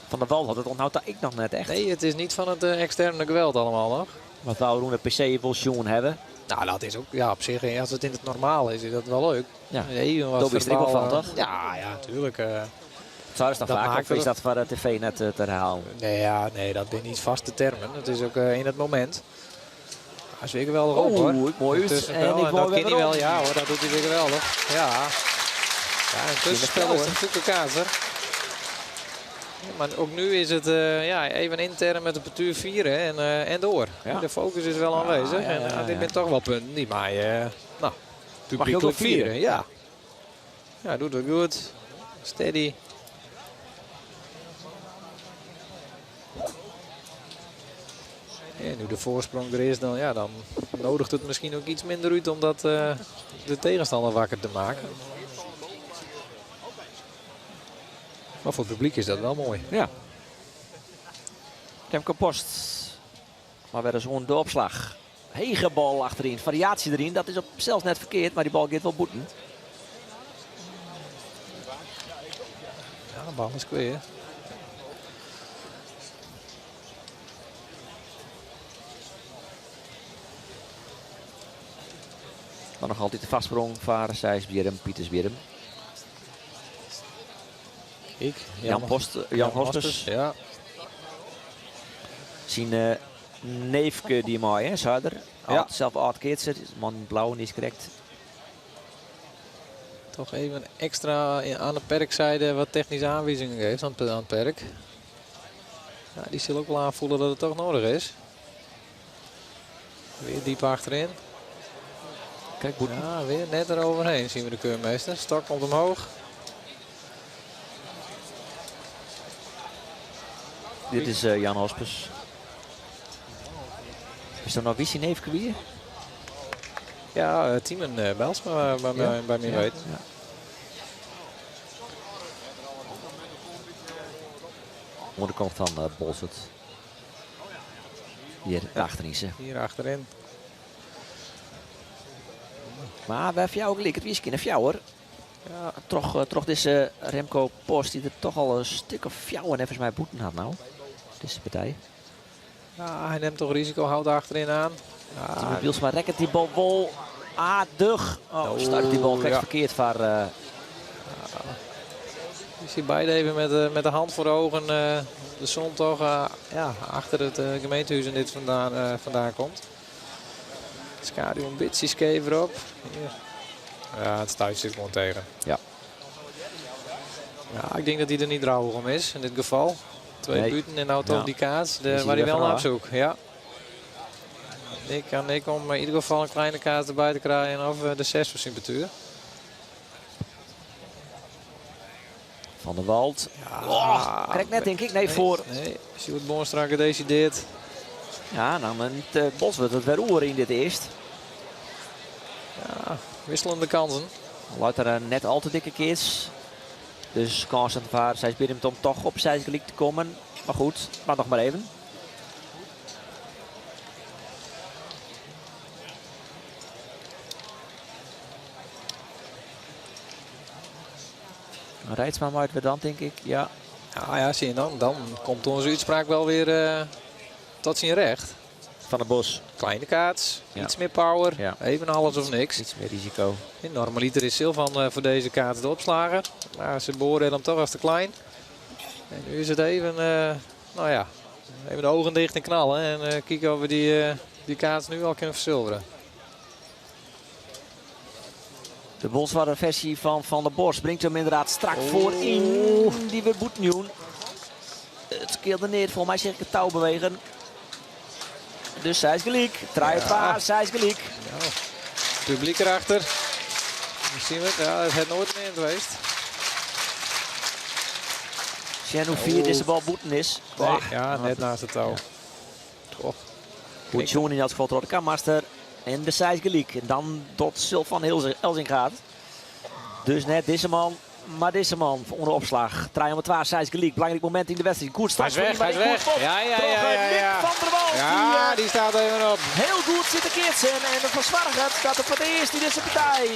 Van der Wal hat it oant no ta ek noch net echt. Nee, it is net fan it eksterne geweld allemaal noch. Wat we rûn de PC wol sjoen hawwe. Nou, dat is ook ja, op sich, as it yn it normaal is, is dat wol leuk. Ja. Even wat Dêr bist der ek wol fan, verbaal, toch? Ja, ja, tuurlijk. Sa is dat Dat faak, maakt of is het- dat foar de tv net te herhalen? Nee, ja, nee, dat binne net vaste termen. It is ek yn it momint. Hy is wer geweldich op, Oeh, hoor. moai út. Tuskenspel, En ik en moai dat wer kin hy wel, werom. ja hoor, dat doet hy wer geweldich. Ja. Ja, een tussenspel is een super kaatser. Ja, maar ook nu is het ja, even intern met de partuur vieren en door. Ja. De focus is wel aanwezig. Ja, en ja, dit ja. zijn toch wel punten die mij nou, Mag je ook wel publiekelijk vieren. vieren. Ja. Ja, doet het goed. Steady. En nu de voorsprong er is, dan, ja, dan nodigt het misschien ook iets minder uit om dat, de tegenstander wakker te maken. Maar voor het publiek is dat wel mooi. Ja. Remco Post. Maar wer ris oan de opslach. Hege bal achteryn, fariaasje deryn. Dat is op sels net ferkeard, mar dy bal giet wol bûten. Ja, de bal is klear. Maar noch altyd de foarsprong foar Seisbierrum, Pietersbierrum. Ik, Jan, Jan Post, Jan Jan Hospes. Hospes, ja. Syn neefke die mei, hè, Zuider. Ja. Ald, sels âld keatser, man blau is krekt. Toch even extra aan de perkzijde wat technische aanwijzingen geeft aan het perk. Ja, die zal ook wel aanvoelen dat het toch nodig is. Weer diep achterin. Kijk, Boeten. Ja, weer net eroverheen zien we de keurmeester. Stok komt omhoog. Dit is Jan Hospes. Is dat nou wie syn neefke wie? Ja, Timen Belsma by my weten. Ja. Oan de kant fan Bolsward. Hjir achterin ze. Hier achterin. Mar wer fjouwer gelyk. It wie skjin in fjouwer. Ja. Troch, eh, troch dizze Remco Post, dy't der toch al in stik of fjouwer neffens my bûten hat no. Dizze partij. Ja, hy nimt toch risiko, hâldt achterin oan. Ja. Timo Bielsma rekket dy bal wol aardich. Oh, stuit dy bal krekt ja. ferkeard foar... Uh... Je ziet beide even met, met de hand voor de ogen de zon toch ja, achter het gemeentehuis in dit vandaan, vandaan komt. Schaduw in bytsje skeef op. Hier. Ja, it stuit sit gewoan tsjin. Ja. Ja, ik tink dat hy der net rouwich om is in dit gefal. Twa Nee. bûten en no toch Ja. dy kaats. Dêr Is wie hy hy wol wer op soek. Ja. Ik kan ik om yn ieder gefal in kleine kaats derby te krijen of de 6 foar syn partoer. Van der Walt. Oh, krekt net, tink ik. Nee, foar. Nee, Sjoerd Boonstra gedecideerd. Ja, no, it uh, Bolsward it wer oer yn dit earst. Ja, wisseljende kânsen. Leit der in net al te dikke keats. Dus kânsen foar Seisbierrum om toch op seis gelyk te kommen. Mar goed, mar noch mar even. Reitsma mei it wer dan, tink ik. Ja. Ja, ja, zie je dan. Dan komt onze uitspraak wel weer tot zijn recht. Van der Bos. Kleine kaats, Ja. iets meer power. Ja. Even alles of niks. Iets meer risiko. In normaliter is Silvan voor deze kaats de opslager. Maar ze beoordelen hem toch als te klein. En nu is het even, nou ja, even de ogen dicht en knallen. En kijken of we die kaats nu al kunnen verzilveren. De Bolswarder versie van Van der Bos bringt hem inderdaad strak voorin. Die weer boetnieuw. Het skeelde neer, volgens mij zeg ik het touw bewegen. Dus zij is gelijk. Draai het paar, zij is gelijk. Nou, publiek erachter. Zien we het? Ja, het heeft nooit meer geweest. Sjen hoe vier deze bal boeten is. Nee, ja, net naast het touw. Goh. Goed, John in dat geval door de Kammaster. En de zij is gelijk. En dan tot Silvan Elzing gaat. Dus net deze man, maar deze man onder de opslag. 302, zij is gelijk. Belangrijk moment in de wedstrijd. Goed Hij start is weg, voor hij is weg. Ja. Nick van der Wal. Ja, die, die staat even op. Heel goed zit de keertsen. En ervoor zorgt dat het voor de eerste in deze partij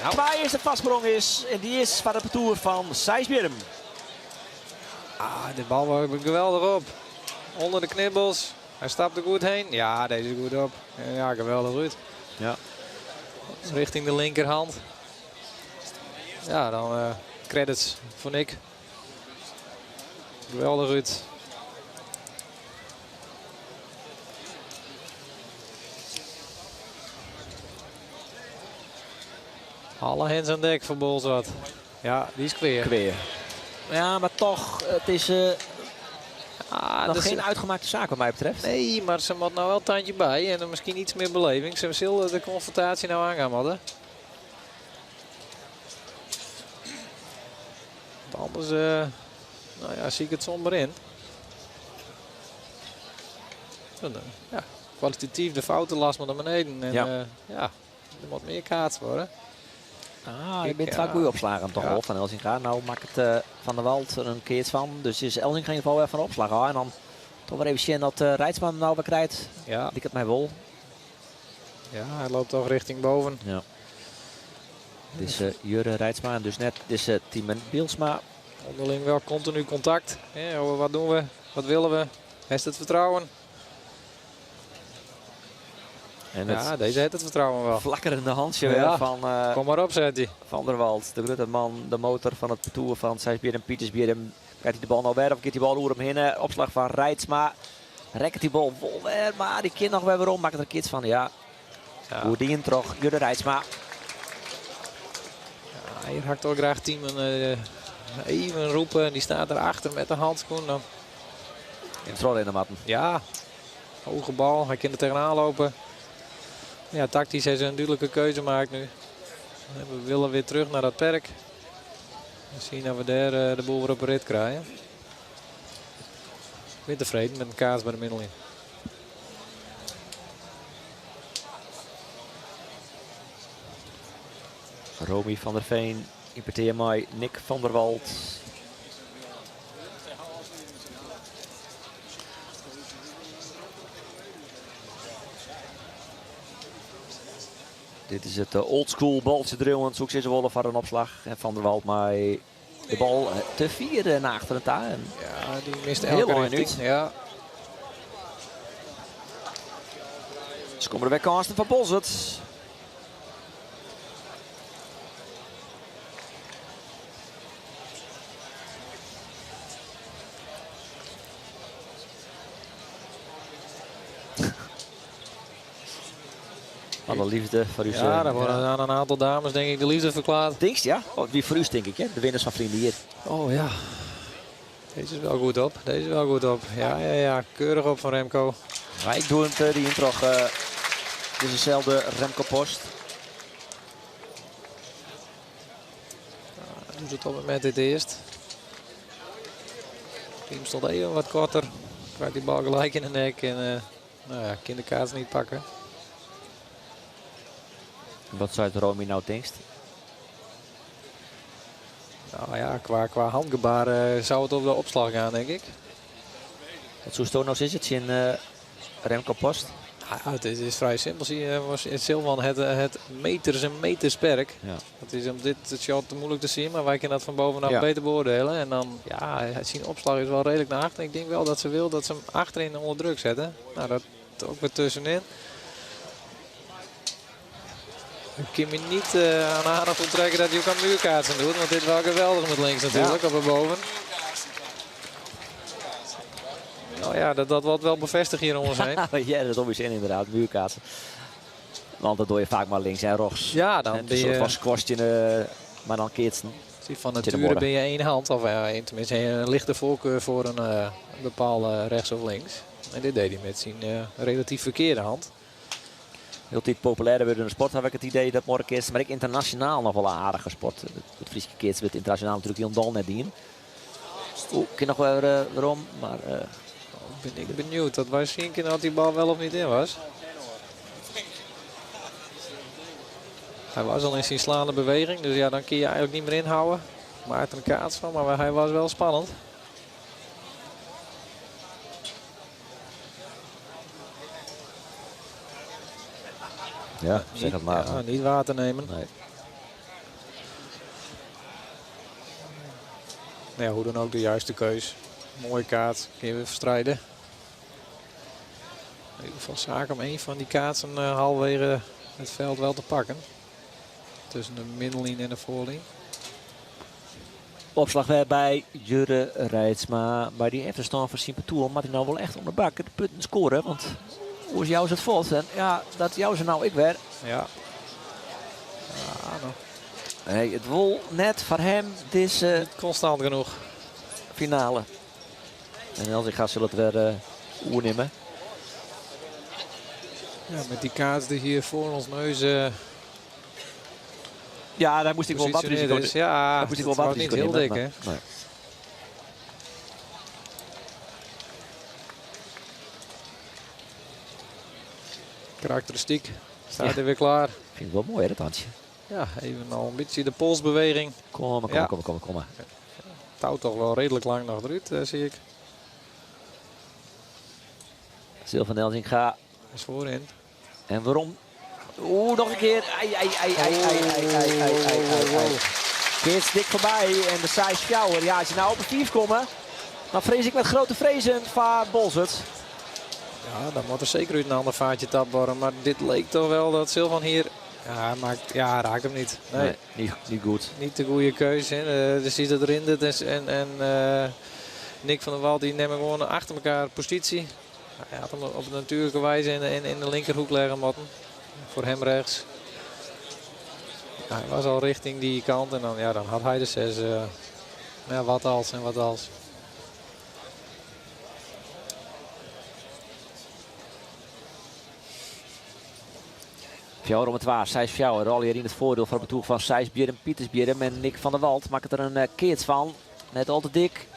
Nou. Waar eerste vastsprong is. En die is van het partour van Seisbierrum. Ah, de bal was geweldig op. Onder de knibbels. Hij stapt er goed heen. Ja, deze is goed op. Ja, geweldig goed. Ja. Richting de linkerhand. Ja, dan credits voor Nick. Geweldig goed. Alle hens aan dek voor Bolsward. Ja, die is kweer. Kweer. Ja, maar toch, het is nog dat is- geen uitgemaakte zaak wat mij betreft. Nee, maar ze moet nou wel een tandje bij en dan misschien iets meer beleving. Ze zullen de confrontatie nou aangaan, hadden. Want anders nou ja, zie ik het somber in. Dan, ja, kwalitatief de foutenlast maar naar beneden. En, Ja. ja, er moet meer kaats worden. Ah, je Ik, bent vaak ja. goede opslagen toch Ja. wel van Elzinga. Nou maakt het Van der Walt er een keer van. Dus is Elzinga in ieder geval weer van de opslag. Ah, en dan toch weer even zien dat Reitsma hem nou weer krijgt. Ja. Die het mij wel. Ja, hij loopt toch richting boven. Ja. Dit is Jurre Reitsma en dus net dit is Tiemen Bielsma. Onderling wel continu contact. Ja, over wat doen we? Wat willen we? Heeft het vertrouwen? En ja, het deze heeft het vertrouwen wel. Flakkerende handje Ja. weer van, Kom maar op, zegt hij. Van der Walt. De grote man, de motor van het parcours van Seisbierrum, Pietersbierrum. Krijgt hij de bal nou weer of keert die bal oer hem heen? Opslag van Reitsma. Rekt die bal vol weer, maar die kind nog weer om. Maakt er een kids van, ja. Ja. Hoe die terug, Jurre Reitsma. Ja, hier hakt ook graag Tiemen even roepen. Die staat erachter met de handschoen. Dan. In het in de matten. Ja, hoge bal. Hij kan er tegenaan lopen. Ja, tactisch heeft ze een duidelijke keuze gemaakt nu. We willen weer terug naar dat perk. We zien dat we daar de boel weer op de rit krijgen. Ik ben tevreden met een kaas bij de middenlijn. Romy van der Veen, IPTMI, Nick van der Walt. Dit is it oldschool baltsje driuwen, soe ik sizze wolle, foar in opslach. En Van der Walt mei de bal te fier nei achteren ta. En ja, dy mist elke rjochting. Ja. Dus komme der wer kânsen foar Boalsert. Alle liefde foar ús. Ja, daar worden aan een aantal dames denk ik de liefde verklaard. Tinkst, ja? Oh, wie foar ús tink ik, hè? De winners fan ferline jier. Oh ja. Deze is wel goed op. Deze is wel goed op. Ja, ja, ja. Keurig op van Remco. Maar ik doe het die intro. Het is dezelfde Remco Post. Ja, doet het op het moment dit eerst. Team stond even wat korter. Krijgt die bal gelijk in de nek en nou ja, kan de kaats niet pakken. Wat seit Romy no tinkst? Nou ja, qua handgebaar zou het op de opslag gaan, denk ik. Wat soesto no sizze tsjin Remco Post? Ja, het is vrij simpel. Zie je, was het Silvan het meters en meters perk. Dat is om dit shot moeilijk te zien, maar wij kunnen dat van bovenaf beter beoordelen. En dan, ja, zijn opslag is wel redelijk naar achter. Ik denk wel dat ze wil dat ze hem achterin onder druk zetten. Nou, dat ook weer tussenin. Ik kan me niet aan de aandacht onttrekken dat hij ook aan muurkaatsen doet. Want dit wel geweldig met links natuurlijk, op en boven. Nou ja, dat wordt wel bevestigd hier om ons heen. Ja, dat is in inderdaad, muurkaatsen. Want dat doe je vaak maar links en rechts. Ja, dan En ben een soort je van squashje, maar dan keertsen. Zie, van Zit er nature morgen. ben je één hand, of tenminste een lichte voorkeur voor een bepaalde rechts of links. En dit deed hij met zijn relatief verkeerde hand. Heel tijd populairder worden in de sport, heb ik het idee dat morgen is. Maar ik internationaal nog wel een aardige sport. Het Friese keertje wordt internationaal natuurlijk heel dal net dien. Oeh, ik ken nog wel waarom, maar Ben ik benieuwd dat wij zien kunnen of die bal wel of niet in was. Hij was al in zijn slaande beweging, dus dan kun je eigenlijk niet meer inhouden. Maakt er een kaats van, maar hij was wel spannend. Ja, zeg het maar. Ja, niet waar te nemen. Nee. Hoe dan ook de juiste keus. Mooie kaart, kun je weer verstrijden. In ieder geval zaak om een van die kaatsen halverwege het veld wel te pakken. Tussen de middellijn en de voorlijn. Opslag weer bij Jurre Reitsma. Maar die even staan voor zijn partour. Maar die nou wel echt onder bak de punten scoren. Want hoe is jou het vod? En ja, dat jou ze nou ik weer. Ja. Ja, nog. Nee, het wol net voor hem deze Niet constant genoeg. finale. En als ik ga, zullen het weer oernemen. Ja, met die kaart die hier voor ons neus Ja, daar moest ik wel wat gepositioneerd risico is. Ja, daar moest ik wel dat wat was niet risico heel nemen, dik, maar hè? Nee. Karakteristiek. Staat Ja. hij weer klaar. Vind ik wel mooi, hè, dat handje. Ja, even al een beetje de polsbeweging. Kom maar, kom maar, kom maar, kom maar, kom maar. Touw toch wel redelijk lang nog eruit, zie ik. Silvan Elzinga. Is voorin. En waarom? Oeh, nog een keer. Ai, ai, ai, ai, ai, ai, ai, ai, ai, ai, ai. Keert dik voorbij en de size fjouwer. Ja, als je nou op een 4 komt, dan vrees ik met grote vrezen van Boalsert. Ja, dan moet er zeker uit een ander vaatje tap worden. Maar dit leek toch wel dat Silvan hier... Ja, maakt, ja, raakt hem niet. Nee. Nee, niet goed. Niet de goede keuze. Hè. Je ziet dat Rindert en Nick van der Walt die nemen gewoon achter elkaar positie. Hij had hem op de natuurlijke wijze in de linkerhoek leggen moeten. Voor hem rechts. Ja, hij was al richting die kant en dan had hij de 6. Ja, wat als en wat als. Fjouwer om het waar, Seis Fjouwer. Al hier in het voordeel van het betoeg van Seisbierrum, Pietersbierrum en Nick van der Walt. Maakt er een keert van. Net al te dik.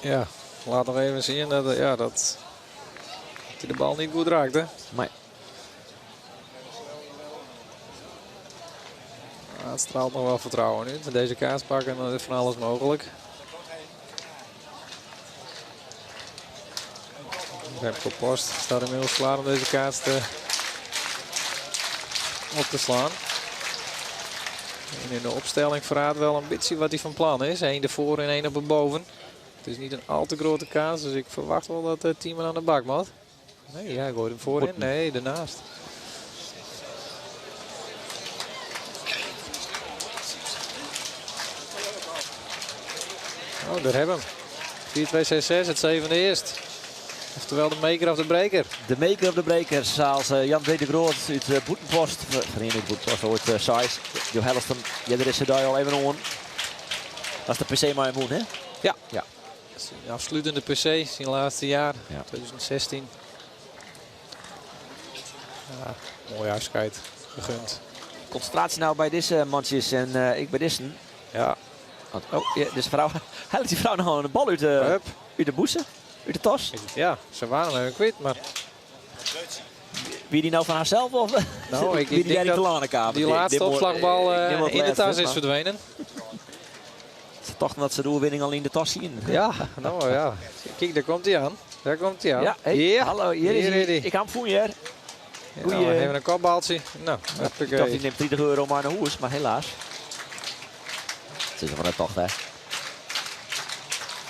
Ja, laat nog even zien dat hij de bal niet goed raakt, hè? Nee. Maar het straalt nog wel vertrouwen uit. Deze kaart pakken, dan is van alles mogelijk. Remco Post staat inmiddels klaar om deze kaart te, op te slaan. En in de opstelling verraadt wel een beetje wat hij van plan is. Eén ervoor en één op het boven. Het is niet een al te grote kaas, dus ik verwacht wel dat het team aan de bak moet. Nee, hij gooit hem voorin. Nee, daarnaast. Oh, daar hebben we hem. 4, 2, 6, 6, het zevende eerst. Oftewel de maker of de breaker. De maker of de breaker, zoals Jan W. de Groot uit Bûtenpost. Vereniging Bûtenpost ooit size. Jo Helleston, ja, er is ze daar al even on. Dat is de PC maar moen, hè? Ja. Ja. Zijn afsluitende PC, zijn laatste jaar, 2016. Ja, mooi afscheid gegund. Concentratie nou bij deze manches en ik bij deze. Ja. Want, oh, ja, dus vrouw, hij liet die vrouw nog een bal Hup. uit de boezen, uit de tas. Ja, ze waren hem even kwijt, maar... Wie die nou van haarzelf of Nou, ik wie die denk jij die dat te die laatste opslagbal in de tas is verdwenen. Ze dachten dat ze de oerwinning al in de tas zien. Ja, nou ja. Kijk, daar komt hij aan. Daar komt hij aan. Ja, hey, Ja. hallo, hier is Hier hij. is hij. Ik ga hem voelen hier. Ja, Goeie. nou, even een kopbaltje. Nou, Ja, ik dacht, die neemt 30 euro maar naar huis, maar helaas. Het is wel een tocht, hè.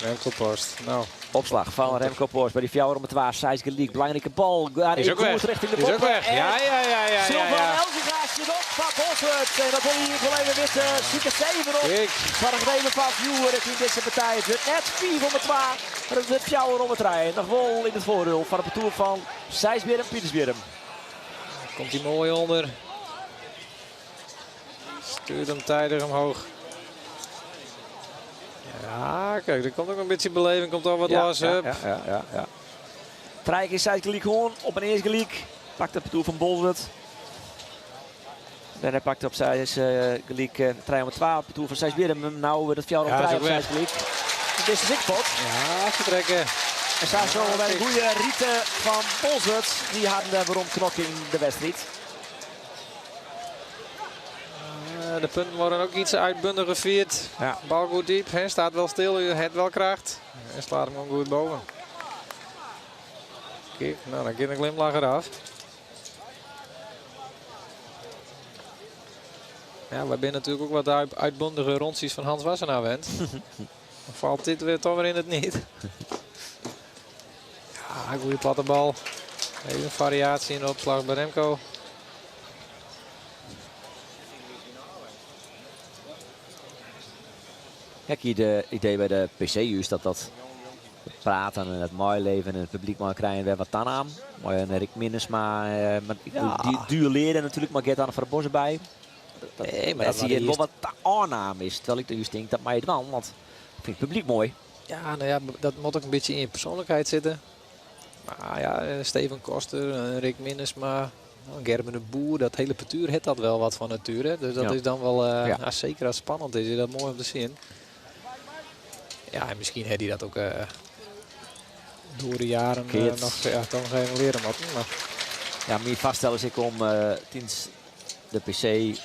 Remco Post. Nou. Opslag van Remco Post bij die fjouwer om het waar. Sijs gelijk. Belangrijke bal. Daar Is ook goed weg. richting de Is ook boppen. weg. En Ja, ja, ja, ja, ja, Silvan ja. Elzinga zit op van Bolsward. En dat wil hij hier wel even weten. Ziet er 7 op. Van het nemen van Viewer in deze partij. Het wordt net 4 om het waar. Maar het wordt fjouwer om het rijden. Nog wel in het voordeel van het parcours van Seisbierrum Pietersbierrum. Komt hij mooi onder. Stuurt hem tijdig omhoog. Ja, kijk, er komt ook een beetje beleving, komt al wat Ja, los. ja, Hup. ja, ja, ja, ja. Trijk is gelijk gewoon op een eerste gelijk. Pakt het parcours van Bolsward. En hij pakt op zijn gelijk 3 om 12, parcours van Seisbierrum. Nou wordt het fjouwer om Ja, 3 is op ook zijn weg. gelijk. Dit is de zikpot. Ja, vertrekken. En staat zo bij de goede Rieten van Bolsward. Die hadden de waarom knok in de wedstrijd. De punten worden ook iets uitbundig gevierd. Ja. Bal goed diep, hè, staat wel stil, u het wel kracht. En slaat hem gewoon goed boven. Kijk, nou, dan gaat een glimlach eraf. Ja, wij zijn natuurlijk ook wat uitbundige rondjes van Hans Wassenaar wend. Dan valt dit weer toch weer in het niet. Ja, goede platte bal. Even variatie in de opslag bij Remco. Kijk, hier de idee bij de PC juist dat dat praten en het mooi leven en het publiek maar krijgen weer wat dan aan. Maar een Rick Minnesma, maar ik Ja. bedoel, die duur leren natuurlijk, maar get aan van de Bos erbij. Dat, Nee, maar dat dat zie je waren wel wat de aanname is. Terwijl ik er juist denk dat mij het wel, want ik vind het publiek mooi. Ja, nou ja, dat moet ook een beetje in je persoonlijkheid zitten. Maar ja, Steven Koster, Rick Minnesma, Gerben de Boer, dat hele partuur heeft dat wel wat van nature. Dus dat is dan wel, nou, zeker als het spannend is, is dat mooi om te zien. Ja, en misschien heeft hij dat ook door de jaren Keert. nog, ja, toch nog even leren moeten. Maar Ja, meer vaststellen is ik om tiens de PC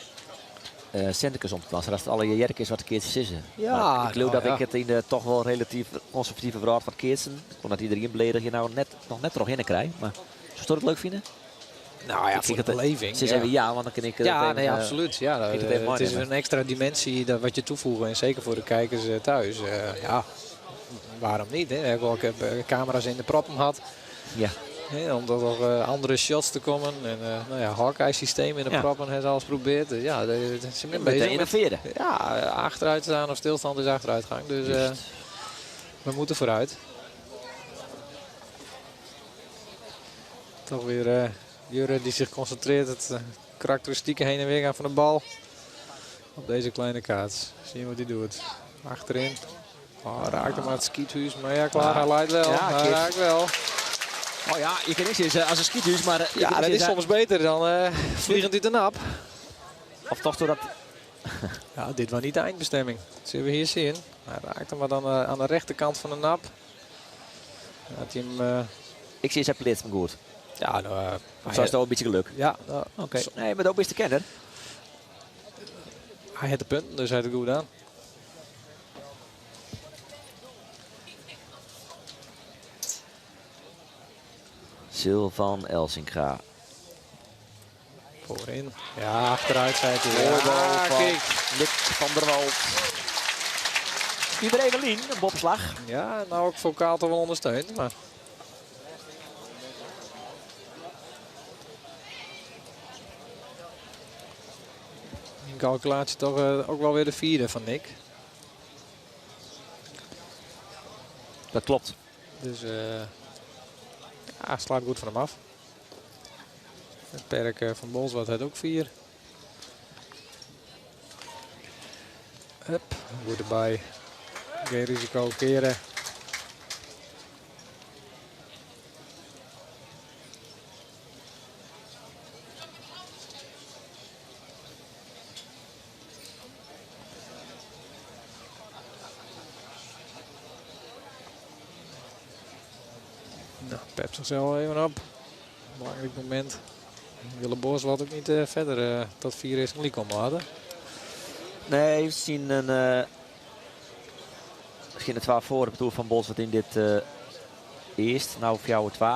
centerkes om te plaatsen. Dat het alle jerk is wat de keertjes is. Ja, Maar ik geloof nou dat ik ja. het in de toch wel relatief conservatieve verhaal van keertsen. Omdat iedereen beledig je nou nog net erop in krijgt. Maar zou je dat leuk vinden? Nou ja, Ik voor vind de het- beleving, Ze is ja. even ja, want dan kan ik het Ja, even, nee, absoluut. Ja, kan ik het even het is meenemen. een extra dimensie dat wat je toevoegt. En zeker voor de kijkers thuis. Ja, waarom niet? Hè? Ik heb ook camera's in de proppen gehad. Hè, om tot nog andere shots te komen. En nou ja, Hawkeye systeem in de proppen heeft alles geprobeerd. Dus ja, ze zijn Met bezig de met innoveren. Ja, achteruit staan of stilstand is achteruitgang. Dus we moeten vooruit. Toch weer Jurre die zich concentreert. Het karakteristieke heen en weer gaan van de bal. Op deze kleine kaats. Zien wat hij doet. Achterin. Oh, raakt hem aan het schiethuis. Maar ja, klaar. Hij leidt wel. Ja, hij Kees. raakt wel. Oh ja, je kan niks zeggen als een schiethuis, maar je Ja, kan dat niks is zeggen. soms beter dan vliegend uit de nap. Of toch doordat... Ja, dit was niet de eindbestemming. Dat zullen we hier zien. Hij raakt hem maar dan aan de rechterkant van de nap. Had hij hem Ik zie zijn plits, maar goed. Ja, nou Of zo is het wel een beetje geluk. Ja, nou, Oké. zo. Nee, maar dat is de kenner. Hij heeft de punten, dus hij heeft het goed aan. Silvan Elsinga. Voorin. Ja, achteruit zei hij. Mooi bal Ja, van kijk. Nick van der Walt. Iedereen Lien, een bobslag. Ja, nou ook vocaal toch wel ondersteund. Maar... In calculatie toch ook wel weer de vierde van Nick. Dat klopt. Dus ja, slaat goed van hem af. Het perk van Bolsward had ook 4. Hup, goed erbij. Geen risico keren. Nou, pep zichzelf even op. Belangrijk moment. Willem Bolsward ook niet verder tot 4 is gelijk om laten. Nee, we zien een misschien de 12 voor het toer van Bolsward in dit eerst. Nou, voor jou 2.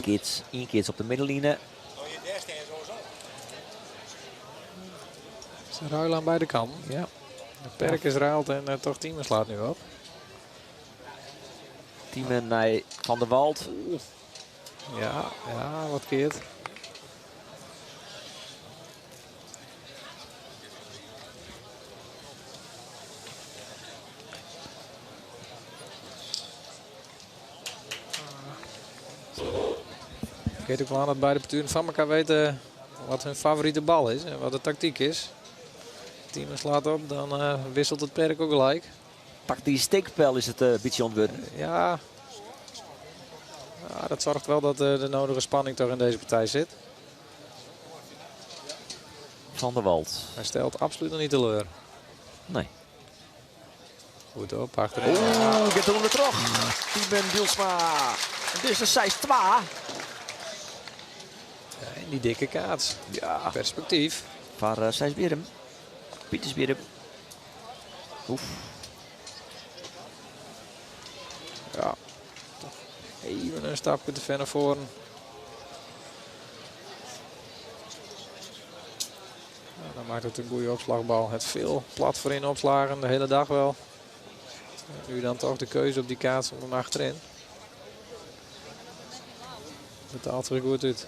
Kids, 1 keer op de middenline. Ze ruilen aan beide kanten. Ja. De perk is ruilt en toch Tiemen slaat nu op. Tiemen naar Van der Walt. Oeh. Ja, ja, wat keert. Ik weet ook wel aan dat beide parturen van elkaar weten wat hun favoriete bal is en wat de tactiek is. Tiemen slaat op, dan wisselt het perk ook gelijk. Pak die steekpijl is het een beetje ontwurden. Ja. Ja, dat zorgt wel dat de nodige spanning toch in deze partij zit. Van der Walt. Hij stelt absoluut nog niet teleur. Nee. Goed op, achterin. Oeh, gaat er terug. Tiemen Bylsma. Dus een 6-2. Ja, en die dikke kaats. Ja. Perspectief. Van Seisbierrum. Pietersbierrum. Oef. Ja. Toch even een stapje te ver naar voren. Ja, dan maakt het een goede opslagbal. Het veel plat voorin opslagen, de hele dag wel. En nu dan toch de keuze op die kaats om hem achterin. Betaalt zich goed uit.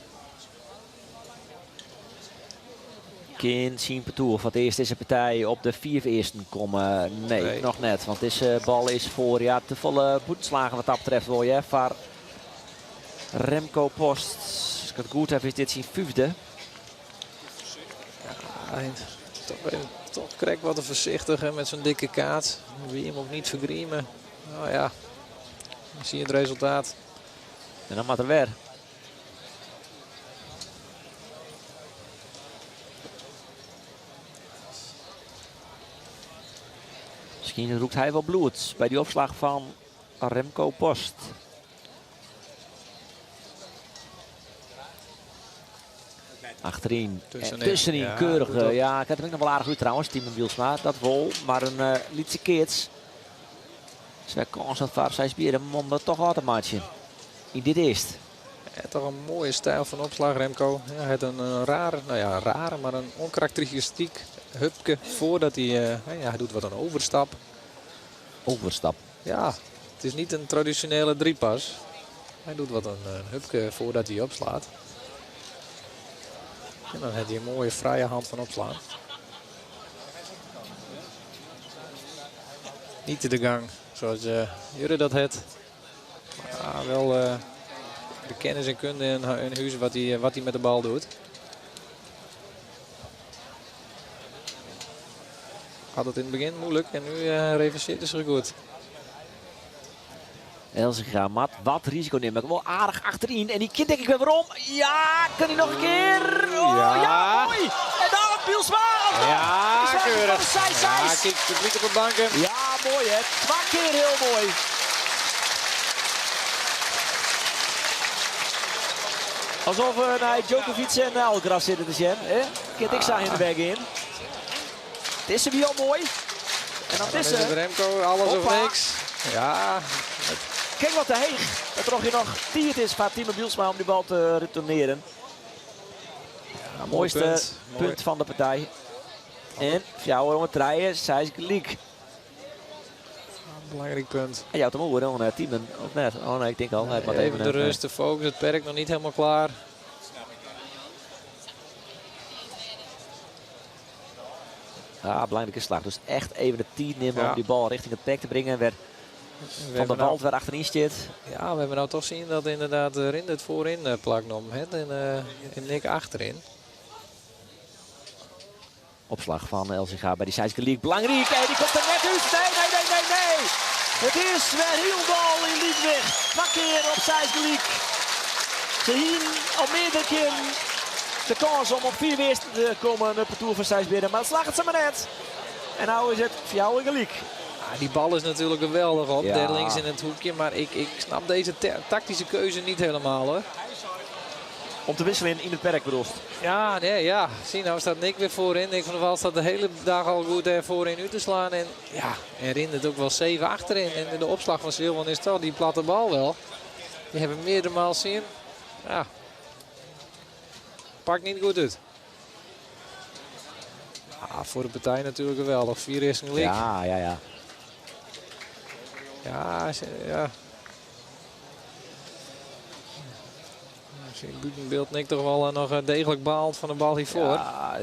Kind zien partour voor het eerst deze partij op de 4 eersten komen. Nee, Nee. nog net. Want deze bal is voor ja, te volle boetslagen wat dat betreft wil je. Voor Remco Post. Als ik het goed heb is dit zijn 5e. Ja, en toch even, toch krijg ik wat een voorzichtige met zo'n dikke kaart. Wie hem ook niet vergriemen. Nou ja, dan zie je het resultaat. En dan maar er weer. Misschien roept hij wel bloed bij die opslag van Remco Post. Achterin. Tussenin. En tussenin, Ja, keurig. goed op. Ja, ik had hem ook nog wel aardig goed trouwens, Tiemen Bylsma. Dat wel, maar een lietse kids. Zij kans dat vaar zij spieren om dat toch altijd maatje. In dit eerst. Ja, toch een mooie stijl van opslag, Remco. Ja, hij had een rare, nou ja, rare, maar een onkarakteristiek hupke voordat hij nou ja, hij doet wat een overstap. Overstap. Ja, het is niet een traditionele driepas. Hij doet wat een hupke voordat hij opslaat. En dan heeft hij een mooie vrije hand van opslaan. Niet de gang zoals Jurre dat het. Maar wel de kennis en kunde in huis wat hij met de bal doet. Had het in het begin moeilijk en nu reverseert hij zich goed. Elzinga, Mat, wat risico nemen. Wel aardig achterin. En die kind denk ik weer waarom. Ja, kan hij nog een keer? Oh, Ja. ja, mooi. En daar het Bylsma. Ja, Die zwaait keurig. van de zij, zij. Ja, kijk, publiek op de banken. Ja, mooi hè. 2 keer heel mooi. Alsof we naar Djokovic en Alcaraz zitten te zien. Hè? Kijk, ik zag in de weg in. Dizze wie al moai. En dan Dan is dizze. het Remco, alles of Hoppa. niks. Ja, Kijk wat te heeg. Dat er nog tiert is van Timo Bielsma om die bal te retourneren. mooi mooiste punt. punt, Mooi. van de partij. En fjouwer om het draaien, zij is gelijk. Belangrijk punt. En jou te moe, dan Tiemen, of net? Oh nee, ik denk al. Hij moet Even de eh, rust, de focus, het perk nog niet helemaal klaar. Ja, belangrijke slag. Dus echt even de tijd nemen Ja. om die bal richting het perk te brengen. Werd We Van hebben der nou- Wald weer achterin zit. Ja, we hebben nou toch zien dat inderdaad Rinde het voorin plak nam. Hè? En Nick achterin. Opslag van Elzinga bij die Sijske League. Belangrijk. En die komt er net uit. Nee, nee, nee, nee, nee. Het is weer Hielbal in Liedweg. Twee keer op Sijske League. Ze hier al meerdere keer de kans om op 4 winsten te komen. Het parcours van Seisbierrum. Maar het slaagt ze maar net. En nou is het Fjouwer gelijk. Ja, die bal is natuurlijk geweldig op. Ja. Daar links in het hoekje. Maar ik snap deze tactische keuze niet helemaal hoor. Om te wisselen in het perk bedoeld. Ja, nee, ja. Zie, nou staat Nick weer voorin. Nick van der Wal staat de hele dag al goed daar voorin u te slaan. En ja, en Rindert ook wel 7 achterin. En de opslag van Silvan is toch die platte bal wel. Die hebben we meerdere maal zien. Ja. Pakt niet goed uit. Ah, voor de partij natuurlijk geweldig. 4 is een leak. Ja, ja, ja. Ja, ja. Buitenbeeld Nick toch wel nog degelijk baalt van de bal hiervoor. Ja,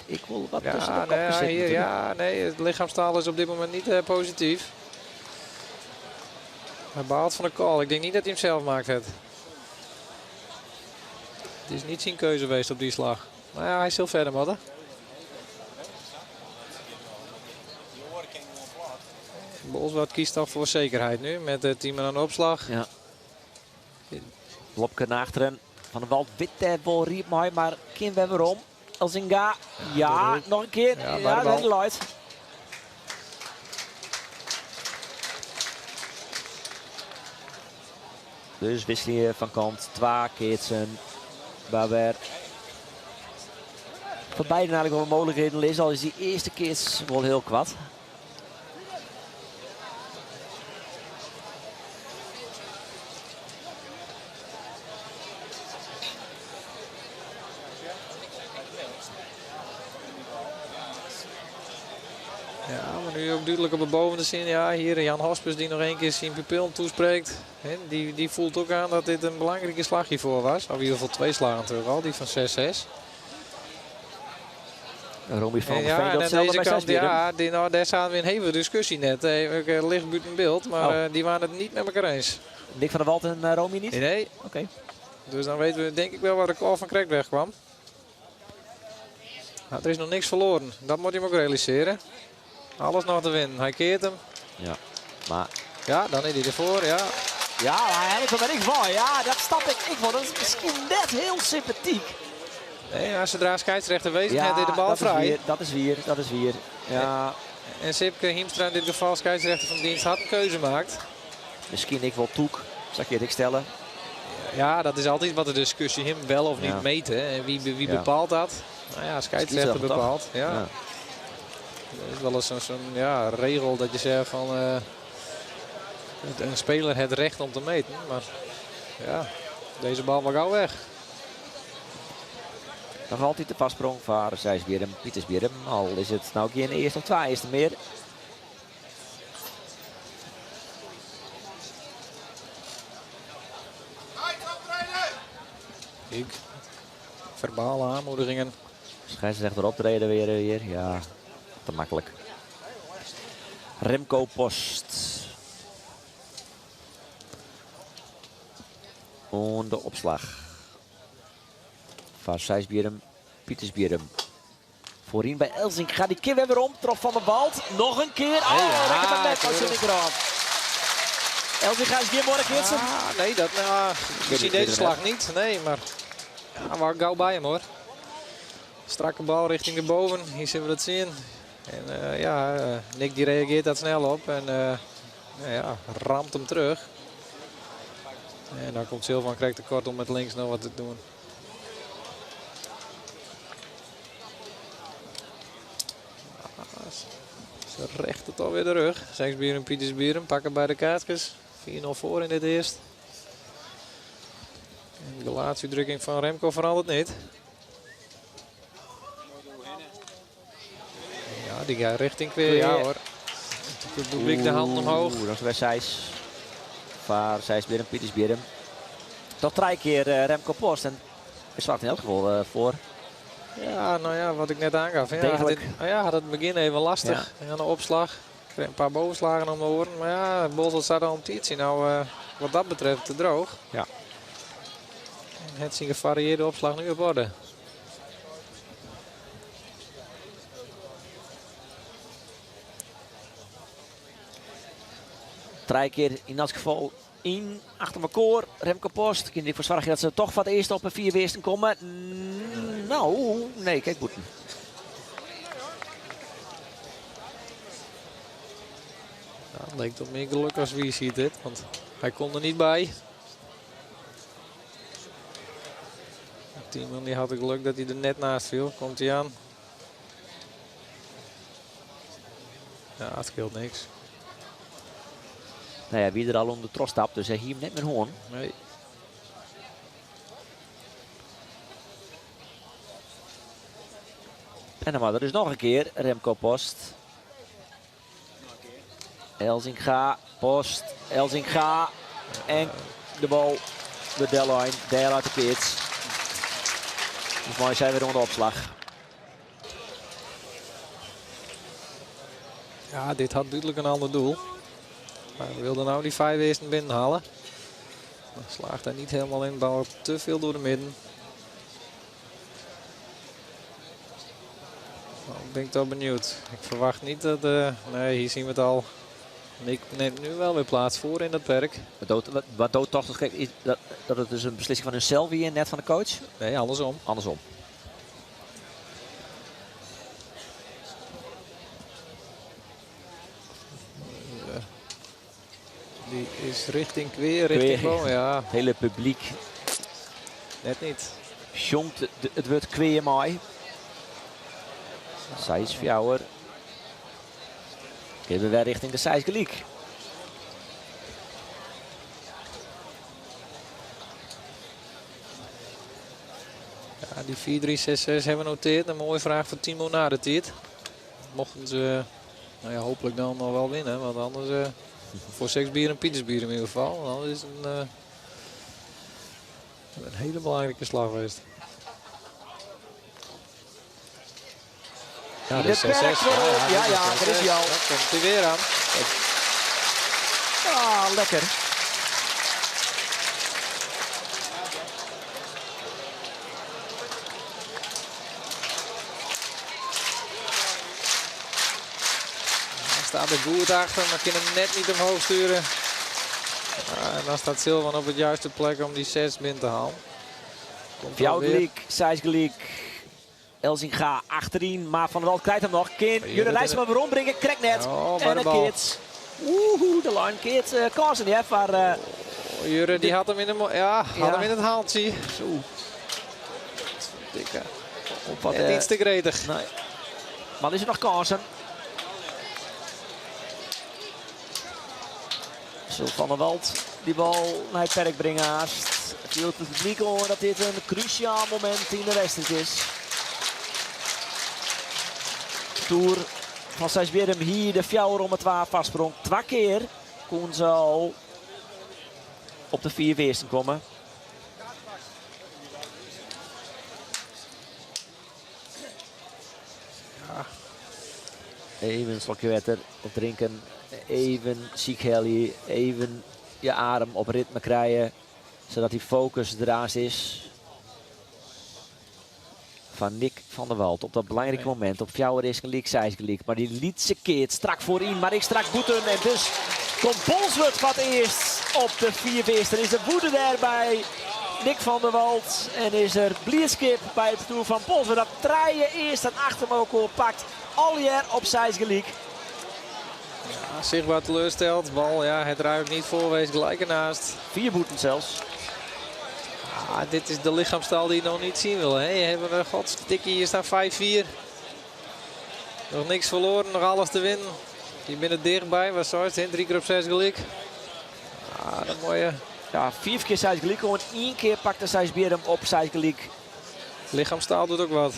ik wil wat Ja, tussen de nee, kopjes ja, zitten hier, natuurlijk. ja, nee, het lichaamstaal is op dit moment niet positief. Hij baalt van de call. Ik denk niet dat hij hem zelf maakt. Het. Het is niet zijn keuze geweest op die slag. Maar ja, hij is heel verder, madden. Bolsward kiest dan voor zekerheid nu met het team aan de opslag. Ja. Lopke naar achteren. Van der Wald witte bal riep mooi, maar Kim we weer om. Elzinga, ja, nog een keer. Ja, Ja, bij de dat bal. luidt. Dus wisseling van kant. Twa Keertsen. Waar voor beide eigenlijk wel mogelijkheden is. Al is die eerste keer wel heel kwad. Ja, maar nu ook duidelijk op de boven te zien. Ja, hier Jan Hospes die nog één keer zijn pupil toespreekt. Hè, die voelt ook aan dat dit een belangrijke slag hiervoor was. Of in ieder geval 2 slagen terug al, die van 6-6. Romy van En der ja, Veen en aan dat deze bij kant, Seisbierrum. ja, die, nou, daar zaten we in hevige discussie net. Ook, licht buiten beeld, maar Oh. die waren het niet met elkaar eens. Nick van der Walt en Romy niet? Nee. Oké. Dus dan weten we denk ik wel waar de call van Krekweg kwam. Nou, er is nog niks verloren. Dat moet hij hem ook realiseren. Alles nog te winnen. Hij keert hem. Ja, maar... Ja, dan is hij ervoor, ja. Ja, maar hij heeft er ik van. Ja, dat snap ik. Ik vond dat is misschien net heel sympathiek. Nee, ja, zodra scheidsrechter wezen, Ja, hij deed de bal dat is vrij. weer, dat is weer, dat is weer. Ja. En Sipke Hiemstra in dit geval, scheidsrechter van dienst, had een keuze gemaakt. Misschien ik wel Toek. Zal ik je het stellen? Ja, dat is altijd wat de discussie. Hem wel of niet Ja. meten. En wie Ja. bepaalt dat? Nou ja, scheidsrechter Kiesrechter, toch? bepaalt. Ja. Ja. Dat is wel eens zo'n ja, regel dat je zegt van een speler het recht om te meten. Maar ja, deze bal mag gauw weg. Nog altijd de pasprong van Seisbierrum, Pietersbierrum. Al is het nou geen eerste of twee eerste meer. Ik. Verbale aanmoedigingen. Scheidsrechter optreden weer. Ja, te makkelijk. Remco Post. En de opslag. Van Seisbierrum, Pietersbierrum. Voorin bij Elzink gaat die keer weer om. Trok van der Wald. Nog een keer. Oh, Ja, lekker met net als keurig. Elzink Elzink gaat eens morgen kitsen. Ah, nee, dat, nou, misschien weet deze het slag niet. Nee, maar ja, maar gauw bij hem hoor. Strakke bal richting de boven. Hier zullen we dat zien. En Nick die reageert dat snel op. En nou ja, ramt hem terug. En dan komt Silvan krijgt tekort om met links nog wat te doen. Ah, De rechter toch weer de rug. Seisbierrum, Pietersbierrum pakken bij de kaartjes. 4-0 voor in dit eerst. En de gelaatsuitdrukking van Remco verandert niet. Ja, die gaat richting weer. Ja hoor. Het publiek de hand omhoog. Oeh, dat is weer Seis. Vaar Seisbierrum, Pietersbierrum. Toch drie keer Remco Post. En is zwart in elk geval voor. Ja, nou ja, wat ik net aangaf. Ja, had, Degelijk. dit, nou ja, had het begin even lastig. Ja. Aan de opslag. Kreeg een paar bovenslagen om de oren. Maar ja, Bolsward staat al een tijdje nou wat dat betreft te droog. En het zien gevarieerde opslag nu op orde. Drie keer in dat geval in achter elkaar. Remco Post. Kind ik voor zorgen dat ze toch voor het eerst op een 4 weersten komen. Nou, nee, kijk boeten. Nou, het leek toch meer geluk als wie ziet dit, want hij kon er niet bij. Timon die had het geluk dat hij er net naast viel. Komt hij aan. Ja, het scheelt niks. Nou ja, wie er al onder de tros stapt, dus hij hier net met hoorn. Nee. En dan maar er is nog een keer Remco Post. Elzinga, Post, Elzinga. En de bal, de deadline, daar uit de pits. Dus mooi zijn we weer onder de opslag. Ja, dit had duidelijk een ander doel. Maar we wilden nou die 5 eerst binnenhalen. Maar slaagt daar niet helemaal in, bal te veel door de midden. Nou, ben ik toch benieuwd. Ik verwacht niet dat... nee, hier zien we het al. Nick neemt nu wel weer plaats voor in dat perk. Wat dood toch, kijk, is dat het dus een beslissing van hunzelf weer net van de coach? Nee, andersom. Andersom. Die is richting Kweer, richting Kweer. Boom, ja. Het hele publiek. Net niet. Jongt het woord Kweer mooi. Seis Fjouwer. Geven we weer richting de Seis gelijk. Ja, die 4-3-6-6 hebben we genoteerd. Een mooie vraag voor Timo na de tijd. Mochten ze, nou ja, hopelijk dan nog wel winnen. Want anders voor Seisbierrum en Pietersbierrum in ieder geval. Want anders is het een hele belangrijke slag geweest. Ja, De de 6-6. perk Ja, ja, Ja, de ja, daar is hij al. Daar komt hij weer aan. Ah, lekker. Hij staat er goed achter, maar kan hem net niet omhoog sturen. Ja, en dan staat Silvan op het juiste plek om die 6 binnen te halen. Komt Fjouwer alweer. gelijk, Seis gelijk. Elzinga achterin, maar Van der Walt krijgt hem nog. Kind, Hier Jurre dat Rijsma in weer ombrengen, krijgt net. Oh, bij en de een bal. keert. Oeh, de line keert. Carson, hè, maar Oh, Jurre, die had hem in de mo-, ja, had Ja. hem in het handje. Zo. Dikke. Op wat, Net iets te gretig. Nee. Maar is er nog kansen? Zo Van der Walt die bal naar het perk brengen haast. Viel het publiek hoor dat dit een cruciaal moment in de wedstrijd is. Tour van Seisbierrum hier de fjouwer om het 12 vastsprong. 2 keer kon ze al op de 4 weersten komen. Ja. Even een slokje water of drinken. Even ziek helly. Even je adem op ritme krijgen. Zodat die focus eraan is. Van Nick van der Walt op dat belangrijke moment. Op Fjouwer is gelijk, zij is gelijk. Maar die liet ze keert strak voorin. Maar ik strak boeten. En dus komt Bolsward wat eerst op de 4 eerste. En is de woede daar bij Nick van der Walt. En is er blierskip bij het toer van Bolsward. Dat draaien eerst en achter elkaar pakt. Allier op zij gelijk. Ja, zichtbaar teleursteld. Bal, ja, het ruikt niet voor. Wees gelijk ernaast. 4 boeten zelfs. Ah, dit is de lichaamstaal die je nog niet zien wil. Hè? Hebben we, godsdikkie, hier staan 5-4. Nog niks verloren, nog alles te winnen. Die binne dichtby, wat seist, hè? 3 kear op 6 gelyk. Ah, dat mooie. Ja, 5 kear 6 gelyk. En 1 kear pakte Seisbierrum op 6 gelyk. Lichaamstaal doet ook wat.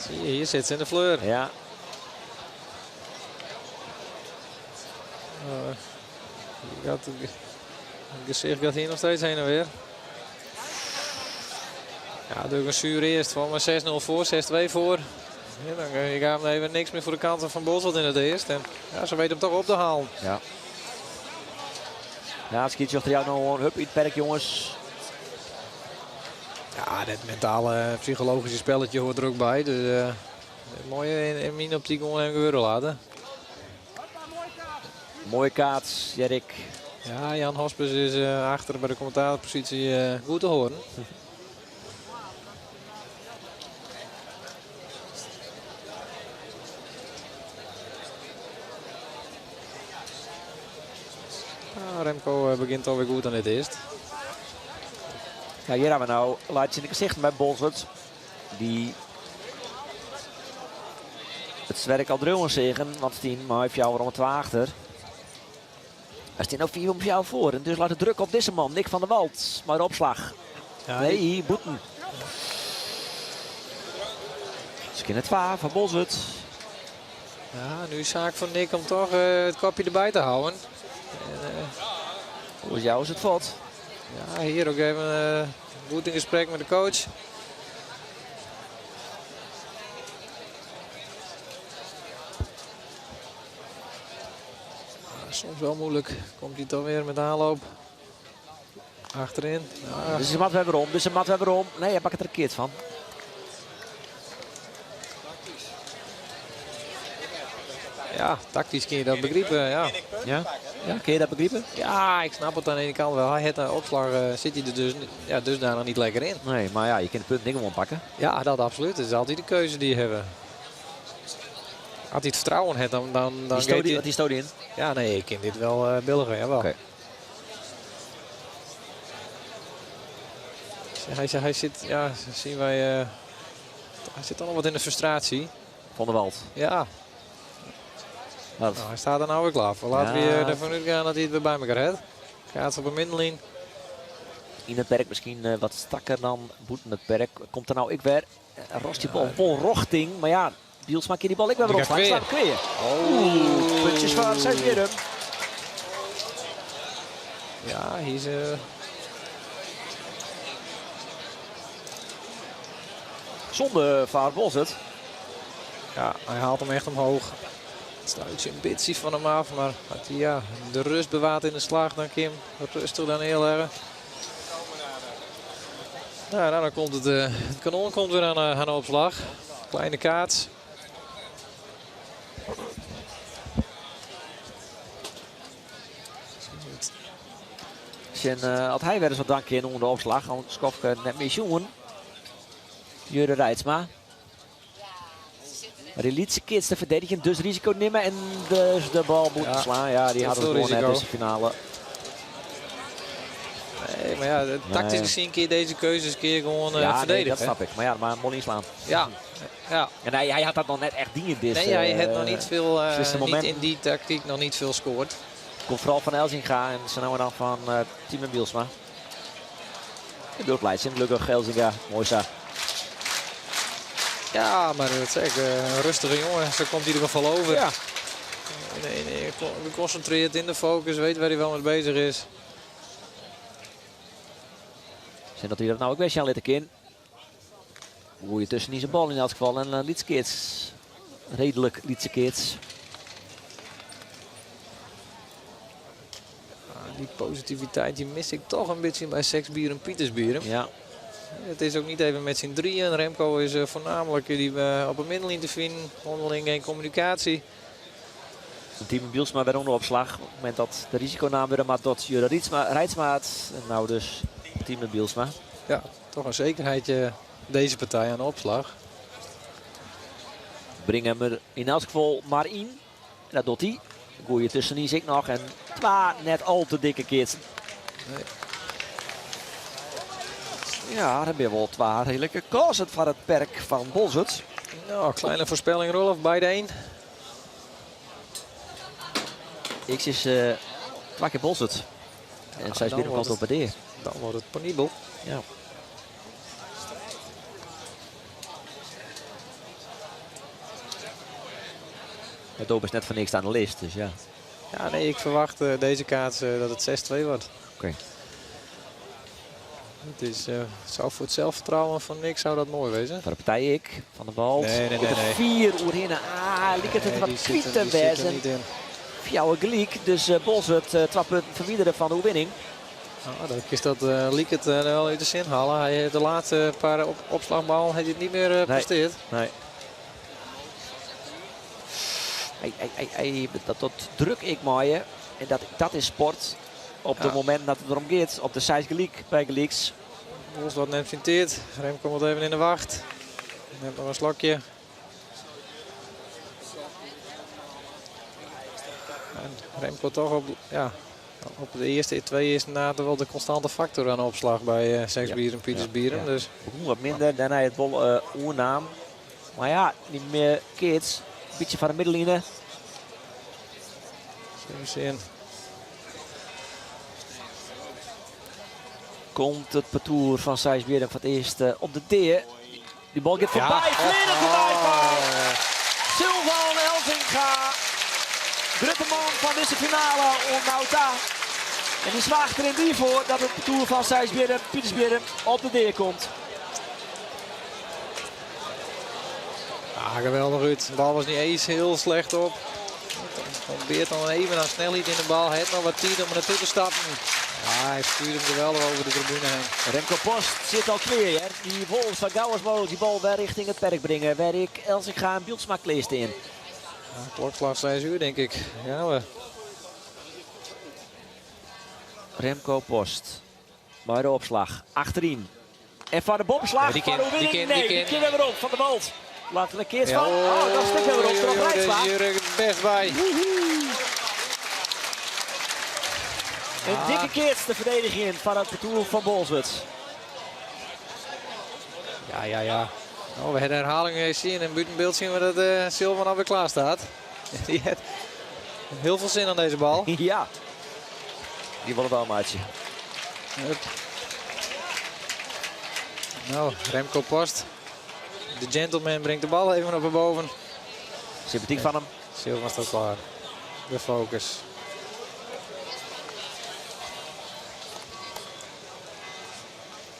Zie je, hier zit ze in de fleur. Ja. Het gezicht gaat hier nog steeds heen en weer. Ja, doe ik een zuur eerst. Van maar 6-0 voor, 6-2 voor. Ja, dan je gaat even niks meer voor de kanten van Bolsward in het eerst. En ja, ze weten hem toch op te halen. Ja. Ja, het schiet zich jou nou hup in het perk, jongens. Ja, dat mentale, psychologische spelletje hoort er ook bij. Dus mooie in mijn optiek gewoon even gebeuren laten. Mooie kaats, Jerk. Ja, Jan Hospes is achter bij de commentatorpositie goed te horen. Nou, Remco begint alweer goed aan het eerst. Ja, hier hebben we nou laat in het gezicht bij Bolsward. Die het werk al dreeuwen zeggen, want 10, maar heeft jou om het achter. Hij staat nou 4 om jou voor en dus laat de druk op deze man, Nick van der Walt. Maar de opslag. Ja, nee, die Boeten. Skin het 2 van Bolsward. Ja, nu is zaak van Nick om toch het kopje erbij te houden. En Volgens jou is het vod. Ja, hier ook even goed in gesprek met de coach. Ja, soms wel moeilijk. Komt hij toch weer met aanloop. Achterin. Ja. Dus de mat weer om. Dus de mat weer om. Nee, hij pakt er een keer van. Ja, tactisch kun je dat begrijpen. Ja. Ja? Ja, kun je dat begrijpen? Ja, ik snap het aan de ene kant wel. Hij heeft een opslag, zit hij er dus, ja, dusdanig niet lekker in. Nee, maar ja, je kunt het punt niet gewoon pakken. Ja, dat absoluut. Dat is altijd de keuze die je hebt. Als hij het vertrouwen heeft, dan Die gaat hij die stoot in? Ja, nee, ik kan dit wel billigen, jawel. Oké. Hij zit, ja, zien wij, hij zit dan nog wat in de frustratie. Van der Walt. Ja. Wat? Nou, hij staat er nou weer klaar voor. Laten we Ja. ervan uitgaan dat hij het weer bij elkaar heeft. Gaat op een middenlijn. In het perk misschien wat strakker dan Boeten het perk. Komt er nou ik weer. Rost die bal vol rochting. Maar ja, Bielsma keer die bal ik weer Die erop gaat slaan. weer. Slaat weer. Oh. Oeh, puntjes van Seisbierrum. Ja, hier is Zonde van Bolsward. Ja, hij haalt hem echt omhoog. Het stuit een beetje van hem af, maar had hij, ja, de rust bewaart in de slag, dan Kim. Rustig dan heel erg. Nou, dan komt het kanon komt weer aan de opslag. Kleine kaats. En had hij weer eens wat dankje in onder de opslag. Want Skofke net meer jongen. Jure Reitsma. Maar die liet ze kids te verdedigen, dus risico nemen en dus de bal moeten Ja, slaan. Ja, die te hadden veel we gewoon net risico. deze finale. Nee, maar ja, tactisch Nee. gezien keer deze keuzes keer gewoon Ja, nee, verdedigen, dat hè? snap ik. Maar ja, maar moet inslaan. Ja, ja. En hij had dat nog net echt dingen. Dus, nee, hij had nog niet veel, beslissende niet moment. in die tactiek nog niet veel scoort. Komt vooral van Elzinga en ze nou dan van Tiemen Bielsma. De beeld leidt gelukkig Elzinga. Mooi zo. Ja, maar dat zeg ik, een rustige jongen, zo komt hij er wel over. Ja. Nee, nee, geconcentreerd in de focus, weet waar hij wel mee bezig is. Zijn dat hij dat nou ook weer aan laten in. Hoe je tussen niet zijn bal in elk geval. En Lietskits. Redelijk Lietskits. Ah, die positiviteit die mis ik toch een beetje bij Sexbierum Pietersbierum. Ja. Het is ook niet even met z'n drieën. Remco is voornamelijk die op een middenlijn te vinden. Onderling geen communicatie. Tiemen Bielsma weer onder opslag. Op het moment dat de risiconaam weer maar tot Jure Reitsma het. En nou dus Tiemen Bielsma. Ja, toch een zekerheidje deze partij aan de opslag. Breng hem er in elk geval maar in. En dat doet hij. Goeie tussen die ik nog. En twee net al te dikke kids. Nee. Ja, dan ben je wel twee redelijke kansen van het perk van Bolsward. Nou, kleine voorspelling Rolf, beide 1. X is twa kear Bolsward. En sy is binnenkant op de Dan wordt het penibel. Ja. Het doop is net voor niks aan de list, dus ja. Ja, nee, ik verwacht deze kaart dat het 6-2 wordt. Oké. Het is, zou voor het zelfvertrouwen van Nick zou dat mooi wezen. Van de partij ik, van de Wald. Nee, nee, nee. De nee. 4 uur in. Ah, liep het Nee, wat die zit er- kwijt te die zit er wezen. niet in. Fjouwer gelijk, dus Bolsward 2 punten verwijderen van de overwinning. Nou, dat is dat liek het wel uit de zin halen. Hij heeft de laatste paar opslagballen heeft hij het niet meer presteerd. Nee. Ei, ei, ei, ei, dat druk ik maaien. En dat is sport. Op het moment dat het erom gaat. Op de size gelijk bij gelijks. Bolsward neemt zijn tijd. Remco komt even in de wacht. Neemt nog een slokje. En Remco toch op de eerste twee eerste na wel de constante factor aan de opslag bij Seisbierrum en Pietersbierum. Dus. Begon wat minder, daarna het wol oernaam. Maar ja, niet meer kids. Een beetje van de middenline. Even zien. Komt het parcours van Seisbierrum voor het eerst op de D. Die bal gaat voorbij. Vleren voorbij van Silvan Elzinga. Drukkeman van deze finale Onnauta. En die slaagt er in die voor dat het parcours van Seisbierrum, Pietersbierrum op de D komt. Ja, geweldig Ruud. De bal was niet eens heel slecht op. Probeert dan even aan snelheid in de bal. Hij heeft nog wat tijd om er naartoe te stappen. Ja, hij stuurt hem geweldig over de tribune heen. Remco Post zit al klaar. Hè? Die Wolfs van gauw als mogelijk die bal weer richting het perk brengen. Waar ik Elzinga en Bylsma kleest in. Ja, klokslag 6 uur denk ik. Ja, we. Remco Post. Bij de opslag. Achterin. En van de bopslag. Ja, die van kind, de die winning. kind, Nee, die die kind. kind weer op. Van de Wald. Laat er een keer Ja, van. Oh, dat stikt weer op. oei, Erop oei, oei, Reitsma. deze is er best bij. Een dikke keer de verdediging in van het parcours van Bolsward. Ja, ja, ja. Nou, we hebben herhaling zien en buitenbeeld zien we dat Silvan alweer klaar staat. Die heeft heel veel zin aan deze bal. Ja. Die willen wel, maatje. Hup. Nou, Remco Post. De gentleman brengt de bal even op boven. Sympathiek van hem. Silvan staat klaar. De focus.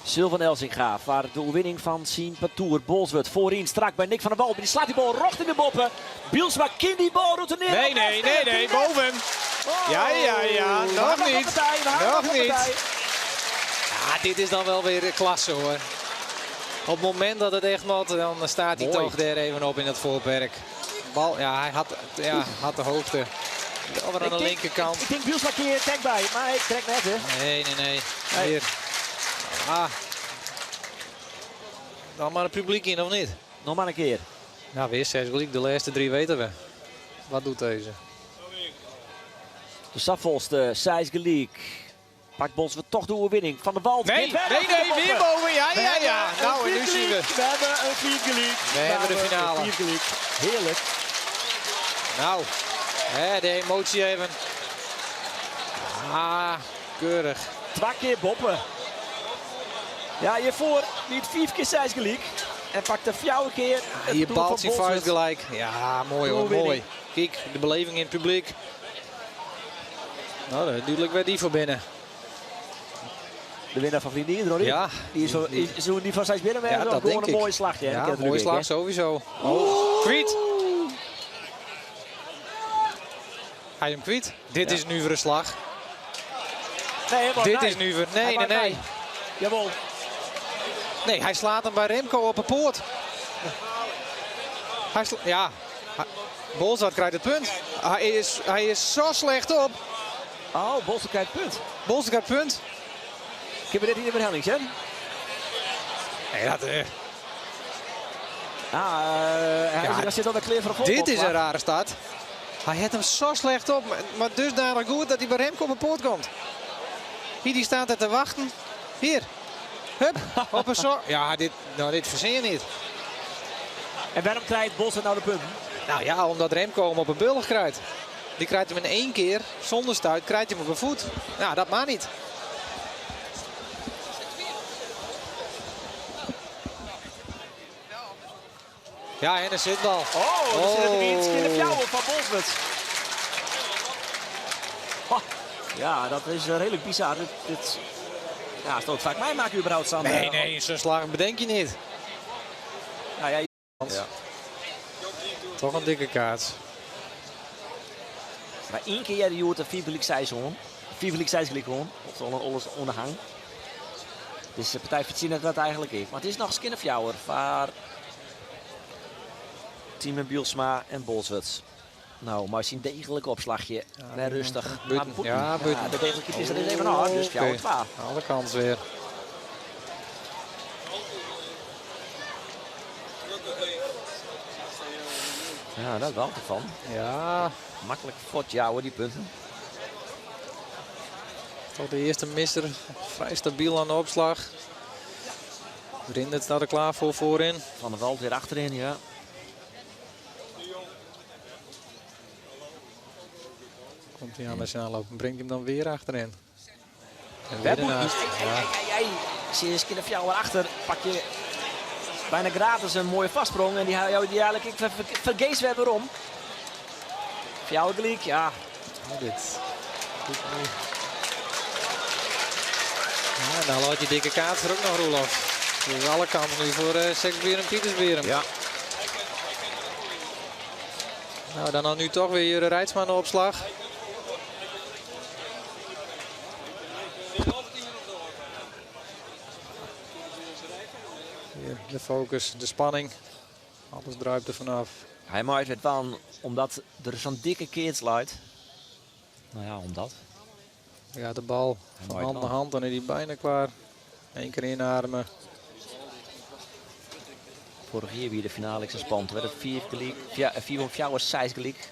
Silvan Elzinga waar de overwinning van Sien Partour. Bolsward voorin strak bij Nick van der Wal. Die slaat die bal rocht in de boppen. Bylsma kind die bal route neer. Nee, nee, nee, nee, boven. Oh, Ja, ja, ja, we nog houden niet. de partij, we houden Nog de niet. partij. Ja, dit is dan wel weer de klasse hoor. Op het moment dat het echt moet, dan staat hij Mooi. toch daar even op in het voorperk. Bal, ja, hij had de hoogte. Wel weer aan Ik de denk- linkerkant. Ik denk Bylsma keer trekt bij, maar hij trekt net hè. Nee, nee, nee. Nee. Hier. Ah. Dan maar het publiek in, of niet? Nog maar een keer. Nou, weer 6 gelijk. De laatste 3 weten we. Wat doet deze? De Safvolste, Seis gelijk. Pakt Bolsward toch de overwinning. Van der Wald. Nee, Dit werd nee, achter de nee, weer boppen. boven. Ja, We ja, ja. hebben Nou, een en nu zien we. viergelijk. We hebben een viergelijk. We hebben de hebben finale. een viergelijk. Heerlijk. Nou, hè, de emotie even. Ah, keurig. 2 keer boppen. Ja, hiervoor niet 5 keer 6 gelijk. En pakt de 4 keer het Hier doel van balt zijn Bolsward. vuist gelijk. Ja, mooi hoor, Doelwinning. mooi. Kijk, de beleving in het publiek. Nou, daar duidelijk werd die voor binnen. De winnaar van Vrienden hier, Ronnie. Ja. Die is zo, is, is die van Seis binnen, Ja, ja, dat gewoon denk een ik. mooie slag. Hè? Ja, Dat kent mooie natuurlijk, slag hè. sowieso. Oh, kwiet. Hij hem kwiet. Dit Ja. is nu voor een slag. Nee, helemaal Dit nee. is nu voor... Hij Nee, nee, maakt nee. nee. Jawel. Nee, hij slaat hem bij Remco op een poort. Hij sla-, ja. Bolsward krijgt het punt. Hij is zo slecht op. Oh, Bolsward krijgt het punt. Bolsward krijgt het punt. Ik heb het net niet in mijn helling, hè? Nee, dat. Ah, hij Ja, daar zit al de kleer van de Dit is opslag. een rare start. Hij had hem zo slecht op, maar dusdanig goed dat hij bij Remco op een poort komt. Hier, die staat er te wachten. Hier. Hup, op een zo. Ja, dit verzin je niet. En waarom krijgt Bolsward nou de punten? Nou ja, omdat Remco hem op een bulg krijgt. Die krijgt hem in één keer, zonder stuit, krijgt hij hem op een voet. Nou, dat mag niet. Ja, en een zitbal. Oh, er zit er weer iets in de fjouwer van Bolsward. Ha, ja, dat is redelijk bizar. Dit, ja, stoot vaak mij maken überhaupt, Sander. Nee, nee, zo'n slag bedenk je niet. Nou, ja, ja. Toch een dikke kaart. Maar één keer jij de Joert een vier gelijk gewoon. Vier gelijk zij gelijk gewoon. Oftewel een alles onderhang. Dus de partij verdient dat eigenlijk even. Maar het is nog skin of jouwer voor Tiemen Bylsma en Bolsward. Nou, maar zien degelijk opslagje. Ja, rustig. Buiten. Ja, buiten. Ja, de degelijke is er is even hard, dus jou 2. Alle kans weer. Ja, dat wel ervan. Ja. Makkelijk fort jouwen die punten. Toch de eerste misser. Vrij stabiel aan de opslag. Rindert staat er klaar voor voorin. Van der Walt weer achterin, ja. Komt hij aan de aanloop en brengt hem dan weer achterin. En weer ernaast. Ja. Zie je eens jou achter. Pak je bijna gratis een mooie vastsprong. En die die eigenlijk ik vergeet weer waarom. Jou gelijk, ja. Oh, dit. Ja, dan laat je dikke kaart er ook nog, Roelof. Dus alle kanten nu voor Sexbierum en Pietersbierum. Ja. Nou, dan dan nu toch weer Jurre Reitsma aan de opslag. Hier de focus, de spanning. Alles druipt er vanaf. Hij maakt het wel omdat er zo'n dikke keert sluit. Nou ja, omdat. Ja, de bal van hand naar hand, dan is hij bijna klaar. Eén keer inademen. Vorig jaar weer de finale is spannend. Werd het 4 gelijk, 4 om 4 6 gelijk.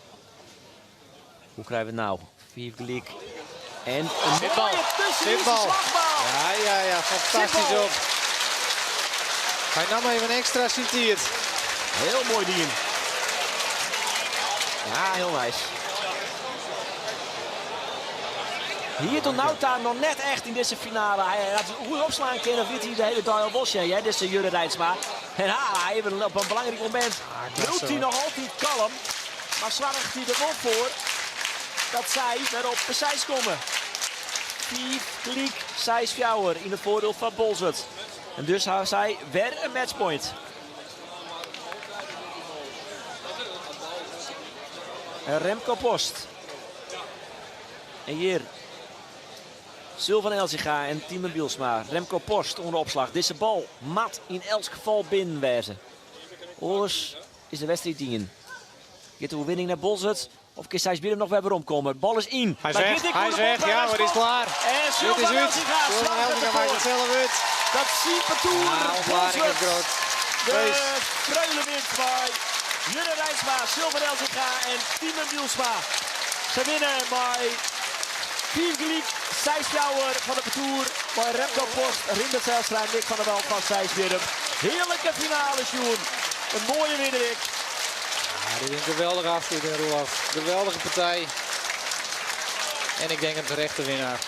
Hoe krijgen we het nou? 4 gelijk. En een Zitbal. Zitbal. Ja, ja, ja, fantastisch op. Hij nam even een extra centiert. Heel mooi dien. Ja, heel nice. Hier tot nou daar nog net echt in deze finale. Hij had hoe opslaan kunnen, weet hij de hele dag al bosje. Hè? Dit is Jurre Reitsma. En ha, hij heeft op een belangrijk moment. Doet hij nog altijd kalm. Maar zorgt hij er wel voor dat zij weer op de zijs komen. 4 kliek, 6 fjouwer in het voordeel van Bolsward. En dus hebben zij weer een matchpoint. En Remco Post. En hier Sylvan Elzinga en Tiemen Bylsma. Remco Post onder opslag. Deze bal mat in elk geval binnenwijzen. Oors is de wedstrijd in. Gaat de overwinning naar Bolsward. Of kan Seisbierrum nog weer omkomen? Bal is in. Hij is weg, hij is weg. Ja, maar die is klaar. En Sylvan Elzinga Sylvan Elzinga maakt het zelf uit. Dat zie partour. Ja, is groot. De Freule wint bij Jurre Reitsma, Sylvan Elzinga en Tiemen Bylsma. Ze winnen bij 4 gelijk, 6 jouwer van de partour. Bij Remco Post, Rindert Zijlstra en Nick van der Wal van Seisbierrum. Heerlijke finale, Sjoerd. Een mooie winnaar. Ja, dit is een geweldige afsluiting, Roelof. Geweldige partij. En ik denk een terechte winnaar.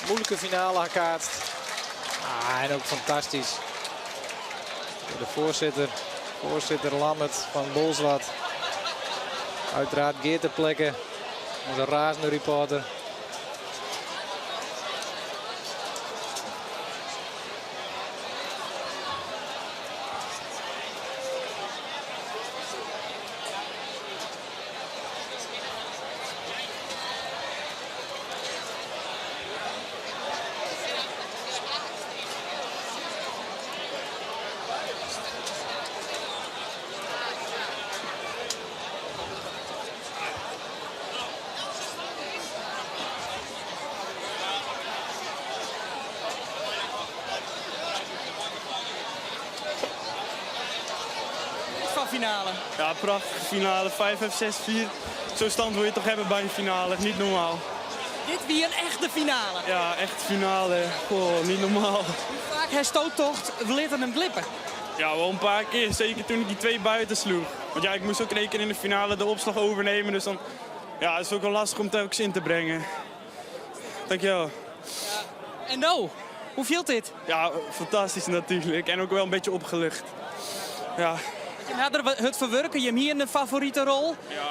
Moeilijke finale gekaatst. Ah, en ook fantastisch. De voorzitter, voorzitter Lammert van Bolsward. Uiteraard Geert ter plekke. Onze razende reporter. Finale. Ja, prachtige finale. 5, 5, 6, 4. Zo'n stand wil je toch hebben bij een finale. Niet normaal. Dit wie een echte finale. Ja, echt finale. Oh, niet normaal. Hoe vaak herstoottocht we litten hem glippen? Ja, wel een paar keer. Zeker toen ik die twee buiten sloeg. Want ja, ik moest ook in één keer in de finale de opslag overnemen. Dus dan ja, het is ook wel lastig om telkens in te brengen. Dankjewel. En nou, hoe viel dit? Ja, fantastisch natuurlijk. En ook wel een beetje opgelucht. Ja. Je had het verwerken, je hebt hier een favoriete rol. Ja.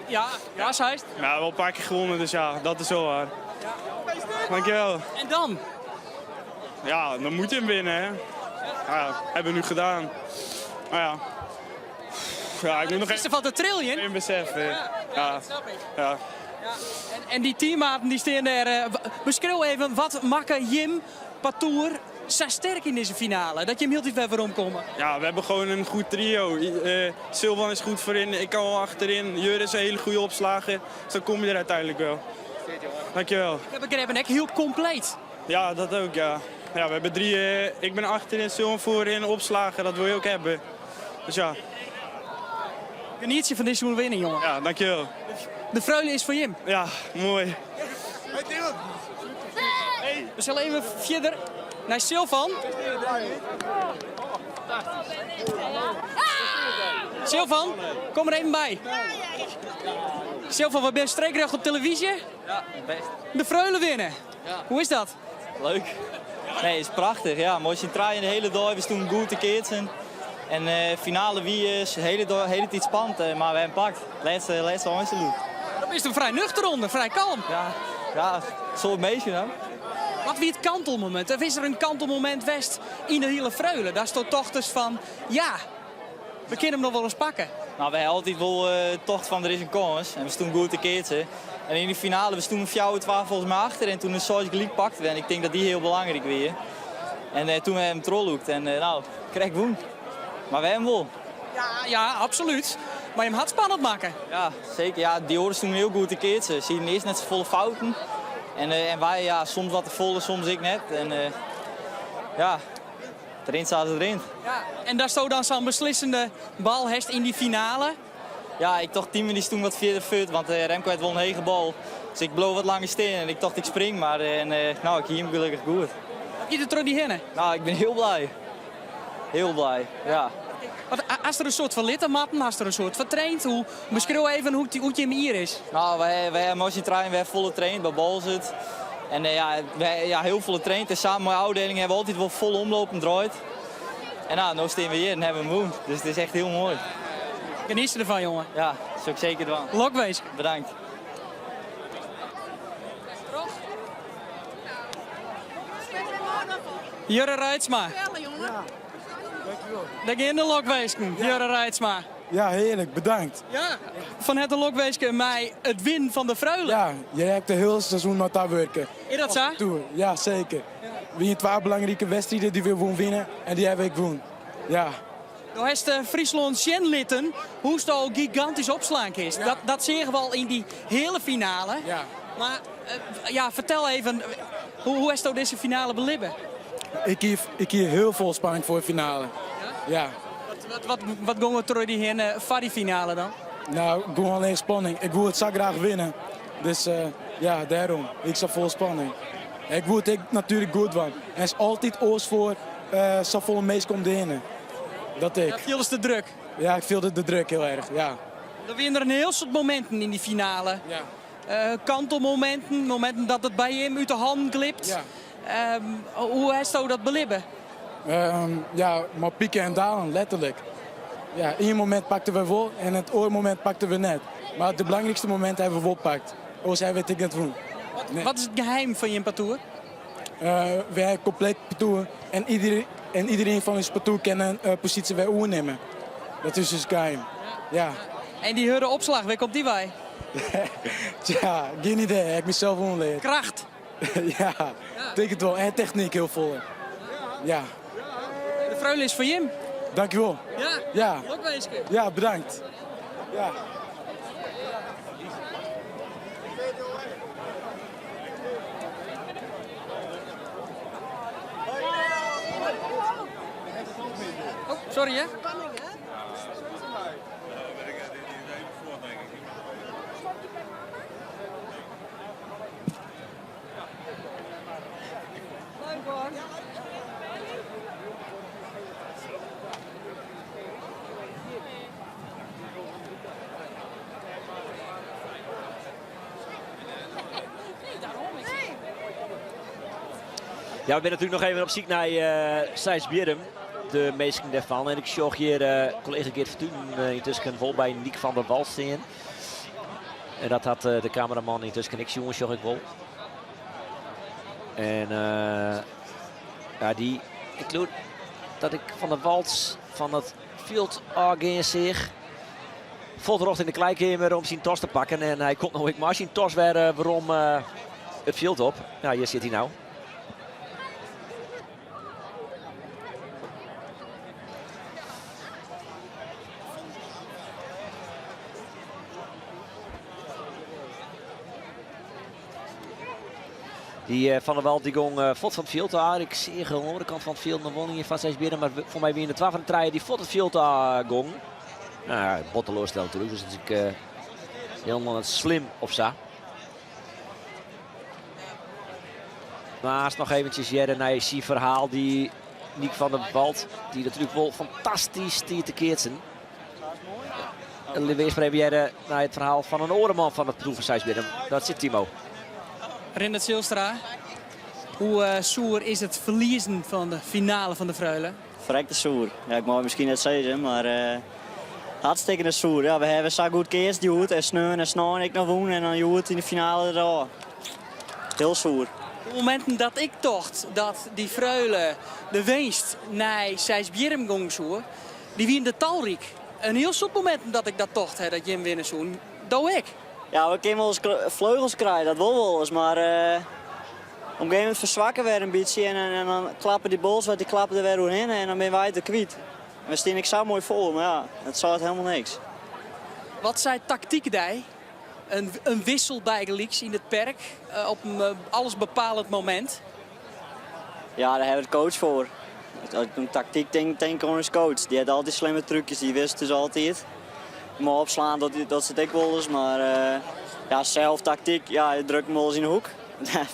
Ja, ja, zei het. Ja, wel een paar keer gewonnen, dus ja, dat is wel waar. Dankjewel. En dan? Ja, dan moet je hem winnen, hè. Ja, hebben we nu gedaan. Maar ja. Ja, ik moet nog Is er van de trillion? Even beseffen. Ja, ja. snap ik. Ja. En die teammaten die staan daar. Beschreeuw even, wat makken Jim Patoer zo sterk in deze finale? Dat je hem heel dicht weer omkomen. Ja, we hebben gewoon een goed trio. Silvan is goed voorin, ik kan wel achterin. Jur is een hele goede opslager. Dus dan kom je er uiteindelijk wel. Dankjewel. Ik heb begrepen, ik heel compleet. Ja, dat ook, ja. Ja, we hebben drie. Ik ben achterin, Silvan voorin, opslagen. Dat wil je ook hebben. Dus ja. Geniet je van deze winning, jongen. Ja, dankjewel. De vreugde is voor Jim. Ja, mooi. We zullen even verder naar Silvan. Silvan, kom er even bij. Silvan, wat ben je streekrecht op televisie? Ja, best. De Freule winnen. Ja. Hoe is dat? Leuk. Nee, is prachtig. Ja, mooi zien draaien de hele dag. We stonden goed te keertsen. En finale wie is, hele, hele tijd spannend, maar we hebben pakt. Laatste, laatste Angelou. Dat is een vrij nuchter ronde, vrij kalm. Ja, ja, soort meisje dan. Wat wie het kantelmoment? Of is er een kantelmoment West in de hele Freule? Daar stond toch dus van, ja, we kunnen hem nog wel eens pakken. Nou, wij hebben altijd wel tocht van er is een kans. En we stonden goed te keertsen. En in de finale, we stonden 4-12 volgens mij achter. En toen een soort gelijk pakten we. En ik denk dat die heel belangrijk weer. En toen we hem trolloekt. En nou, krijg woen. Maar wij hebben wel. Ja, ja, absoluut. Maar je hem had spannend maken. Ja, zeker. Ja, die oren stonden heel goed te keertsen. Ze zien eerst net zo volle fouten. En wij, ja, soms wat te volle, soms ik net. En ja, erin staat het erin. Ja, en daar stond dan zo'n beslissende balhest in die finale. Ja, ik dacht Tiemen die stond wat verder voet, want Remco had wel een hege bal. Dus ik bleef wat langer staan en ik dacht ik spring, maar nou, ik hield hem gelukkig goed. Je er die hinnen? Nou, ik ben heel blij. Heel blij, ja. Want als er een soort van lidmaten, als er een soort van traint, hoe beschreeuw even hoe het je hier is? Nou, wij hebben als je traint, wij hebben volle traint bij Balzet. En ja, wij, ja, heel volle traint. En samen met de afdeling hebben we altijd wel volle omloop en draait. En nou, nu staan we hier en hebben we hem woon. Dus het is echt heel mooi. Geniet je ervan, jongen? Ja, dat is ook zeker van. Lokwees. Bedankt. Jurre Reitsma. Ja. Daar in de lokweesken, Jurre Reitsma. Ja, heerlijk, bedankt. Ja, van het lokweesken mij het win van de Freule. Ja, jij hebt het hele seizoen met daar werken. Is dat zo? Toe, ja, zeker. We hebben twee belangrijke wedstrijden die we willen winnen en die hebben ik gewonnen. Ja. Nou heeft de Friesland Sjenlitten hoe het al gigantisch opslaan is. Ja. Dat zie je wel in die hele finale. Ja. Maar ja, vertel even, hoe is deze finale belibben? Ik hier heel veel spanning voor de finale. Ja? Ja. Wat gaan we terug die heen voor die finale dan? Nou, gewoon alleen spanning. Ik wil het zo graag winnen. Dus ja, daarom. Ik sta vol spanning. Ik wil het natuurlijk goed van. En is altijd oors voor zo meest komt in. Dat ik. Ja, viel de druk? Ja, ik viel de druk heel erg, ja. Er waren er een heel soort momenten in die finale. Ja. Kantelmomenten, momenten dat het bij hem uit de hand glipt. Ja. Hoe heeft u dat belibben? Ja, maar pieken en dalen, letterlijk. Ja, één moment pakten we wel en het andere moment pakten we net. Maar het belangrijkste moment hebben we wel gepakt. Oors hebben we het niet doen. Nee. Wat is het geheim van je parcours? We hebben compleet parcours en iedereen van ons parcours kan een positie weer overnemen. Dat is dus het geheim. Ja. En die hurre opslag, waar komt die bij? Tja, geen idee. Ik heb mezelf onleerd. Kracht? Ja, denk het wel. En techniek heel vol. Ja. De vreugde is voor Jim. Dankjewel. Ja, ja. Lokweesken. Ja, bedankt. Ja. Oh, sorry hè? Ja, we binne natuerlik noch even op syk nei uh, Seisbierrum, de minsken dêrfan. En ik sjoch hjir uh, kollega Geert Fortuin uh, yntusken wol by Niek van der Wal stean. En dat hat de kameraman yntusken ek sjoen, sjoch ik wol. En ja, dy, ik leau dat ik Van der Walt fan it fjild ôfgean seach. Fuort rjochting de kleikeamer om syn tas te pakken. En hy komt no ek mei syn tas wer werom it fjild op. Ja, hjir sit hy no. Dy eh, Van der Walt dy gong eh, fuort fan it fjild ôf. Ik seach oan de oare kant fan it fjild noch wol ien fan Seisbierrum, mar foar my wiene der twa fan de trije dy't fuort it fjild ôf gongen. Nou ja, bot teloarsteld natuerlik, dus dat is ek eh, hielendal net slim of sa. Maar noch eventjes hearre nei syn ferhaal, dy Niek van der Walt, dy't natuerlik wol fantastysk stie te keatsen. En litte we earst mar even hearre nei it ferhaal fan in oare man fan it partoer fan Seisbierrum. Dat sit Timo. Rindert Zylstra, hoe eh, soer is it ferliezen fan de finale fan de Freule? Ferrekte soer. Ja, ik mei miskien net sizze, mar uh, hartstikke soer. Ja, we hawwe sa goed keatst hjoed en sneon en snein ek noch wûn en dan hjoed yn de finale derôf. Hiel soer. De mominten dat ik tocht dat dy Freule de winst nei Seisbierrum gong soe, dy wiene der talryk. In hiel soad mominten dat ik dat tocht ha, dat jim winne soenen. Do ek? Ja, we kinne wolris fleugels krije, dat wol wolris, mar uh, op in gegeven momint ferswakke we wer in bytsje en, en, dan klappe dy bols wat, dy klappe der wer oerhinne en dan binne wy it der kwyt. En we stean ek sa moai foar, mar ja, it seit helemaal niks. Wat sei taktyk dy? In, in wissel bygelyks yn it perk eh, op in eh, allesbepalend momint? Ja, dêr hawwe we de coach foar. As ik oan taktyk tink, tink ik oan ús coach. Dy hat altyd slimme trúkjes, dy wist dus altyd. Mar opslaan, dat, dat sit ek wolris. Mar uh, ja, sels taktyk, ja, je drukt him wolris yn de hoek.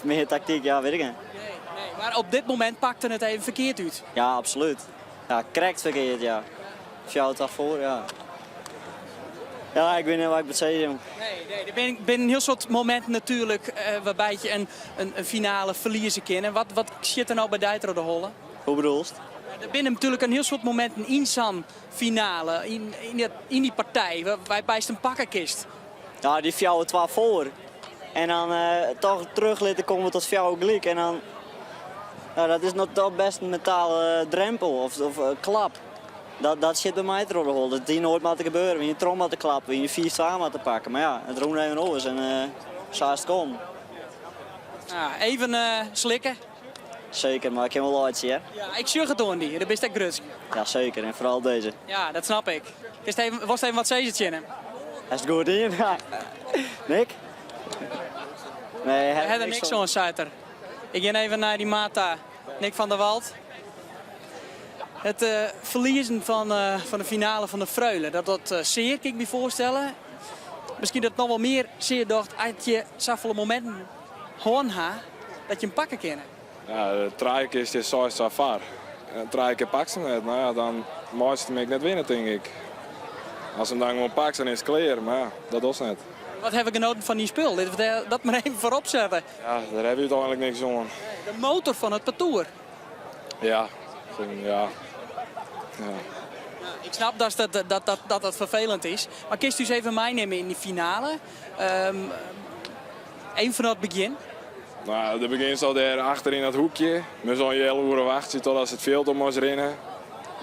Mear taktyk, ja, wit ik net. Nee, nee, mar op dit momint pakte it even ferkeard út. Ja, absolút. Ja, krekt ferkeard, ja. 4 foar, ja. Ja, ik wit net wat ik moat sizze, jong. Nee, nee, der binne binne in hiel soad mominten natuerlik uh, wêrby't je in, in, in finale ferlieze kinne. Wat, wat sjit der no by dy troch de holle? Hoe bedoelst? Der binne natuerlik in hiel soad mominten yn sa'n finale, yn, yn, yn dy partij, wêrby'tst him pakke kinst. Ja, dy 4-2 foar. En dan uh, toch terug litte komme tot 4 gelyk. En dan, ja, dat is noch toch best in mentale drempel of, of uh, klap. Dat, dat sit by my troch de holle. Dat hie noait moatte gebeuren. We hiene troch moatte klappen, we hiene 4-2 moatte pakken. Mar ja, it rûn even oars en uh, sa is it kommen. Ja, even uh, slikke. Seker, mar ik kin wol laitsje, hè? Ja, ik sjoch it oan dy. Do bist ek grutsk. Ja, seker. En foaral dizze. Ja, dat snap ik. Kinst even, wolst even wat sizze tsjin him? Hast it goed dien? Nick? Nee, hy hat der niks oan, seit er. Ik gean even nei dy maat ta. Nick van der Walt. It uh, ferliezen fan, uh, fan de finale fan de Freule, dat docht uh, sear, kin ik my foarstelle. Miskien dat it noch wol mear sear docht as je safolle mominten hân ha dat je him pakke kinne. Ja, trije kear stiet 6-2 foar. En trije kear pakt se him net. No ja, dan meist him ek net winne, tink ik. As him dan gewoan pakt, dan is it klear. Mar ja, dat docht net. Wat hawwe we genoten fan dyn spul? Litte we dat mar even foarop sette. Ja, dêr hawwe we úteinlik niks oan. De motor fan it partoer. Ja, ja. ja. Ik snap dat dat, dat, dat, dat, dat ferfelend is. Mar kinst ús even meinimme yn dy finale? Um, even fanôf it begjin. No, de begjin al dêr achter yn dat hoekje. We sollen in oere wachtsje totdat se it fjild om ons rinne.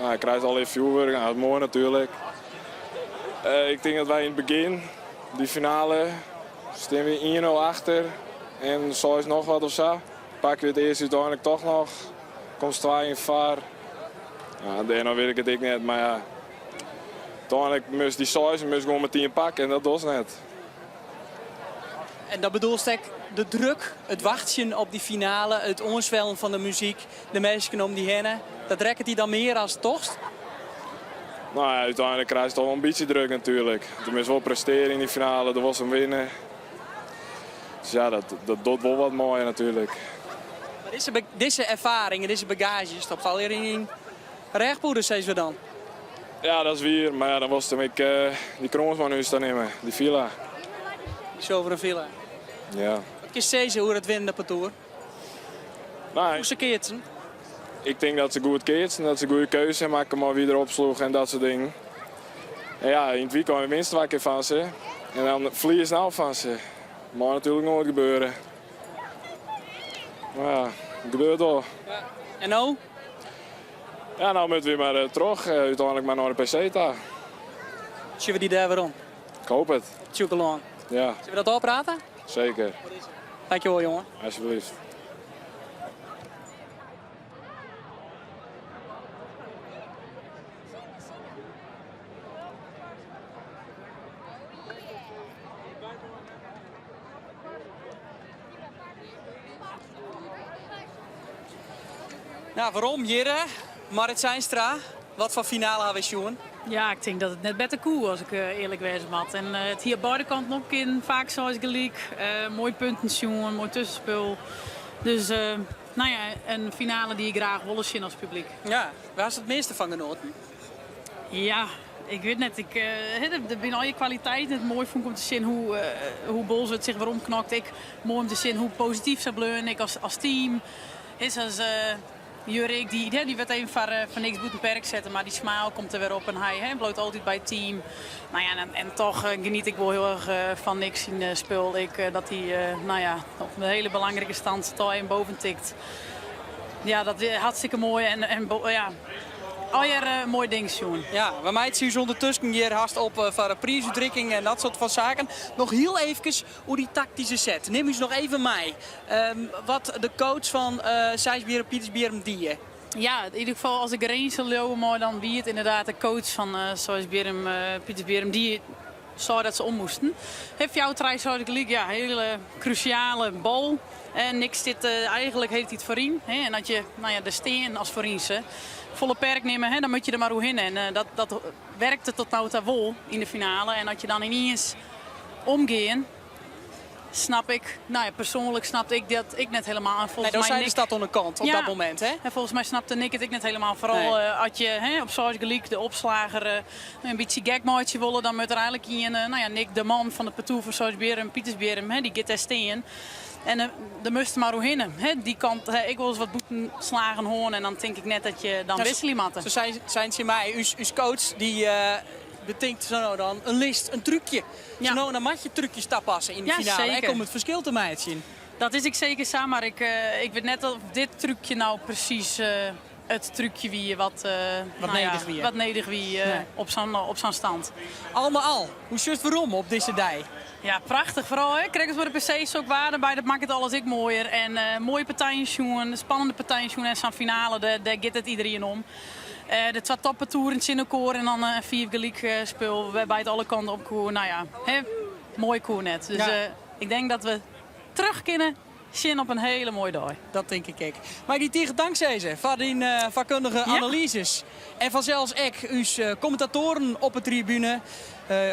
Nou, krijst al fjoerwurk, nou, dat is moai natuerlik. Uh, ik tink dat wy yn it begjin, dy finale, stean we 1-0 achter. En seis noch wat of sa. Pakke we it earst úteinlik toch noch. Komst 2 yn foar. Ja, dêrnei wit ik it ek net, mar ja. Úteinlik moast dy seis moast gewoan metien pakke en dat dochst net. En dat bedoelst ek de druk, it wachtsjen op dy finale, it oanswellen fan de muzyk, de minsken om dy hinne. Dat rekket dy dan mear as tochtst? No ja, úteinlik krijst toch wol in bytsje druk natuerlik. Do moatst wol prestearje yn dy finale, do wolst him winne. Dus ja, dat, dat docht wol wat mei je natuerlik. Mar dizze, dizze erfaring en dizze bagaazje stopt allegear yn dyn rêchpûde, sizze we dan. Ja, dat is wier. Mar ja, dan wolst him ek uh, dy krâns mei nei hûs ta nimme, dy filla. Dy sulveren filla. Ja. Wat kinst sizze oer it winnende partoer? Nou, Hoe se keatsen? Ik denk dat ze goed keatsen, dat ze goede keuze maken, maar wie erop sloeg en dat soort dingen. En ja, in het weekend winst we een keer van ze. En dan verlies nou van ze. Mag natuurlijk nooit gebeuren. Maar ja, het gebeurt al. En nou? Ja, nou moeten we maar terug. Uiteindelijk maar naar de PC daar. Zullen we die daar weer om? Ik hoop het. Tjoekeloan. Ja, Zullen we dat praten? zeker. Dankjewel, jongen. Alsjeblieft. Nou, waarom, Jirre? Marit Zeinstra, wat voor finale hebben we sjoen? Ja, ik denk dat het net beter koe als ik eerlijk wezen had. En het hier beide kanten op kind, vaak zoals gelijk. Mooi punten sjoen, mooi tussenspul. Dus nou ja, een finale die ik graag wil zien als publiek. Ja, waar is het meeste van genoten? Ja, ik weet net. Ik, de, binnen al je kwaliteiten, het mooi vond ik om te zien hoe Bolsward zich weer omknokt. Ik, mooi om te zien hoe positief ze bleuren. Ik als team. Is als Jurik, die werd even van niks boet perk zetten, maar die smaal komt er weer op en hij bloot altijd bij het team. Nou ja, en toch geniet ik wel heel erg van niks in spul. Ik, dat hij nou ja, op een hele belangrijke stand toch een boven tikt. Ja, dat is hartstikke mooi en ja, alweer mooi ding, Sjoen. Ja, bij mij zie je ondertussen hier haast op voor de prijsuitreiking en dat soort van zaken. Nog heel even hoe die tactische set. Neem eens nog even mee. Wat de coach van Seisbierrum, Pietersbierrum die. Ja, in ieder geval als ik Reense leeuwen mooi, dan wie het inderdaad de coach van Seisbierrum, Pietersbierrum die zei dat ze om moesten. Heeft jouw trein zou ik liek, ja, hele cruciale bal. En niks dit eigenlijk heeft hij het voorin. Hè? En dat je, nou ja, de steen als voorinse volle perk nemen, hè, dan moet je er maar hoe in. En dat werkte tot nou toe wel in de finale. En dat je dan ineens omgaan, snap ik. Nou ja, persoonlijk snapte ik dat ik net helemaal. En volgens Nee, dan mij zijn de Nick stad aan de kant op Ja. dat moment, hè? En volgens mij snapte Nick het ik net helemaal. Vooral, Nee. had je, hè, op zoals gelijk de opslager een beetje gekmaatje willen, dan moet er eigenlijk in nou ja, Nick, de man van de partour van Seisbierrum, Pietersbierrum, hè, die gaat daar steen. En de moest maar hoe hinnen. Hè, die kant, hè, ik wil eens wat boeten slagen hoorn en dan denk ik net dat je dan wisselen moet. Zo zijn ze mij, uw coach, die betinkt zo nou dan een list, een trucje. Zo nou dan mag je trucjes tapassen in de Ja, finale. zeker. En om het verschil te maken. Dat is ik zeker samen, maar ik weet net of dit trucje nou precies het trucje wie wat Wat nou ja, nedig wie. wat nedig wie Nee. op zo'n stand. Allemaal al, hoe zit waarom op deze dag? Ja, prachtig vooral. Hè. Krijg eens maar de PC's ook waarde bij, dat maakt het alles ik mooier. En mooie partijen schoen, spannende partijen schoen en zo'n finale, daar gaat het iedereen om. De twee toppartouren in elkaar en dan een 4 gelijk spul waarbij het alle kanten op koer. Nou ja, hè, mooi koer net. Dus, ik denk dat we terug kunnen zien op een hele mooie dag. Dat denk ik ook. Maar die tegen dankzij ze voor die vakkundige analyses. En vanzelfs ik, uw commentatoren op de tribune.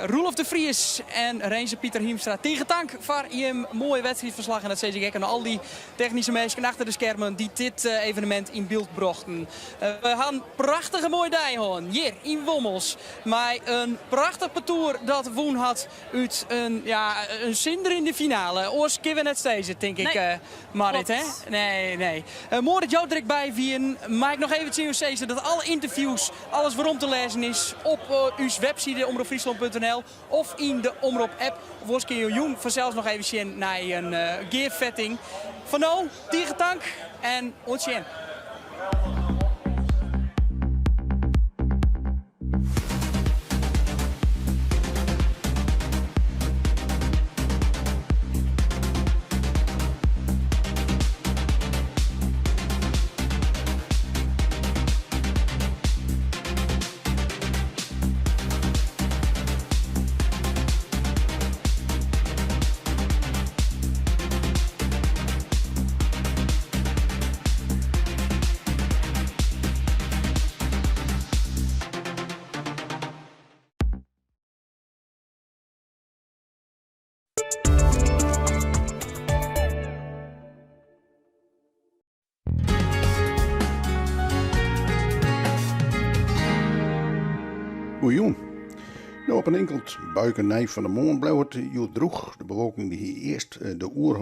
Roelof de Vries en Renze Pieter Hiemstra. Tegen dank voor je mooie wedstrijdverslag. En dat zei ik en al die technische mensen achter de schermen die dit evenement in beeld brachten. We gaan een prachtige mooie dag hoor. Hier in Wommels. Maar een prachtig parcours dat woen had uit een zinder in de finale. Oors kunnen we net steeds, denk ik, Nee. Marit, hè? Klopt. Nee, nee. Mooi dat jou direct bij wien. Maar ik nog even zien hoe dat alle interviews, alles waarom te lezen is op uw website omrop friesland punt N L of in de Omrop app. Of ons kun je jong vanzelfs nog even zien naar een gearvetting. Van nou, tegen dank en ons zien. Goeie. Nou, op een enkeld buiken nijf van de moon bleef het joe droeg. De bewolking die hier eerst de oer